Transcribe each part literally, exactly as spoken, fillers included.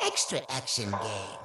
Extra action game.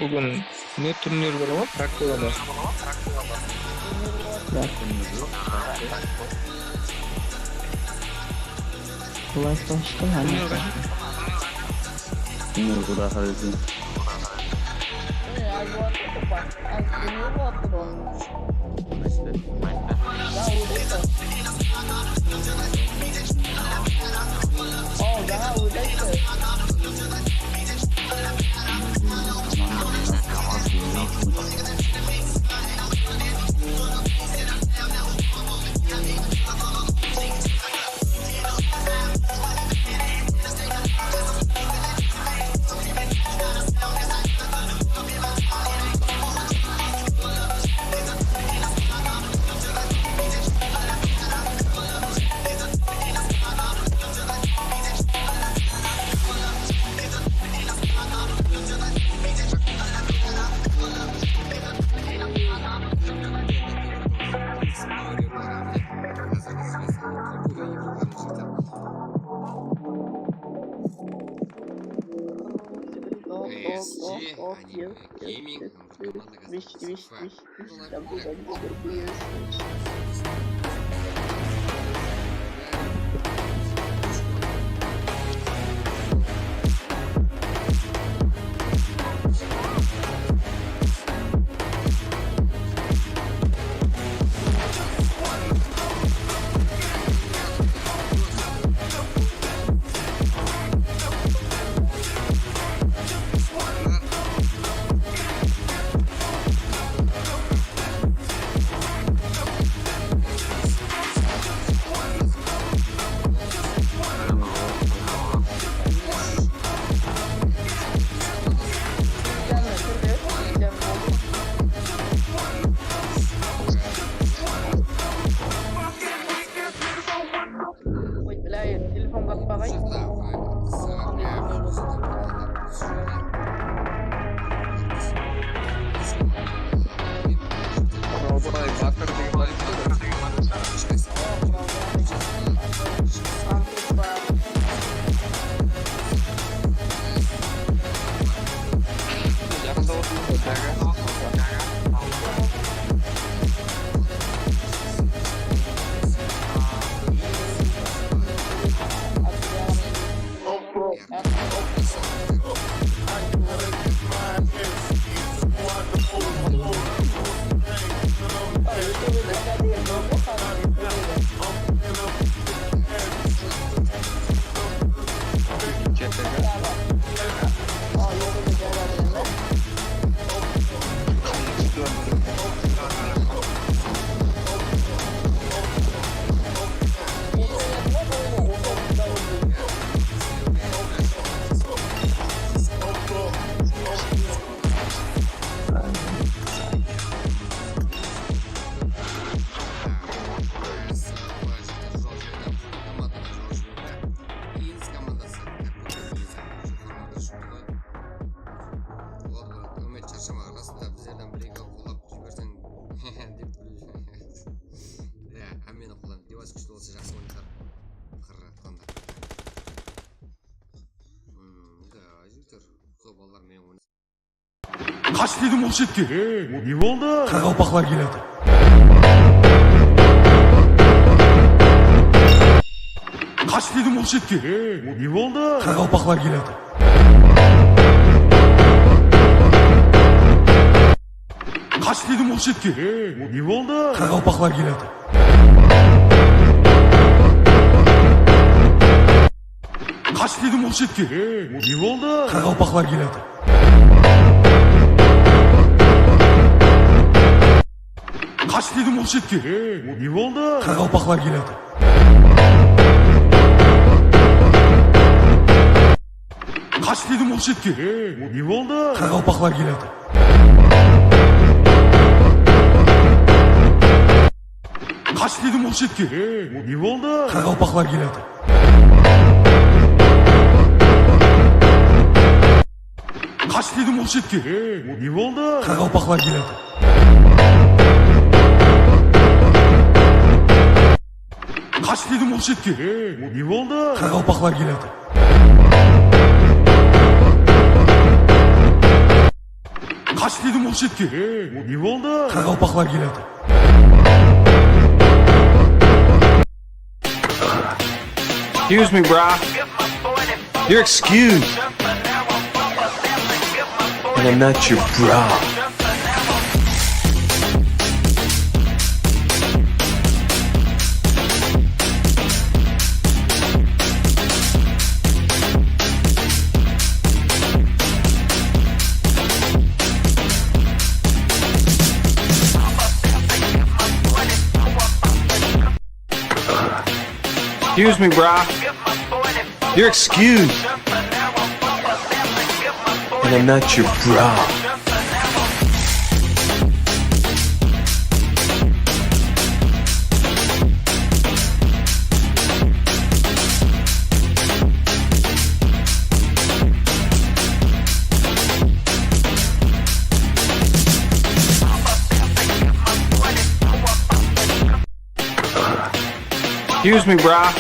Búgin ne turnir boladı ma? Praktika ma? Turnir boladı. Klastan shıqtım, turnir qaysı? Turnir quda qálese. Ey, ayıp etip pa? Ay, turnir boladı. Anime Gaming. Вещи, вещи, вещи. Boldı, boldı. Úmet, sharshama, rasında bizlerden bir-eki qollap jiberseń dep. Ya, hámmeni qollayman. Devas kúshli bolsa, jaqsı oynasar. Qırratqanda. Hmm, da, jigitler, sol balalar menen oynasın. Qash dedim, oqshekke. Ne boldı? Qaraqalpaqlar keledi. Qash dedim, oqshekke. Ne boldı? Qaraqalpaqlar keledi. Qash dedim, oqshekke. Ne boldı? Qaraqalpaqlar keledi. Qash dedim, oqshekke. Ne boldı? Qaraqalpaqlar keledi. Qash dedim, oqshekke. Ne boldı? Qaraqalpaqlar keledi. Qash dedim, oqshekke. Ne boldı? Qaraqalpaqlar keledi. Qash dedim, oqshekke. Ne boldı? Qaraqalpaqlar keledi. Qash dedim, oqshekke. Ne boldı? Qaraqalpaqlar keledi. Qash dedim, oqshekke. Ne boldı? Qaraqalpaqlar keledi. Qash dedim, oqshekke. Ne boldı? Qaraqalpaqlar keledi. Excuse me, brah. You're excused. And I'm not your bra. Excuse me, brah. You're excused. And I'm not your bra. Excuse me, brah.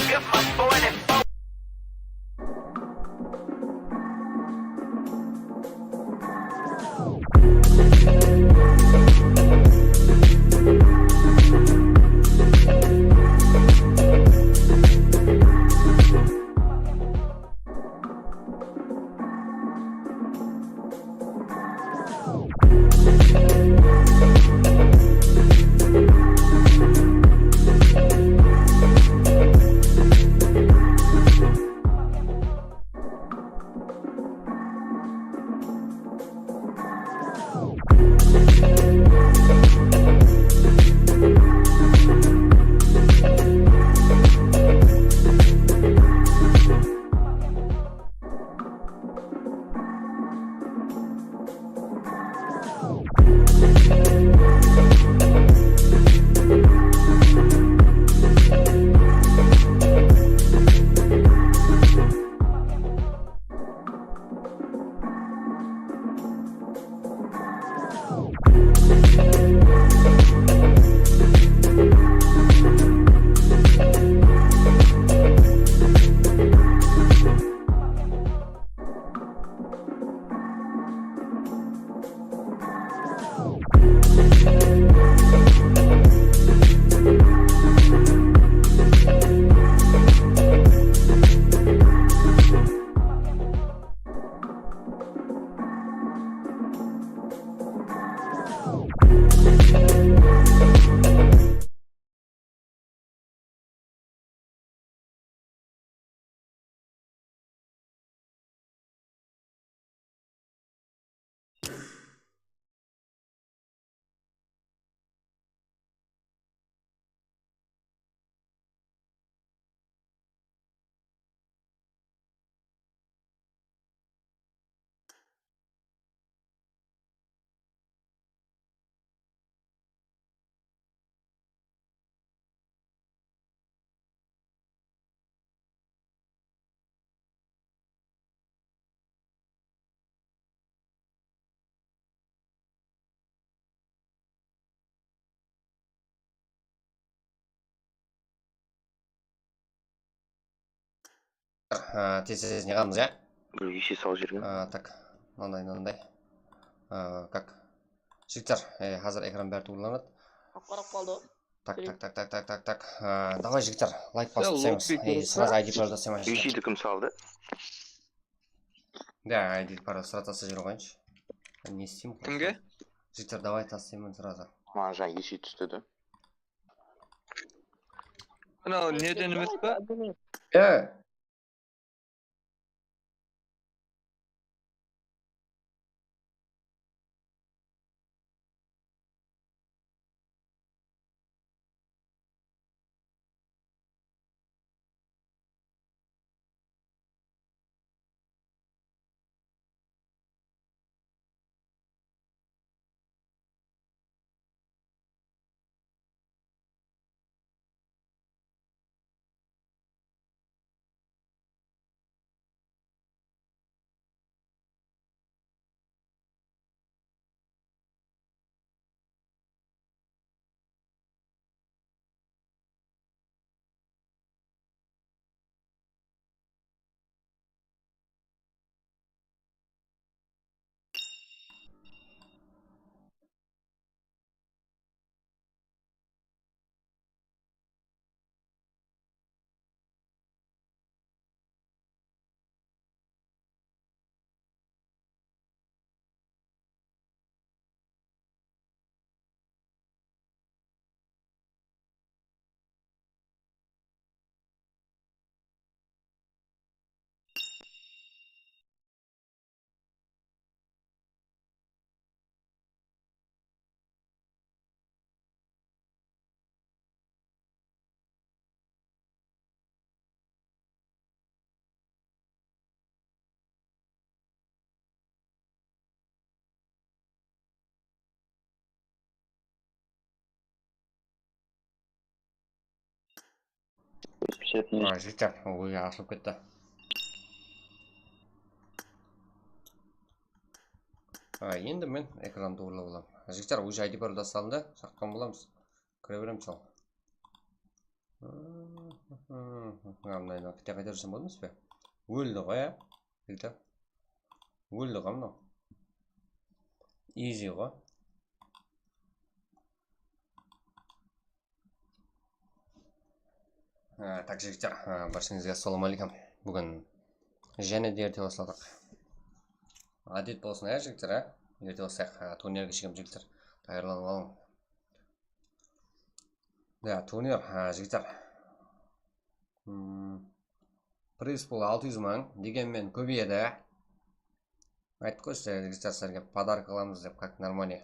A, tez-tez ne qılamız, ya? Ещё salıp júrgen. A, tak, mınanday, mınanday. A, kak. Jigitler, e, házir ekran bári tuwrılanadı. Qap-qaraq qaldı. Tak, tak, tak, tak, tak, tak, tak. A, davay, jigitler, layk basıp taslaymiz. E, srazı I D parol taslayman, jigitler. Ещё kim saldı? Da, I D parol srazı taslap jibere qoyınshı. Ne isteyim? Kimge? Jigitler, davay, taslayman srazı. Maǵan jańa ещё tústi de. Mınaw neden emes pa? E, Jigitler, oy, ashılıp ketti. A, endi men ekran tuwrılap alam. Jigitler, уже I D parol da salındı, shaqırǵan bolamız. Kire beremiz al. Mına, mına, mına, qayta qayta júrsem bolmaz ba? Óldi ǵoy, a? Jigitler. Óldi ǵoy mınaw. Easy ǵoy. Ha, tak, jigitler, ha, bársheńizge assalawma áleykum. Búgin jáne de erte basladıq. Ádet bolsın, á, jigitler, á? Erte baslayıq. Ha, turnirge shekem, jigitler. Tayarlanıp alıń. Ya, turnir, ha, jigitler. Hmm. Priz pul altı júz mıń, degenmen kóbeyedi. Ayttıq ǵoy sizlerge, jigitler, sizlerge podarka qılamız dep, как нормальный.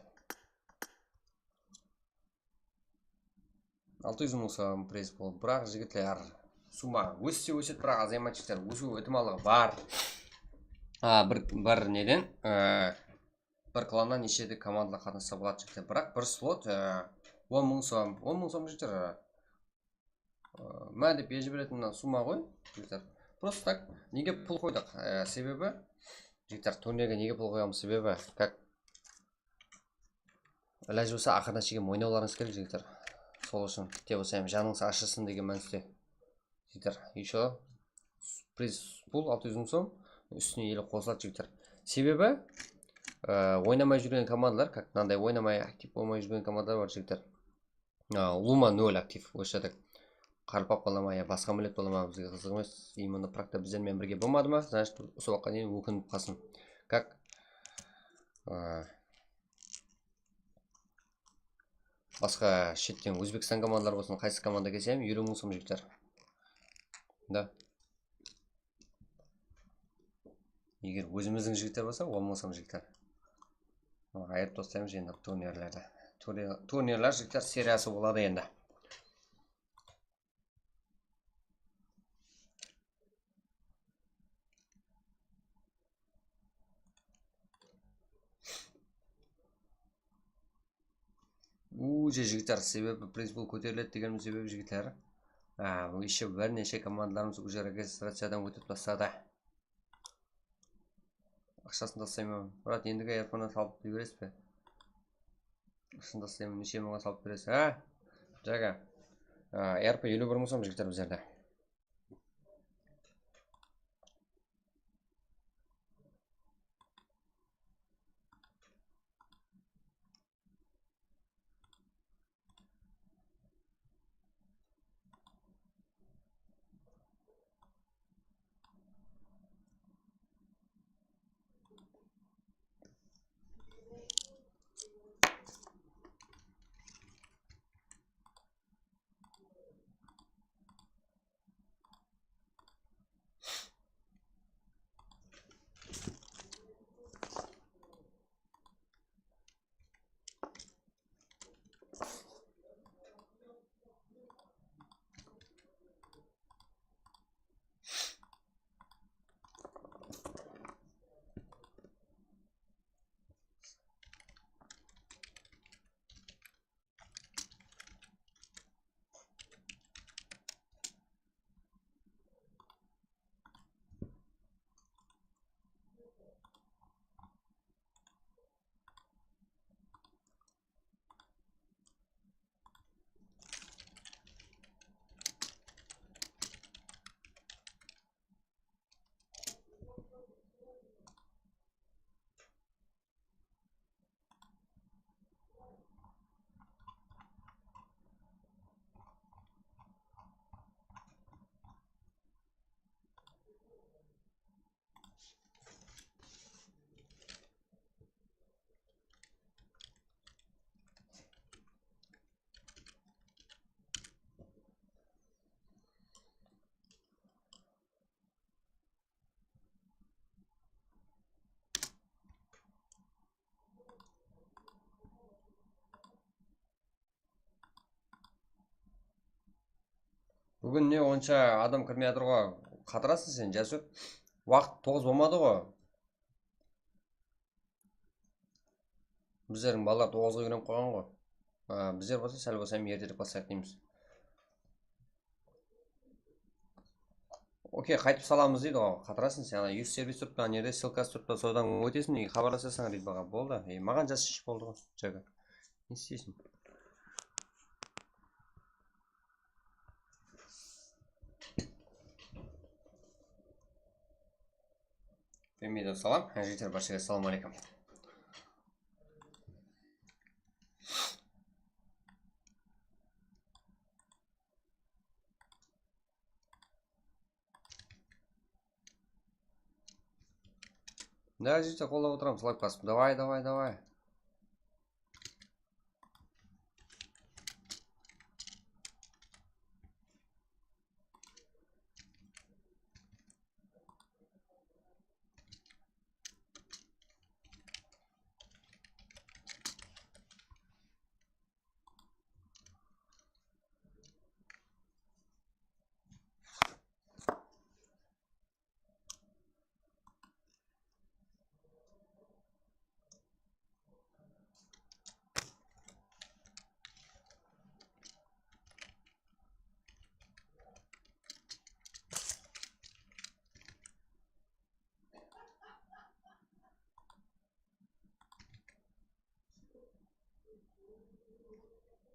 Altı júz mıń som priz pul. Biraq, jigitler, summa ósse ósedi, biraq azaymaydı, jigitler. Ósiw itimallıǵı bar. A, bir, bir neden, e, bir klannan neshe de komandalar qatnassa boladı, jigitler. Biraq bir slot, e, on mıń som, on mıń som, jigitler, e, Má dep berip jiberetin mına summa ǵoy, jigitler. Просто так, nege pul qoydıq? E, sebebi, jigitler, turnirge nege pul qoyamız? Sebebi, как, ilaj bolsa, aqırına shekem oynawlarıńız kerek, jigitler. Sol ushın, bitte bolsa hám janıńız ashılsın degen mániste. Jigitler, ещё priz pul altı júz mıń som, ústine ele qosıladı, jigitler. Sebebi, e, oynamay júrgen komandalar, как, mınanday oynamay, aktiv bolmay júrgen komandalar bar, jigitler. A, ulıwma nol aktiv, вообще так. Qaraqalpaq bola ma, ya basqa millet bola ma, bizge qızıq emes. Именно прокta bizler menen birge bolmadı ma, значит, usı waqıtqa deyin ókinip qalsın. Как, a, basqa shetten Ózbekstan komandaları bolsın, qaysı komanda kelse hám, eliw mıń som, jigitler. Da. Eger ózimizdiń jigitler bolsa, on mıń som, jigitler. Ayırıp taslaymız endi turnirlerdi. Turni-, turnirler, jigitler, seriyası boladı endi. Уже, jigitler, sebebi priz pul kóteriledi degenimiz sebebi, jigitler. A, bul ещё bir neshe komandalarımız уже registraciyadan ótip tasladı. Aqshasın taslayman. Murat, endigi erpını salıp beresiz be? Aqshasın taslayman, neshe mıńǵa salıp beresiz, ha? Jaga. A, erpi eliw bir mıń som, jigitler, bizlerde. Búgin ne onsha adam kirmey atır ǵo. Qatırasıń sen, Jasur. Waqıt toǵız bolmadı ǵo. Bizlerdiń balalar toǵızǵa úyrenip qoyǵan ǵo. A, bizler bolsa sál bolsa hám erterek baslayıq deymiz. Okey, qaytıp salamız deydi ǵo. Qatırasıń sen, ana, user servis turıptı, ana jerde ssılkası turıptı, sodan ótesiń, e, xabarlasasań, Ridbaǵa. Boldı. E, maǵan jazsınshı, boldı ǵo. Jaga. Ne isteysiń? Femida salam. Jigitler, bárshege assalawma áleykum. Da, jigitler, qollap otıramız, layk basıp. Davay, davay, davay.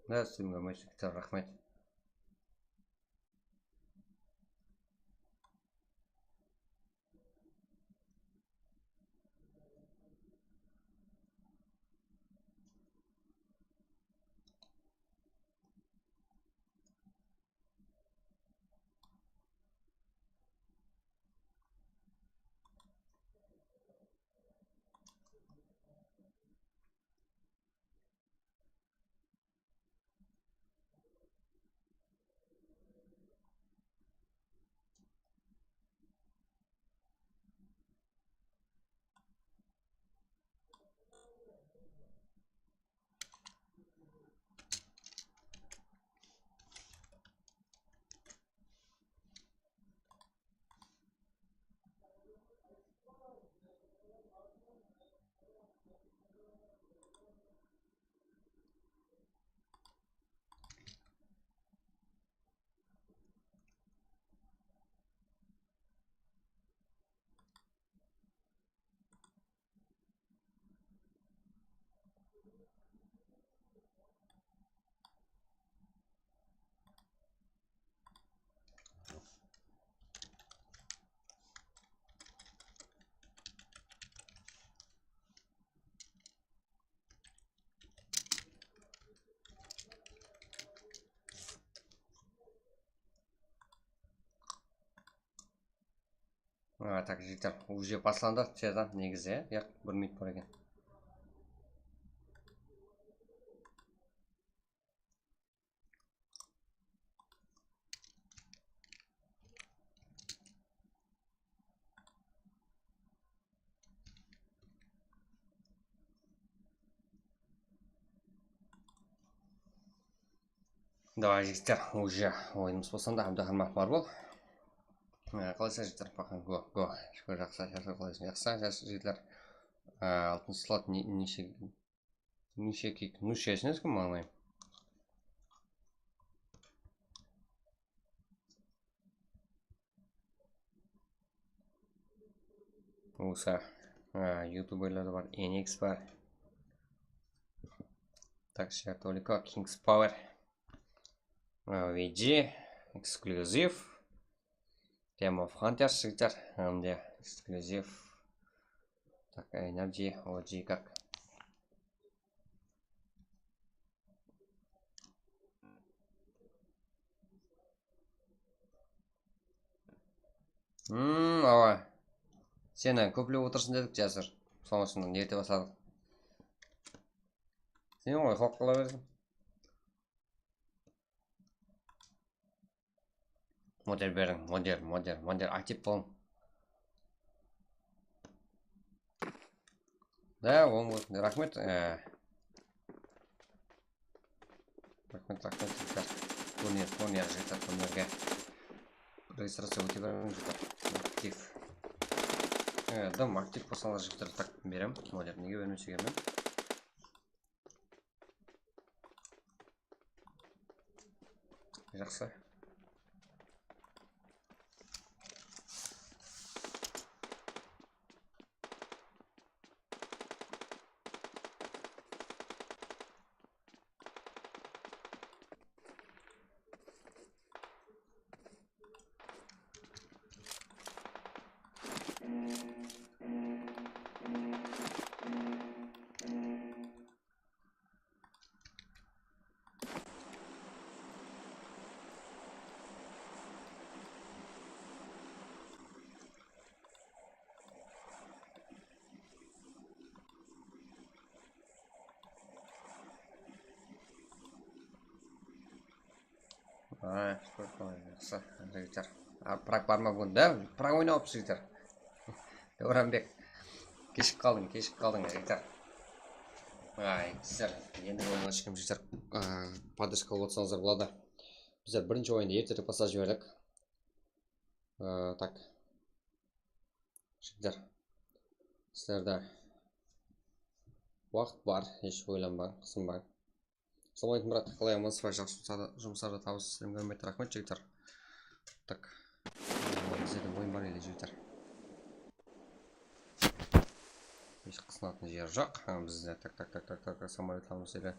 Násibimge mashina kitar, raxmet. A, tak, jigitler, uje baslandı, tezden, negizi, ya, bir minut bar eken. Davay, jigitler, uje oyınımız bolsın da, Abdulrahman, bar bol. E, qalaysızlar, jigitler? Baxın, go, go. Shúkir, jaqsı, jaqsı, qalaysızlar? Jaqsı, jaqsı, jigitler. E, altın slot ne, neshe, neshe kik, neshe esiniz kim, maǵan? Usa, a, youtuberler de bar, N X bar. Так, Sher Toliko, Kings Power. A, V G, эксклюзив. Game of Hunters, jigitler, hám de эксклюзив. Так, Energy, O G как. Hmm, awa. Seni kóplep otırsın dedik, Jasur. Sonıń ushın erte basladıq. Sen ǵoy, hok qıla berseń. Model beriń, model, model, model, aktiv bolıń. Da, oń bolsın. Raxmet, e, raxmet, raxmet, jigitler. Turner, turner, jigitler, turnerge. Registraciya óte bermeń, jigitler. Aktiv. E, dım aktiv bolsańlar, jigitler, tak berem. Model nege bermese eken men? Jaqsı. Ay, jaqsı, jigitler. A, prak bar ma bunda? Prak oynap alıpsız, jigitler. Dawranbek. Keshigip qaldıń, keshigip qaldıń, jigitler. Ay, sizler, endi oyınǵa shıqqan, jigitler, a, podderjka alıp otsańızlar boladı. Bizler birinshi oyındı erterek baslap jiberdik. A, tak. Jigitler, sizlerde waqıt bar, hesh oylanbań, qısınbań. Assalawma aleykum, brat, qalay, amansız ba? Jaqsı jumıslarda, jumıslarda tabıs, sizlerge úmit, raxmet, jigitler. Tak. Bizde de oyın bar ele, jigitler. Hesh qısınatın jeri joq. Ha, bizde tak, tak, tak, tak, tak, samolyotlarımız ele,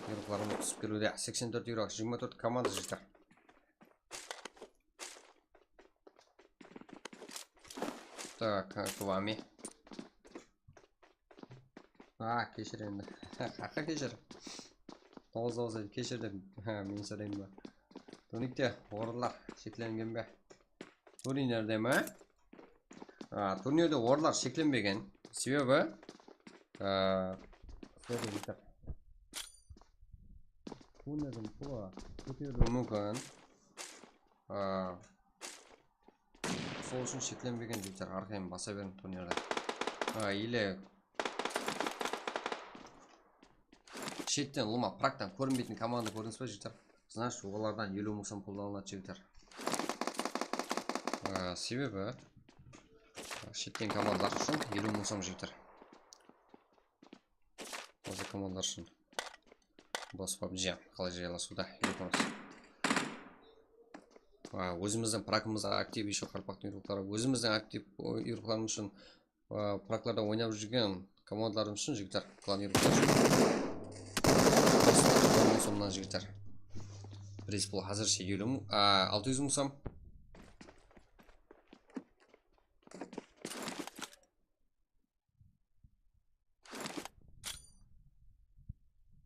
yurıqlarımız túsip keliwde. Seksen tórt yurıq, jigirma tórt komanda, jigitler. Tak, kvami. A, keshir endi. Haqa keshir. Toǵız toǵız endi keshir dep. Ha, men sorayın ba? Turnikte orınlar sheklengen be? Turnirde me? A, turnirde orınlar sheklenbegen. Sebebi, a, sebebi turnirdiń pulı kóteriliwi múmkin. A, Sol ushın sheklenbegen, jigitler, arqayın basa beriń turnirdi. A, ele shetten ulıwma praktan kórinbeytin komanda kórdińiz be, jigitler? Значит, olardan eliw mıń som pul alınadı, jigitler. A, sebebi shetten komandalar ushın eliw mıń som, jigitler. Házir komandalar ushın. Bos pabji, qalay jaylasıwda, yurtımız. A, ózimizdiń prakımız aktiv, ещё qaraqalpaqtıń yurıqları. Ózimizdiń aktiv, o, yurıqlarımız ushın, a, praklarda oynap júrgen komandalarımız ushın, jigitler, klan yurıqları ushın. Bos pabji, on mıń somnan, jigitler. Priz pul házirshe eliw mıń, a, altı júz mıń som.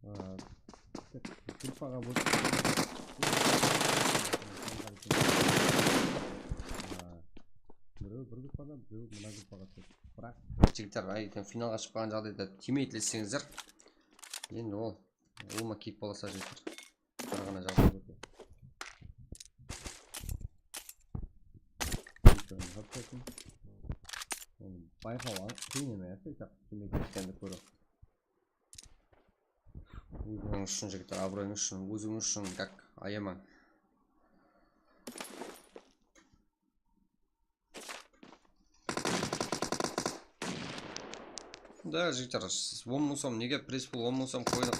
A, gruppaǵa bólip. A, birew bir gruppada, birew mına gruppaǵa túsedi. Biraq jigitler, ay, finalǵa shıqpaǵan jaǵdayda timeyt islesseńizler, endi ol ulıwma kiyik bolasa, jigitler. Bir ǵana jaǵday óte. Endi bayqaw qıyın emes, aytaq, kimge ketkendi kóriw. Ózińiz ushın, jigitler, abıroyıńız ushın, ózińiz ushın, gak, ayamań. Da, jigitler, siz on mıń som, nege priz pul on mıń som qoydıq?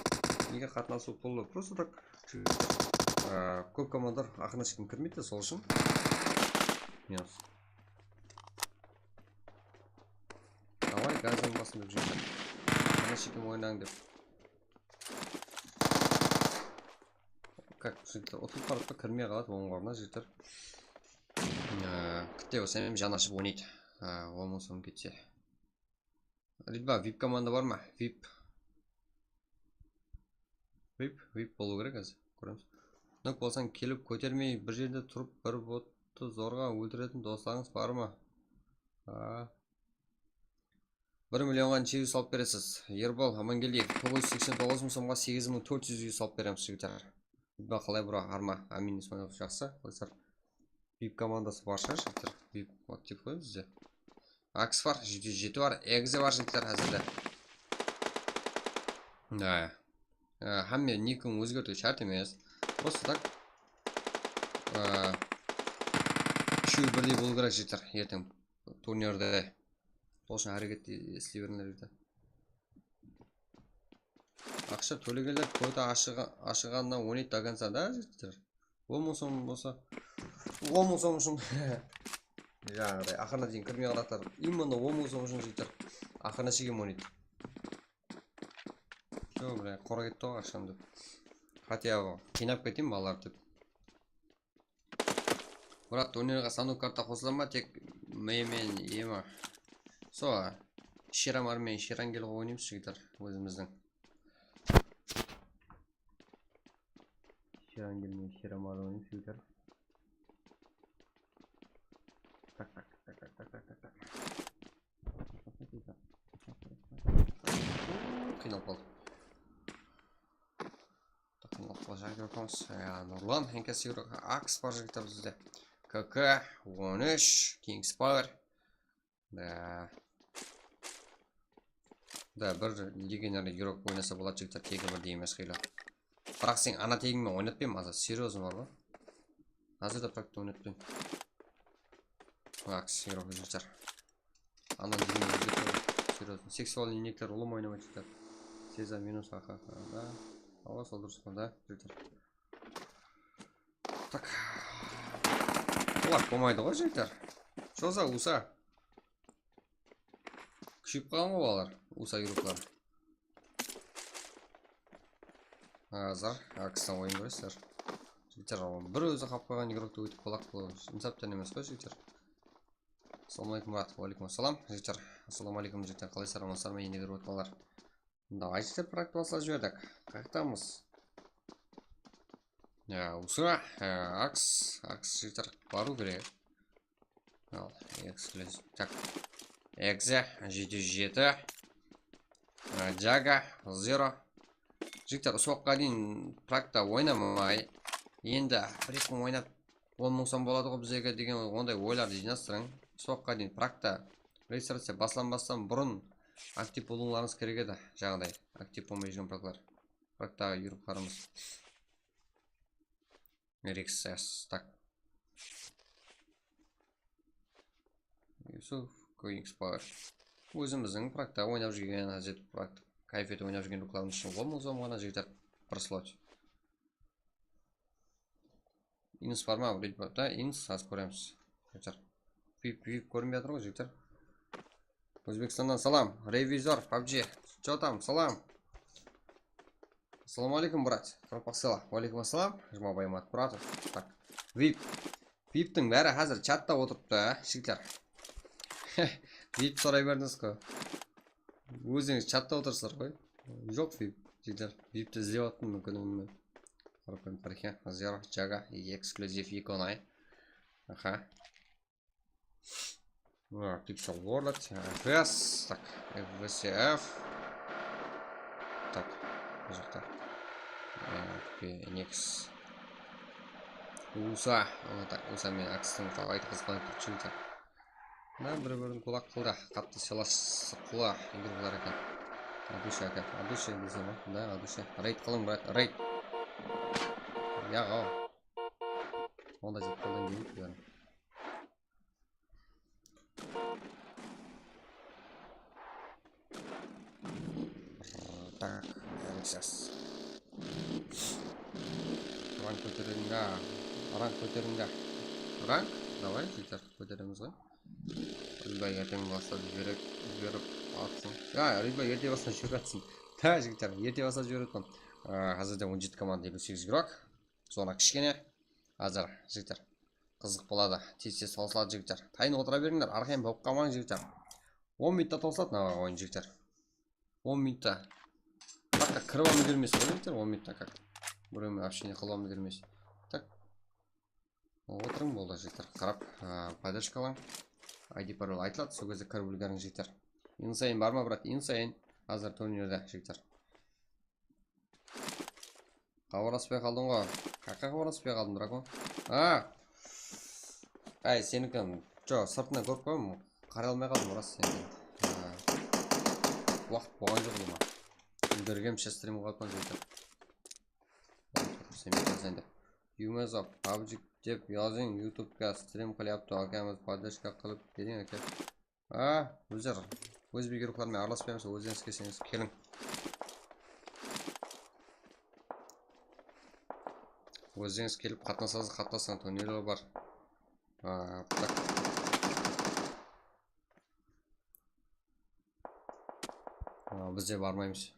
Nege qatnasıw pullı? Просто так, jigitler, á, kóp komandalar aqırına shekem kirmeydi, sol ushın. Minus. Davay, gazdıń basında, jigitler. Aqırına shekem oynań dep. Как, jigitler, utılıp baradı, kirmey qaladı, oń ornına, jigitler. Á, kitte bolsa, men jan ashıp oynaydı. Á, on mıń som ketse. Ridba, vip komanda bar ma? Vip. Vip, vip bolıw kerek házir. Kóremiz. Nok bolsań, kelip kótermey, bir jerde turıp, bir bottı zorǵa óltiretin doslarıńız bar ma? A. Bir millionǵa neshe júz salıp beresiz? Erbol Amangeldiyev, toǵız júz seksen toǵız mıń somǵa segiz mıń tórt júz júz salıp beremiz, jigitler. Ridba, qalay, bro? Arma, Amin Ismailov, jaqsı. Qoysar. Vip komandası bar shıǵar, jigitler. Vip aktiv ǵoy bizde. Aks bar, jeti júz jeti bar, Exe bar, jigitler, házirde. Á, hámme nikin ózgertiw shárt emes. Просто так. Á, Ekewi birdey bolıw kerek, jigitler, erteń turnirde. Sol ushın háreket isley berińler, jigitler. Aqsha tólegenler kvota ashıǵa-, ashıǵanına oynaydı до конца, da, jigitler? On mıń som bolsa, on mıń som ushın jańaǵıday aqırına deyin kirmey qaladı. Именно on mıń som ushın, jigitler, aqırına shekem oynaydı. Всё, бля, qora ketti ǵoy aqsham dep. Хотя бы qıynap keteyin balalardı dep. Murat, turnirge sanıw karta qosıla ma, tek M M E ma? Sol, Shiramar menen Shirangel ǵoy oynaymız, jigitler, ózimizdiń. Shirangel menen Shiramar oynaymız, jigitler. Tak, tak, tak. Qıynalıp qaldım. Qıynalıp qalsaq, jigitler. Ya, Nurlan, N K S Euro, Aks bar, jigitler, bizde. K K on úsh, Kings Power. Da. Da, bir legendarnıy игрок oynasa boladı, jigitler, tegi birdey emes, qıyla. Biraq sen ana tegińmen oynatpayman, házir, серьёзно bar ǵoy. Házir de прокта oynatpayman. Aks игрок, jigitler. Ana deyin, серьёзно. Seksualnıy iniekler ulıwma oynamaydı, jigitler. Seza minus, ha, ha, ha, da. Awa, sol durıs pa, da, jigitler. Tak. Qulaq bolmaydı ǵoy, jigitler. Что за usa? Kúsheyip qalǵan ǵoy balalar, usa игрокları. Házir Akstan oyın kóresiz. Jigitler, bir ózi qap qoyǵan игроктı óytip qulaq qılıw insaptan emes ǵoy, jigitler. Assalamu aleykum, Murat. Wa aleykum assalam, jigitler. Assalamu aleykum, jigitler. Qalaysızlar, amanlıqlar ma, endi kirip otqanlar? Давай, jigitler, прокты baslap jiberdik. Qayaqtamız? Ya, usı, e, Aks, Aks, jigitler, barıw kerek. Al, ekskluzив. Tak. Exe, jeti júz jeti. E, Jaga, Zero. Jigitler, usı waqıtqa deyin prokta oynamay, endi bir eki kún oynap, on mıń som boladı ǵoy bizlerge degen onday oylardı jıynastırıń. Usı waqıtqa deyin prokta registraciya baslanbastan burın aktiv bolıwıńlarıńız kerek edi, jańaday aktiv bolmay júrgen proklar. Proktaǵı игрокlarımız. Rexas, tak. Yusuf, Kings Power. Ózimizdiń prokta oynap júrgen, házir prokta káyif etip oynap júrgen игрокlarımız ushın on mıń som ǵana, jigitler, bir slot. Ins bar ma? Vrodebi bar da, ins, házir kóremiz. Jigitler. Vip, vip kórinbey atır ǵoy, jigitler. Ózbekstannan salam. Revizor, PUBG. Чё там, salam. Assalamu aleykum, brat. Пропахсела. Wa aleykum assalam. Jumabay Matmuratov. Tak. Vip. Viptiń bári házir chatta otırıptı, jigitler. Vip soray berdińiz ǵoy. Ózińiz chatta otırsızlar ǵoy. Joq vip, jigitler. Vipti izlep atırman, múmkin, onıman. Qarap qoyıń, tariyxı. Zero, Jaga, ekskluzив, eki onay. Aha. Mına, Pixel World, F S, tak, F S F. Tak, bul jaqta. Phoenix. Usa, mına, tak, Usa menen Akstıń talay qızıqlanıp turıptı, jigitler. Mına bir-birin kulaq qıldı, qattı sıylasıqlı игрокlar eken. Adusha eken, Adusha dese ma? Da, Adusha. Reyd qılıń, brat, reyd. Yaǵo. Onday zat qoldan kelmeydi, bári. Так, сейчас. Rank kóterińga, rank kóterińga. Rank? Давай, jigitler, kóteremiz ǵoy. Ridbay erteń baslap jiberip, jiberip atsın. Ya, Ridbay erte baslap jiberip atsın. Ta, jigitler, erte baslap jiberip atırman. Á, házirde on jeti komanda, elli segiz игрок. Zona kishkene. Házir, jigitler. Qızıq boladı. Tez-tez tawsıladı, jigitler. Tayın otıra berińler. Arqayın bolıp qalmań, jigitler. On minutta tawsıladı mına oyın, jigitler. On minutta. Hatta kirip alım kelmeysiz ǵoy, jigitler, on minutta как. Birew menen общение qılıp alım kelmeysiz. Tak. Otırıń, boldı, jigitler. Qarap, a, поддержка alań. I D parol aytıladı, sol gezde kirip úlgeriń, jigitler. Insane bar ma, brat? Insane. Házir turnirde, jigitler. Xabarlaspay qaldıń ǵo. Qaqa xabarlaspay qaldım, Drakon? A! Ay, senikin. Jo, sırtınan kórip qoydım. Qaray almay qaldım, ras senikin. A. Waqıt bolǵan joq ulıwma. Úlgergemshe strim qılıp atpan, jigitler. Sen de. Yumezov, PUBG dep yazıń, YouTubega strim qılyaptı, akamız, podderjka qılıp beriń, aka. A, ózler, óz begirovlar menen aralaspaymız, ózlerińiz kelseńiz, keliń. Ózlerińiz kelip qatnasasız, qatnasıń, turnirir bar. A, tak. A, biz de barmaymız.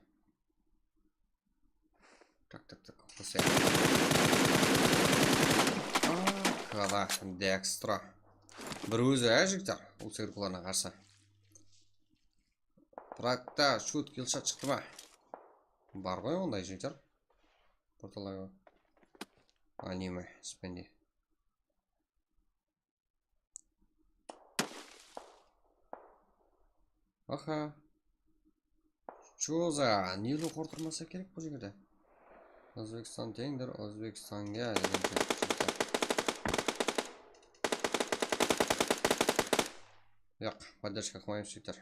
Tak, tak, tak. Qosayıq. A, Kala, Dextra. Bir ózi, á, jigitler, ultivirkularına qarsı. Brakta shut, killshot shıqtı ma? Bar ǵoy onday jigitler. Portalay ǵoy. Anime, spendi. Aha. Choza, Nilu qorqırmasa kerek bul jerde. Ózbekstan teńdir, Ózbekstanga degen. Yoq, podderjka qılmaymız, jigitler.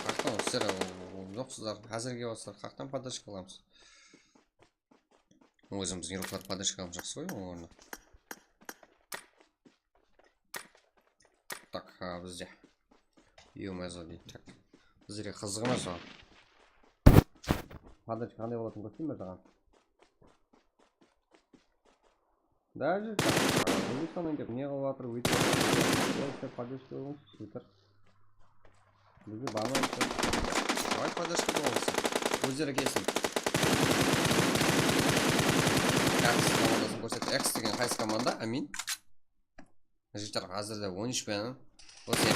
Qaqtan sizler, o, o, joqsızlar, házirge bolsa qaqtan podderjka alamız. Ózimiz gerovlardı podderjka alamız, jaqsı ǵoy, onıń ornına. Tak, ha, bizde. Ё-моё, deydi. Tak. Bizlerge qızıq emes oǵan. Podderjka qanday bolatın kórsetem be saǵan? Даже Ózbekstannan kelip ne qılıp atır, óytip atır. Podderjka bolıńız, jigitler. Bizge barmay atır. Давай, podderjka bolıńız. Ózleri kelsin. X komandasın kórset. X degen qaysı komanda? Amin. Jigitler, házirde on úsh penen. Bul seni.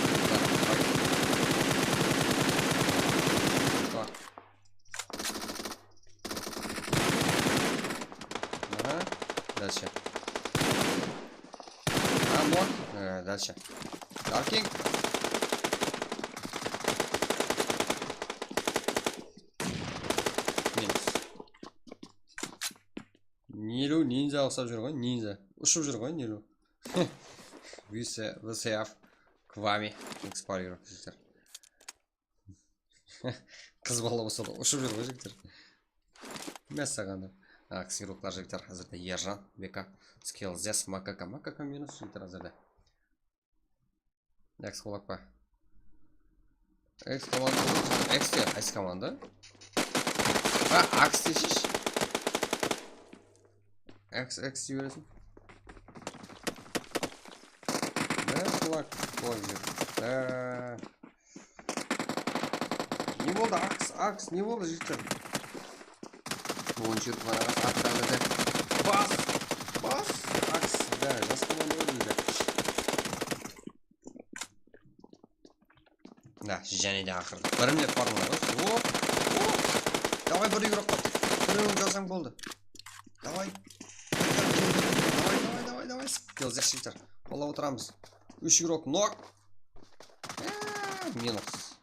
Aha. Дальше. А, вот. Э, дальше. Dark King. Minus. Nilu ninja uqsap júr ǵoy, ninja. Ushıp júr ǵoy, Nilu. Высояв, к вами. Экспарировать, jigitler. Qız bala bolsa da ushıp júr ǵoy, jigitler. Mássaǵan da. A, kisigirovlar, jigitler, házirde Erjan, Beka, Skillzes, Makaka. Makaka minus, jigitler, házirde. X qulaq pa? X komanda. X te qaysı komanda? Ha, X te shish. X, X jey beresiń. Da, qulaq, qulaq jer. Da. Ne boldı, Aks, Aks, ne boldı, jigitler? On júz jigirma attıradı. Bas, bas, Aks, da, jas komanda boldı bizde. Da, jáne de aqırı. Bir minut barmay ǵoy. Hop, hop. Davay, bir igrok qaldı. Birew jalsań boldı. Davay. Davay, davay, davay, davay. Killzes, jigitler. Qollap otıramız. Úsh igrok nok. Eee, minus.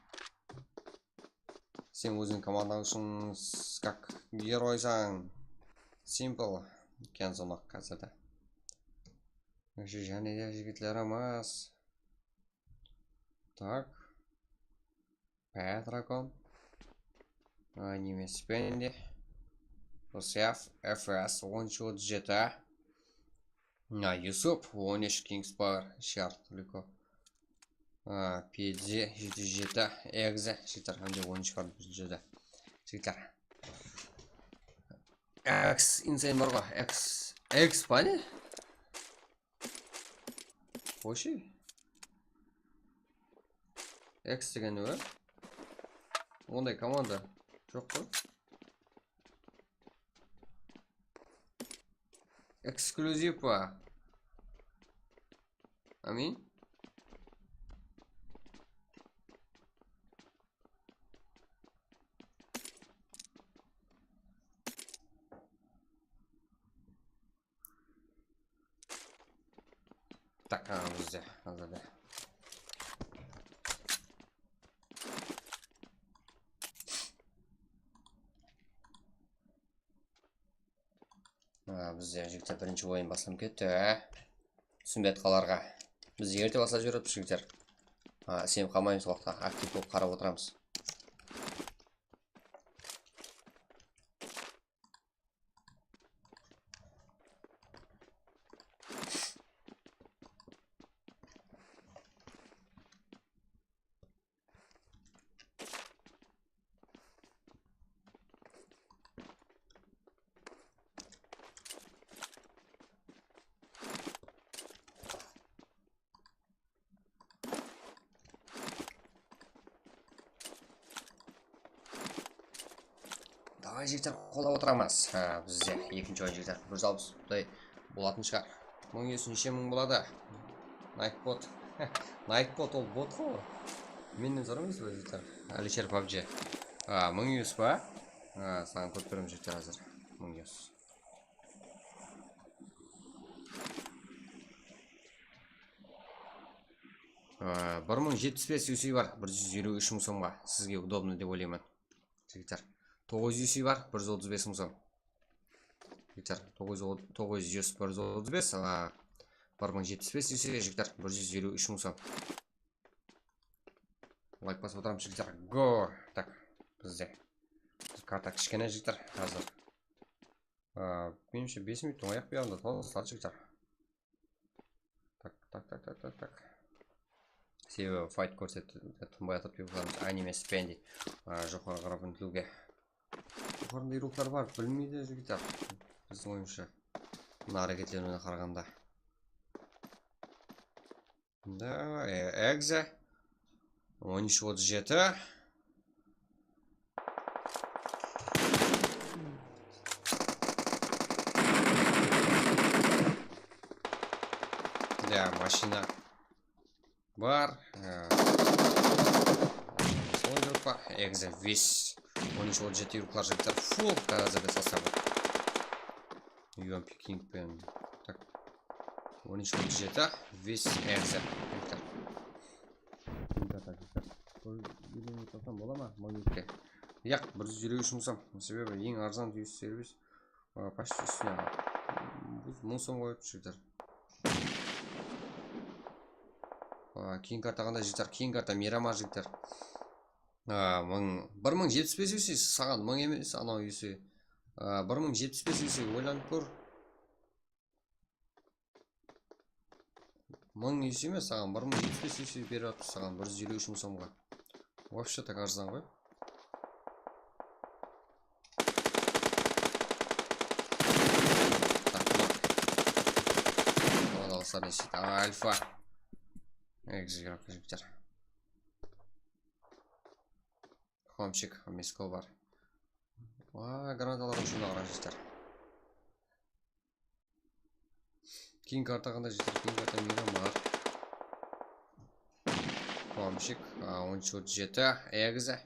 Sen óziń komandań ushın s-, как geroysań. Simple. Kenzo nok házirde. Jáne de jigitler emas. Tak. P Dragon. Anime Spendi. Rusyav, F S, on jeti. Na, Yusuf, on úsh Kings Power, Shard, Liko. A, P D, jeti jeti, Exe, jigitler, hám de on úsh bar, jigitler. X, Insane bar ǵoy, X, X pa ne? Вообще. X degen ne? Onday komanda joq ǵoy. Eksklyuziv pa? Amin. Tak, ha, bizde, házirde. Ha, bizde, jigitler, birinshi oyın baslanıp ketti. Túsinbey atqanlarǵa. Biz erte baslap jiberippiz, jigitler. Ha, isenip qalmaymız, usı waqıtta aktiv bolıp qarap otıramız. Jigitler, qollap otıramız. Ha, bizde ekinshi oyın, jigitler, bir júz alpıs bolatuǵın shıǵar. Mıń yus neshe mıń boladı? Nightbot. Nightbot ol bot ǵoy. Mennen soramayız ba, jigitler? Alisher pabji. Ha, mıń yus pa? Ha, saǵan kórip turman, jigitler, házir. Mıń yus. Ee, bir mıń jetpis bes UC bar, bir júz eliw úsh mıń somǵa. Sizge удобно dep oylayman. Jigitler, toǵız júz UC bar, bir júz otız bes mıń som. Jigitler, toǵız júz, toǵız júz, bir júz otız bes, a, bir mıń jetpis bes UC, jigitler, bir júz eliw úsh mıń som. Layk basıp otıramız, jigitler. Go! Tak, bizde. Karta kishkene, jigitler, házir. A, menimshe, bes minuttıń oyaq buyarında tolısadı, jigitler. Tak, tak, tak, tak, tak, tak. Sebebi fight kórsetti, tınbay atırıp, anime spending. A, joqarı qarap untılıwge. Joqarında yuruklar bar, bilmeydi, jigitler. Bizdiń oyınsha. Mına hareketlenwine qaraǵanda. Da, e, egze. On úsh otız jeti. Da, mashina bar. E, sol yuruk bar. Egze vis. On úsh otız jeti yuruklar, jigitler. Full házirde sostavı. Yom Peking pen. Tak. On úsh otız jeti. Vis egze. Yaq, bir júz eliw úsh mıń som. Sebebi eń arzan yus servis. A, почти ústine. Mıń som qoyıp jigitler. A, keyin karta qanday, jigitler? Keyin karta Miramar, jigitler. A, mıń, bir mıń jetpis bes UC, saǵan mıń emes, anaw UC. A, bir mıń jetpis bes UC, oylanıp kór. Mıń UC emes, saǵan bir mıń jetpis bes UC berip atır, saǵan bir júz eliw úsh mıń somǵa. Вообще так arzan ǵoy. Tak, mına. Alfa. Egzigrak jigitler. Homchik, Misko bar. Aa, granatalar ushın aǵıran jigitler. Keyin karta qanday jigitler? Keyin karta Miramar. Homchik, a, on úsh otız jeti, egzi.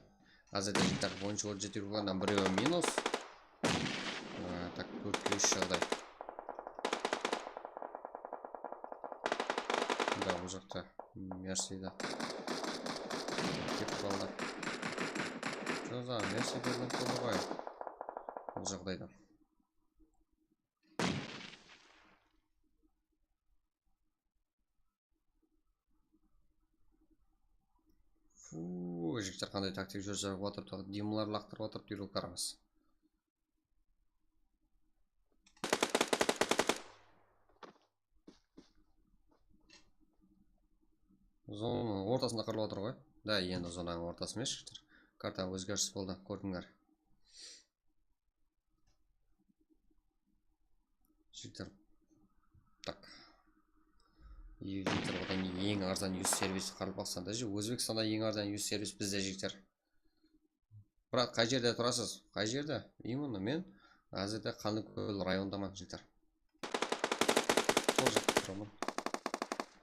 Házirde jigitler on úsh otız jeti urǵannan birewi minus. A, tak, tórtke úsh jaǵday. Da, bul jaqta Mersi de. Ketip qaldı. Joza, Mersi bergen qoydı ǵoy. Bul jaǵdayda. Fuu, jigitler, qanday taktik júrip atırıptı, dimlar laqtırıp atırıptı, yurgılarımız. Zonanıń ortasında qırılıp atır ǵoy. Da, endi zonanıń ortası emes, jigitler. Karta ózgerisis boldı, kórdińler. Jigitler. Tak. Jigitler, odan keyin eń arzan yus servisi Qaraqalpaqstanda, je, Ózbekstanda eń arzan yus servis bizde, jigitler. Brat, qay jerde turasız? Qay jerde? Именно men házirde Qanlıkól rayonındaman, jigitler. Sol jaqta turaman.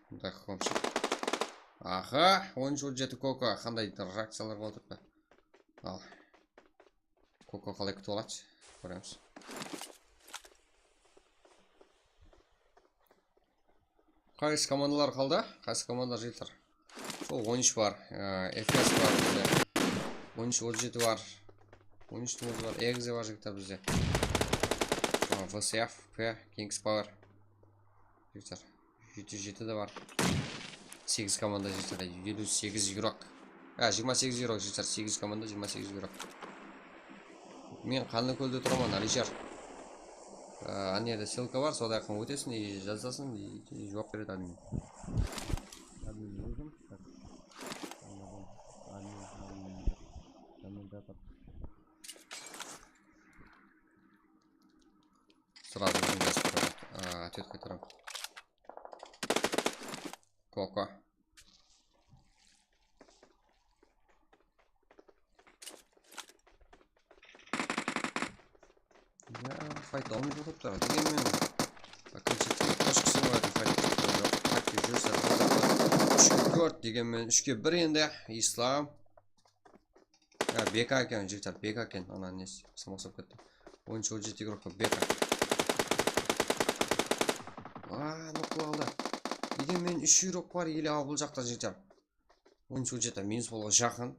Mında homchik. Aha, on úsh otız jeti Koko, qanday reakciyalar bolıp atırıptı. Al. Koko qalay kútip aladı? Kóremiz. Qaysı komandalar qaldı? Qaysı komandalar, jigitler? Sol on úsh bar, e, F S bar bizde. On úsh otız jeti bar. On úsh otız bar, Egze bar, jigitler, bizde. A, V S F, P, Kings Power. Jigitler, jeti jeti de bar. Segiz komanda, jigitler, eliw segiz yuraq. Ha, jigirma segiz yuraq, jigitler, segiz komanda, jigirma segiz yuraq. Men Qanlıkólde turaman, Alisher. Ee, ana jerde ssılka bar, soda yaqın ótesin, i jazasın, i, i juwap beredi admin. Admin ózim. Admin, admin, kommentariya. Сразу jazıp beraman. Aa, átiwet qaytaraman. Koko. Fayt dawam etip atırıptı. Degenmen, okончательный tochkası bar edi, fayt, fayt júrse, úshke tórt, degenmen, úshke bir endi, Islam. Ya, B K eken, jigitler, B K eken, ana nesi, Islam uqsap ketti. Oyınshı on jeti igrok pa, B K. Aa, noqla aldı. Degenmen, úsh igrok bar, ele al bul jaqta, jigitler. Oyınshı on jeti minus bolıwǵa jaqın.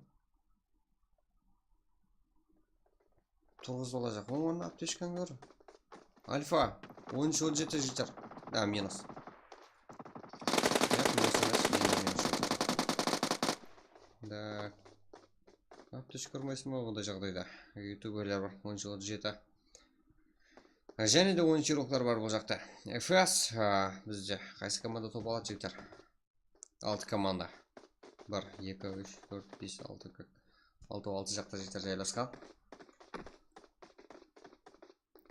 Turǵızıp alajaq. Oń ornına aptechkanı kór. Alfa. On úsh, on jeti jigitler. Da, minus. Yaq, minus emes, minus, minus. Da. Aptechka urmaysın ba bunday jaǵdayda? Youtuberler bar, on úsh, on jeti. Jáne de oyınshı igroklar bar bul jaqta. F S, a, bizde qaysı komanda top aladı jigitler? Altı komanda. Bir, eki, úsh, tórt, bes, altı, kók. Altı, altı jaqta jigitler jaylasqan.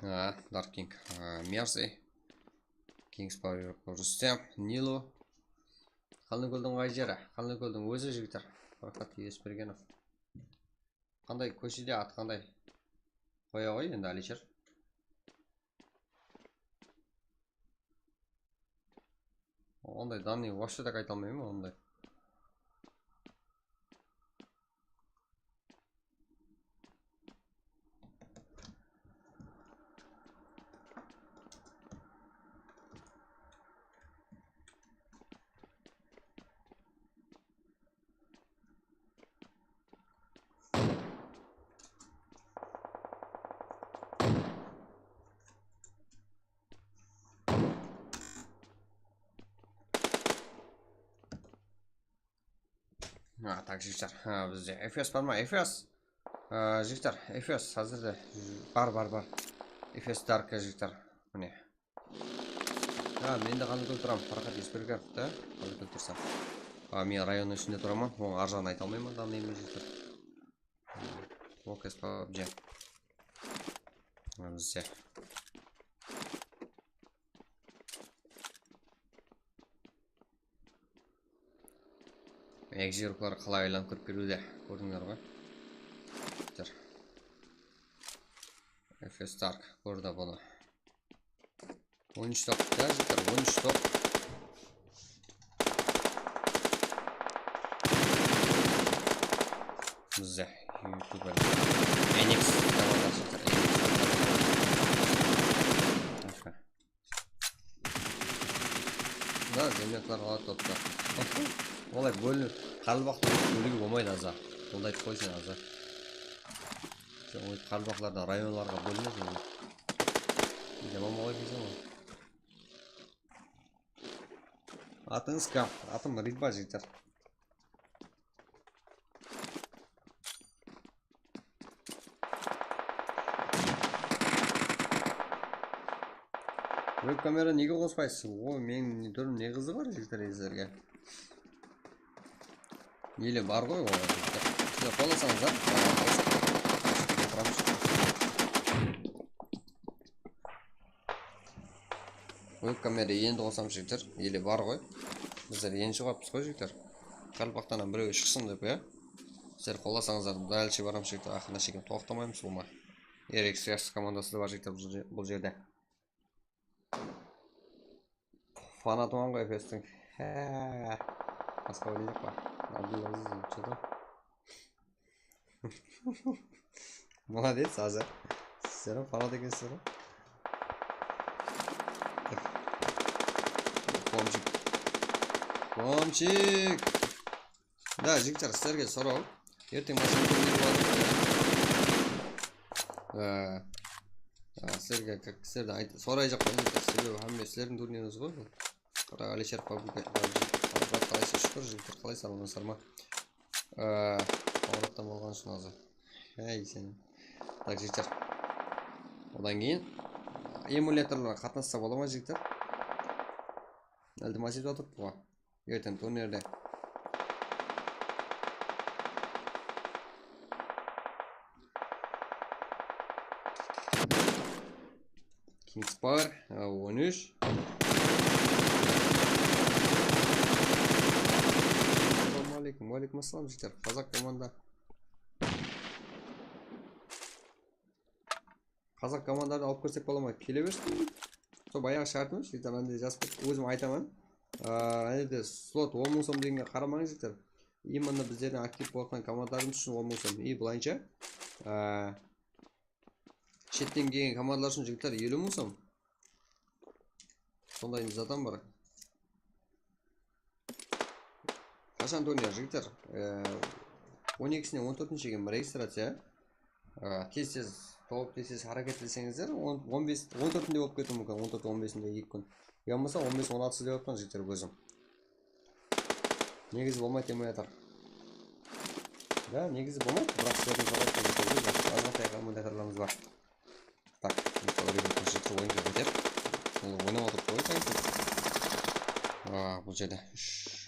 Ha, Dark King, ha, Mercy. Kings Power, Rustem, Nilo. Qanlıkóldiń qay jeri? Qanlıkóldiń ózi, jigitler. Farhad Esbergenov. Qanday kóshede at qanday? Qoya ǵoy endi, Alisher. Onday данные вообще так ayta almayman onday. Ha, tak, jigitler. Ha, bizde F S bar ma? F S. Ha, jigitler, F S házirde bar, bar, bar. F S Dark, jigitler. Mine. Ha, men de Qanlıkól turaman. Farhad Esbergenov ta. Qanlıkól tursam. Ha, men rayonnıń ishinde turaman. Onıń arjaǵın ayta almayman, данныйman, jigitler. Okey, PUBG. Bizde. Egziruklar qalay aylanıp kirip keliwde, kórdińler ǵoy. Tur. F S Dark kórdi bunı. On úsh top, ya, jigitler, on úsh top. Bizde youtuber Enix komandası, jigitler, Enix. Aha. Da, zemlyaklaǵa topta. Olay bólinip, qaraqalpaqta bóliwge bolmaydı, Aza. Onday aytıp qoy sen, Aza. Sen oyıp qaraqalpaqlardan rayonlarǵa bólinedi. Jaman bola ekensen ǵoy. Atıńız kim? Atım Ridba, jigitler. Web kamera nege qospaysız? O, meniń túrim ne qızı bar, jigitler, sizlerge? Ele bar ǵoy, oǵan, jigitler. Sizler qollasańız, a? Web kamera endi qosam, jigitler. Ele bar ǵoy. Bizler endi shıǵapız ǵoy, jigitler. Qaraqalpaqtan hám birew shıqsın dep, ya. Sizler qollasańızlar, dálshe baramız, jigitler. Aqırına shekem toqtamaymız, ulıwma. R X S komandası da bar, jigitler, bul jer-, bul jerde. Fanatıman ǵoy F S tiń. Há. Basqa oynayıq pa? Abdullaziz, что-то. Молодец, Aza. Sizler hám fanat ekensizler ǵoy. Komchik. Komchik. Da, jigitler, sizlerge soraw. Erteń basqa turnirim bar. Ee, a, sizlerge, sizlerden ayt-, sorayjaqpan, jigitler, sebebi hámme sizlerdiń turnirińiz ǵoy bul. Qara, Alisher, Pablo, Pablo, qalaysız, shúkir, jigitler, qalaysızlar, amansızlar ma? Ee, qońırattan bolǵan ushın azı. Hey, sen. Tak, jigitler. Odan keyin emulyatorlarǵa qatnassa bola ma, jigitler? Iltimas etip atırıptı ǵoy. Erteń turnirde. Kings Power, a, on úsh. Assalawma aleykum. Wa aleykum assalam, jigitler. Qazaq komanda. Qazaq komandalardı alıp kirsek bola ma? Kele bersin. Sol bayaǵı shártimiz, jigitler, mınanday jazıp qoyıptı, ózim aytaman. Aa, mına jerde slot on mıń som degenge qaramań, jigitler. Именно bizlerden aktiv bolatqan komandalarımız ushın on mıń som. И bılayınsha, aa, shetten kelgen komandalar ushın, jigitler, eliw mıń som. Sonday zatam bar. Qashan turniya, jigitler? E, on ekisinen on tórtinshi kelgen registraciya. E, tez-tez tawıp, tez-tez háreket etseńizler, on, on bes, on tórtinde bolıp ketiwi múmkin, on tórt, on besinde eki kún. Ya bolmasa on bes, on altısında dep atırman, jigitler, ózim. Negizi bolmaydı demey atır. Ya, negizi bolmaydı, biraq sizlerdiń azǵantay kommentatorlarımız bar. Tak, Nikola Rivers oyınǵa qaytar. Ol oynap otırıptı ǵoy, tanki. Aa, bul jerde úsh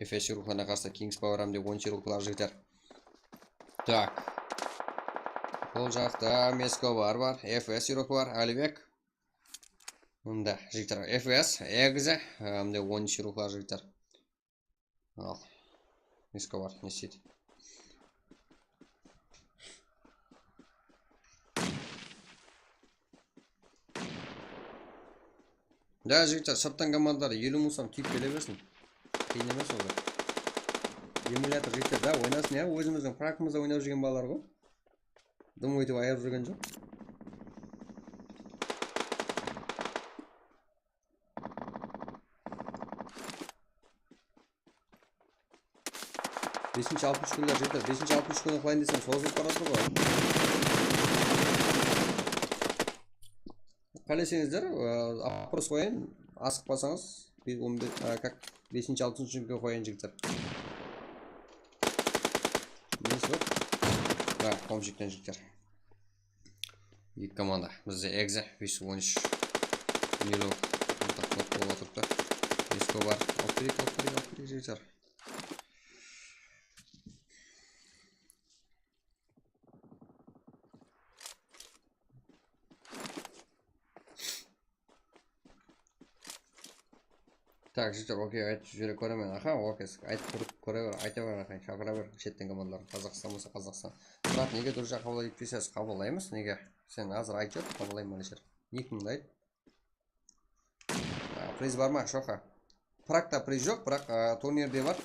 F S ruxlarına qarsı Kings Power hám de on ruxlar jigitler. Tak. Bul jaqta Meskobar bar, F S ruxı bar, Alibek. Mında jigitler F S, Exe hám de on ruxlar jigitler. Al. Miska bar, ne isteydi? Da, jigitler, sırttan komandalar eliw mıń som túyip kele bersin. Qıyın emes ol. Emulyator, jigitler, da, oynasın, ya, ózimizdiń prakımızda oynap júrgen balalar ǵoy. Dım óytip ayırıp júrgen joq. Besinshi, altınshı kúnler, jigitler, besinshi, altınshı kúni qılayın desem, sozılıp baradı ǵoy. Qáleseńizler, e, oпрос qoyayın, asıqpasańız, biz on bes, e, как, besinshi, altınshı kúnge qoyayın, jigitler. Nesi bar? Ha, komshikten, jigitler. Eki komanda. Bizde Exe, bes on úsh. Milo. Ortaq top bolıp atırıptı. Eskobar. Alıp bereyik, alıp bereyik, alıp bereyik, jigitler. Tak, jigitler, okey, aytıp júre kóremen. Aha, okey, aytıp turıp kóre ber, ayta ber, aqay, shaqıra ber, shetten komandalar, Qazaqstan bolsa Qazaqstan. Murat, nege durıs qabıllay etpeysez? Qabıllaymız, nege? Sen házir ayt, qabıllayman, Alisher. Eki mıńdı ayt. A, priz bar ma, Shoxa? Prakta priz joq, biraq, a, turnirde bar.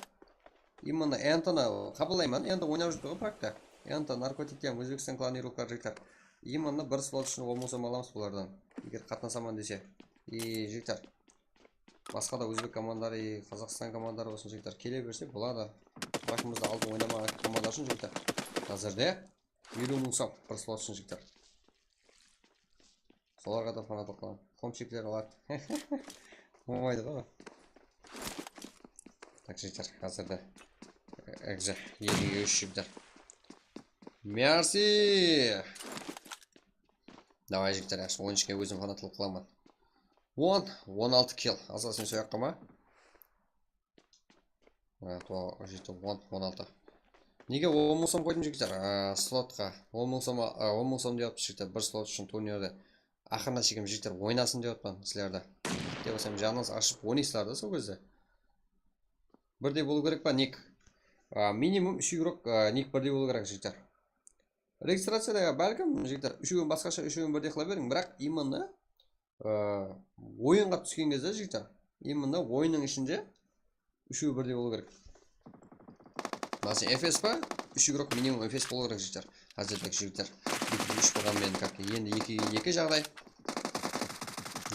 Именно Entoni qabıllayman, Ento oynap júripti ǵoy prakta. Ento, Narkotik hám Ózbekstan klanı ruxlar, jigitler. Именно bir slot ushın on mıń som alamız bulardan, eger qatnasaman dese. I, jigitler, basqa da ózbek komandaları, Qazaqstan komandaları bolsın, jigitler, kele berse boladı. Biraq bizde aldın oynamaǵan komandalar ushın, jigitler, házirde eliw mıń som bir slot ushın, jigitler. Solarǵa da fanatlıq qılaman. Komshikler aladı. Bolmaydı ǵoy. Tak, jigitler, házirde Exe ekige úsh, jigitler. Mersi! Davay, jigitler, yaqshı, on úshke ózim fanatlıq qılaman. On, on altı kill. Asasın soyaqqa ma? Ha, to-, jeti, on, on altı. Nege on mıń som qoydım, jigitler? A, slotqa. On mıń som, a, on mıń som dep atır, jigitler, bir slot ushın turnirde. Aqırına shekem, jigitler, oynasın dep atırman sizlerdi. Bitte bolsam, janıńız ashıp oynaysızlar da sol gezde. Birdey bolıw kerek pa, nik? A, minimum úsh igrok, a, nik birdey bolıw kerek, jigitler. Registraciyada, bálkim, jigitler, úshewin basqasha, úshewin birdey qıla beriń, biraq именно, ı, oyınǵa túsken gezde, jigitler, именно oyınnıń ishinde úshewi birdey bolıw kerek. Máselen, F S pa? Úsh igrok minimum F S bolıw kerek, jigitler. Házirdegi jigitler. Ekige úsh bolǵan menen, как, endi ekige eki jaǵday.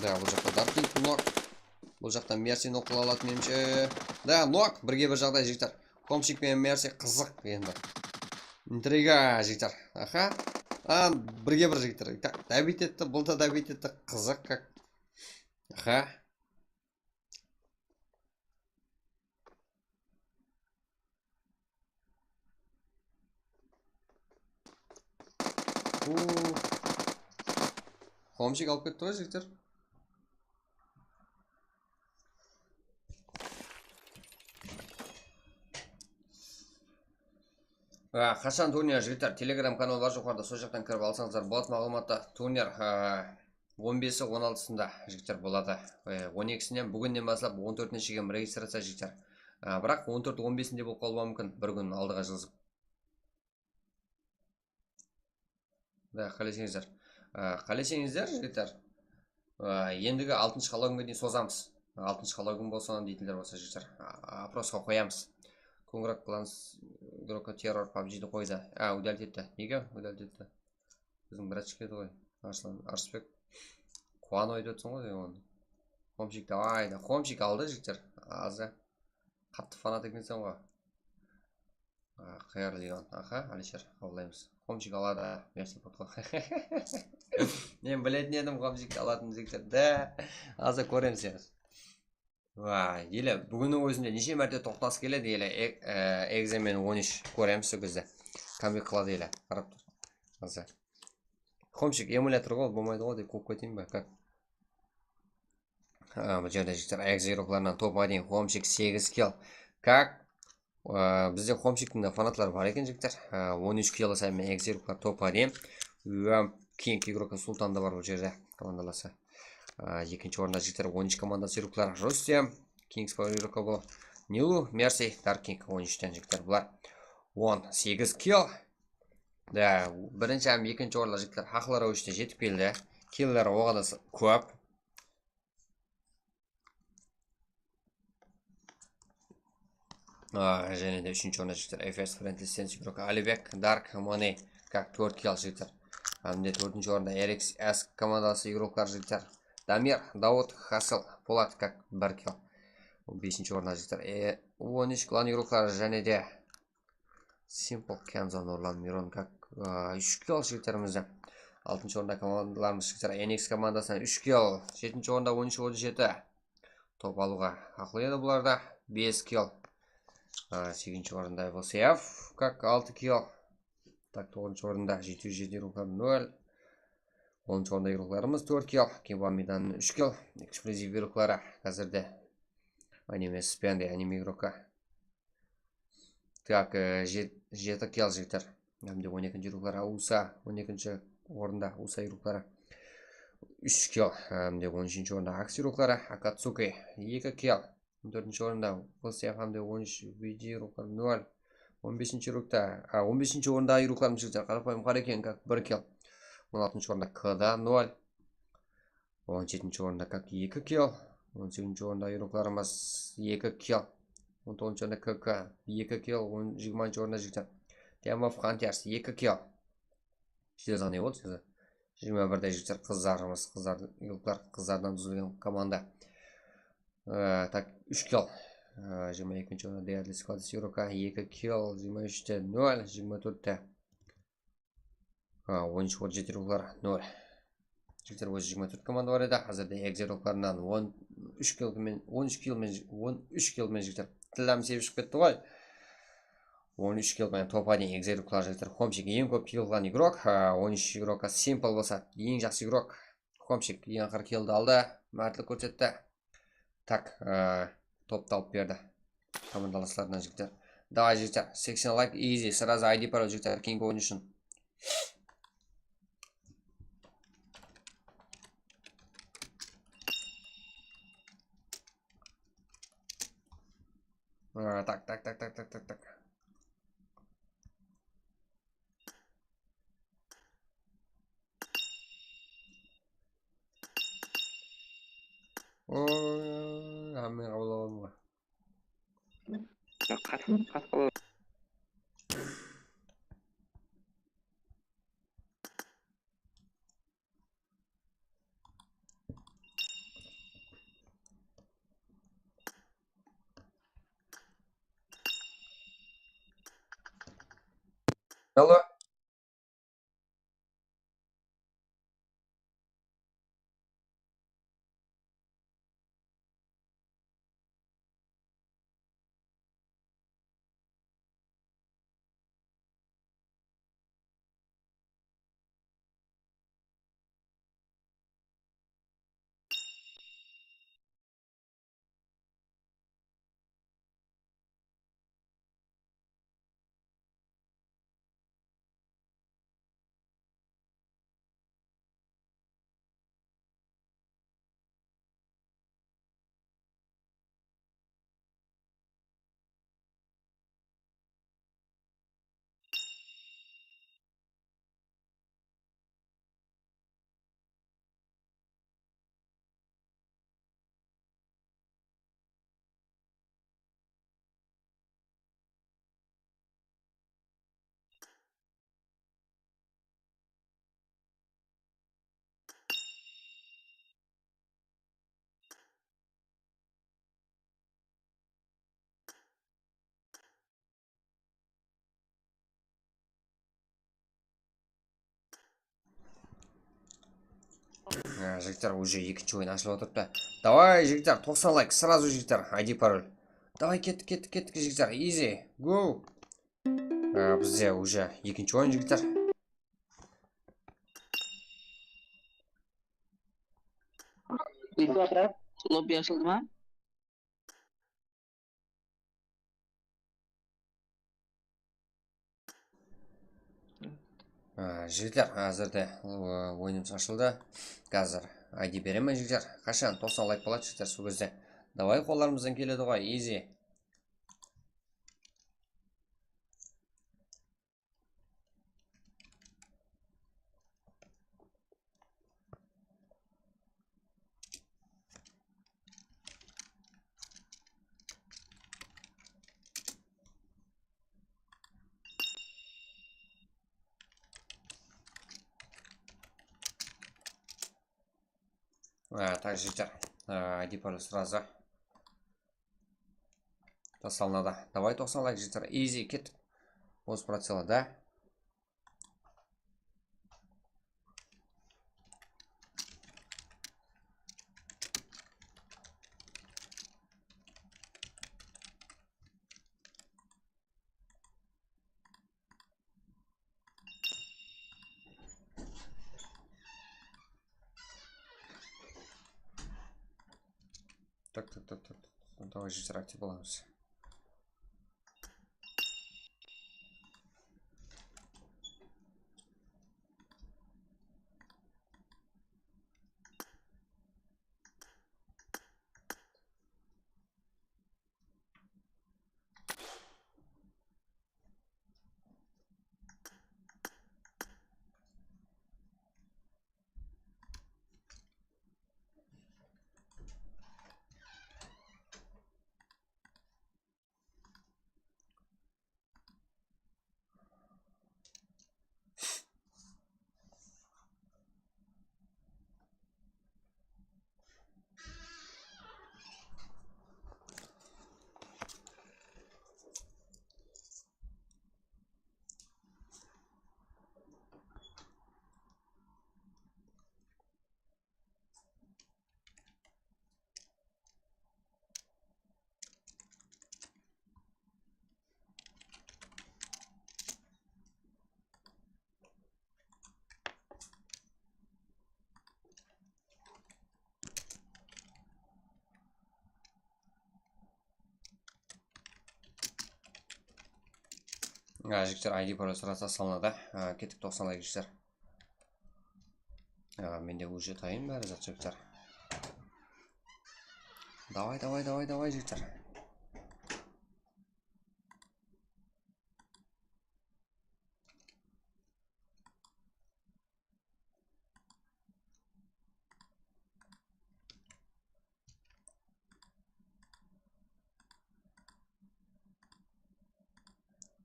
Da, bul jaqta Dark Knight nok. Bul jaqtan Mersi nok qıla aladı, menimshe. Da, nok, birge bir jaǵday, jigitler. Komshik penen Mersi qızıq endi. Intriga, jigitler. Aha. A, birge bir, jigitler. Tak, dabit etti, bul da dabit etti. Qızıq, как. Aha. U. Komshik alıp ketti ǵoy, jigitler. A, qashan turnir, jigitler? Telegram kanal bar joqarıda, sol jaqtan kirip alsańızlar boladı maǵlıwmattı. Turnir, a, on besi, on altısında, jigitler, boladı. E, on ekisinen, búginnen baslap on tórtine shekem registraciya, jigitler. A, biraq on tórt on besinde bolıp qalıwı múmkin, bir kún aldıǵa jılızıp. Da, qáleseńizler. Á, qáleseńizler, jigitler, á, endigi altınshı qalawǵa deyin sozamız. Altınshı qalaw kún bolsın deydiler bolsa, jigitler, á, oprosqa qoyamız. Kóńirek qılamız, игрока terror pabjidi qoydı. Á, udalить etti. Nege udalить etti? Biziń bratchik edi ǵoy, Arslan, Arsbek. Quwanıp aytıp atırsań ǵoy sen onı. Xomshik, davay da, Xomshik aldı, jigitler. Azı. Qattı fanat ekenseń ǵoy. A, qayerli deygen. Aha, Alisher, qabıllaymız. Xomshik aladı, merci, potko. Men biletin edim Xomshik alatın jigitlerdi. Azı kóremiz. Vay, ele, búginniń ózinde neshe márte toqtas keledi, ele, e, e, Exe menen on úsh kóremiz sol gezde. Comeback qıladı, ele, qarap tur. Azı. Xomshik emulyator ǵoy, bolmaydı ǵoy, dep qoyıp keteyin be, kak? A, bul jerde jigitler, Exe igroklarınan topqa deyin Xomshik segiz kill. Kak? A, bizde Xomshiktiń de fanatları bar eken, jigitler. A, on úsh kill sayın Exe igroklar topqa deyin. Uam King igroka Sultan da bar bul jerde komandalası. A, ekinshi orında jigitler on úsh komandası igroklari Rustem, Kings power igroka bul. Nilu, Mercy, Dark King on úshten jigitler bular. On segiz kill. Da, birinshi hám ekinshi orınlar jigitler haqlı ravishte jetip keldi. Killleri oǵada s-, kóp. A, jáne de úshinshi orında jigitler F S Friendly Sense igroka Alibek, Dark Money, kak, tórt kill jigitler. Hám de tórtinshi orında R X S komandası igrokları jigitler. Damir, Davut, Hasıl, Polat, kak, bir kill. Besinshi orında jigitler. E, on úsh klan igrokları jáne de Simple, Kenzo, Nurlan, Miron, kak, a, úsh kill jigitlerimizde. Altınshı orında komandalarımız jigitler N X komandasınan úsh kill. Jetinshi orında on úsh, on jeti. Top alıwǵa haqlı edi bular da. Bes kill. A, segizinshi orında V C F, kak, altı kill. Tak, toǵızınshı orında jeti júz jeti igroklar nol. Onınshı orında igroklarımız tórt kill. Keba Midan úsh kill. Eksploziv igrokları házirde. Anime Spen de anime igroka. Tak, e, je-, jeti kill jigitler. Hám de on ekinshi igroklar Ausa, on ekinshi orında Ausa igrokları. Úsh kill. Hám de on úshinshi orında Aks igrokları. Akatsuki eki kill. On tórtinshi orında V C F hám de on úsh V G igrokları nol. On besinshi igrokta, a, on besinshi orında igroklarımız jigitler, qarapayım qara eken, kak, bir kill. On altınshı orında K D nol. On jetinshi orında kak, eki kill. On segizinshi orında igroklarımız eki kill. On toǵızınshı orında K K eki kill. On, jigirmanshı orında jigitler Team of Hunters eki kill. Jigitler, ne boldı size? Jigirma birde jigitler qızlarımız, qızlar, igroklar, qızlardan dúzilgen komanda. E, tak, úsh kill. E, jigirma ekinshi orında Deadly Squad igroka eki kill, jigirma úshte nol, jigirma tórtte A, on úsh, on jeti igroklar nol. Jigitler, ózi jigirma tórt komanda bar edi. Házirde Exe igroklarınan on úsh kill men, on úsh kill men, on úsh kill men jigitler. Tillam sebiship ketti ǵoy. On úsh kill men topqa deyin Exe igroklar jigitler. Xomshik eń kóp kill qılǵan igrok. A, on úsh igrokka Simple bolsa eń jaqsı igrok. Xomshik eń aqırı killdi aldı. Mártlik kórsetti. Tak, e, toptı alıp berdi. Komandalaslarınan jigitler. Davay, jigitler, seksen layk, easy, сразу I D paro, jigitler, King oyın ushın. E, tak, tak, tak. Oy, hámme qabıl aldım ǵoy. Qatı, qatı qaladı. Allo. Á, jigitler, уже ekinshi oyın ashılıp otırıptı. Davay, jigitler, toqsan layk, сразу, jigitler, I D parol. Davay, kettik, kettik, kettik, jigitler, easy, go. Á, bizde уже ekinshi oyın, jigitler. Lobby ashıldı ma? Á, jigitler, házirde, o, oyınımız ashıldı. Házir I D beremen, jigitler. Qashan toqsan layk boladı, jigitler, sol gezde. Davay, qollarımızdan keledi ǵoy, easy. Á, так, jigitler. Á, I D parol сразу. Taslanadı. Davay, toqsan layk, jigitler. Easy, kettik. Bos прицелda. Так, так, так, так, так. Давай, jigitler, aktiv bolamız. Á, jigitler, I D parol сразу taslanadı. Á, kettik, toqsan layk, jigitler. Á, mende уже tayın bári zat, jigitler. Davay, davay, davay, davay, jigitler.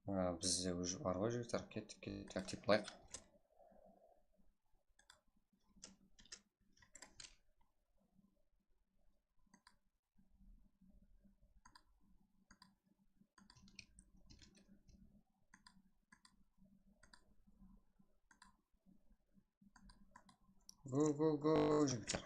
Á, bizde уже bar ǵoy, jigitler, kettik, kettik, aktiv bolayıq. Go, go, go, jigitler.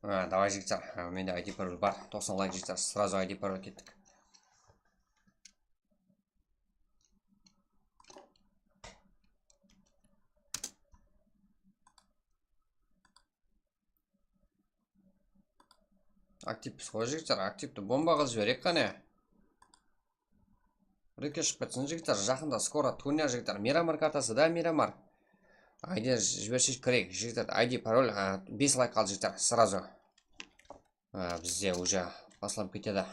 Ha, davay, jigitler. Ha, mende I D parol bar. Toqsan layk, jigitler. Сразу I D parol, kettik. Aktivpiz ǵoy, jigitler, aktivti bomba qılıp jibereyik qáne. Rike shıǵıp ketsin, jigitler, jaqında skoro turniya, jigitler. Miramar kartası da, Miramar. I D jibersek kireyik, jigitler, I D parol, a, bes layk qaldı, jigitler, сразу. A, bizde уже baslanıp ketedi.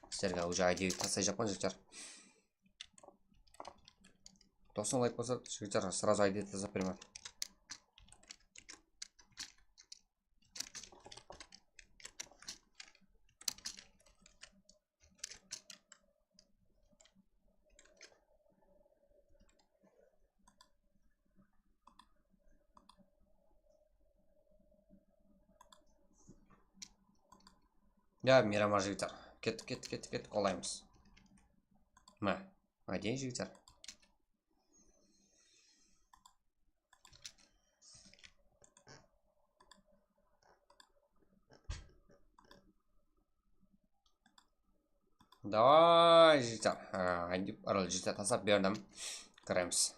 Sizlerge уже I D taslayjaqpan, jigitler. Toqsan layk bolsa, jigitler, сразу I D tasap beremen. Ya, Miramar jigitler. Kettik, kettik, kettik, kettik, qollaymız. Mine, aytayın, jigitler. Davay, jigitler. Ha, aytıp, arıl jigitler taslap berdim. Kiremiz.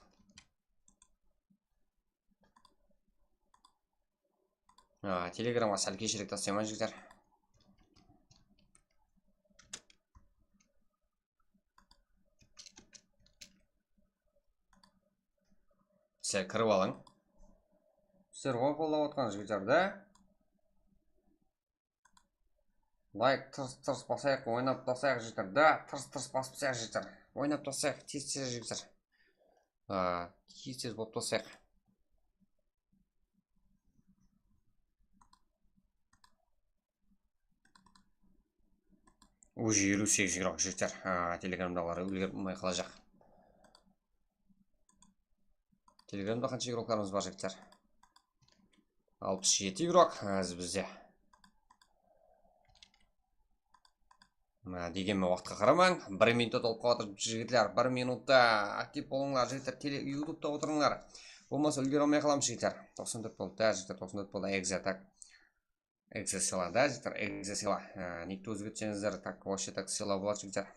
Ha, Telegramǵa sál keshirek taslayman, jigitler. Sizler kirip alıń. Sizler ǵoy qollap atqan jigitler da. Layk tırs-tırs basayıq, oynap taslayıq jigitler. Da, tırs-tırs basıp taslayıq jigitler. Oynap taslayıq, tez-tez jigitler. A, tez-tez bolıp taslayıq. Уже eliw segiz igrok jigitler. A, Telegramdaǵılar úlgerip bolmay qalajaq. Telegramda qansha igroklarımız bar, jigitler? Alpıs jeti igrok házir bizde. Mına, degenmen, waqıtqa qaramań. Bir minutta tolıp qalıp atır, jigitler. Bir minutta aktiv bolıńlar, jigitler. Tele-, YouTube'da otırıńlar. Bolmasa úlgere almay qalamız, jigitler. Toqsan tórt boldı, da, jigitler, toqsan tórt boldı. Exe, tak. Exe sıyla, da, jigitler, exe sıyla. Ha, nikti ózgertseńizler, tak, вообще, tak, sıyla bolar, jigitler.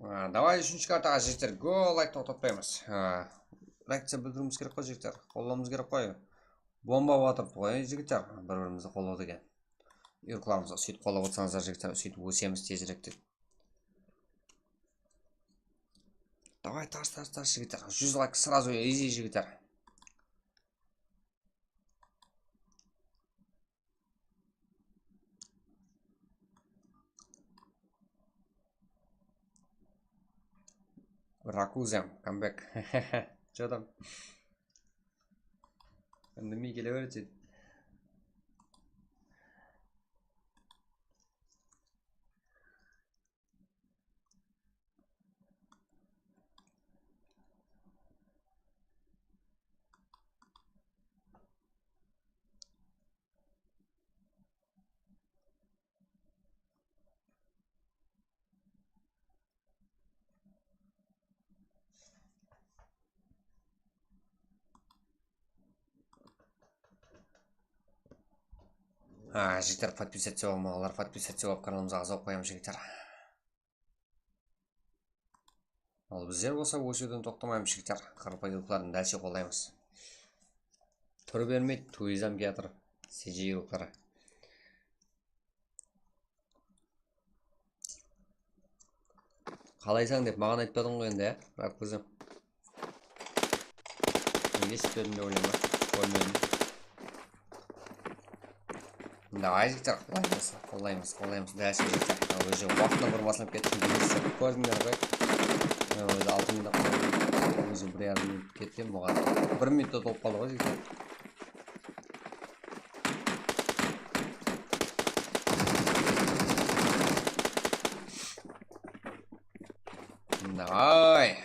A, davay, úshinshi kartaǵa, jigitler, go, layk toqtatpaymız. A, reakciya bildiriwimiz kerek ǵoy, jigitler. Qollawımız kerek ǵoy. Bomba atıp atırıptı ǵoy, jigitler. Bir-birimizdi qollaw degen. Igroklarımızdı sóytip qollap otırsańızlar, jigitler, sóytip ósemiz tezirek dep. Davay, tars, tars, tars, jigitler. Júz layk сразу, изи, jigitler. Rakuzem, comeback. Что там? Indemey kele beredi. A, jigitler, подписаться bolmaǵanlar подписаться bolıp, kanalımızǵa aǵza bolıp qoyamız, jigitler. Al bizler bolsa ósiwden toqtamaymız, jigitler. Qarapayıllıqlardı dálshe qollaymız. Túr bermeydi, turizm kiyatır. C G yılqları. Qalaysań dep maǵan aytpadıń ǵoy endi, ya, Rakuzem. Nege esitpedim dep oylayman. Kórmedim. Davay, jigitler, qollaymız, qollaymız, qollaymız. Dálshe, jigitler. Уже waqtına burın baslanıp kettim. Kórdińler ǵoy. Ózi altı minut, ózi bir yarım minut ketken buǵan. Bir minutta tolıp qaldı ǵoy, jigitler. Davay.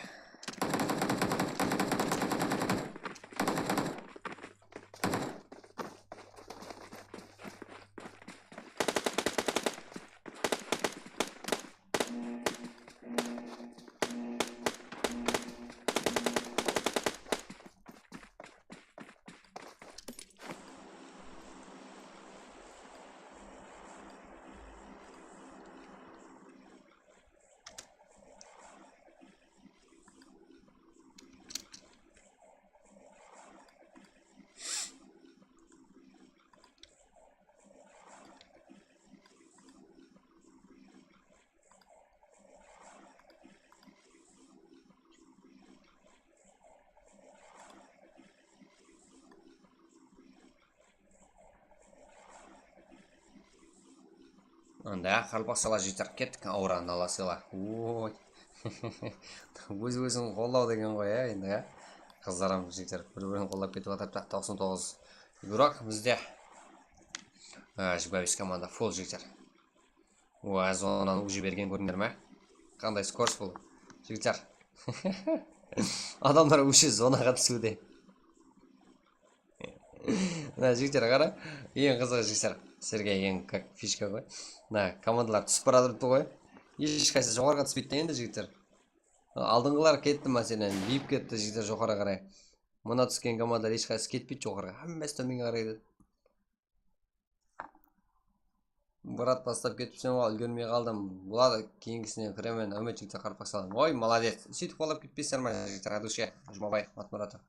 Mında qaraqalpaqshalar jigitler, kettik, auranı ala sıyla. Oy. Óz-ózin qollaw degen ǵoy, ya, endi, ya. Qızlar hám jigitler bir-birin qollap ketip atırıptı. Toqsan toǵız игрок bizde. Á, jigirma bes komanda, full jigitler. Oa, zonanı uje bergen kórdińler me? Qanday skorost bul, jigitler. Adamlar uje zonaǵa túsiwde. Mına, jigitler, qara. Eń qızıǵı, jigitler. Sizlerge eń kak fishka ǵoy. Mına, komandalar túsip baratırıptı ǵoy. Hesh qaysı joqarıǵa túspeydi de endi, jigitler. Aldınǵılar ketti, máselen, biyip ketti, jigitler, joqarıǵa qaray. Mına túsken komandalar hesh qaysı ketpeydi joqarıǵa. Hámmesi tómenge qaray ketedi. Brat, baslap ketipseń ǵoy, úlgermey qaldım. Boladı, keyingisine kiremen. Áwmet, jigitler, qaraqalpaqshalar. Oy, molodec. Sóytip qollap ketpeysiz me, jigitler? Adushe, Jumabay Matmuratov.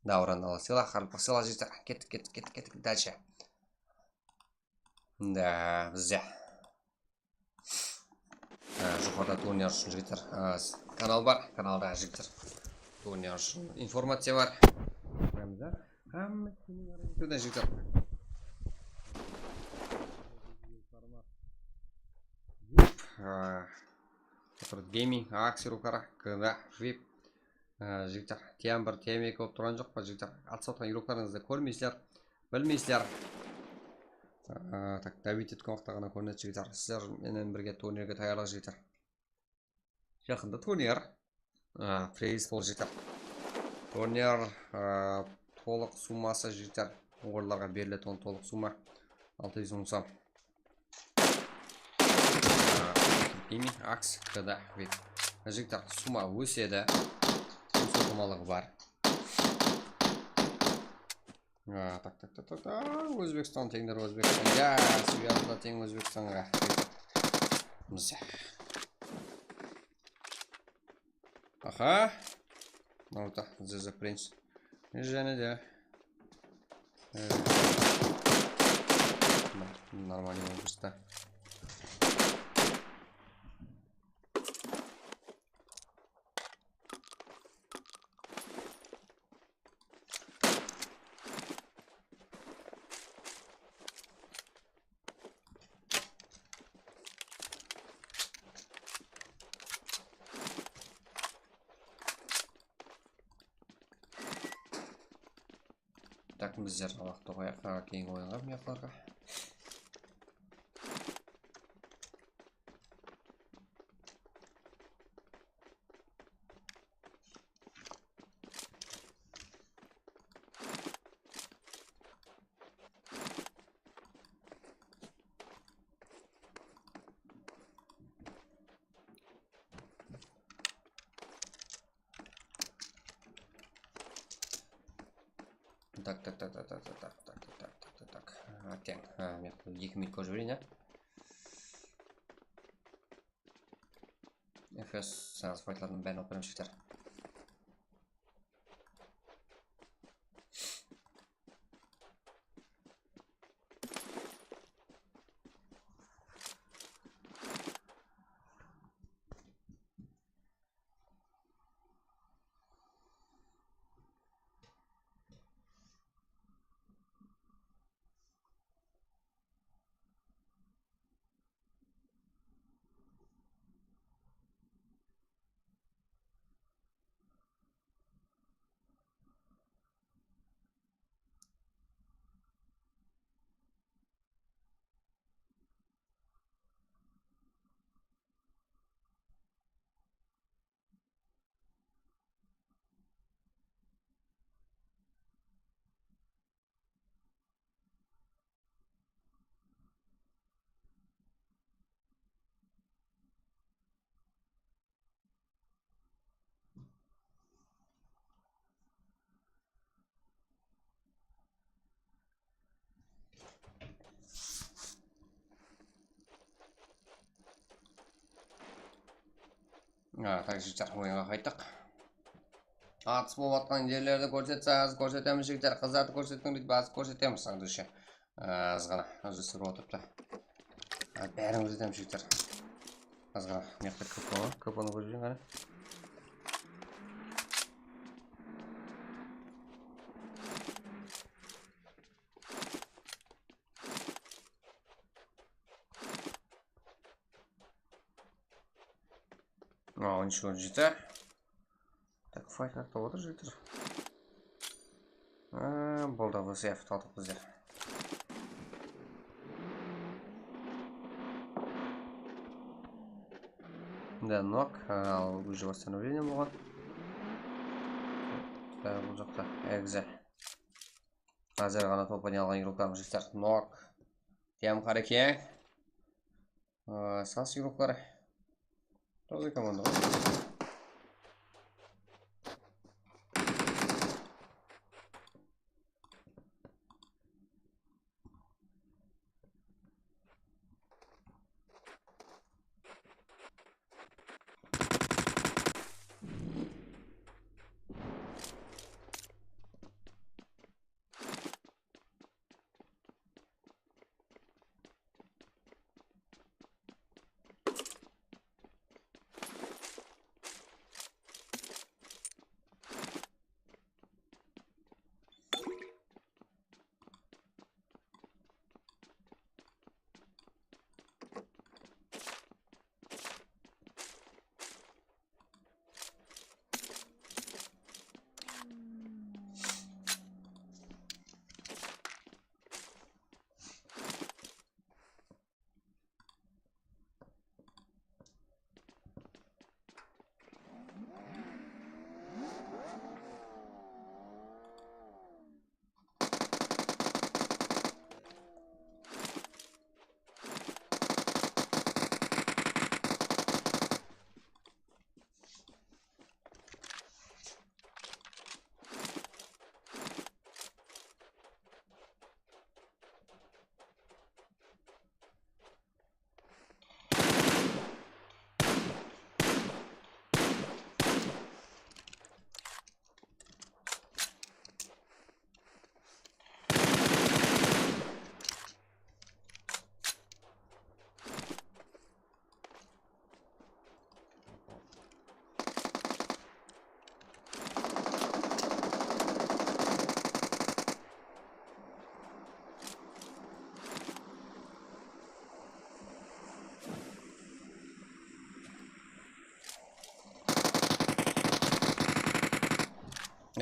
Davran ala sıyla, qaraqalpaqshalar, jigitler. Kettik, kettik, kettik, kettik. Dalshe. Da, bizde. Á, joqarıda turniir ushın, jigitler, á, s-, kanal bar, kanalda, jigitler, turniir ushın informaciya bar. Koyamız da. Hámme jigitler. Á, Gaming, Aksel, Ukara, K D, vip. Á, jigitler, tiyam bir, tiyam eki bolıp turǵan joq pa, jigitler? Atsa otqan игрокларıńızdı kórmeysizler, bilmeysizler. Á, tak, David etken waqıtta ǵana kórinedi, jigitler. Sizler menen birge turnirge tayarlıq, jigitler. Jaqında turnir. Á, priz bol, jigitler. Turnir, á, tolıq summası, jigitler, ońǵorlarǵa beriletuǵın tolıq summa altı júz mıń som. Á, Gaming, Aks, K D, vip. Jigitler, summa ósedi. Ósiw ıqtımallıǵı bar. Á, tak, tak, tak, tak, tak. Ózbekstan teńdir Ózbekstan. Ya, suyatla teń Ózbekstanǵa. Mıza. Aha. Mınaw da, The, The Prince. Jáne de. Ee, Нормально bolıp turıptı. Tak, bizler waqıt qoyaq, keyingi oyınǵa mıyaqlarǵa. Tak, tak, tak. Ha, teń. Ha, men eki minut kórip jibereyin, ya. F S srazı faytlardıń bárin alıp beremiz, jigitler. Ha, tak, jigitler, oyınǵa qayttıq. Atыс bolıp atqan jerlerdi kórsetse, házir kórsetemiz, jigitler. Qızlardı kórsetiń deydi, házir kórsetemiz, sadushe. Azǵana, ózi súrip otırıptı. Ha, bárin kórsetiń, jigitler. Azǵana, mıyaqta K P O, K P O-nı kórip jiberin, qáne. Nishon jeti. Tak, fayt qaqtap otır, jigitler. Aa, boldı, V S F taldıq bizler. Mında nok, al, уже восстановление bolǵan. Bul jaqta egze. Házir ǵana toplanıp alǵan yurıqlarımız, jigitler. Nok. Tiyam qara keń. Aa, sas yurıqlar. Taza komanda ǵoy.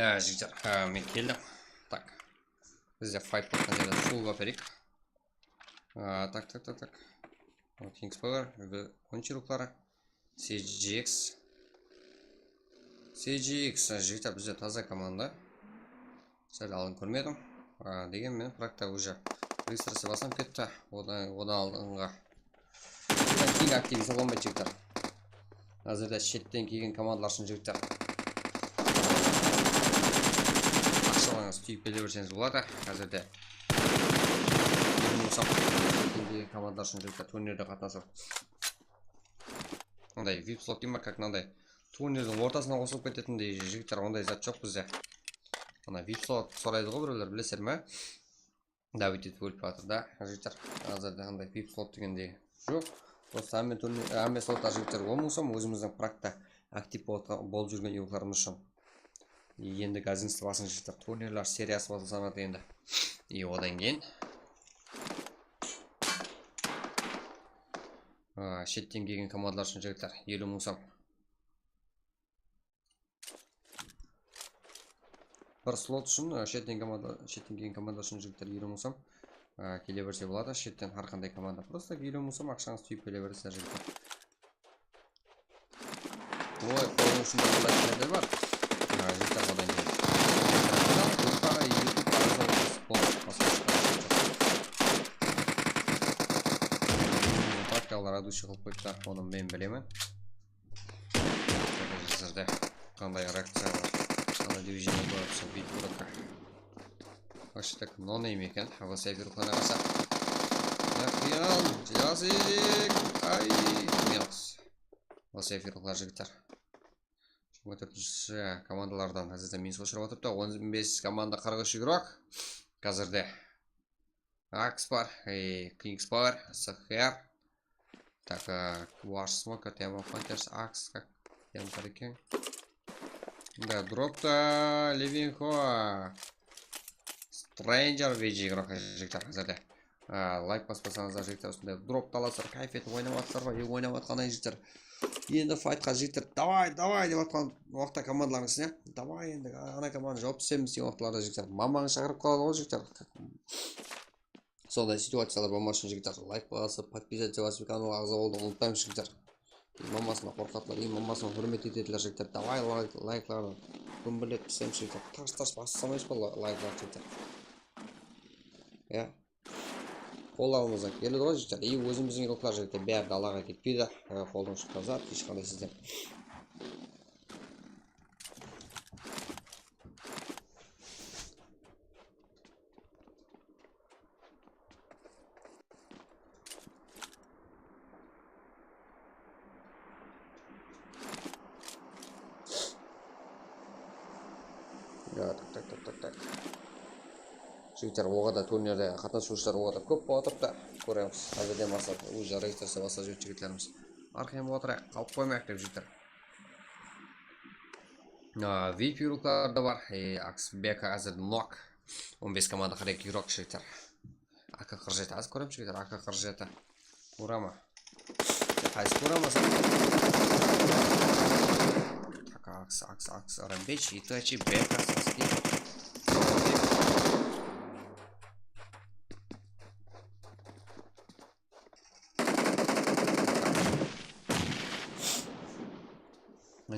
Á, jigitler, á, men keldim. Tak. Bizde fayt bolǵan jerde suw apereyik. Á, tak, tak, tak, tak. Kings Power, ve on yurıqları. C G X. C G X, jigitler, bizde taza komanda. Sál aldın kórmedim. Á, degen menen, birakta, уже registraciya baslanıp ketti. Odan, odan aldınǵı. Odan keyingi aktivist bolmaydı, jigitler. Házirde shetten kelgen komandalar ushın, jigitler, aqshalaryńızdı túyip kele berseńiz boladı. Házirde endi bolsa shetten kelgen komandalar ushın, jigitler, turnirde qatnasıw. Mınday vip slot deymen, как mınanday turnirdiń ortasına qosılıp ketetindey, jigitler, onday zat joq bizde. Mına vip slot soraydı ǵoy birewler, bilesizler me? Davit etip ólip atır da, jigitler. Házirde qanday vip slot degendey joq. Prosta hámme turnir, hámme slotlar, jigitler, on mıń som, ózimizdiń prakta aktiv bolıp, bolıp júrgen yurıqlarımız ushın. Endi gazin basın, jigitler, turnirler seriyası basılsa endi. E, odan keyin A, shetten kelgen komandalar ushın, jigitler, eliw mıń som. Bir slot ushın, a, shetten komanda, shetten kelgen komandalar ushın, jigitler, eliw mıń som, a, kele berse boladı. Shetten hár qanday komanda prosta eliw mıń som aqshańızdı túyip kele beresiz, jigitler. Oy, qoldıń ushında bunday jerde bar. A, jigitler, odan keyin. Qara, YouTube, qara, basqa, basqa. Praktikallar adushi qılıp qoyıptı, onı men bilemen. Sizlerde qanday reakciya bar, qanday divizionlar bar, sol buytip qoyıptı. Вообще так, no name eken, V S F yurıqlarına qarsa. Yaqıyan, Jasik, ay, minus. V S F yurıqlar, jigitler. Jigirma tórtinshi komandalardan házirde minusqa ushırap atırıptı. On bes komanda, qırq úsh igrok. Házirde Aks bar, e, Kings bar, S H R. Так, e, War Smoker, Diamond Hunters, Aks, как, Diamond eken. Da, dropta, Living Hoa. Stranger V G igrok, jigitler, házirde. A, layk baspasańızlar, jigitler, usınday dropta alasızlar, kayf etip oynap atsızlar ba, e, oynap atqanday, jigitler. Endi faytqa jigitler, davay, davay dep atqan waqıtta komandalardıń ishine, davay endi, ana komanda jawap túsemiz degen waqıtlarda jigitler, mamań shaqırıp qaladı ǵoy jigitler. Sonday situaciyalar bolmas ushın jigitler, layk basıp, podpisаться basıp, kanalǵa aǵza bolıwdı umıtpań jigitler. Mamasına qorqadılar, mamasına húrmet etediler jigitler. Davay layk, layklardı gúmbirlep túsemiz jigitler. Tars-tars basıp salmaysız ba la-, layklardı jigitler? Ya. Qollarımızdan keledi ǵoy jigitler. И ózimizdiń yılqılar jigitler, bári dalaǵa ketpeydi. E, qoldan shıqqan zat hesh qanday sizden. Ya, tak, tak, tak, tak, tak. Jigitler, oǵada turnirde qatnasıwshılar oǵada kóp bolıp atırıptı. Kóremiz. Házirden baslap, óz registraciya baslap júredi jigitlerimiz. Arqayın bolıp atırayıq, qalıp qoymayıq dep jigitler. A, V I P yurıqlar da bar. E, Aks Beka házir nok. On bes komanda qırq eki yuraq jigitler. A K qırq jeti, házir kóremiz jigitler, A K qırq jeti. Urama. Qaysı urama sen? Tak, Aks, Aks, Aks, Rampage, Itachi, Beka, Sasuke.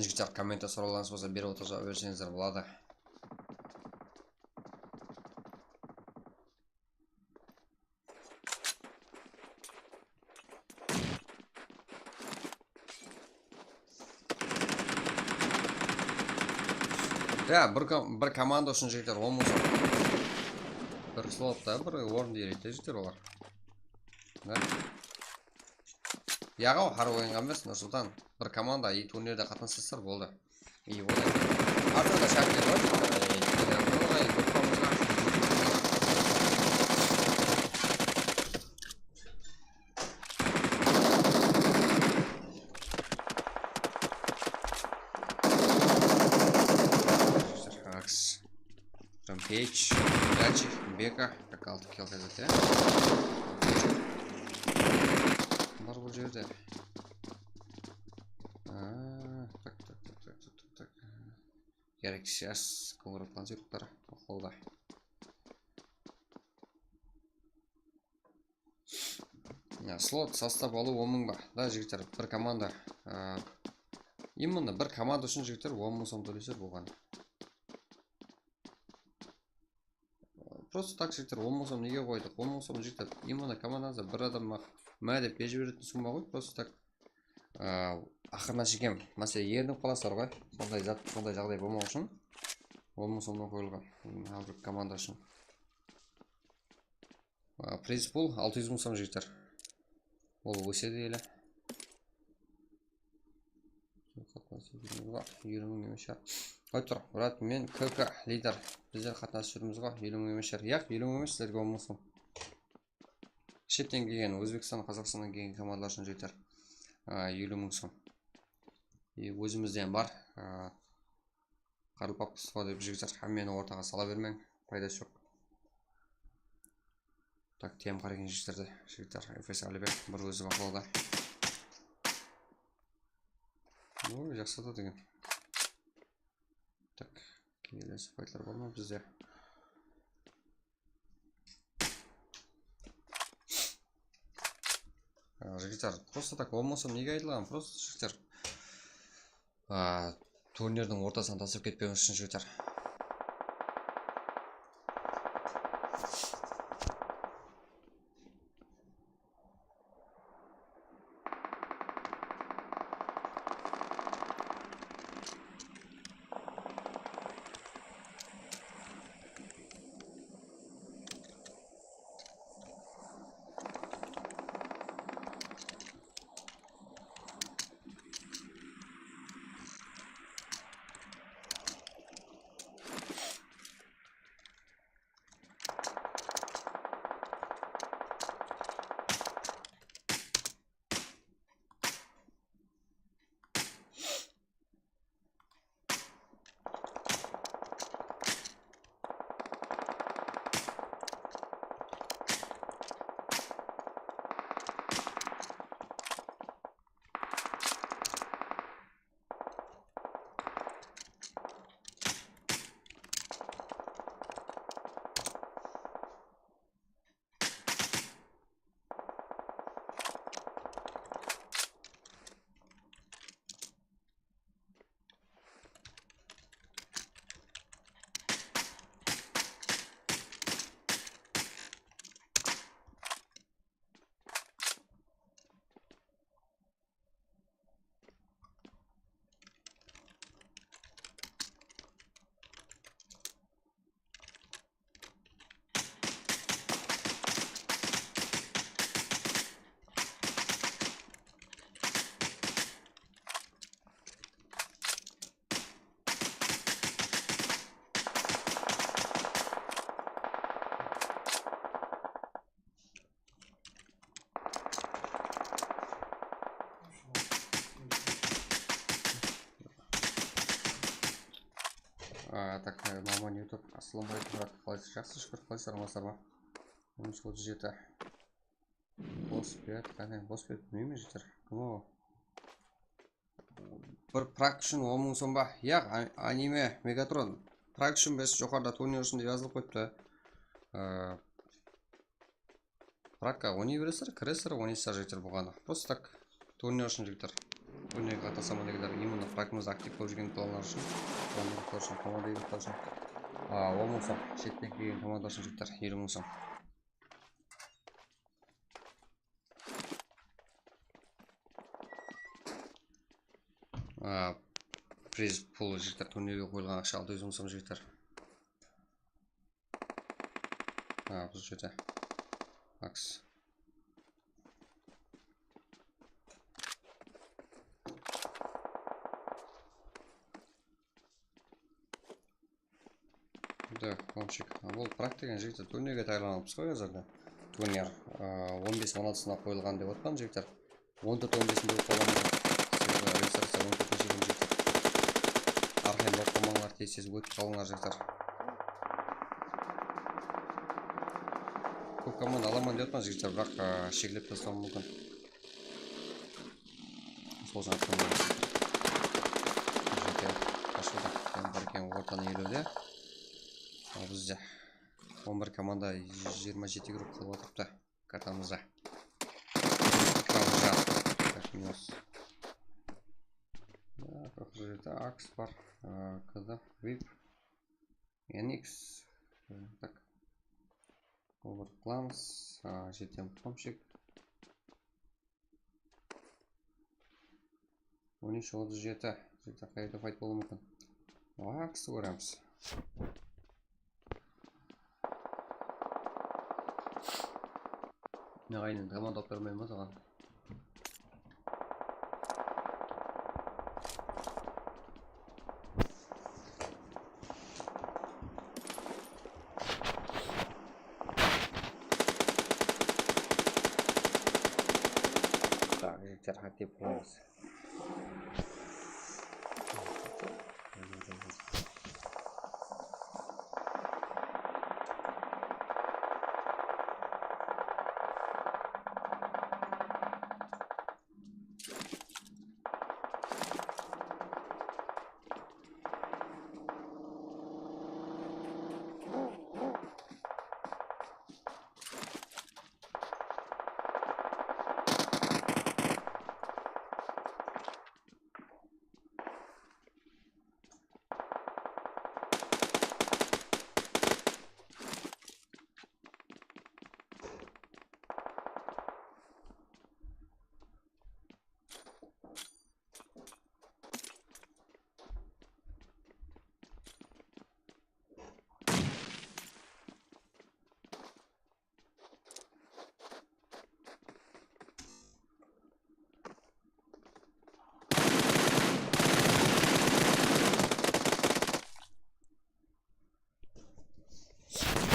Jigitler, kommentte sorawlarıńız bolsa berip otırıp berseńizler boladı. Ya, bir kom-, bir komanda ushın jigitler, on mıń som. Bir slotta bir orın iyeleydi jigitler olar. Ya. Yaǵaw, hár oyınǵa emes, Nursultan. Bir komanda, e, turnirde qatnasasızlar, boldı. E, olar. Artıq da shártler bar. E, e, Aks. Rampage, Itachi, Beka, tak, altı kill házir, ya. Bar bul jerde. Aa, tak, tak, tak. Gerek, сейчас, kóńirek atlanıp júripti, aqılda. Ya, slot, sostav alıw on mıń ba? Da, jigitler, bir komanda, a, именно bir komanda ushın, jigitler, on mıń som tólese bolǵan. Просто так, jigitler, on mıń som nege qoydıq? On mıń som, jigitler, именно komandańızda bir adam ma, ma dep berip jiberetin summa ǵoy, просто так. A, aqırına shekem, máselen, erinip qalasızlar ǵoy. Sonday zat, sonday jaǵday bolmaw ushın on mıń somnan qoyılǵan. Hár bir komanda ushın. A, priz pul altı júz mıń som, jigitler. Ol ósedi ele. Eliw mıń emes shar. Qoyıp tur, brat, men K K lider. Bizler qatnasıp júrmiz ǵoy, eliw mıń emes shar. Yaq, eliw mıń emes, sizlerge on mıń som. Shetten kelgen, Ózbekstan, Qazaqstannan kelgen komandalar ushın jeter. A, eliw mıń som. E, ózimizden bar. A, qarılpap qısqa dep jigitler, hámmeni ortaǵa sala bermeń, paydası joq. Tak, T M qaraǵan jigitler de, jigitler, F S Alibek, bir ózi baqlawda. Oy, jaqsı atadi eken. Tak, kelesi faytlar bar ma bizde? A, jigitler, просто так, on mıń som nege aytılǵan? Просто, jigitler, a, turnirdiń ortasınan taslap ketpewińiz ushın, jigitler. Maman YouTube, assalamu aleykum, brat. Qalaysız? Jaqsı, shúkir. Qalaysızlar, amansızlar ma? On úsh otız jeti. Bospet, qáne, Bospet bilmeymen, jigitler. Kim o? Bir prak ushın on mıń som ba? Yaq, a-, anime, Megatron. Prak ushın bes, joqarıda turnir ushın dep jazılıp qoyıptı. Ee, Prakka oynay beresizler, kiresizler, oynaysızlar, jigitler, buǵana. Просто так, turnir ushın, jigitler. Turnirge qatnasaman degenler, именно prakımızda aktiv bolıp júrgen planlar ushın. Planlar ushın, komanda yigitler ushın. A, on mıń som, shetten kelgen komanda ushın, jigitler, eliw mıń som. A, priz pul, jigitler, turnirge qoyılǵan aqsha altı júz mıń som, jigitler. Ha, bul jerde. Aks. Da, komshik. Ha, bul prak degen jigitler turnirge tayarlanıpsız ǵoy házirde. Turnir, ıı, on bes on altısına qoyılǵan dep otpan, jigitler. On tórt on besinde bolıp qalǵan. Sizler registraciya on tórtinshi kúni jigitler. Arqayın bolıp qalmańlar, tez-tez ótip qalıńlar, jigitler. Kóp komanda alaman dep otpan, jigitler, biraq, ıı, sheklep taslawım múmkin. Sol jaqtan jigitler. Bul jerde qashıwda. Bar eken, ortanı eliwde. Al bizde on bir komanda, jigirma jeti grup qalıp atırıptı. Kartamızda. Kalja. Tak, minus. Qırq jeti aks bar. K D, vip. N X. Tak. Overclams. Jetem komshik. On úsh otız jeti. Jeti qayerda payt bolıwı múmkin? Aks kóremiz. Aǵayin, endi komanda alıp bermeymen ba saǵan? Tak, jigitler, qáte qoyamız.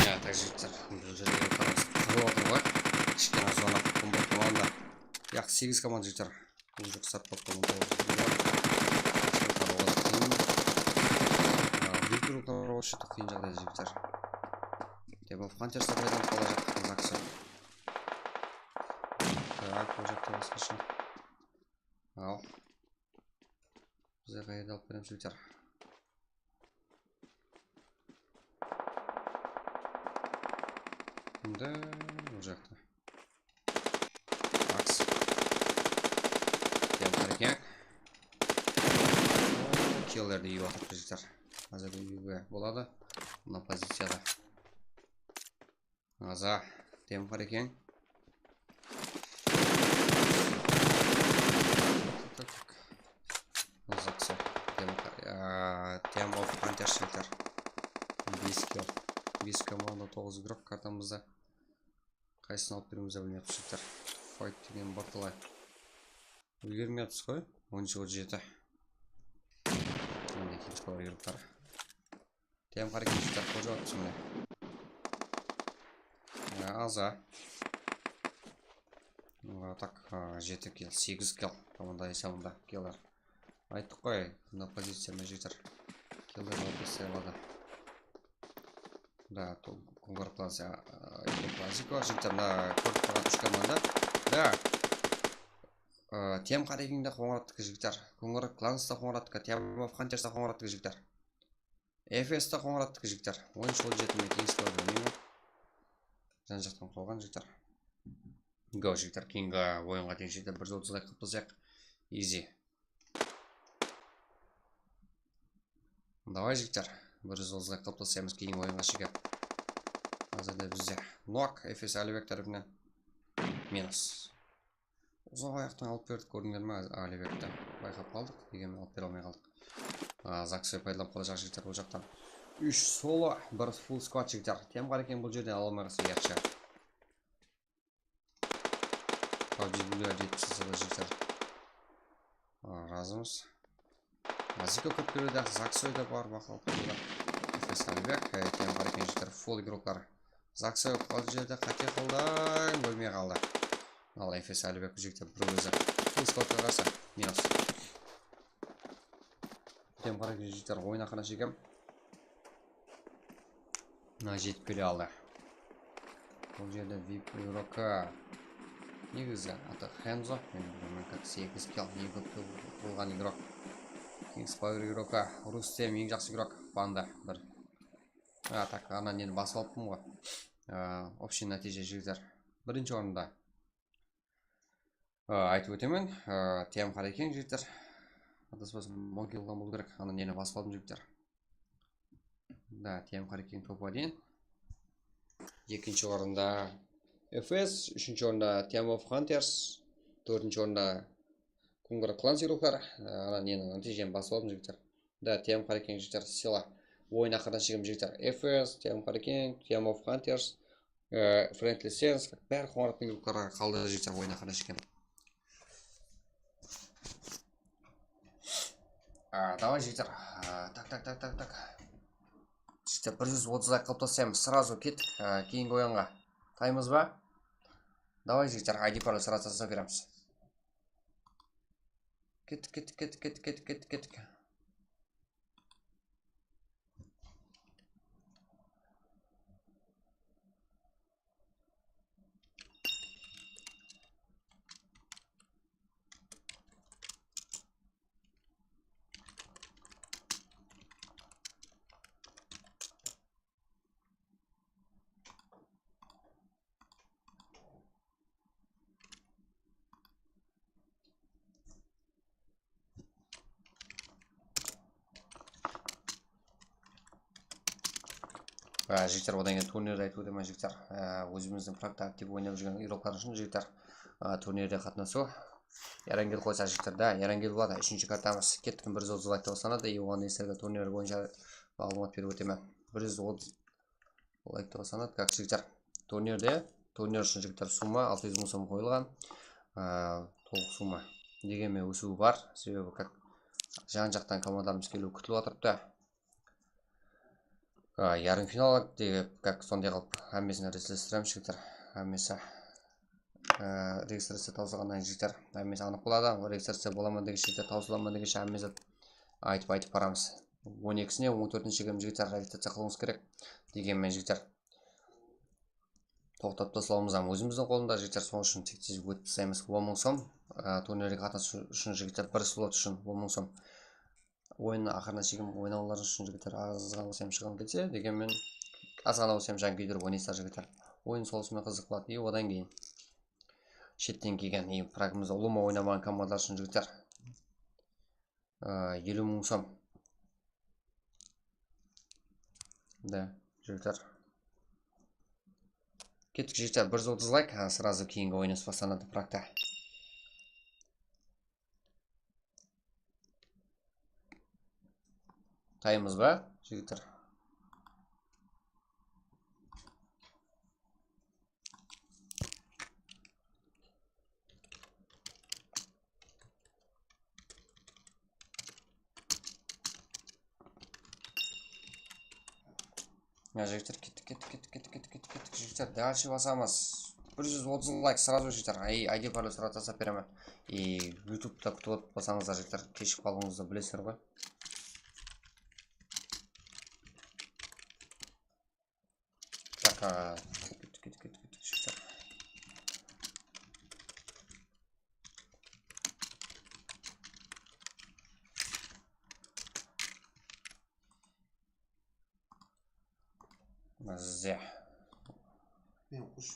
Ya, tak, jigitler, bul jerde qarańız, qurıp atır ǵoy. Kishkene zona, komanda. Yaq, segiz komanda, jigitler. Bul jaq sarplaptı, on toǵız. Bul jaq qıyın. Aa, bul gruppalar orıssha qıyın jaǵdayda, jigitler. Dev of Hunters paydalanıp qalajaq, Zaksa. Tak, bul jaqta basqasha. Al. Bizge qayerde alıp beremiz, jigitler? Endi bul jaqta. Aks. Tem eken. Killerdi uyip atırıptı, jigitler. Házir uyıwge boladı. Mına poziciyada. Aza, tem bar eken. Azaqsa, tem, a, Tem of Hunters, jigitler. Bes kill. Bes komanda, toǵız igrok kartamızda. Qaysısın alıp beremiz dep bilmey atırmız, jigitler. Fight degen birtalay. Úlgermey atırmız ǵoy. On úsh otız jeti. Mine, kelip qoyar igroklar. Tem bar eken, jigitler, qojawatpız mine. Ya, aza. A, tak, a, jeti kill, segiz kill. Komanda esabında killer. Ayttıq ǵoy, mına poziciya mına jigitler. Killer alıp ketse boladı. Da, Kungara Clans, a, a, Classico, jigitler, mına kórip turǵan úsh komanda. Da, a, T M Hurricane de qońırattiki, jigitler. Kungara Clans da qońırattiki, Team of Hunters da qońırattiki, jigitler. F S te qońırattiki, jigitler. Oyın sol jetimde keńis berip bilmeymen. Jan-jaqtan quralǵan, jigitler. Go, jigitler, keyingi oyınǵa deyin, jigitler, bir jul dizlayk qılıp taslayıq. Easy. Davay, jigitler, bir jul dizlayk qılıp taslaymız keyingi oyınǵa shekem. Házirde bizde nok, F S Alibek tárepinen. Minus. Uzaq ayaqtan alıp berdik, kórdińler me, Alibekti? Bayqap qaldıq, degen alıp bere almay qaldıq. A, Zaksoy paydalanıp qalajaq, jigitler, bul jaqtan. Úsh solo, bir full squad, jigitler. T M Hurricane bul jerden ala almay qalsa, yaqshı. PUBG Blue jetpis solo, jigitler. A, razımız. Maziko kirip keledi, Zaksoy da bar, baqlap turdı. F S Alibek, e, T M Hurricane jigitler, full igroklar. Zaksoy bul jerde qáte qıldı, ólmey qaldı. Al, F S Alibek, jigitler, bir ózi. Full squadqa qarsı, minus. T M Hurricane jigitler, oyın aqırına shekem. Mına jetip kele aldı. Bul jerde vip igroka. Negizi atı Henzo. Men bilmeymen, как segiz kill, eki kill bolǵan igrok. Kings Power igroka. Rustem, eń jaqsı igrok. Panda bir. A, tak, ana neni basıp alıppım ǵoy. A, общий nátiyje, jigitler. Birinshi orında. A, aytıp ótemen, a, T M Hurricane, jigitler. Adaspasam, on kill bolǵan bolıw kerek. Ana neni basıp aldım, jigitler. Da, T M Hurricane top один. Ekinshi orında F S, úshinshi orında Team of Hunters, tórtinshi orında Kungara Clans igrokları. A, ana neni, nátiyjeni basıp aldım, jigitler. Da, T M Hurricane, jigitler, sila. Oyın aqırına shekem, jigitler, F S, T M Hurricane, Team of Hunters, e, Friendly Sense, bári qońırattın igrokları qaldı, jigitler, oyın aqırına shekem. A, davay, jigitler. A, tak, tak, tak, tak, tak. Jigitler, bir júz otız layk qılıp taslaymız. Srazu kettik, a, keyingi oyınǵa. Taymız ba? Davay, jigitler, I D parol srazu taslap beremiz. Kettik, kettik, kettik, kettik, kettik, kettik, kettik. Á, jigitler, odan keyin turnirdi aytıp ótemen, jigitler. Á, ózimizdiń proaktiv oynap júrgen igroklar ushın, jigitler, á, turnirde qatnasıw. Erangel qoysa, jigitler, da, Erangel boladı, úshinshi kartamız. Kettik, bir júz otız layk ta baslanadı, и oǵan sizlerge turnir boyınsha maǵlıwmat berip ótemen. Bir júz otız layk ta baslanadı, как, jigitler. Turnirde, turnir ushın, jigitler, summa altı júz mıń som qoyılǵan. Á, tolıq summa. Degen menen ósiwi bar. Sebebi, как, jan-jaqtan komandalarımız keliwi kútilip atırıptı. Á, yarım final dep, как, sonday qılıp, hámmesin registratiram, jigitler. Hámmesi, á, registraciya tawsılǵannan keyin, jigitler, hámmesi anıq boladı. Registraciya bolaman degenshe, jigitler, tawsılaman degenshe, hámmesi aytıp, aytıp baramız. On ekisine, on tórtinshi kúni, jigitler, registraciya qılıwıńız kerek. Degen menen, jigitler, toqtatıp taslawımız hám ózimizdiń qolında, jigitler, sonıń ushın tez-tez ótip taslaymız. On mıń som, á, turnirge qatnasıw ushın, jigitler, bir slot ushın on mıń som. Oyın aqırına shekem oynawlarıńız ushın, jigitler, azǵana bolsa hám shıǵıń ketse, degen menen azǵana bolsa hám jan kúydirip oynaysızlar, jigitler. Oyın solısı menen qızıq boladı. И odan keyin shetten kelgen, и pragımızda ulıwma oynamaǵan komandalar ushın, jigitler, á, eliw mıń som. Da, jigitler. Kettik, jigitler, bir júz otız layk, ha, srazu keyingi oyınımız baslanadı, pragta. Taymız ba, jigitler? Ya, jigitler, kettik, kettik, kettik, jigitler, дальше basamız. Bir júz otız layk srazu, jigitler. Ay, I D parol srazu taslap beremen. И YouTube-ta kútip otırıp qalsańızlar, jigitler, keshigip qalıwıńızdı bilesizler ǵoy. Oppa. Kettik, kettik, kettik, kettik, shıqsaq. Mızzeh. Men qus.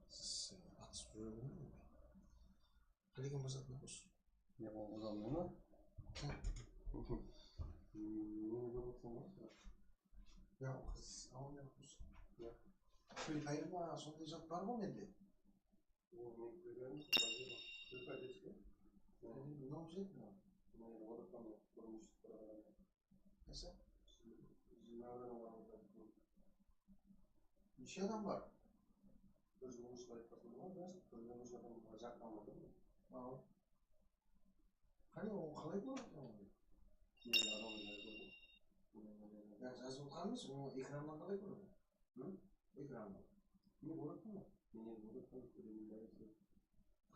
Siz atısıp júre bermeń. Qálegen bir zatın qos. Ne qılǵan qos almay ma? Meni kórip atsań ba? Ya, qız, almay qos. Ya. Kúl qayırma, sonday zat bar ǵo mende. O, men kúlgen, kúl qayda eske? Mınaw zat mınaw. Men odırtqan bir mushık bir adam. Nesi? Neshe adam bar? Bir jumıs qılıp atırman, bir jumıs adam jaqtan otır. Al. Qáne, oǵan qalay boladı ekan onday? Men adam Ya, jazıp otqan emes, onı ekrannan qalay kóredi? Hı? Ekrannan. Ne boladı mı? Men boladı mı? Kóremen, bári kóredi.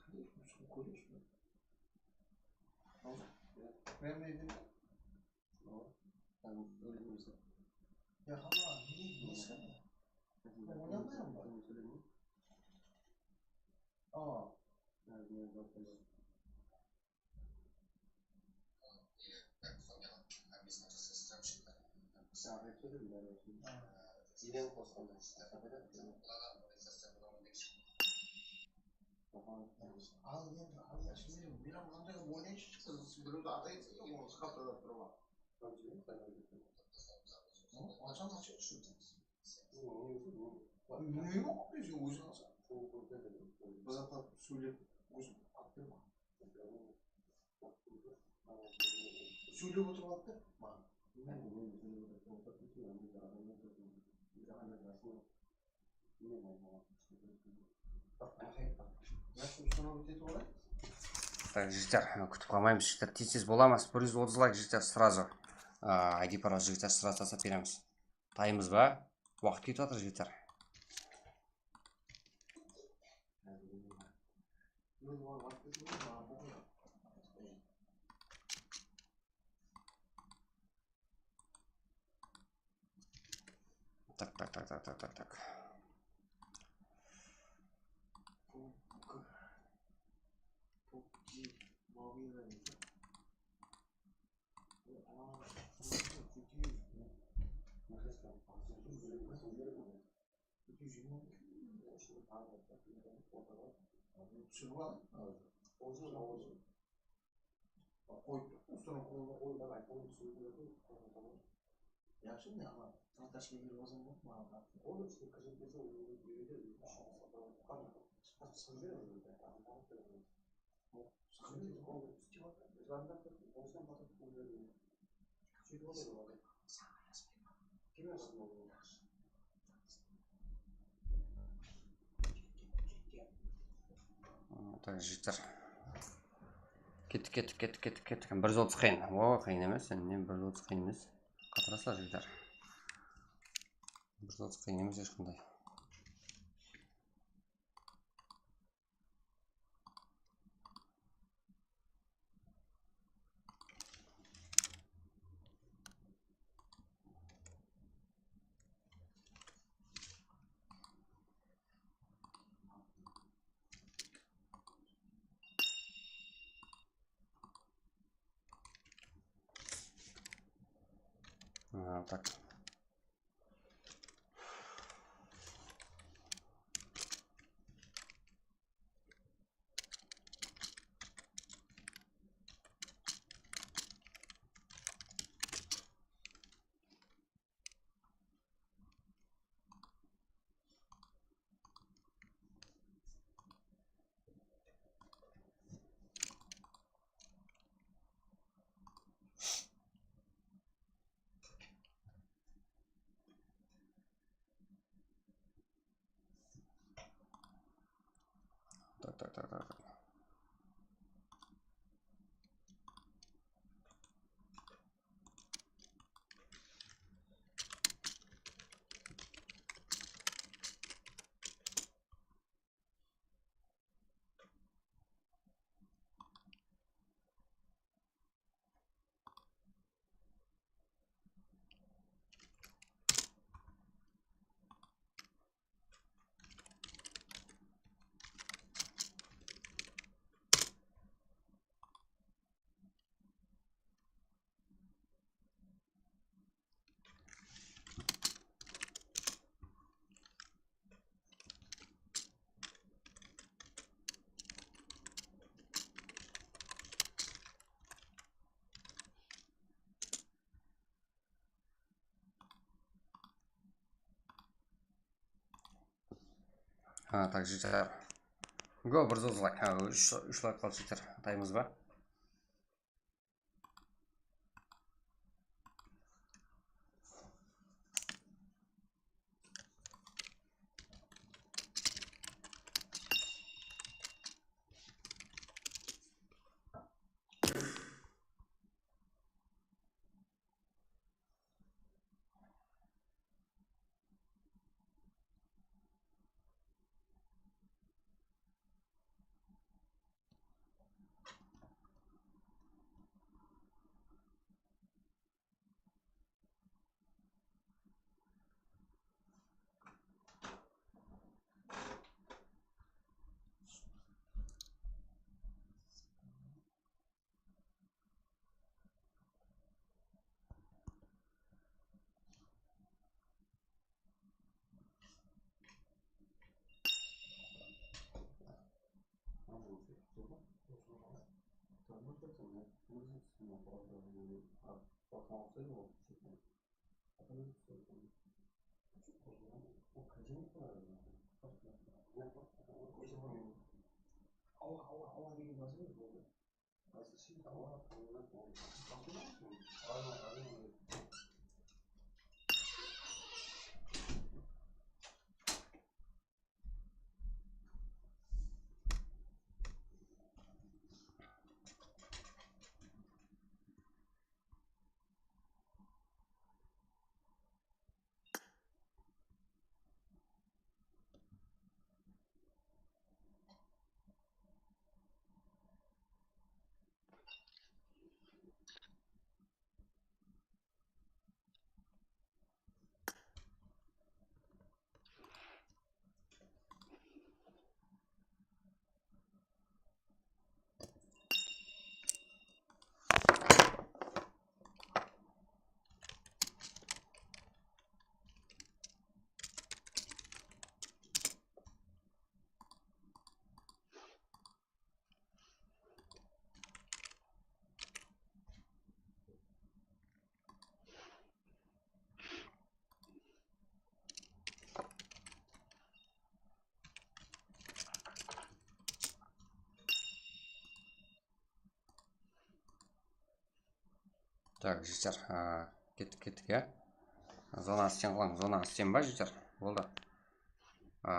Qáne, usını kóreyikshi. Al. Ya. Прямой эфирде? Aa, sen ólgen misin? Ya, hama, ne, ne sıkıntı? Oynamayın ba? Aa. Al endi, al, yaxshi, meyram, meyram qanday oynayınsha shıqtı, birew de atayınsın, onı shkafta da turıp al. Qanshama? Qanshama? Neyme qo, ózi, ózi alsa. Bir zatlar sóylep, ózi alıp berme. Sóylep otırıp alıp ber maǵan. Tak, jigitler, kútip qalmaymız, jigitler, tez-tez bolamız. Bir júz otız layk, jigitler, srazu. A, I D para, jigitler, srazu taslap beremiz. Taymız ba? Waqıt ketip atır, jigitler. Tak, tak, tak. Túsirip al. Qoyıp tur, ustanıw qurıldı. Yaxshi, men ana, tratashka berip alsam boladı maǵan. Tak, jigitler. Kettik, kettik, kettik, kettik, kettik. Bir jol qıyın. O, qıyın emes, sen ne, bir jol qıyın emes. Qatırasızlar, jigitler. Bir jol qıyın emes hesh qanday. A, tak. Tak, tak, tak, tak, tak. Ha, tak, jeter. Go, bir júz layk. Ha, úsh, úsh layk qaldı, jeter. Ataymız ba? Tak, jeter. A, kettik, kettik, ya. Zonanı ásten qılıń, zonanı ásten ba, jeter? Boldı. A,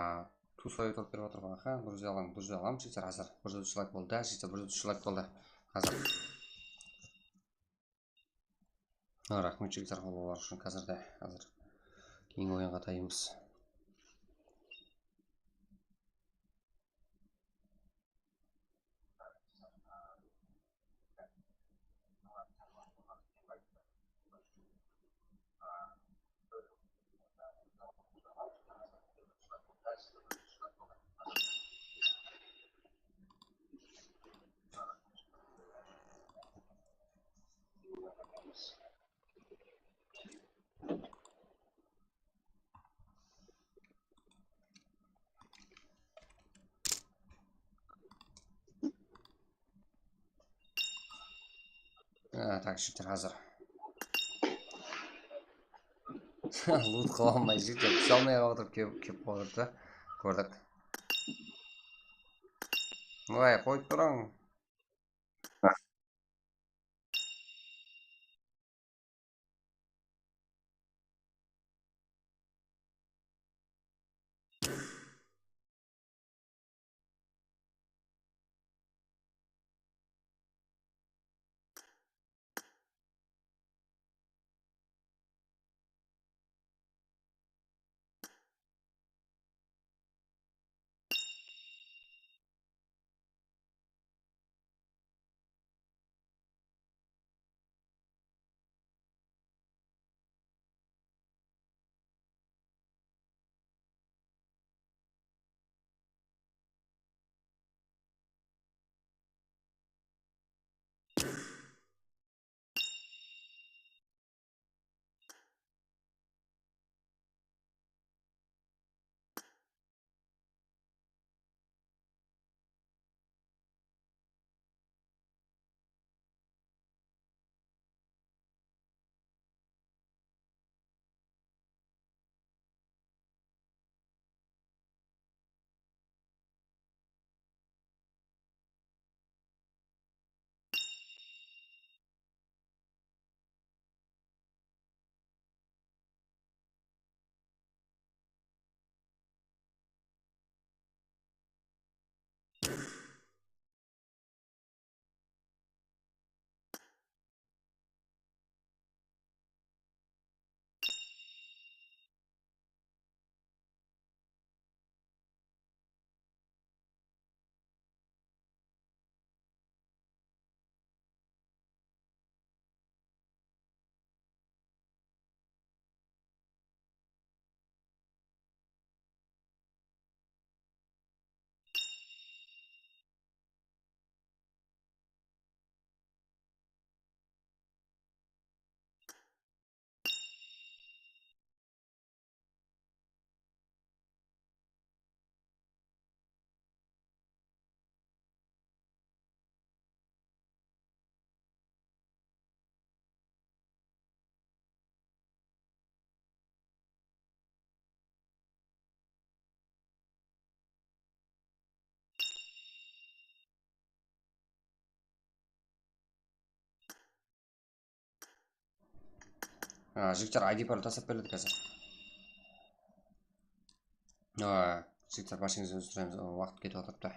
two save turıp berip atır, aha, bir júz alam, bir júz alam, jeter, házir. Bir júz úsh layk boldı, jeter, bir júz úsh layk boldı. Házir. Ha, raxmet, jigitler, qoldaw ushın. Házirde, házir keyingi oyınǵa ataymız. Ha, tak, jigitler, házir. Lut qıla almay, jigitler, túse almay qalıp atır, kelip, kelip qalıp atır da. Kórdik. Vay, qoyıp turıń. A, jigitler, I D parol taslap beredi házir. A, jigitler, barsheńizdi úzip turaymiz, waqıt ketip atırıptı.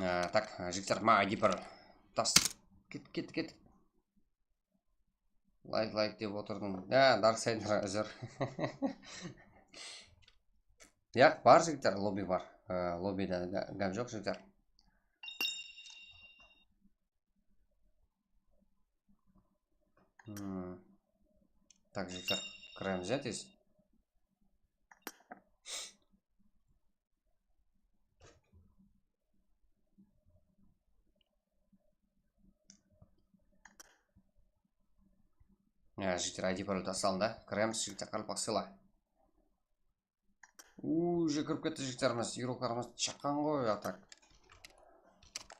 A, tak, jigitler, ma, I D parol. Tas. Ket, ket, ket. Layk, layk dep otırdım. Ya, Dark Sider, úzir. Yaq, bar, jigitler, lobbi bar. E, lobbide gá-, gáp joq, jigitler. Hmm. Tak, jigitler, kiremiz, ya, tez. Ya, jigitler, I D parol tasladı da. Kiremiz, jigitler, qaraqalpaq sıyla. Uje kirip ketti jigitlerimiz, игрокlarımız shaqqan ǵoy, a tak.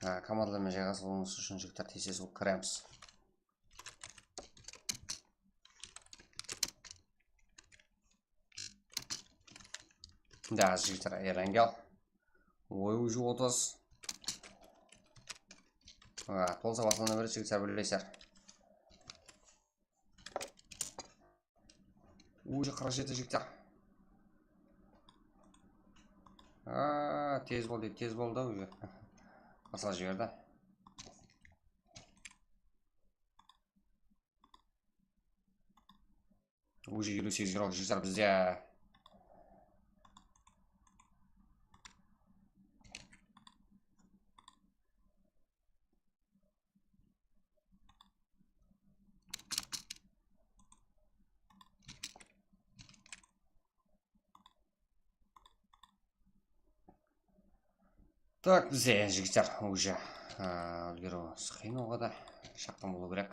Ha, komandalarmen jayǵasıp alıwıńız ushın, jigitler, tez-tez bolıp kiremiz. Da, jigitler, Erangel. Oy, uje otız. Ha, tolsa baslana beredi, jigitler, bilesizler. Uje qırq jeti, jigitler. A, tez boldı, tez boldı uje. Qasa jiberdi. Uje eliw segiz igrok, jigitler, bizde. Tak, bizde, jigitler, uje, a, úlgeriw qıyın oǵada, shaqqan bolıw kerek.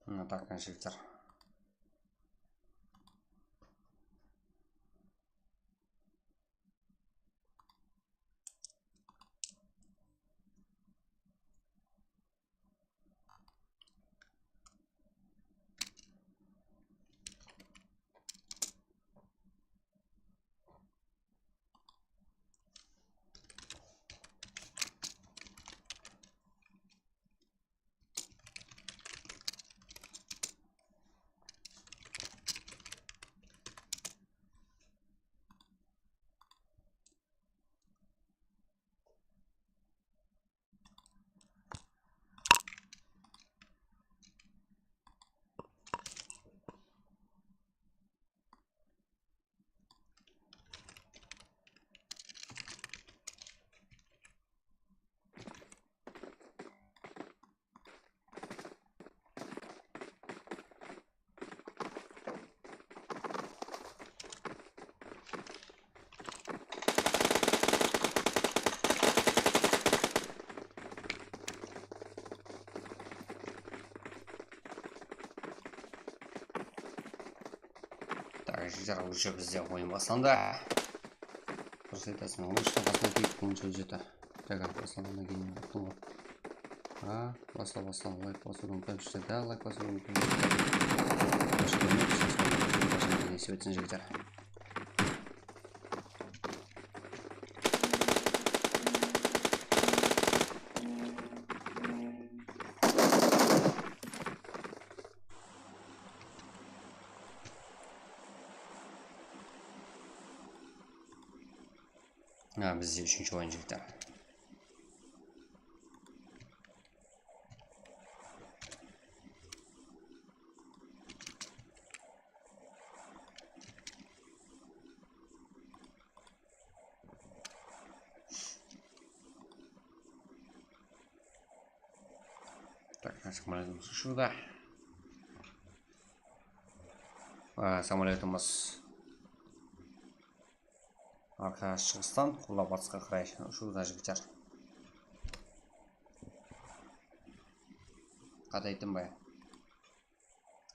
Mına, tak, jigitler. Так, jigitler, уже bizde oyın baslandı. Durıs aytasız, on úshten baslan keyip, on jeti. Так, baslanǵannan keyin uqtım ǵoy. A, basla, basla, layk basıwdı umıtpań, jigitler, da, layk basıwdı umıtpań. Xosh keldińiz, nesip etsin, jigitler. Ha, bizde úshinshi oyın, jigitler. Samolyotumız ushıwda. A, samolyotumız arqa shıǵıstan qullap batısqa qaray ushıwda, jigitler. Qáte ayttım ba?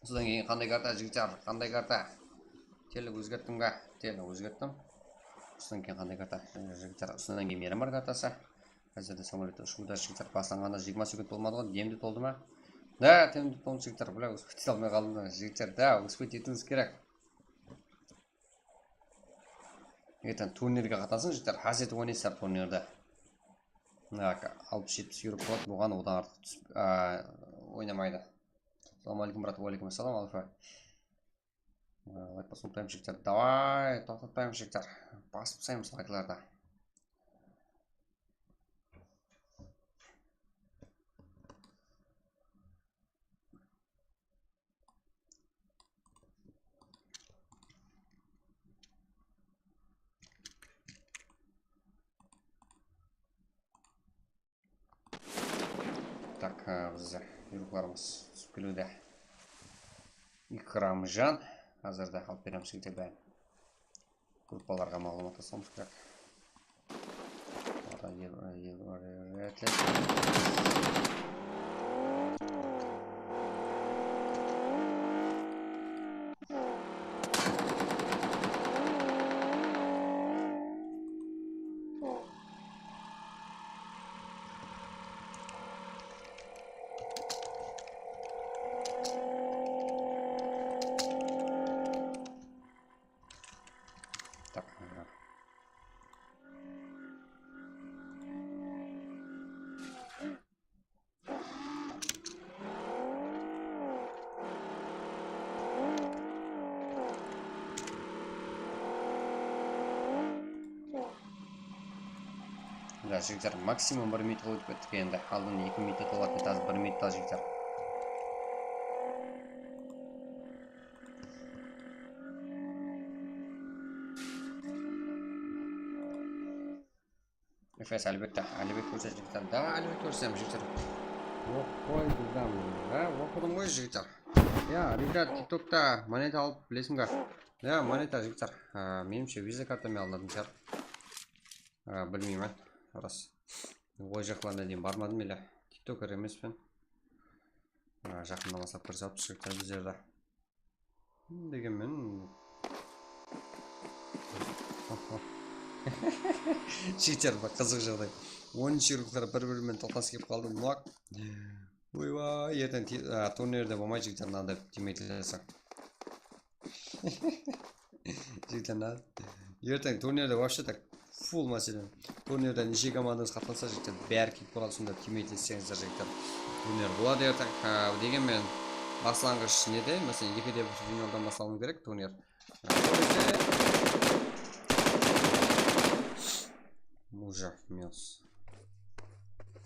Usıdan keyin qanday karta, jigitler? Qanday karta? Tele ózgerttim ga? Tele ózgerttim. Usıdan keyin qanday karta, jigitler? Usıdan keyin Miramar kartası. Házirde samolyotta ushıwda, jigitler, baslanǵanına jigirma sekund bolmadı ǵoy, demdi toldı ma? Da, demdi toldı, jigitler. Bla, uspet ete almay qaldım da, jigitler. Da, uspet etiwińiz kerek. Erteń turnirge qatnasıń, jigitler. Házir oynaysızlar turnirde. Mına, alpıs-jetpis euro qılad, buǵan odan artıq túsip, a, oynamaydı. Assalawma aleykum, brat. Wa aleykum assalam, Alfa. A, layk basıp taymız, jigitler. Davay, toqtatıp taymız, jigitler. Basıp taymız layklardı. Tak, e, bizde buyruqlarımız túsip keliwde. Ikramjan, házirde alıp beremiz, jigitler, bárin. Gruppalarǵa maǵlıwmat taslawımız kerek. Olardan er-, er-, er-, er-, Tak, anga. Mına, jigitler, maksimum bir minutqa ótip kettik endi. Aldın eki minut tolatın, házir bir minut ta, jigitler. Efes, Álibekte, Álibek kórsetip atır. Da, Álibek kórsetemiz, jigitler. Yoq qoy, bizden. Ha, oqıdım ǵoy, jigitler. Ya, rебят, TikTokta moneta alıp bilesiń be? Ya, moneta, jigitler. Ha, menimshe, Visa kartamen alınatın shıǵar. Ha, bilmeymen, ras. Oy jaqlarına deyin barmadım ele. TikToker emespen. Ha, jaqınnan baslap kirip alıp shıǵıptı bizlerde. Degenmen. Jigitler, bir qızıq jaǵday. Onınshı yurıqlar bir-biri menen toqnas kelip qaldı. Muaq. Oybay, erteń ti-, a, turnirde bolmaydı, jigitler, mınaday tiymekleseń. Jigitler, mına erteń turnirde вообще так full, máselen, turnirde neshe komandańız qatnassa, jigitler, bári kelip qaladı, sonda tiymeklesseńizler, jigitler. Turnir boladı erteń. Ha, degenmen, baslanǵısh nede, máselen, ekide bir finaldan baslanıwı kerek turnir. Ha, sol gezde Muja, Mios.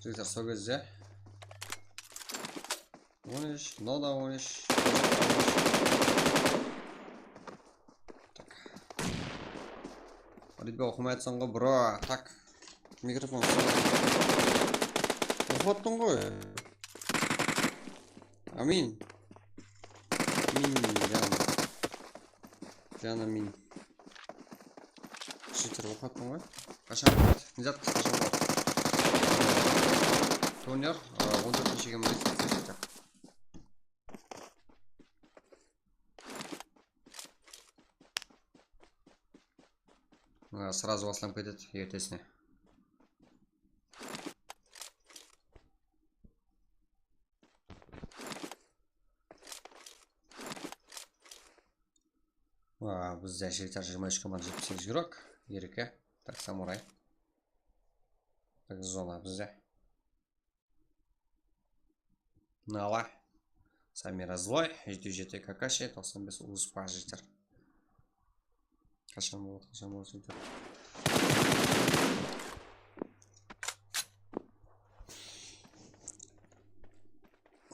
Jigitler, sol gezde on úsh, mınaw da on úsh. Tak. Ritbe oqımay atırsań ǵoy, bro. Tak. Mikrofon. Oqıp attıń ǵoy. Amin. Min, jan. Jan amin. Jigitler, oqıp attıń ǵoy. Qashan boladı? Ne zat, qashan boladı? Turnir, a, on tórtinshi kúni boladı. Mına, srazı baslanıp ketedi ertesine. Aa, bizde jigitler jigirma úsh komanda, jetpis segiz yurok, erke. Tak, samuray. Tak, zona bizde. Nala. Samira Zloy, jeti júz jeti Kakashi, toqsan bes Uluspa, jigitler. Qashan boladı, qashan boladı, jigitler?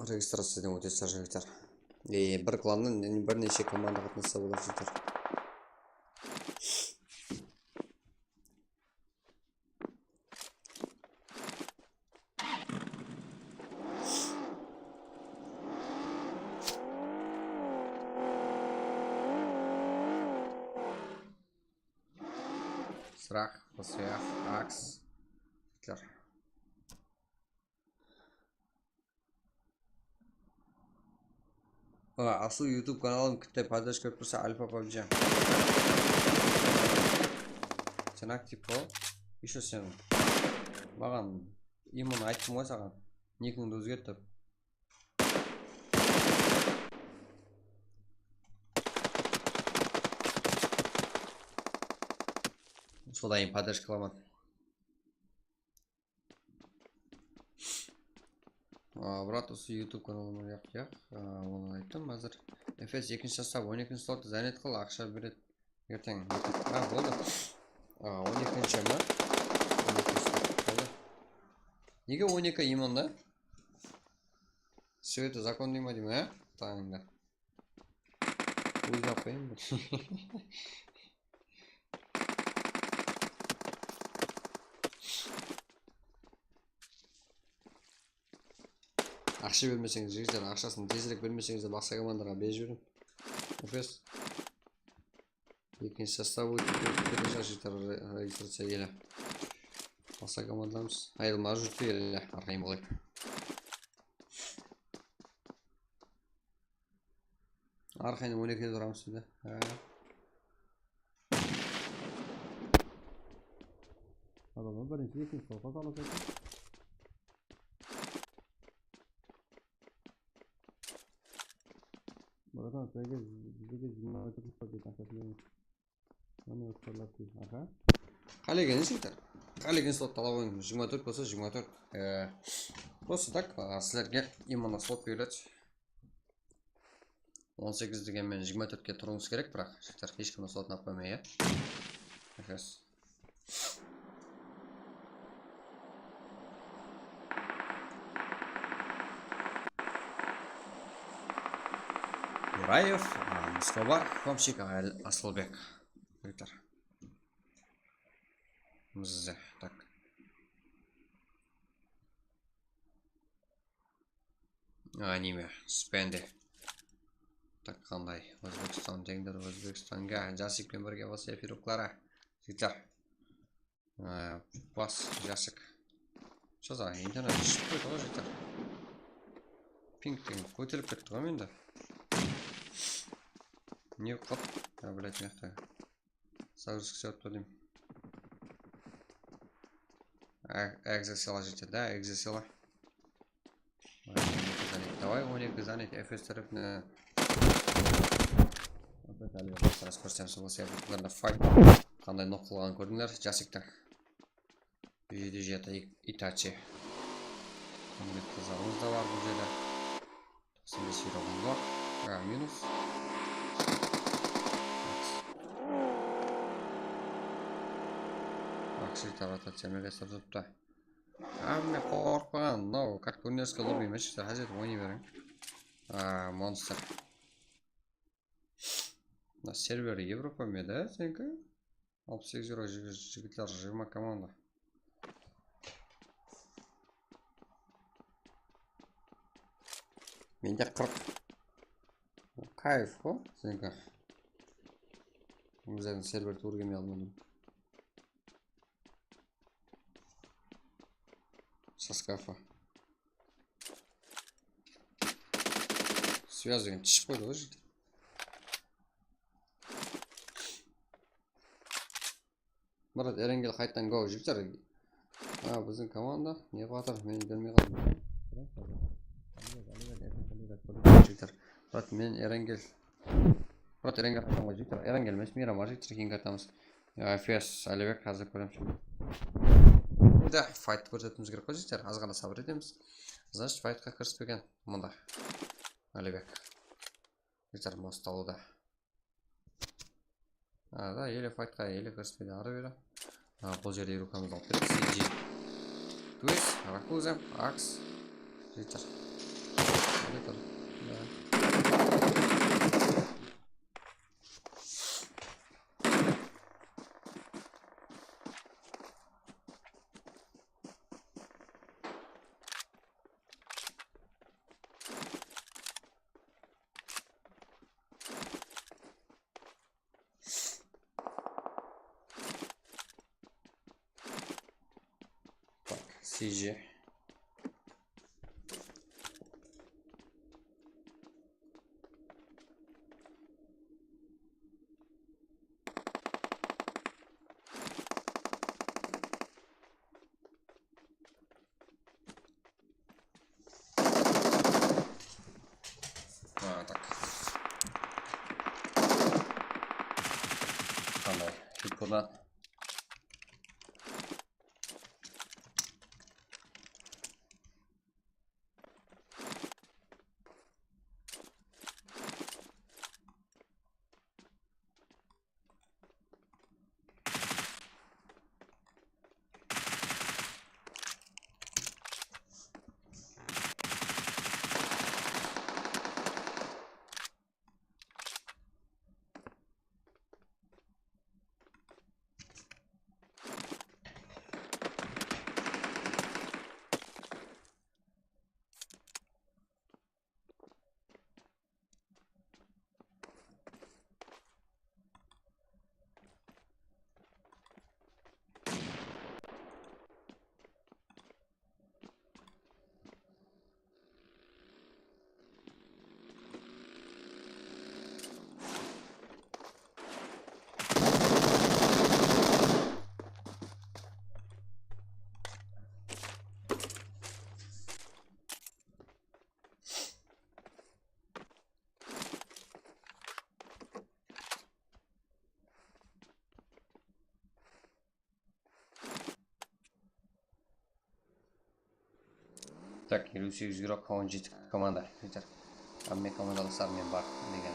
Registraciyadan ótesizler, jigitler. E, bir klannan bir neshe komanda qatnassa boladı, jigitler. Biraq, Xosuyaq, Aks. Jigitler. Aa, asıl YouTube kanalım kitte podderjka berip tursa, Alfa PUBG. Sen aktiv bol. Ещё sen maǵan imın ayttım ǵoy saǵan. Nikińdi ózgert dep. Sodan keyin podderjka qılaman. Aa, brat, usı YouTube kanalıma yaq, yaq. Aa, onı ayttım házir. Efes ekinshi sostav, on ekinshi slot, zanet qıl, aqsha beredi. Erteń. Ha, boldı. Aa, on ekinshi ma? On ekinshi slot, boldı. Nege on eki imında? Sveta zakon deyme deyme, ha? Tańda. Ózine qoyayın. Aqsha bermeseńiz, jigitler, aqshasın tezirek bermeseńiz de, basqa komandaǵa berip jiberiń. Efes. Ekinshi sostav ótip, jigitler, re-, registraciya ele. Basqa komandalarımız. Ayırılma jurtı ele, arqayın bolayıq. Arqayın on ekide turamız bizde. Ha. Adamlar birinshi, ekinshi topqa salasın. Bratan, sizge, bizge jigirma tórt deydi, aqshasın beriń. Mana, ótkerler deydi. Aha. Qálegen jigitler. Qálegen slot talap etiń. Jigirma tórt bolsa, jigirma tórt. E, просто так, a, sizlerge именно slot beriledi. On segiz degen menen jigirma tórtke turıwıńız kerek, biraq jigitler, hesh kimniń slotın alıp qoymay, ya. Efes. Yuraev, a, Muskobar, Komshik, Al-, Asılbek. Jigitler. Mızze, tak. A, neme, Spende. Tak, qanday? Ózbekstan, teńdir Ózbekstanga. Jasik penen birge bas efir uqları. Jigitler. A, bas, Jasik. Что за, internet shıǵıp qoydı ǵoy, jigitler. Ping degen kóterilip ketti ǵoy mende. Ne qılıp? Ya, блядь, mıyaqta. Загрузка islep tur deymen. Egzesela jetedi, da, egzesela. Давай, on eki zanit, Efes tárepine. Biraz kórsem, sol sebeplerinde fight qanday nok qılǵanın kórdińler, Jasiktiń. Bul jerde jeti Itachi. Bunday qızarımız da bar bul jerde. Toqsan bes euro bar. Ha, minus. Akshayta rotaciya mega sırtıptı. Ha, mine qorqpaǵan, mınaw, как турнирский lobby emes, házir oynay beriń. Ha, monstr. Mına server Evropa meda seniki? Alpıs segiz euro jigi-, jigitler, jigirma komanda. Mende qırq. Kayf ǵo seniki. Bizlerdiń server tuwrı kelmey almadım. Со скафа. Связь degen tiship qoydı ǵoy jigitler. Murat Erengel qayttan go, jigitler. Ha, biziń komanda ne qılıp atır? Men bilmey qaldım. Jigitler. Murat, men Erengel. Murat Erengel qayttan go, jigitler. Erengel emes, Miyram bar, jigitler, keyin qaytamız. Ya, F S, Alibek, házir kóremiz. Endi fayttı kórsetimiz kerek ǵoy, jigitler. Azǵana sabır etemiz. Значит, faytqa kirispegen mında Alibek. Jigitler, most alıwda. Arada ele faytqa ele kirispedi, arı beri. Ha, bul jerde rukamızdı alıp beremiz. C G. Twist, Rakuza, Aks. Jigitler. Jigitler. Ya. C J. Ha, tak. Qanday hit urdı. Tak, eliw segiz girok, on jeti komanda. Jigitler. Hámme komandalaslar men bar degen.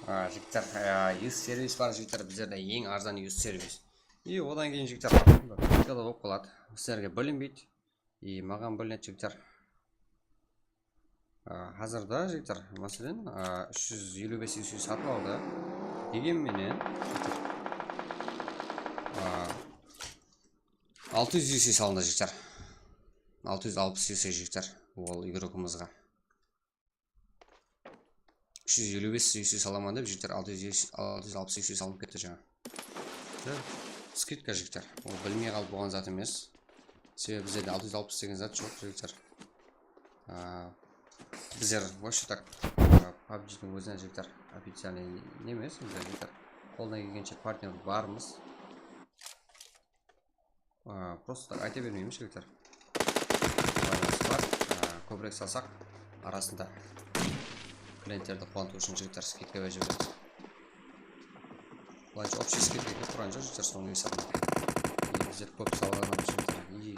A, jigitler, a, yus servis bar, jigitler, bizlerde eń arzan yus servis. I odan keyin, jigitler, skala bolıp qaladı. Sizlerge bilinbeydi. I maǵan bilinedi, jigitler. A, házirda, jigitler, máselen, a, úsh júz eliw bes yus satıp aldı. Degen menen, jigitler, a, altı júz yus salındı, jigitler. Altı júz alpıs yus, jigitler, ol igrokımızǵa. Úsh júz eliw bes yus salaman dep, jigitler, altı júz, altı júz alpıs yus salınıp ketti jańa. Skidka, jigitler. Ol bilmey qalıp bolǵan zat emes. Sebebi bizlerde altı júz alpıs degen zat joq, jigitler. A, bizler вообще так, a, PUBG'diń ózinen, jigitler, официальный ne emes, bizler, jigitler, qoldan kelgenshe partnyor barmız. A, просто так ayta bermeymiz, jigitler. Baylanıs bar. A, kóbirek salsaq, arasında klientlerdi quwantıw ushın, jigitler, skidka berip jiberemiz. Bılay общий skidka kelip turǵan joq, jigitler, sonıń esabına. Bizler kóp salǵan, jigitler. И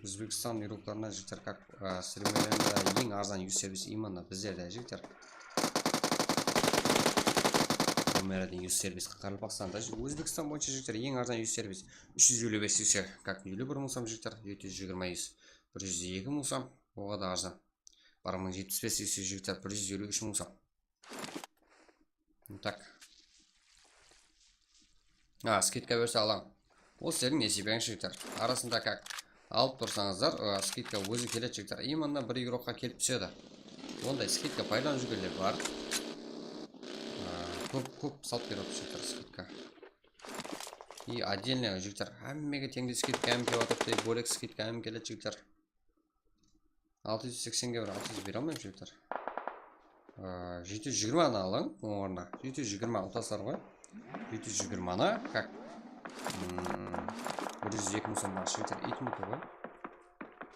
Ózbekstan igroklarına, jigitler, как, a, streamerlerinde eń arzan yus servis именно bizlerde, jigitler. Ómerdiń yus servis Qaraqalpaqstanda, Ózbekstan boyınsha, jigitler, eń arzan yus servis úsh júz eliw bes yus, как, eliw bir mıń som, jigitler, jeti júz jigirma yus, bir júz eki mıń som, oǵada arzan. Bir mıń jetpis bes yus, jigitler, bir júz eliw úsh mıń som. Так, Ha, skidka berse alań. Ol sizlerdiń nesiypeńiz, jigitler. Arasında как alıp tursańızlar, ı, skidka ózi keledi, jigitler. Именно bir igrokqa kelip túsedi. Onday skidka paydalanıp júrgenler bar. Aa, kóp, kóp salıp berip atır, jigitler, skidka. И отдельно, jigitler, hámmege teńdey skidka hám kelip atır, bólek skidka hám keledi, jigitler. Altı júz seksen ge bir altı júz bere almayman, jigitler. Aa, jeti júz jigirmanı alıń, oń ornına. Jeti júz jigirma utasızlar ǵoy. Jeti júz jigirmanı, как? Hmm, bir júz eki mıń som bar, jigitler, iyt mıtı ǵoy.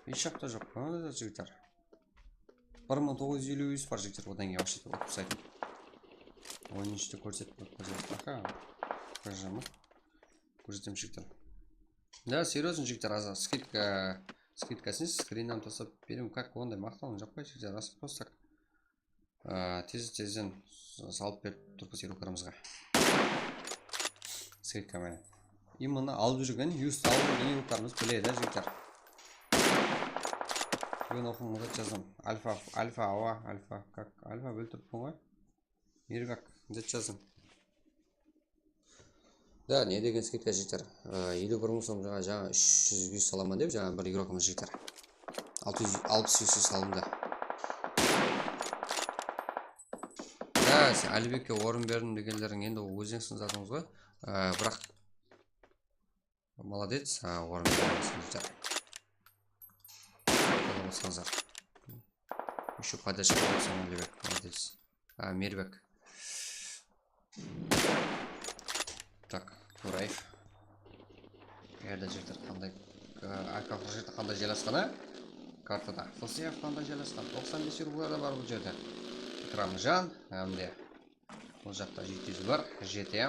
Hesh jaqta joq, mınada da, jigitler. Bir mıń toǵız júz eliw yus bar, jigitler, odan keyin вообще-то utıp taslaydım. Oyın ishte kórsetip qoyıp qoysa, aha, bir jama. Kórsetem, jigitler. Да, серьёзно, jigitler, azır skidka, skidkasın skrinnen taslap berem, как, onday maqtaw joq pa, jigitler, ras, просто, aa, tez-tezden s-, salıp berip turıppız igroklarımızǵa. Skidka menen. Именно alıp júrgen, юзтı alıp júrgen igroklarımız biledi, jigitler. Búgin oqımızǵa jazdım. Alfa, alfa, awa, alfa, как, alfa bilip turıppan ǵoy. Mirbek, dep jazdım. Да, ne degen skidka, jigitler? Aa, eliw bir mıń som, jańa, jańa úsh júz, júz salaman dep, jańa bir igrokımız, jigitler. Altı júz, alpıs, júz salındı. Да, sen Álibekke orın berdim degenleriń endi ol ózińiziń zatıńız ǵoy. Aa, biraq Молодец, a, orın bergen, jigitler. Qola basqansar. Ещё поддержка bersen, Alibek, молодец. A, Mirbek. Так, Kuraev. Qayerda, jigitler, qanday, a, Alfa Furjeta qanday jaylasqan, a? Kartada. Fosseev qanday jaylasqan? Toqsan bes yurgularda bar bul jerde. Ikramjan, hám de Bul jaqta jeti júz bar, jeti.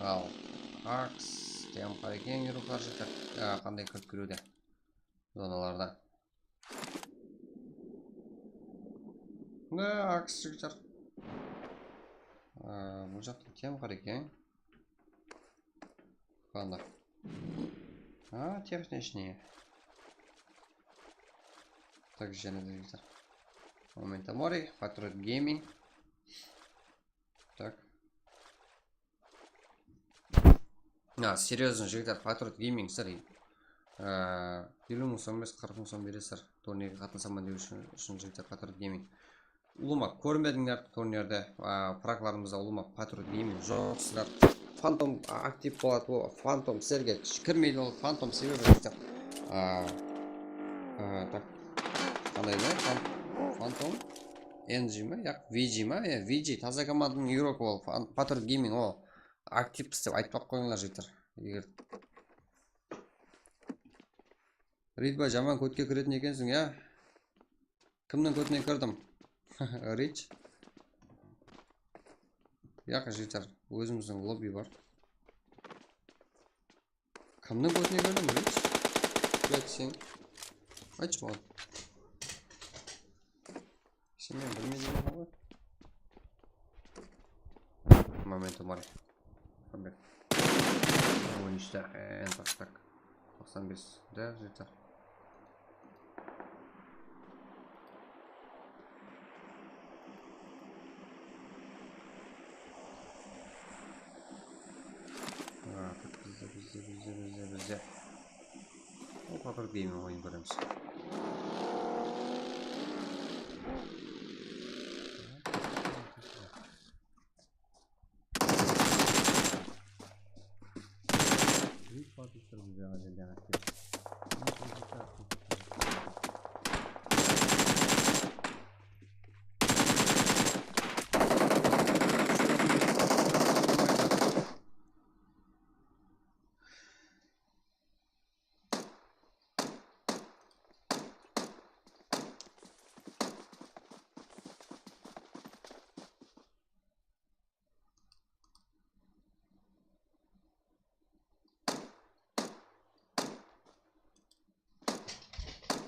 Al, Aks, tem Qarekeń, jigitler, a, qanday kirip kiriwde zonalarda. Mına Aks, jigitler. A, bul jaqta tem Qarekeń. Qanday? A, техничный. Так, jáne de, jigitler. Momento Mori, Patriot Gaming. Так. A, серьёзно, jigitler, Patriot Gaming sizler, a, eliw mıń som emes, qırq mıń som beresiz. Turnirge qatnasaman dew ushın, ushın, jigitler, Patriot Gaming. Ulıwma kórmedińler turnirdi, a, praglarımızda ulıwma Patriot Gaming joq sizler. Fantom, a, aktiv boladı, ol Fantom sizlerge kirmeydi, ol Fantom sebebi, jigitler. A, a, так. Qanday da? Fan-, Fantom? N G ma? Yaq, V G ma? Ya, V G, taza komandanıń igrokı ol. Fan-, Patriot Gaming ol. Aktivpiz dep aytpaq qoyıńlar, jigitler. Eger Ridba, jaman kótke kiretin ekensiń, ya? Kimniń kótine kirdim? Rich. Yaq, jigitler, ózimizdiń lobby bar. Kimniń kótine kirdim, Rich? Yaq, sen. Aytshı maǵan. Sen meni bilmeydi eken ǵoy. Momento Mori. Qırq bes. On úshte, e, tak, tak. Toqsan bes. Da, jigitler. A, tak, bizde, bizde, bizde, bizde, bizde. O, Patriot Gaming oyın kóremiz. Úsh batıstır biz jańa jerden attık.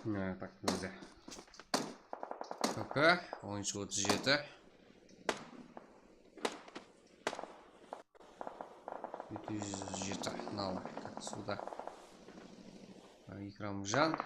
Ha, tak, bizde. K K, on úsh otız jeti. Jeti júz jeti, nal, tak, suda. Ikramjan.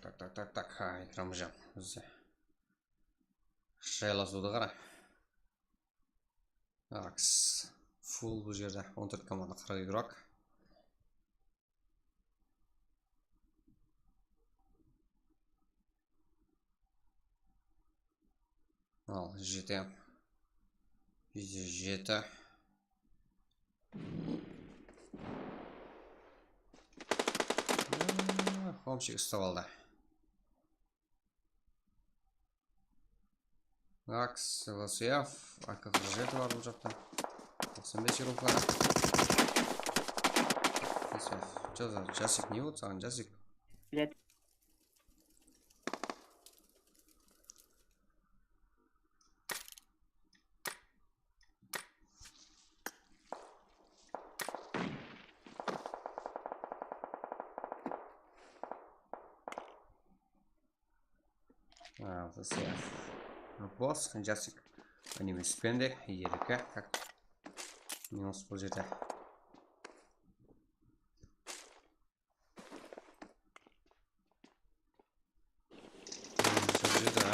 Tak, tak, tak, tak. Ha, ekranımız jan. Bizde jaylasıwdı qara. Aks. Full bul jerde on tórt komanda, qırq igrók. Al, jete. Jete, jete. Homshik ustap aldı. Aks, Losuyaf, A K qırq jeti bar bul jaqta. Toqsan bes yurupka. Jasik, ne boldı saǵan, Jasik? Bos, Jasik. Anime spende, erke, kak. Minus bul jerde. Bul jerde.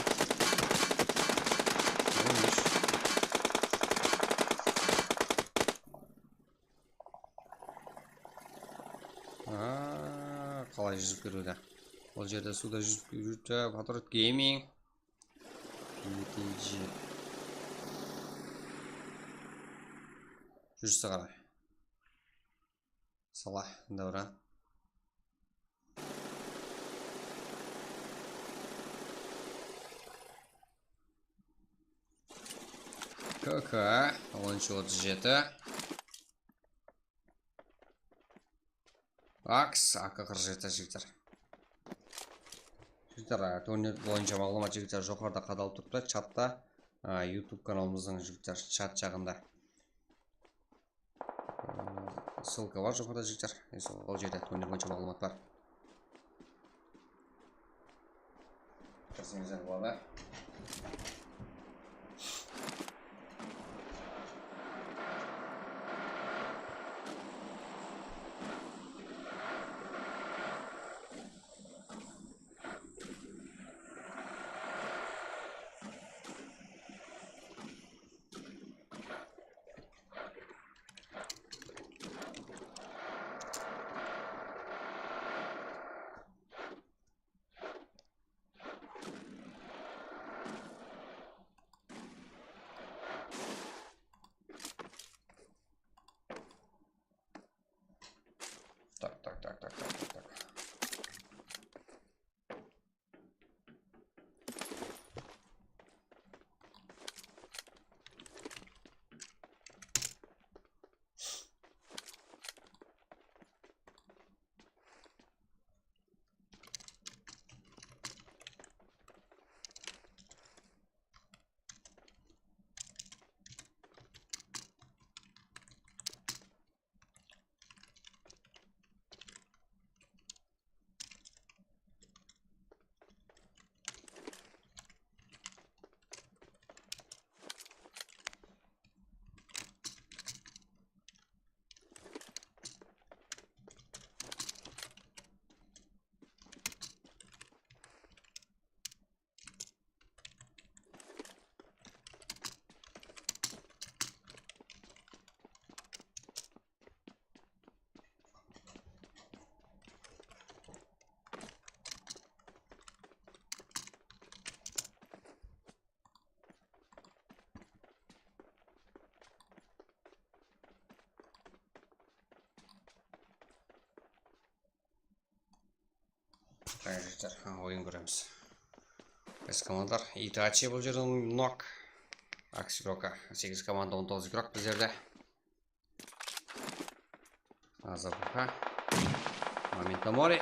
Aa, qalay júzip kiriwdi? Ol jerde suwda júzip kiriwdi. Patriot Gaming. Júrisi qalay? Salah, Davran. K K, on úsh otız jeti. Aks, A K qırq jeti, jigitler. Jigitler, a, turnir boyınsha maǵlıwmat, jigitler, joqarıda qadalıp turıptı, chatta, a, YouTube kanalımızdıń, jigitler, chat jaǵında. Aa, ssılka bar joqarıda, jigitler. Sol jerde turnir boyınsha maǵlıwmat bar. Kirseńizler boladı. Tak, tak, tak. Qara, jigitler, ha, oyın kóremiz. Qaysı komandalar? Itachi bul jerden nok. Aks igroka. Segiz komanda, on toǵız igrok bizlerde. Azabuka. Momento mori.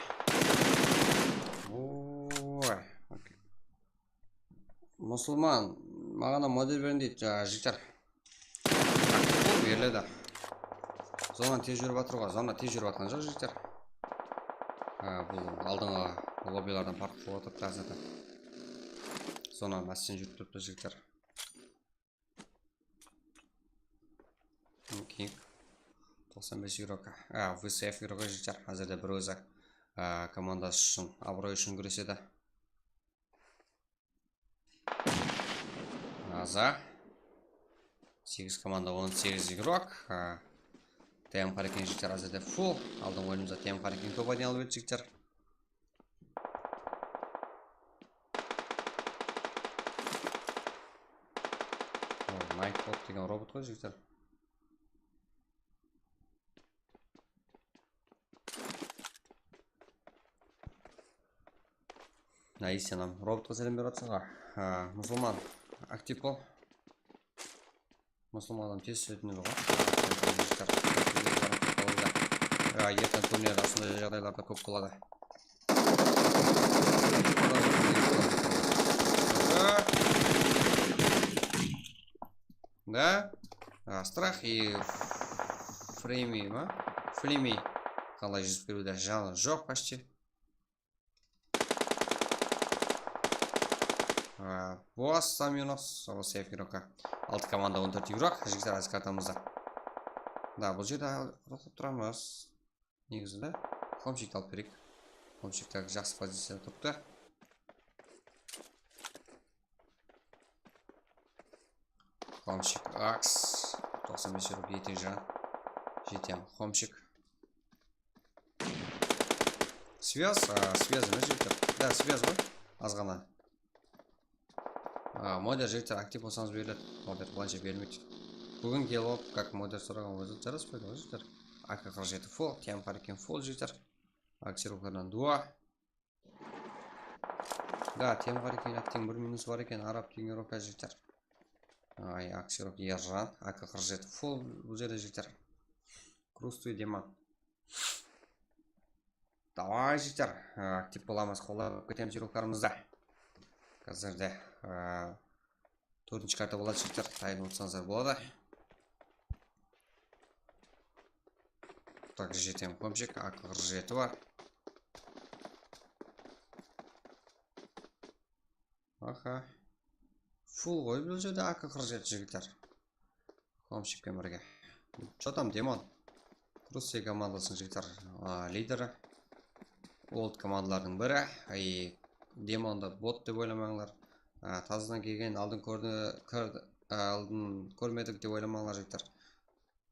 Oy. Okey. Musılman, maǵan da model beriń deydi, jańa jigitler. Bul beriledi. Zona tez júrip atır ǵoy, zona tez júrip atqan joq, jigitler. Ha, bul aldınǵı lobbilerden parq qılıp atır, tazada. Zona másten júrip turıptı, jigitler. Okey. Toqsan bes igrok. A, V C F igroka, jigitler. Házirde bir ózi. a, komandası ushın, abıroy ushın gúresedi. Aza. Segiz komanda, on segiz igrok. A, T M Hurricane jigitler házirde full. Aldınǵı oyınımızda T M Hurricane kóp aydan alıp edi jigitler. O, Nightbot degen robot ǵoy jigitler. Naisyanam robotqa sálem berip atırsań ǵoy. Ha, Musılman, aktiv bol. Musılman adam tez túsetin edi ǵoy. Ya, erteń kúnleri asınday jaǵdaylarda kóp boladı. Da? A, Strah i Fremi ma? Flemi. Qalay júzip keliwde janı joq почти. A, Boas Samyonov, Sava Seyf igrokka. Altı komanda, on tórt igrok, jigitler, házir kartamızda. Da, bul jerde toqtap turamız. Negizinde Xomshikti alıp bereyik. Xomshik jaqsı poziciyada turıptı. Xomshik, aks. Toqsan bes igrok, eti jan. Jetem, Xomshik. Связь, a, связь emes jigitler. Da, связь ǵoy. Azǵana. A, modder jigitler, aktiv bolsańız beriledi. Modder bılayınsha berilmeydi. Búgin kelip alıp, как modder soraǵan ózi jaraspaydı ǵoy jigitler. A K qırq jeti full, T M Hurricane full jigitler. Aksirovkadan dua. Da, T M Hurricane aktiv bir minus bar eken, arab degen roka jigitler. Ay, aksirovka erjan, A K qırq jeti full bul jerde jigitler. Krustıy Deman. Davay, jigitler, a, aktiv bolamız, qollap ketemiz igroklarımızdı. Házirde, a, tórtinshi karta boladı, jigitler, tayın otsańızlar boladı. Tak, jetem Xomshik, A K qırq jeti bar. Aha. Full ǵoy bul jerde A K qırq jeti jigitler. Xomshikken birge. Что там, Demon? Krustıy komandasınıń jigitler, a, lideri. Old komandalardıń biri. Ay, Demon da bot dep oylamańlar. A, tazadan kelgen, aldın kórdi, kir-, a, aldın kórmedik dep oylamańlar jigitler.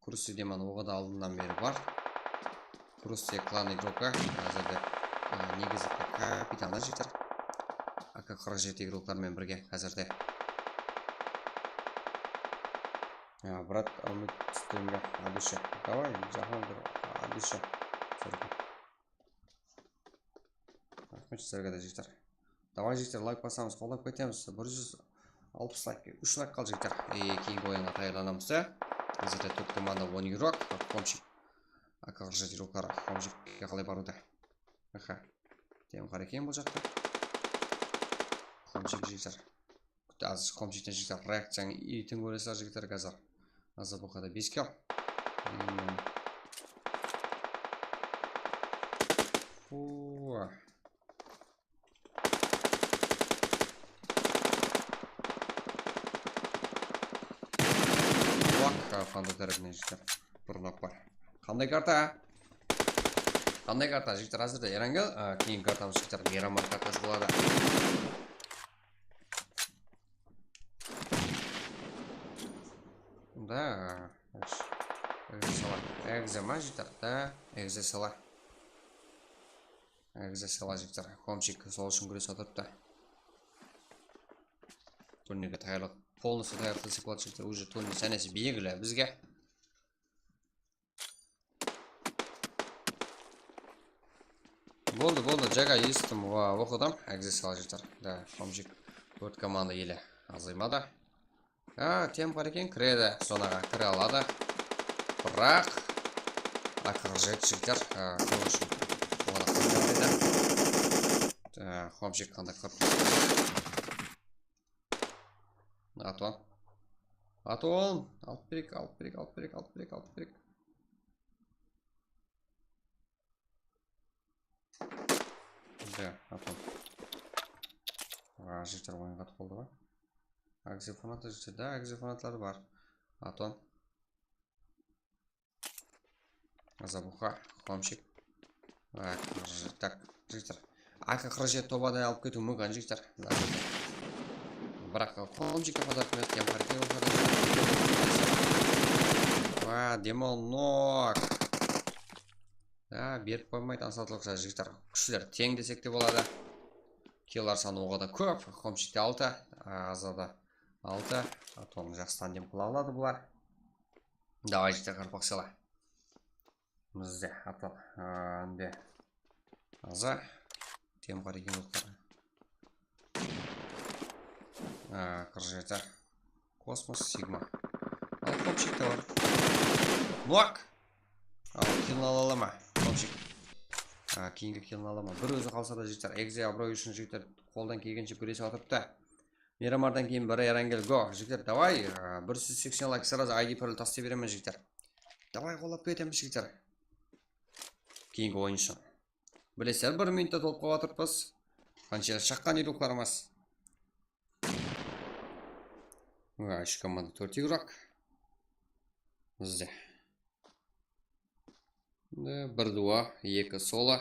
Krustıy Demon oǵada aldınnan beri bar. Krustıy klan igroka, házirde, a, negizi kapitanı jigitler. A K qırq jeti igroklar menen birge házirde. A, brat, Umut, streamge, Adusha. Davay, Jahongir, Adusha. Raxmet sizlerge de, jigitler. Davay, jigitler, layk basamız, qollap ketemiz. Bir júz alpıs layk, úsh layk qaldı, jigitler. E, keyingi oyınǵa tayarlanamız da. Házirde tórt komanda, on igrok, Xomshik. A K qırq jeti igrokları Xomshikke qalay barıwda? Aha. Tem qara eken bul jaqta. Xomshik, jigitler. Házir Xomshikten, jigitler, reakciyanı erteń kóresizler, jigitler, házir. Aza boqada bes kill. Hmm. Fu. Bak, qanday tárepinen, jigitler. Bir nok bar. Qanday karta? Qanday karta, jigitler, házirde Erangel, a, keyingi kartamız, jigitler, Miraman kartası boladı. Da, ex-, exe sala. Exe ma, jigitler? Da, exe sala. Exe sala, jigitler. Xomshik sol ushın kúresip atırıptı. Turnirge tayarlıq, полностью tayarlıq desek boladı, jigitler. Уже turnir sánesi belgili bizge. Boldı, boldı, jaǵa esittim, wa, oqıdım. Exe sala, jigitler. Da, Xomshik tórt komanda ele azaymadı. A, tem bar eken, kiredi, zonaǵa kire aladı. Biraq, A K qırq jeti, jigitler, a, kim ushın? Oǵada qırmızı edi. A, Xomshik qanday qırıp. Aton. Aton! Alıp bereyik, alıp bereyik, alıp bereyik, alıp bereyik, alıp bereyik. Da, Aton. A, jigitler, oyın qatıp qaldı ǵoy. Aksefonatlar jigitler, da, aksefonatlar bar. Aton. Azabuxa, Xomshik. Tak, jigitler. A K qırq jeti tobadan alıp ketiw múmkin, jigitler. Biraq komchikte qadar kútmez, tem qara kiyim qadar. Wa, demal nok. Ya, berip qoymaydı, ansatlıqsha, jigitler. Kúshler teń desek te boladı. Killar sanı oǵada kóp. Komchikte altı, Azada altı. Atonı jaqsı tandem qıla aladı bular. Davay, jigitler, qarpaqshala. Bizde, Aton, inde. Aza. Tem qara kiyim qara. Qırq jeti. Kosmos, Sigma. Al, komchik te bar. Nok! Al, kilin ala ala ma? Komchik. A, keyingi kilin ala ma? Bir ózi qalsa da, jigitler, egze abıroy ushın, jigitler, qoldan kelgenshe gúresip atırıptı. Miramardan keyin bir Erangel go. Jigitler, davay, a, bir júz seksen layk, srazı I D parol taslay beremen, jigitler. Davay, qollap ketemiz, jigitler. Keyingi oyın ushın. Bilesizler, bir minutta tolıp qalıp atırıppız. Qansha shaqqan igroklarımız. Wa, úsh komanda tórt igrok. Bizde. Endi bir duo, eki solo.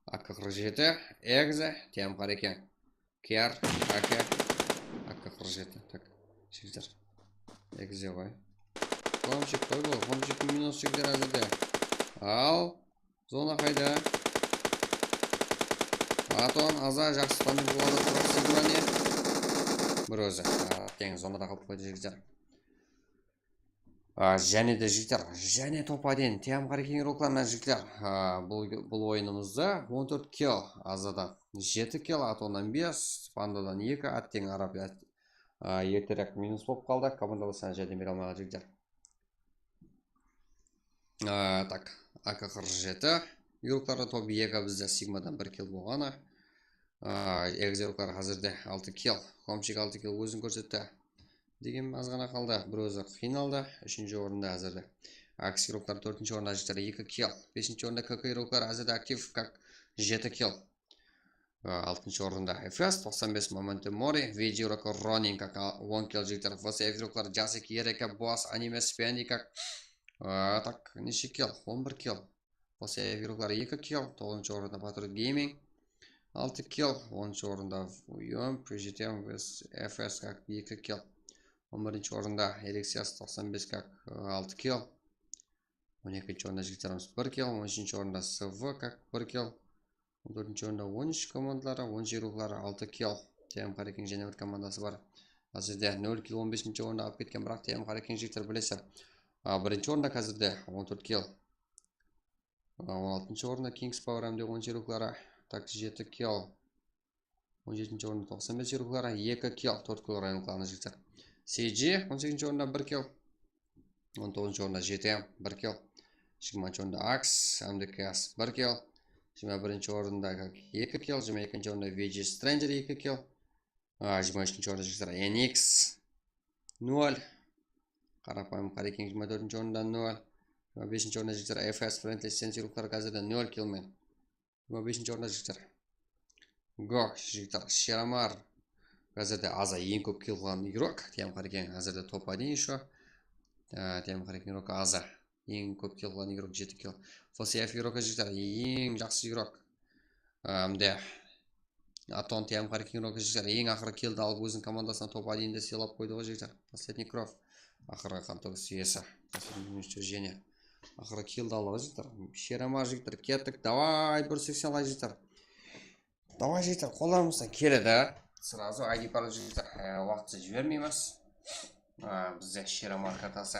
A K qırq jeti, egze, tem qara kiyim. Kiyar, A K, A K qırq jeti. Tak, jigitler. Egze qoy. Komchik qoy bul, komchik minus, jigitler, házirde. Al. Zona qayda? Aton, Aza, jaqsı tanıp boladı, Sigma ne? Bir ózi. A, teń zonada qalıp qoydı, jigitler. A, jáne de, jigitler, jáne top один, tem qara kiyim igroklarınan, jigitler. A, bul, bul oyınımızda on tórt kill, Azadan jeti kill, Atonnan bes, Pandadan eki, Atteń Arap, a, erterek minus bolıp qaldı. Komandalar sanı járdem bere almay qaldı, jigitler. A, tak, A K qırq jeti igrokları top eki, bizde Sigmadan bir kill bolǵanı. A, egze igrokları házirde altı kill, komchik altı kill ózin kórsetti. Degen azǵana qaldı, bir ózi qıynaldı. Úshinshi orında házirde Aks igrokları, tórtinshi orında, jigitler, eki kill. Besinshi orında K K igrokları házirde aktiv, kak, jeti kill. A, altınshı orında F S, toqsan bes, Momento Mori, V G igrokı, Ronin, kak, a, on kill, jigitler. V S F igrokları, Jasik, Ereka, Boss, Anime, Spendi, kak, a, tak, neshe kill? On bir kill. V S F igrokları, eki kill. Toǵızınshı orında Patriot Gaming, altı kill. Onınshı orında Uyum, P J T M, F S, kak, eki kill. On birinshi orında Alexias, toqsan bes, kak, altı kill. On ekinshi orında jigitlerimiz, bir kill. On úshinshi orında S V, kak, bir kill. On tórtinshi orında on úsh komandaları, on úsh igrokları, altı kill. T M Qarekeń jáne bir komandası bar. Házirde nol kill, on besinshi orında alıp ketken, biraq T M Qarekeń, jigitler, bilesizler. A, birinshi orında házirde on tórt kill. A, on altınshı orında Kings Power hám de on úsh igrokları, tak, jeti kill. On jetinshi orında toqsan bes igrokları, eki kill, tórt kill rayonlıqlarına, jigitler. C G on segizinshi orında, bir kill. On toǵızınshı orında J T M, bir kill. Jigirmanshı orında Ax, M D K S, bir kill. Jigirma birinshi orında eki kill, jigirma ekinshi orında V G Stranger, eki kill. A, jigirma úshinshi orında, jigitler, N X, nol. Qarapayım Qarekeń jigirma tórtinshi orında, nol. Jigirma besinshi orında, jigitler, F S Friendly Sense igrokları házirde nol kill men. Jigirma besinshi orında, jigitler. Go, jigitler, Sheramar. Házirde Aza eń kóp kill qılǵan igrok. T M Qarekeń házirde top один ещё. Á, T M Qarekeń igrok Aza. Eń kóp kill qılǵan igrok, jeti kill. F S F igrok, jigitler, eń jaqsı igrok. Á, mde Aton, T M Qarekeń igrok, jigitler, eń aqırı killdi alıp, óziniń komandasına top один de sıylap qoydı ǵoy, jigitler. Последний кровь. Aqırǵı qan tógis iyesi. Последний уничтожение. Aqırı killdi aldı ǵoy, jigitler. Sheramar, jigitler, kettik. Davay, bir seksen lay, jigitler. Davay, jigitler, qollarımızdan keledi. Сразу I D parol, jigitler, e, waqıtsız jibermeymiz. E, bizde Sheramar kartası.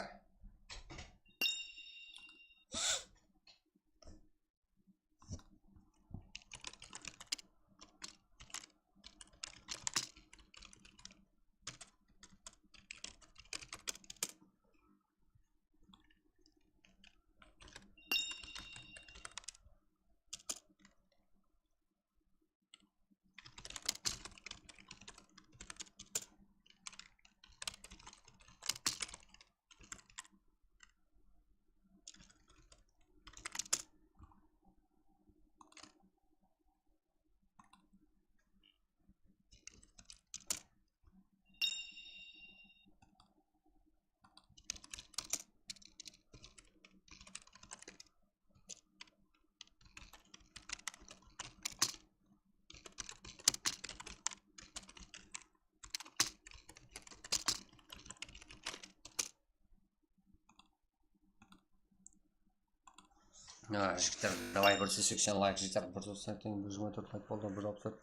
A, jigitler, davay, bir júz seksen layk, jigitler, bir júz seksen, bir jigirma tórt layk boldı, bir júz alpıs tórt.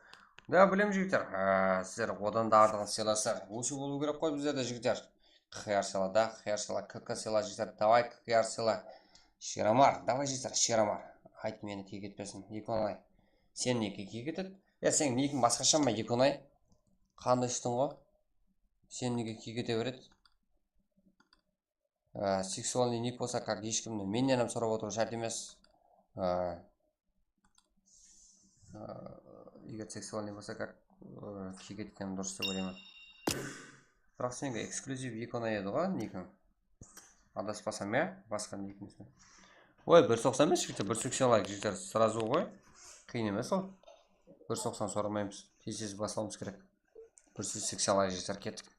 Da, bilem, jigitler, a, sizler odan da artıǵın sıylasızlar. Ósiw bolıw kerek ǵoy bizlerde, jigitler. Q R sıyla da, Q R sıyla, K K sıyla, jigitler, davay, Q R sıyla. Sheramar, davay, jigitler, Sheramar. Ayt, meni kiyik etpesin, Ekonlay. Sen neke kiyik etedi? Ya, seniń nikiń basqasha ma, Ekonlay? Qanday ishtiń ǵo? Sen neke kiyik ete beredi? Á, seksualnıy nik bolsa, kak, hesh kimdi, mennen hám sorap otırıw shárt emes. Á, á, eger seksualnıy bolsa, kak, á, kiyik etken durıs dep oylayman. Biraq seniki eksklyuziv Ekona edi ǵoy, nikiń. Adaspasam, ya, basqa nikiń. Oy, bir júz toqsan emes, jigitler, bir júz seksen layk, jigitler, srazu ǵoy. Qıyın emes ol. Bir júz toqsan soramaymız. Tez-tez baslawımız kerek. Bir júz seksen layk, jigitler, kettik.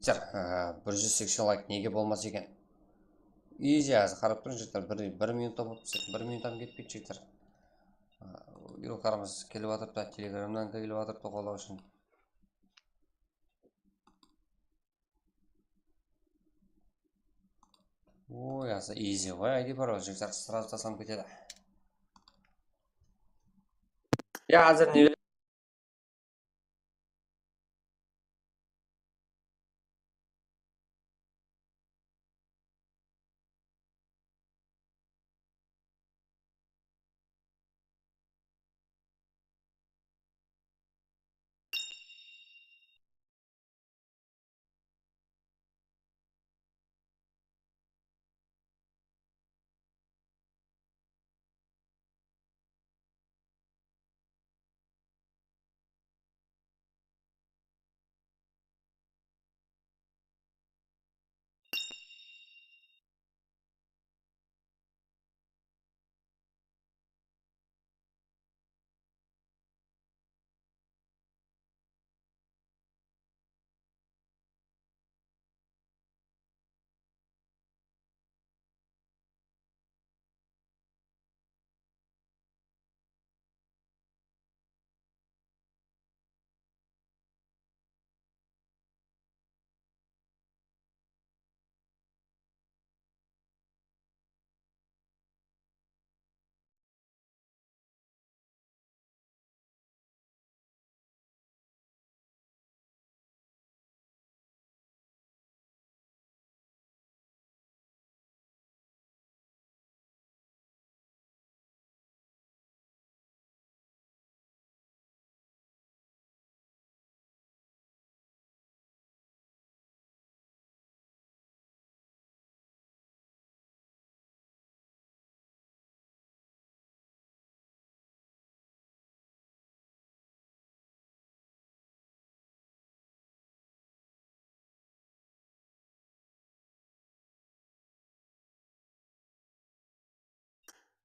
Jigitler, e, bir júz seksen layk nege bolmas eken? Izi, házir qarap turıń, jigitler, bir, bir minutta bolıp, bir minut hám ketpeydi, jigitler. E, uyırlarımız kelip atırıptı, telegramnan kelip atırıptı, qollaw ushın. Oy, asa izi ǵoy, I D parol, jigitler, srazu taslanıp ketedi. Ya, házir ne?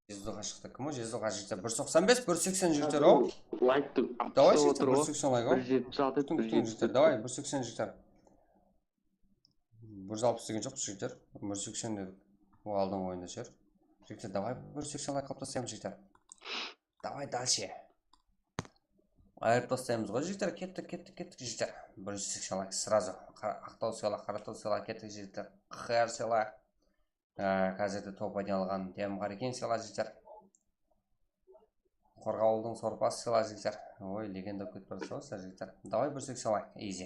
Jezduǵa shıqtı. Kim o? Jezduǵa jigitler. Bir toqsan bes, bir seksen jigitler, o. Layktı. Давай, jigitler, bir seksen layk, o. Bir jetpis altı, kútiń, kútiń, jigitler. Давай, bir seksen jigitler. Bir júz alpıs degen joqpız, jigitler. Bir seksen dedik. O aldınǵı oyında shıǵar. Jigitler, давай, bir seksen layk qılıp taslaymız, jigitler. Давай дальше. Ayırıp taslaymız ǵoy, jigitler. Kettik, kettik, kettik, jigitler. Bir júz seksen layk сразу. Aqtaw sıyla, Qarataw sıyla, kettik, jigitler. Qıyaǵar sıyla. Á, házirde top oynalǵan Demqar eken sıyla, jigitler. Qorǵawıldıń sorpası sıyla, jigitler. Oy, legenda bolıp ketip baratır ǵoy, jigitler. Давай, bir seksen layk, easy.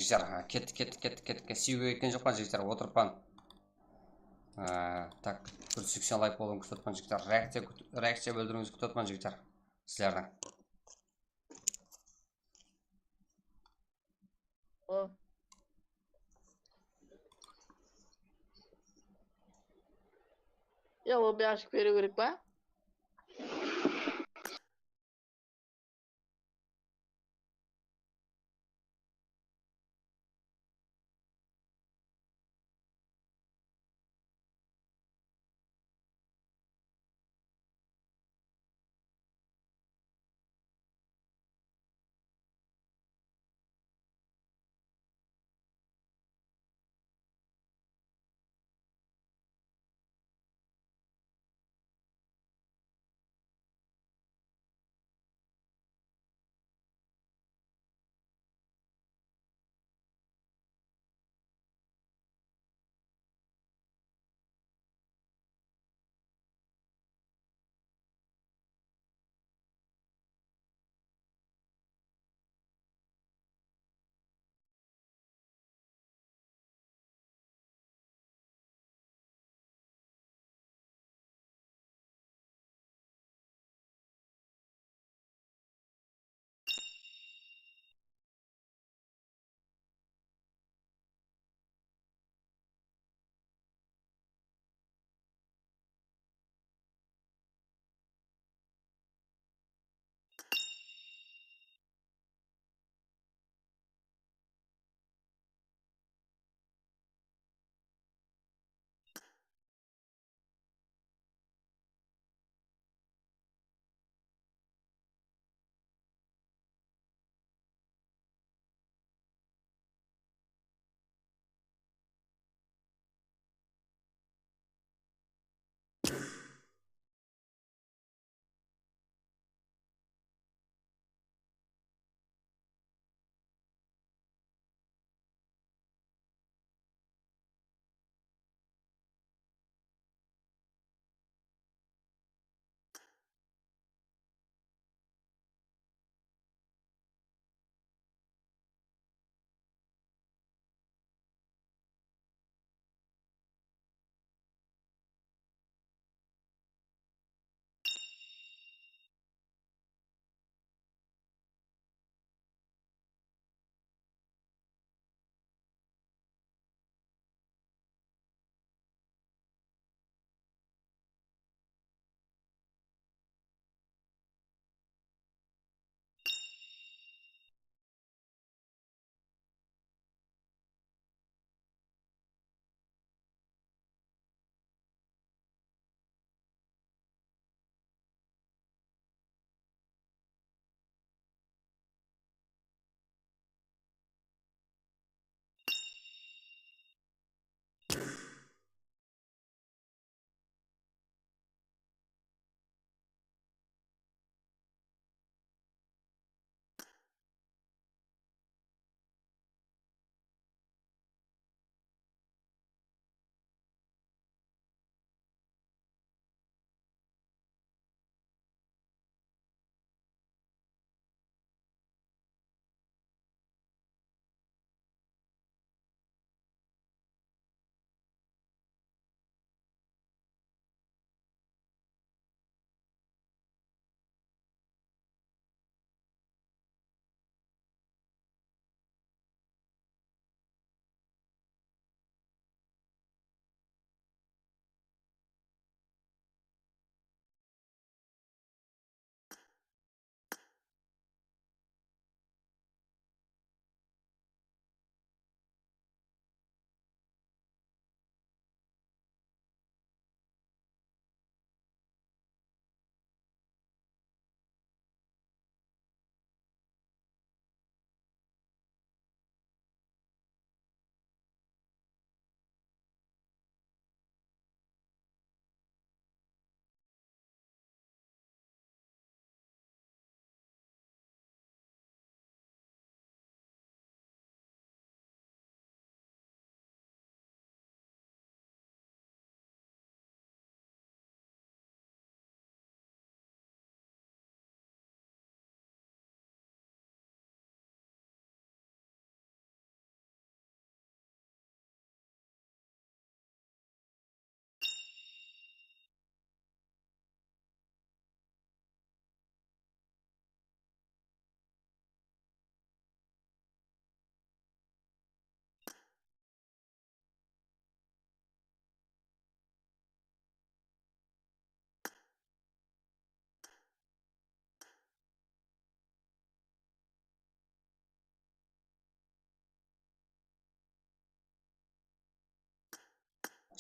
Jigitler, ha, kettik, kettik, kettik, kettik. Siyewge ketken joqpan, jigitler, otırıppan. Ha, tak, bir seksen layk bolıwın kútip otırman, jigitler. Reakciya kút-, reakciya bildiriwińizdi kútip otırman, jigitler. Sizlerdiń. O. Ya, o bir ashıp beriw kerek pa?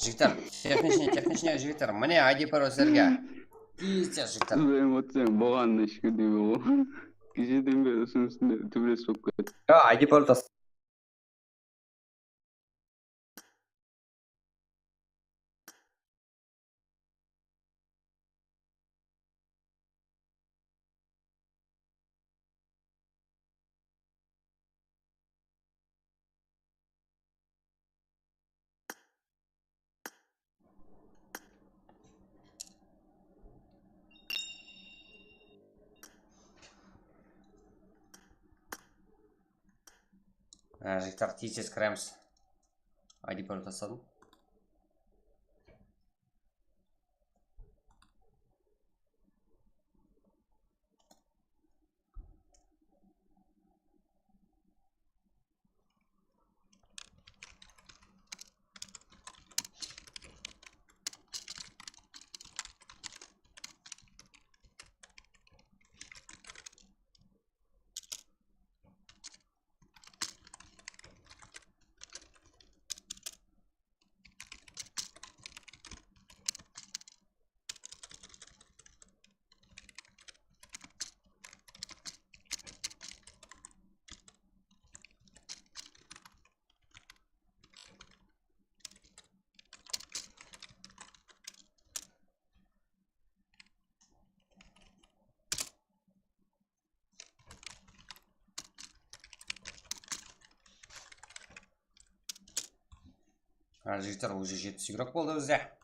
Jigitler, texnichniy, texnichniy jigitler, mine I D parol sizlerge. Pizda jigitler. Siz emotsań, bolǵanına shúkir deymen ǵoy. Kesheden beri usınıń ústinde túbiresiz bolıp kettim. Ya, I D parol tas. Há, jigitler, tez-tez kiremiz. I D parol tasladım. Há, jigitler, уже jetpis igrok boldı bizde.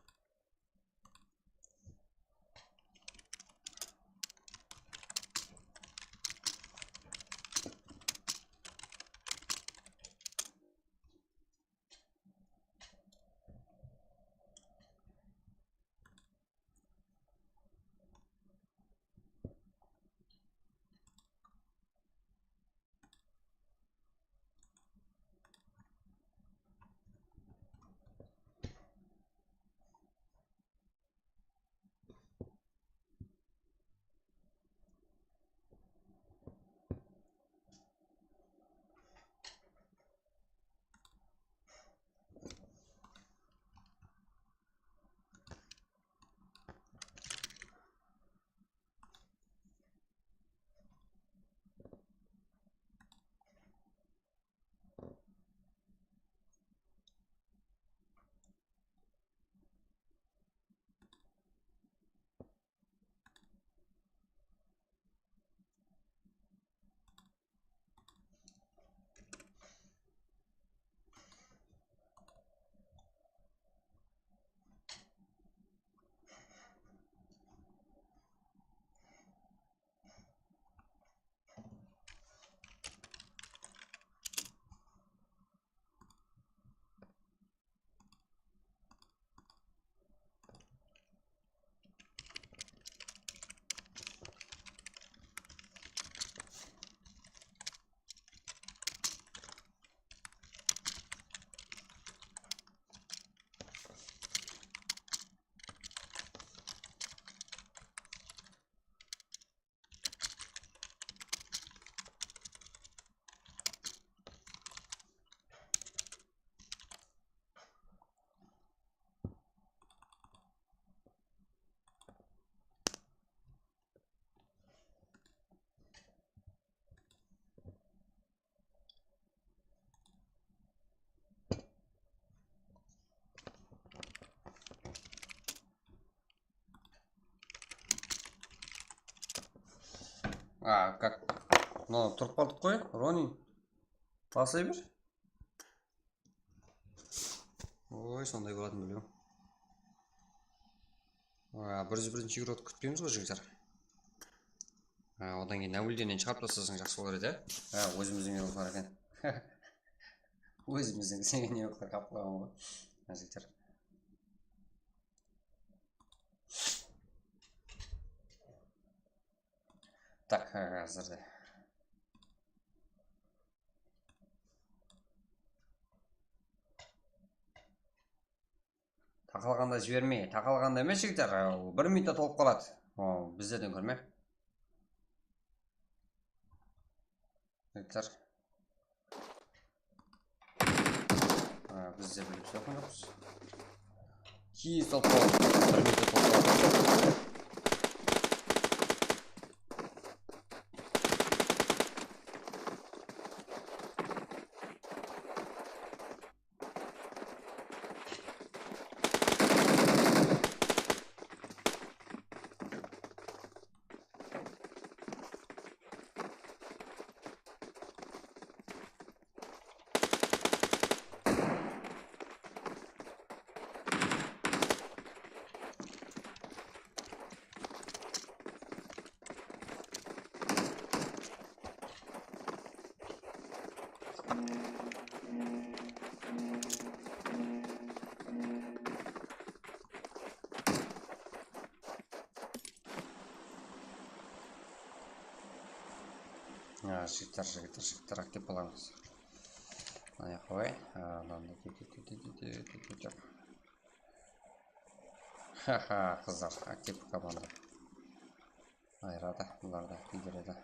А, как? Ну, turıp qaldıq qoy, Ronin. Baslay ber. Oy, sonday bolatın bildim. A, bir júz birinshi igrokti kútpeymiz ǵoy, jigitler. A, odan keyin nablюдениени shıǵarıp taslasań jaqsı bolar edi. A, ózimizdiń igroklar eken. Ózimizdiń islegen igroklar qapqalaǵan ǵoy. A, jigitler. Tak, házirde. Taqalǵanda jibermey, taqalǵanda emes, jigitler, bir minutta tolıp qaladı. O, bizlerden kórme. Jigitler. Ha, biz de bilip soqqan joqpız. Kiyis topal. Bir mete topal. Ha, jigitler, jigitler, jigitler, aktiv bolamız. Mına qoy. Ha, mınanı. Ha ha, qızlar, aktiv komanda. Ayıradı, bular da kúydiredi.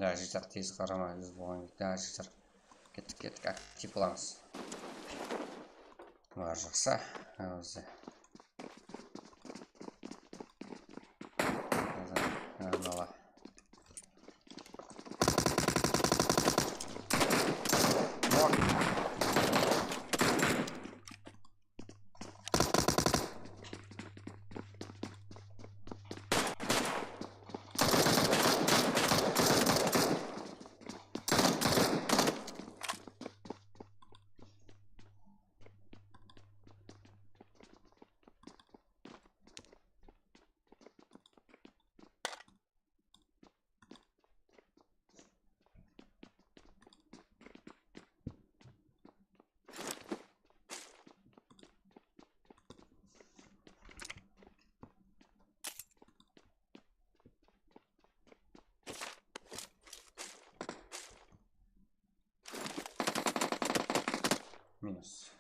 Da, jigitler, tez qarama, biz bolǵan, da, jigitler. Kettik, kettik, aktiv bolamız. Bular jaqsı. Házir. Házir, házir ala. Minus.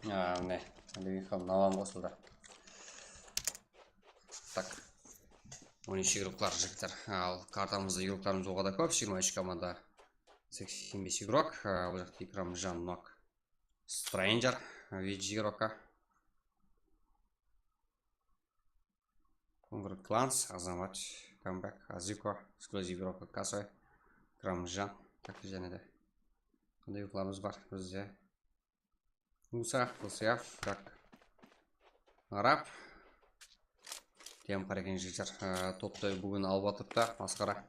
A, mine, Levinkam Navam qosıldı. Tak. On úsh igroklar, jigitler. Al, kartamızda igroklarımız oǵada kóp, jigirma úsh komanda, seksen bes igrok. A, bul jaqta Ikramjan, Nok, Stranger, Vijji igrokka. Kongrad Klans, Azamat, Comeback, Azuko, Exclusive igrokka Kasoy, Ikramjan, tak, jáne de. Qanday igroklarımız bar bizde? Musa, Musaev, tak. Arab. Temper eken, jigitler. Á, toptı búgin alıp atırıptı, masqara.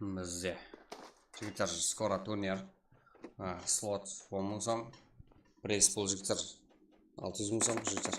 Bizde. Jigitler, skoro turnir. Á, slot on mıń som. Priz pul, jigitler, altı júz mıń som, jigitler.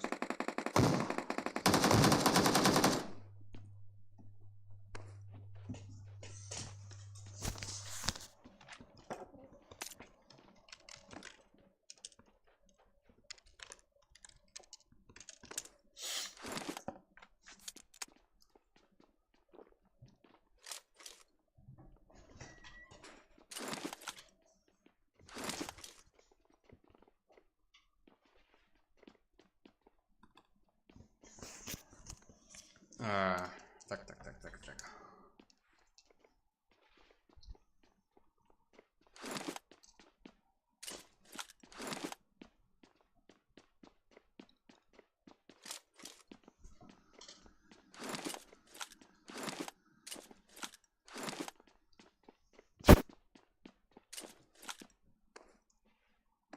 Á, tak, tak, tak, tak, tak.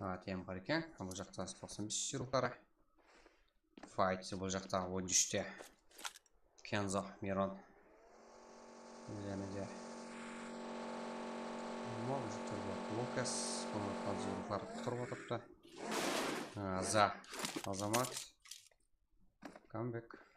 Á, temper eken. Bul jaqta toqsan bes júz ruqları. Fight bul jaqta on úshte. Kenzo, Miron. Jáne de. Mol júpler bar. Lukas, bunı Kenzo ruqları qutıp otırıptı. Á, Za, Azamat. Comeback.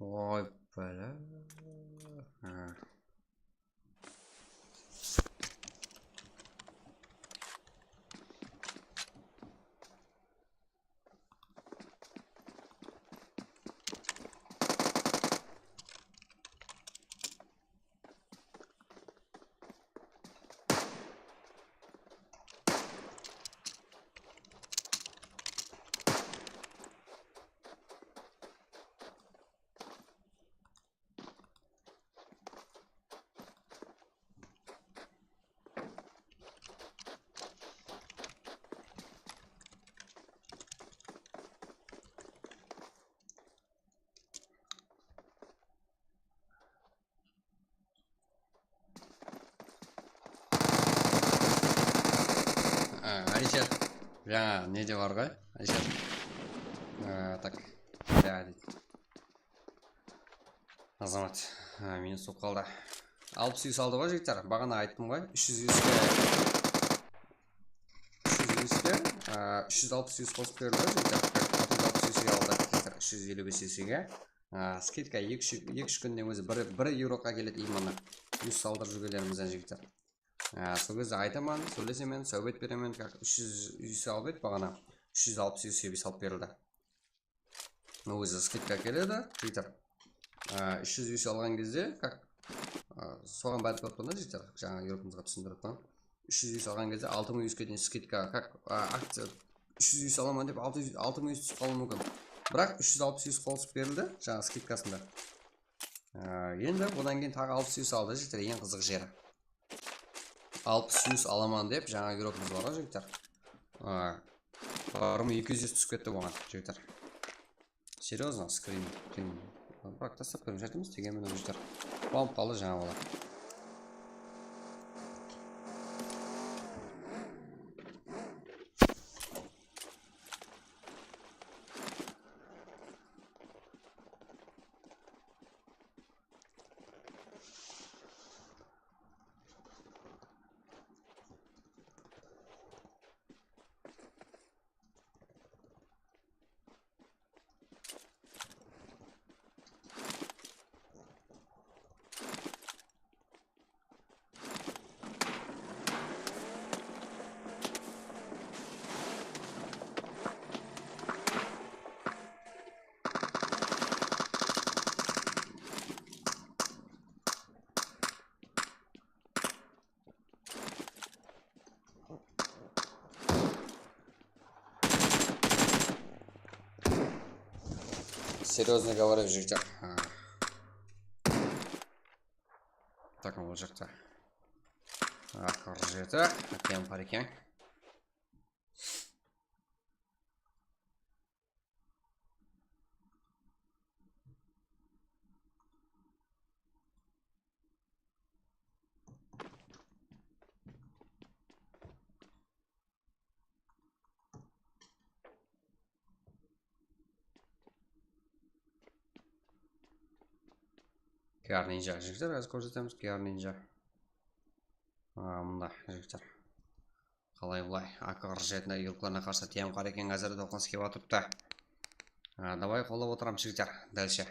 Oy, bala. Ha. Á, Alisher, jańa nede bar ǵoy, Alisher. Á, tak, ja, deydi. Azamat, á, minus bolıp qaldı. Alpıs úy saldı ǵoy, jigitler. Baǵana ayttım ǵoy, úsh júz úyske, úsh júz úyske, á, úsh júz alpıs úy qosıp berdi ǵoy, jigitler. Altı júz alpıs úyske aldı, jigitler. Úsh júz eliw bes úyske. Á, skidka eki-úsh, eki-úsh kúnde ózi bir, bir igrokqa keledi, именно. Úy saldırıp júrgenlerimizden, jigitler. Á, sol gezde aytaman, sóylesemen, sáwbet beremen, как úsh júz úy salıp edi baǵana, úsh júz alpıs úy salıp berildi. Ózi skidka keledi, jigitler. Á, úsh júz úy alǵan gezde, как, á, soǵan bárip turıppan da, jigitler, jańa igrokımızǵa túsindirip atırman. Úsh júz úy alǵan gezde altı mıń úyge deyin skidka, как, á, akciya, úsh júz úy alaman dep altı júz, altı mıń úy túsip qalıwı múmkin. Biraq úsh júz alpıs úy qosıp berildi, jańa skidkasında. Á, endi bunnan keyin taǵı alpıs úy aldı, jigitler, eń qızıq jeri. Alpıs úy alaman dep, jańa igrokımız bar ǵoy, jigitler. Á, bir mıń eki júz túsip ketti buǵan, jigitler. Серьёзно, скрин, скрин. Biraq taslap kórip jatırmız, degen menen, jigitler. Quwanıp qaldı jańa bala. Серьёзно говорю, jigitler. Ha. Tak, ol jaqta. Aq jeti, ákem bar eken. K R Ninja, jigitler, házir kórsetemiz, K R Ninja. A, mında, jigitler. Qalay bılay, A K qırq jetini yurıqlarına qarsı T M Qarekeń házir toqınıs kep atırıptı. A, davay, qollap otıramız, jigitler, dálshe.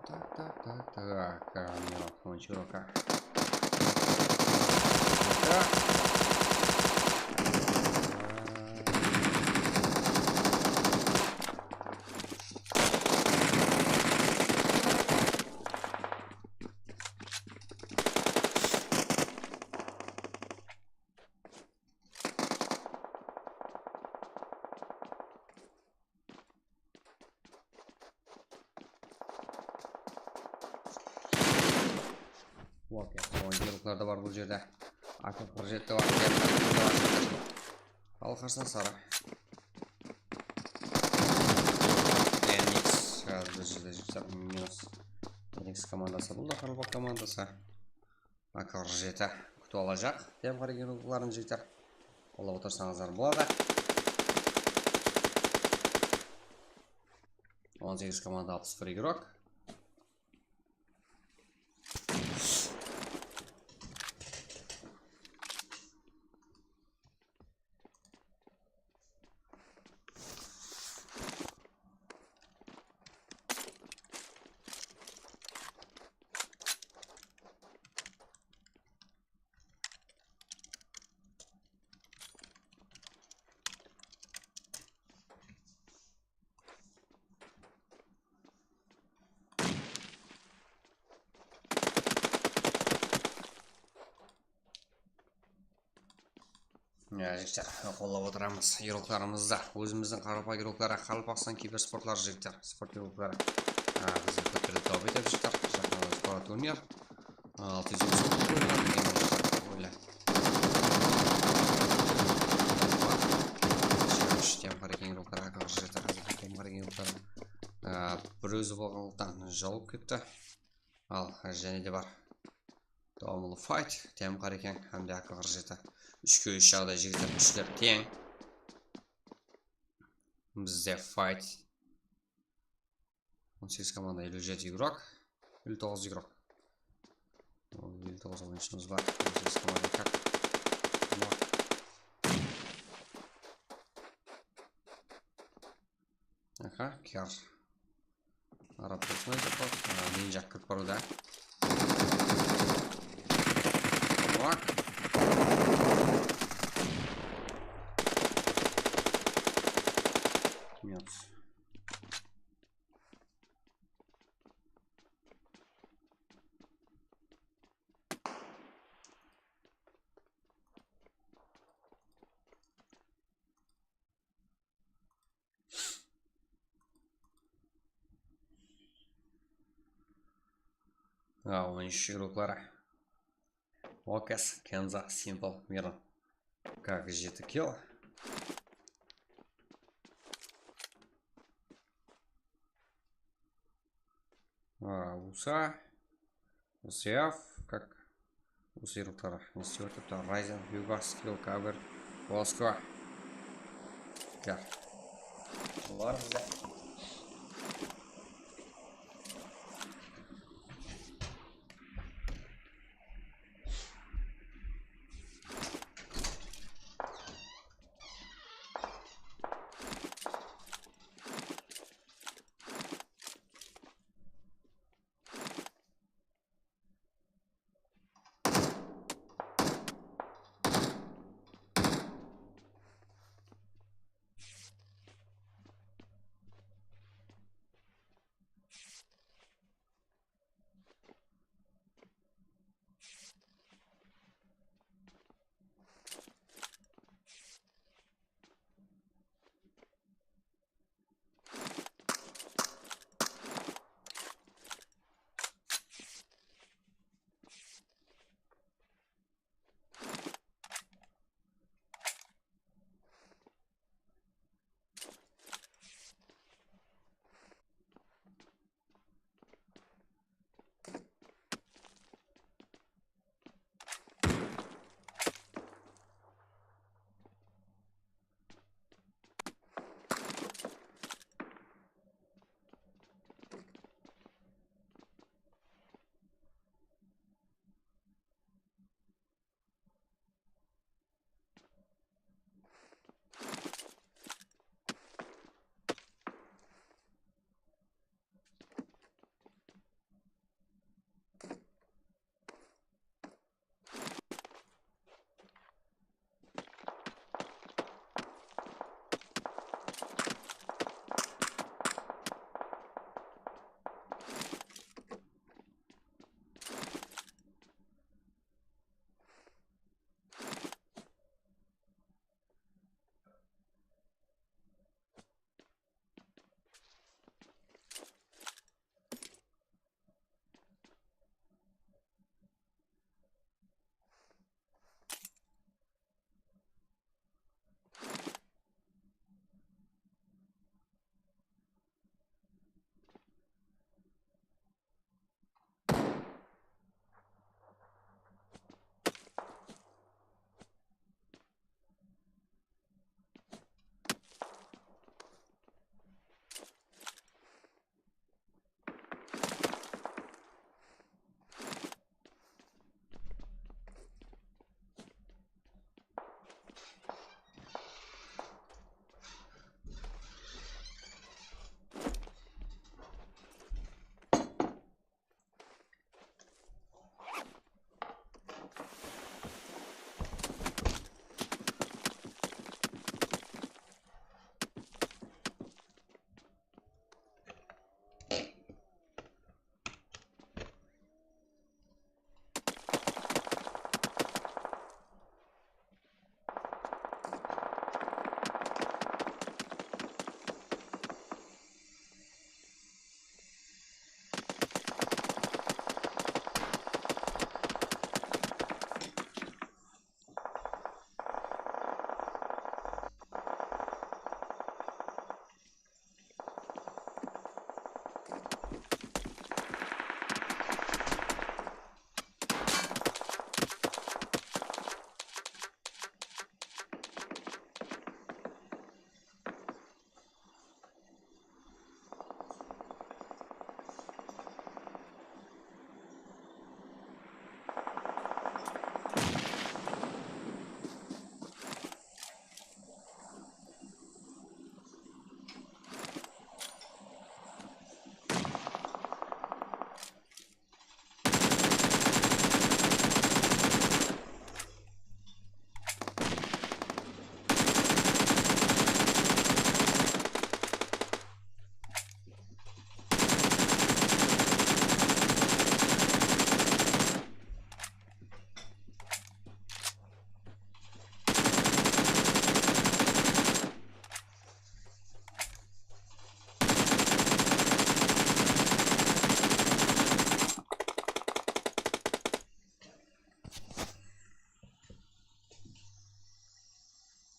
Tak, tak, tak, tak, a, mına, on jigirma. Tak. Okey, oyıncılıqlar da bar bul jerde. A K qırq jeti de bar, T M qırq jeti de bar. Al, qarsan sarı. Enix, házir bir jerde júrsek, minus. Enix komandası, bul da Qarabaq komandası. A K qırq jeti kútip alajaq. T M Qarekeń yurıqların, jigitler. Qollap otırsańızlar boladı. On segiz komanda, alpıs bir igrok. Ya, jigitler, qollap otıramız yurıqlarımızdı. Ózimizdiń qaraqalpaq yurıqları, Qaraqalpaqstan kibersportları, jigitler, sport yurıqları. A, bizge kóp jerde tawba etip, jigitler. Jaqında Squad Union. Altı júz otız oynadı, endi oyla. T M Qarekeń yurıqları, A K qırq jeti, házir T M Qarekeń yurıqları. A, bir ózi bolǵanlıqtan jawıp ketti. Al, jáne de bar. Dawamlı fayt, T M Qarekeń hám de A K qırq jeti. Úshke úsh jaǵday, jigitler, kúshler teń. Bizde fayt. On segiz komanda, elli jeti igrok, elli toǵız igrok. Ol elli toǵız oyınshımız bar. On segiz komanda kak. Aha, kiyar. Arab turıp, a, ninja kirip barıwda. Bak. Minus. A, on úsh yurıqları. Okas, Kenza, Simple, Miran. Kak jeti kill. A, usa. Usev, kak. Usa yurıqları. Ne islep atırıptı? Ryzen, Hugo, Skill, Cover, Bosco. Gel. Bular bizde.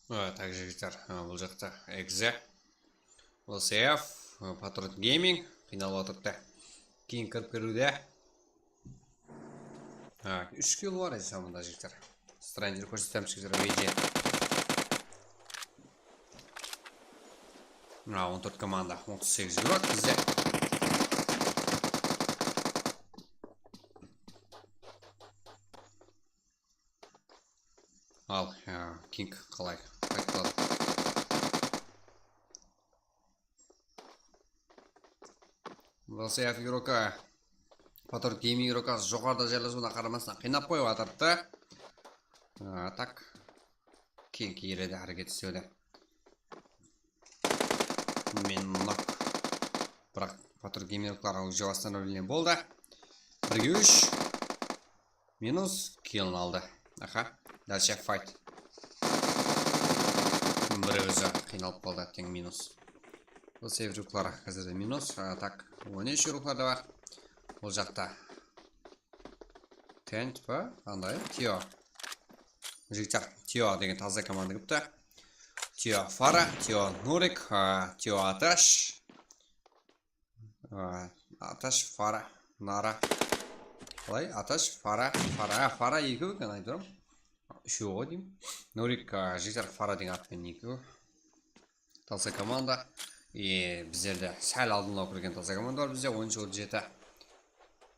A, tak, jigitler, a, bul jaqta Exe, L C F, a, Patriot Gaming qıynalıp atırıptı. Keyin kirip kiriwde. A, úsh kill bar edi samında, jigitler. Stranger kórsetemiz, jigitler, V J. Mına on tórt komanda, otız segiz yuraq bizde. Al, ya, King qalay? Qaytaladı. L C F игрока, Patriot Gaming игрока joqarıda jaylasıwına qaramastan qıynap qoyıp atırıptı. A, tak. Keyin kiyiredi, háreket islewde. Men nok. Biraq Patriot Gaming игрокları уже восстановление boldı. Birge úsh. Minus, killin aldı. Aha, дальше fight. Bir ózi qıynalıp qaldı, átteń minus. L C F игроклары házirde minus. A, tak, on úsh игроклар da bar. Bul jaqta Tent pa? Qanday? Tio. Jigitler, Tio degen taza komanda kiripti. Tio Fara, Tio Nurik, a, Tio Atash. A, Atash, Fara, Nara. Qalay? Atash, Fara, Fara, a, Fara ekew eken, aytıp turım. Úshew ǵoy deyim. Nurik, a, jigitler, Fara degen at penen ekew. Taza komanda. E, bizlerde sál aldınlaw kirgen taza komanda bar bizde, onınshı, otız jeti.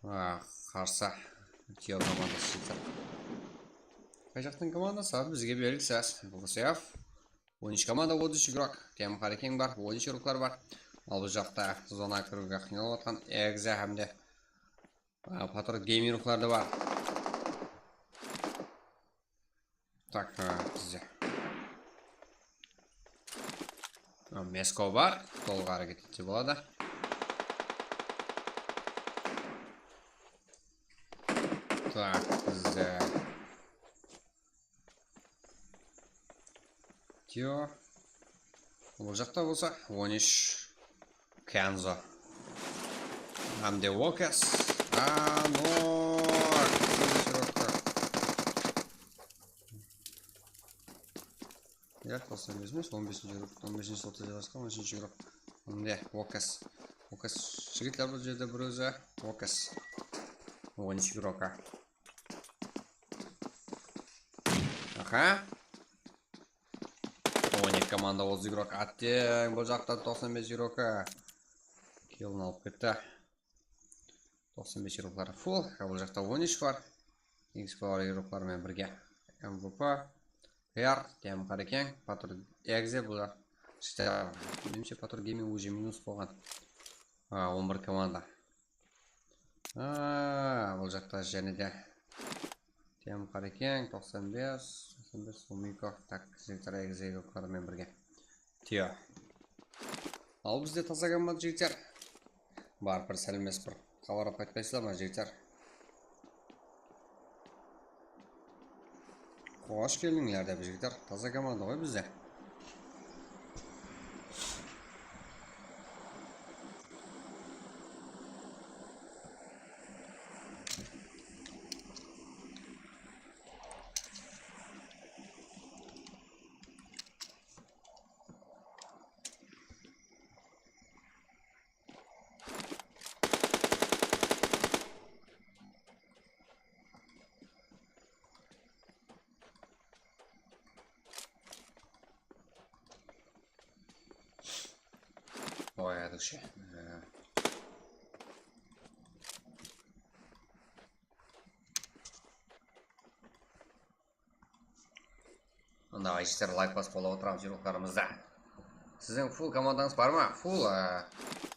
A, qarsı Tio komandası jigitler. Qay jaqtıń komandası? Bizge belgisiz. L C F. On úsh komanda, otız úsh игрок. Tem Qarekeń bar, on úsh игроклар bar. Al bul jaqta zona kiriwge qıynalıp atqan Exe hám de, a, Patriot Gaming игрокları da bar. Tak, a, bizde. A, Mesko bar, tolıq háreket etse boladı. Tak, bizde. Tio. Bul jaqta bolsa on úsh Kenzo. Hám de Wokas. A, no. Ya, toqsan bes emes, on besinshi игрок, on besinshi slotta jaylasqan, on úshinshi игрок. Mine, Wokas. Wokas. Jigitler, bul jerde bir ózi Wokas. On úsh игрок. Aha. On eki komanda, otız игрок. Átteń, bul jaqta toqsan bes игрок. Killin alıp ketti. Toqsan bes игрокları full. Bul jaqta on úsh bar. X Power игрокları menen birge. M V P, Qıyar, Tem Qarekeń, Patur Exe, bular. Menimshe, Patur Gaming уже minus bolǵan. A, on bir komanda. A, bul jaqta jáne de Tem Qarekeń, toqsan bes, toqsan bes, Sumiko, tak, jigitler, Exe игрокları menen birge. Tio. Al bizde taza komanda, jigitler. Barıp bir sálem berip bir xabar alıp qaytpaysızlar ma, jigitler? Xosh keldińler de, jigitler. Taza komanda ǵoy bizde. Oy, adıqshı. Mında jigitler, layk basıp bola otıramız, jigitlerimizdi. Siziń full komandańız bar ma? Full, a,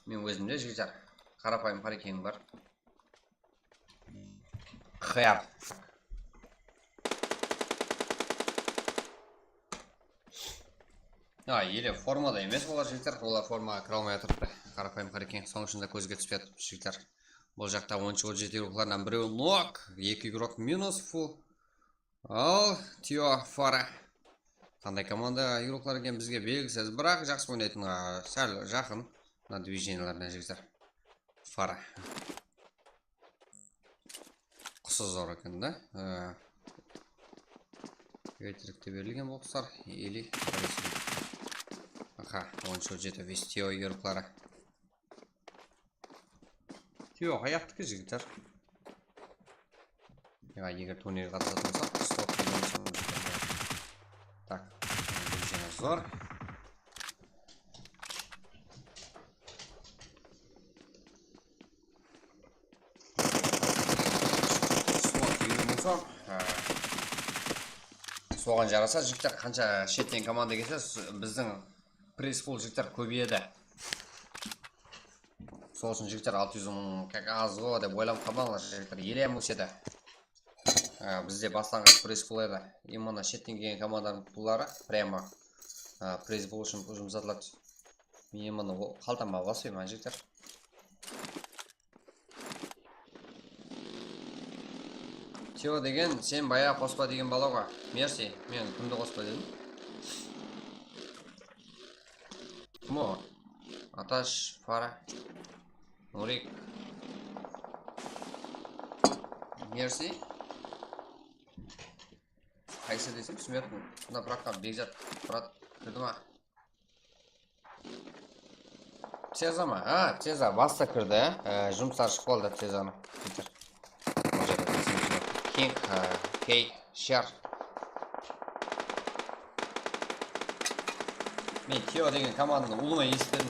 men ózimde, jigitler. Qarapayım Qarekeńim bar. Xıyar. A, ele formada emes olar, jigitler. Olar formaǵa kire almay atırıptı. Qarapayım Qarekeń, sonıń ushın da kózge túspey atırıptı, jigitler. Bul jaqta onınshı, otız jeti игрокlarınan birewi nok, eki игрок minus, full. Al, Tio Fara. Qanday komanda игрокlar eken bizge belgisiz, biraq jaqsı oynaytın, a, sál jaqın mına движениелерine, jigitler. Fara. Qusı zor eken da. A. Ertelikte berilgen bokslar, ili. Aha, on jeti vestiyo yorukları. Tiyo, hayaqtiki jigitler. Ya, eger turnirge qatnasatuǵın bolsaq, stop qilgan soń jigitler. Tak, bizden zor. Slot yürgen soń, e, soǵan jarasa, jigitler, qansha shetten komanda kelse, s-, bizdiń priz pul, jigitler, kóbeyedi. Sol ushın, jigitler, altı júz mıń kak az ǵo dep oylanıp qalmańlar, jigitler, ele hám ósedi. Á, bizde baslanǵısh priz pul edi. Именно shetten kelgen komandanıń pulları прямо, á, priz pul ushın jumsatıladi. Men именно o qaltama baspayman, jigitler. Teo degen sen bayaǵı qospa degen bala ǵo. Mersi, men kimdi qospa dedim? Kim o? Atash, Fara, Nurik. Mersi. Qaysı desem, túsinbey atırman. Mına, biraqqa Bekzat, brat, kirdi ma? Teza ma? Ha, Teza basta kirdi. E, jumıslar shıǵıp qaldı Tezanıń. King, e, Key, Shar. Men Teo degen komandanı ulıwma esitpedim.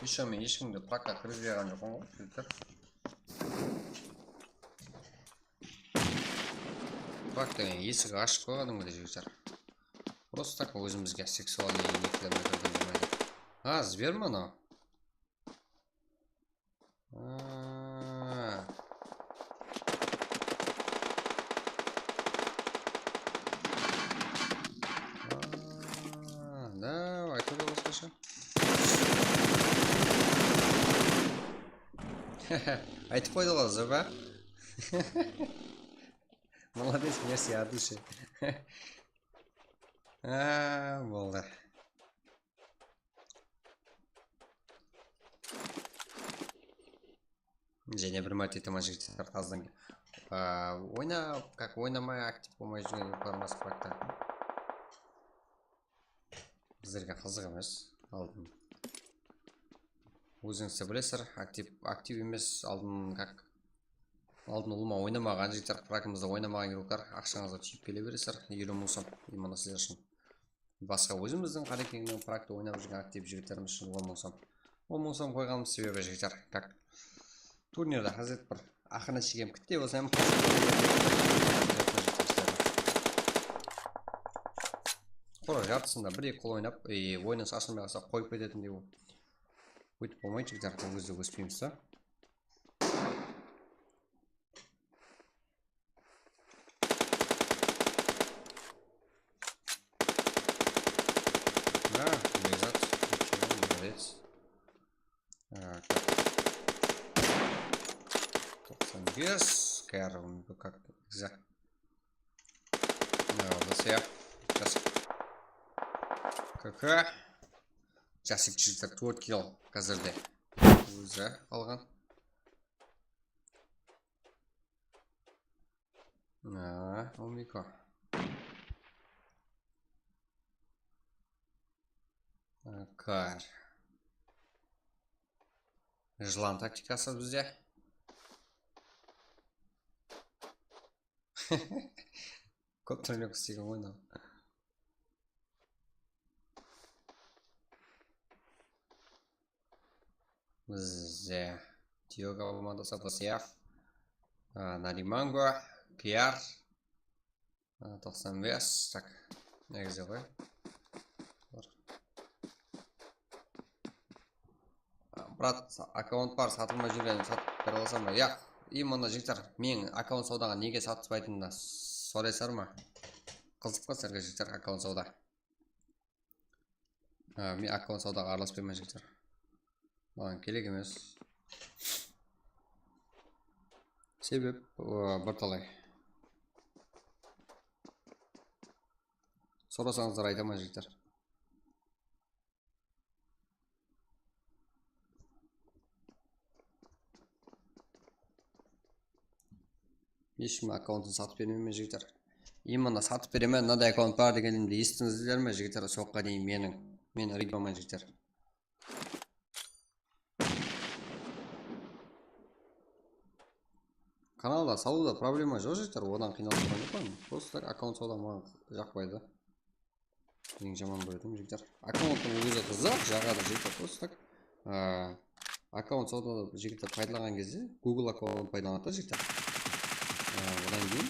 Ещё men hesh kimdi prakka kirgizbey alǵan joqpan ǵoy, jigitler. Prak degen esigi ashıq qoyǵanıń menen, jigitler. Просто так ózimizge seksualnıy nekilermen kirgen bolmaydı. Ha, Zber ma anaw? Ha. Ha, давай, aytıp qoy basqasha. Aytıp qoydı ǵoy, Zber. Молодец, Мерси, от души. Ha, boldı. Jáne bir márte tamashagóy tartqazdıń. Aa, oynap, как oynamay, aktiv bolmay júrgen informaciya fakta. Bizlerge qızıq emes, aldın. Ózińiz de bilesizler, aktiv, aktiv emes, aldın, как, aldın ulıwma oynamaǵan jigitler, prakımızda oynamaǵan игрокlar, aqshańızǵa túsip kele beresizler, eliw mıń som, именно sizler ushın. Basqa ózimizdiń Qarekeńniń prakta oynap júrgen aktiv jigitlerimiz ushın on mıń som. On mıń som qoyǵanımız sebebi, jigitler, как, turnirdi házir bir aqırına shekem kitti bolsa hám qurı jartısında bir-eki qol oynap, e, oyınımız ashılmay qalsa qoyıp ketetindey bolıp. Óytip bolmaydı, jigitler, bul gezde óspeymiz da. Ha, Bekzat, молодец. Так. Toqsan bes, K R, bu как, Bekzat. Mına, Basıya. Jasik. K K. Jasik jigitler, tórt kill házirde. Ózi alǵan. Ha, on eki. Kar. Jılan taktikası bizde. Kóp túrli qıstıyǵan oynaw. Bizde Tioga komandası, Basıyav, a, Narimango, Kiyar, a, toqsan bes, tak, negizi ǵoy. A, brat, akkaunt bar, satılmay júrgen, satıp bere alasań ba? Yaq, и mına jigitler, meniń akkaunt sawdaǵa nege satıspaytınına soraysızlar ma? Qızıq pa sizlerge, jigitler, akkaunt sawda? Ha, men akkaunt sawdaǵa aralaspayman, jigitler. Maǵan kerek emes. Sebep, o, bir talay. Sorasańızlar, aytaman, jigitler. Hesh kim akkauntın satıp bermeymen, jigitler. Именно satıp beremen, mınaday akkaunt bar degenimdi esittińizler me, jigitler? Soqqa deyin meniń, men rıqpaman, jigitler. Kanalda salıwda problema joq, jigitler, odan qıynalıp turǵan joqpan. Просто так akkaunt sawda maǵan jaqpaydı. Eń jaman kóretuǵınım, jigitler. Akkaunttıń ózi qızıq, jaǵadı, jigitler, просто так. Á, akkaunt sawda, jigitler, paydalanǵan gezde Google akkaunt paydalanadı da, jigitler. Á, odan keyin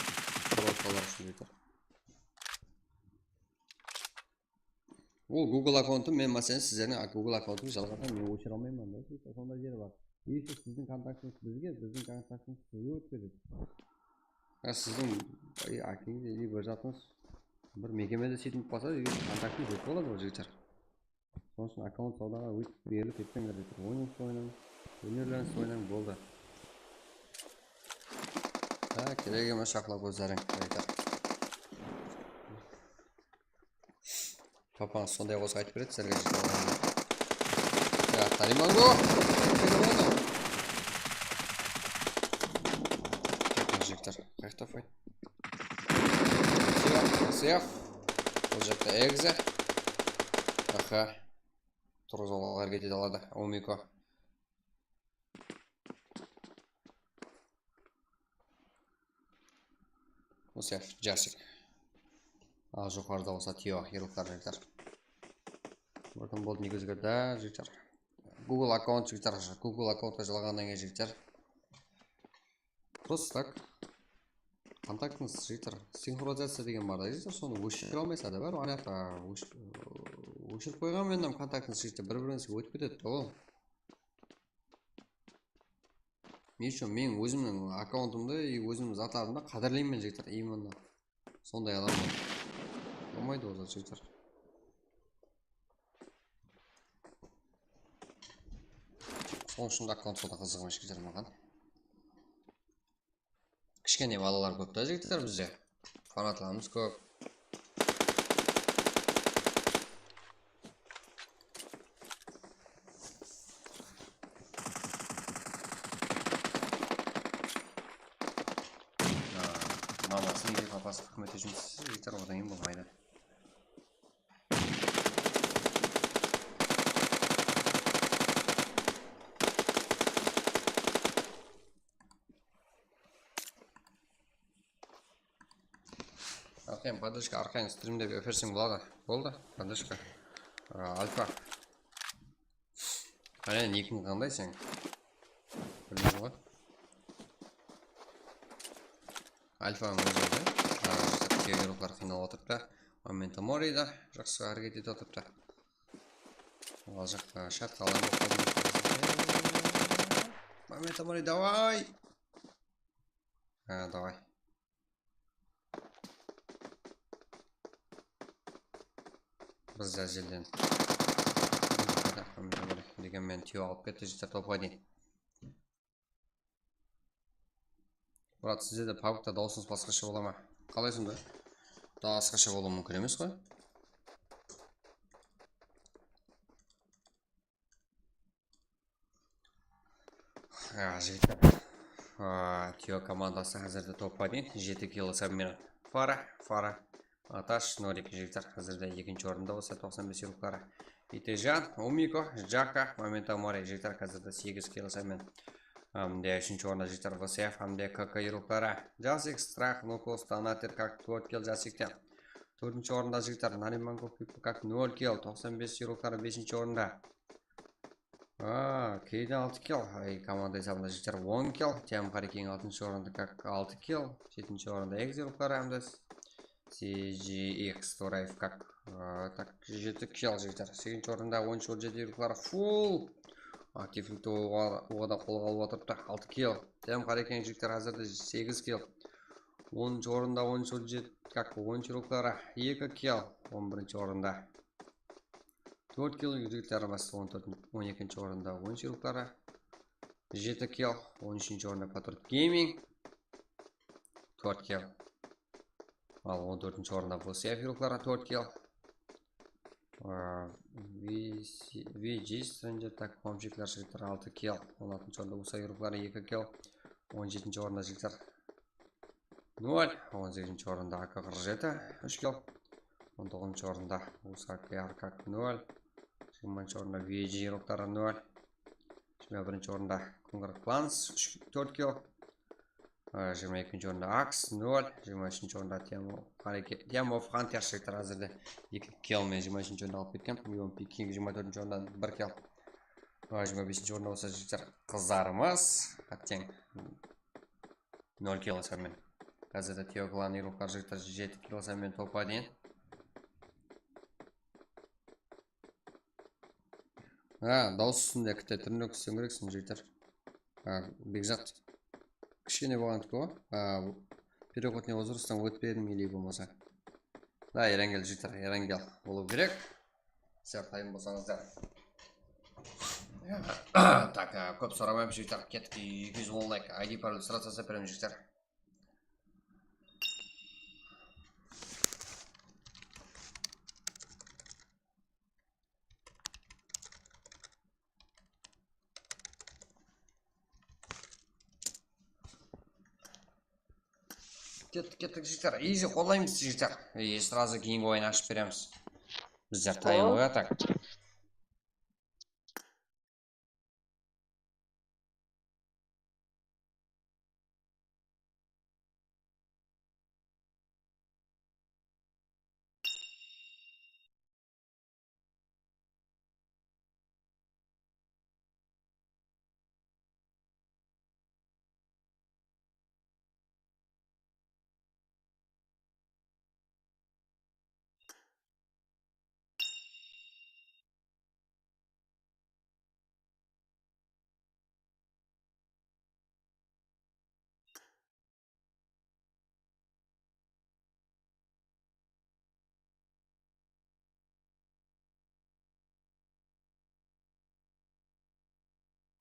provokalar ushın, jigitler. Ol Google akkauntı men, máselen, sizlerdiń ak-, Google akkauntın jalǵansam men óshire almayman da, jigitler, sonday jeri bar. Если siziń kontaktıńız bizge, biziń kontaktıńız sizge ótip ketedi. Ya siziń, ay, ákeńiz или bir zatıńız bir mekemede seytip qalsa, kontaktıńız ótip qaladı ǵoy, jigitler. Sonıń ushın akkaunt sawdaǵa ótip berilip ketpeńler, jigitler. Oyınıńızdı oynań, turniрлerińizdi oynań, boldı. Ha, kerek emes, jaqlaw kózleriń, jigitler. Papańız sonday qosıq aytıp beredi sizlerge, jigitler. Ya, Talimango! Jigitler, qayaqta fight? Seyaf, seyaf. Bul jaqta egzi. Aha. Turǵızıp alıwǵa háreket ete aladı. Omiko. Usı Jasik. Al, joqarıda bolsa Tio, yırlıqlar, jigitler. Búrkin boldı, ne kózge da, jigitler. Google akkaunt, jigitler, Google akkauntqa jalaǵannan keyin, jigitler. Просто так. Kontaktıńız, jigitler, sinxronizaciya degen bar da, jigitler, sonı óshire almaysalar da, báribir anaqta ósh-, óshirip qoyǵan menen kontaktıńız, jigitler, bir-birińizge ótip ketedi da ol. Ne ushın? Men ózimniń akkauntımdı, e, ózimniń zatlarımdı qádirleymen, jigitler, именно. Sonday adamman. Bolmaydı ol zat, jigitler. Sonıń ushın da akkaunt sawda qızıq emes, jigitler, maǵan. Kishkene balalar kóp ta, jigitler, bizde. Fanatlarımız kóp. Aa, maması nege papası xızmet ushın, jigitler, odan keyin bolmaydı. Arqayın, podrıjka, arqayın strimde berseń boladı. Boldı, podrıjka. Aa, Alfa. Qáne, nikiń qanday seniń? Bilmeymen ǵoy. Alfanıń ózi de, a, jaqta keyingiler qıynalıp atırıptı. Memento Mori da jaqsı háreket etip atırıptı. Al jaqta shatqalar bolıp qaldı. Memento Mori, davay! Ha, davay. Biz de jelden. Degen meni Tio alıp ketti, jigitler, topqa deyin. Murat, sizde de pabgta dawısıńız basqasha bola ma? Qalay sonda? Daa basqasha bolıwı múmkin emes ǵoy. A, jigitler. A, Tio komandası házirde topqa deyin. Jeti kill esabı menen. Fara, Fara, Atash, Norik, jigitler, házirde ekinshi orında bolsa, toqsan bes yurukları. Itejan, Umiko, Jaka, Memento Mori, jigitler, házirde segiz kill esabı menen. Hám de úshinshi orında, jigitler, V S F hám de K K yurukları. Jasik, Strah, Nukos, Tanater, kak, tórt kill Jasikte. Tórtinshi orında, jigitler, Narimanko, Pipo, kak, nol kill, toqsan bes yurukları, besinshi orında. A, Keydi altı kill. Ay, komanda esabında, jigitler, on kill. T M Hariken altınshı orında, kak, altı kill. Jetinshi orında Egzeruklar hám de C G X Toraev, kak, a, tak, jeti kill, jigitler. Segizinshi orında on úsh on jeti yuruklar full. Aktivlikti oǵada qolǵa alıp atırıptı. Altı kill. T M Hariken, jigitler, házirde segiz kill. Onınshı orında on úsh on jeti, kak, on úsh yurukları, eki kill. On birinshi orında. Tórt kill, jigitler, bastı on tórt, on ekinshi orında on úsh yurukları. Jeti kill, on úshinshi orında Patriot Gaming. Tórt kill. Al, on tórtinshi orında V S F yurukları, tórt kill. Aa, V C, V G Stranger, tak, Pomjikler, jigitler, altı kill. On altınshı orında Usa yurukları, eki kill. On jetinshi orında, jigitler, nol. On segizinshi orında A K qırq jeti, úsh kill. On toǵızınshı orında U S A K R K nol. Jigirmanshı orında V G yırlıqları nol. Jigirma birinshi orında Kunger Clans, úsh, tórt kill. Á, jigirma ekinshi orında Ax, nol. Jigirma úshinshi orında Team of Hunter jigitler házirde eki kill menen jigirma úshinshi orında alıp ketken. Leon P King jigirma tórtinshi orında bir kill. Á, jigirma besinshi orında bolsa jigitler qızlarımız. Hátteń nol kill sanmen. Házirde Teo Klan yırlıqlar jigitler jeti kill sanmen topqa deyin. Ha, dawıs ústinde kitte túrine kússeń kerekseń, jigitler. Ha, Bekzat. Kishkene bolǵandiki ǵoy. Ha, переход ne ozırıstan ótpedim, ili bolmasa. Da, Erangel, jigitler, Erangel bolıw kerek. Sizler tayın bolsańızlar. Tak, ha, kóp soramaymız, jigitler. Kettik, eki júz on layk. I D paroldi sırasa tashlap beremiz, jigitler. Kettik, kettik, jigitler. Izi qollaymız, jigitler. И сразу keyingi oyın ashıp beremiz. Bizler tayın qoyataq.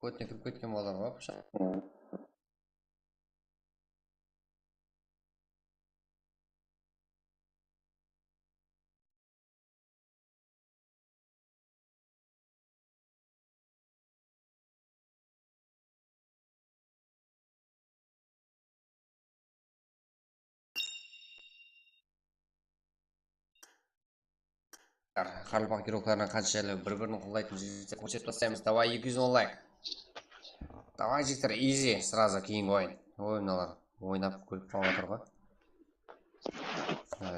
Kótine kirip ketken balalar bar. Qarılpaq giroklalarına qanshelli bir-birin qollaytın jigitler kórsetip taslaymız. Davay, eki júz on layk. Davay, jigitler, изи, сразу keyingi oyın. Oy, mınalar oynap kúlip qalǵan atır ǵoy.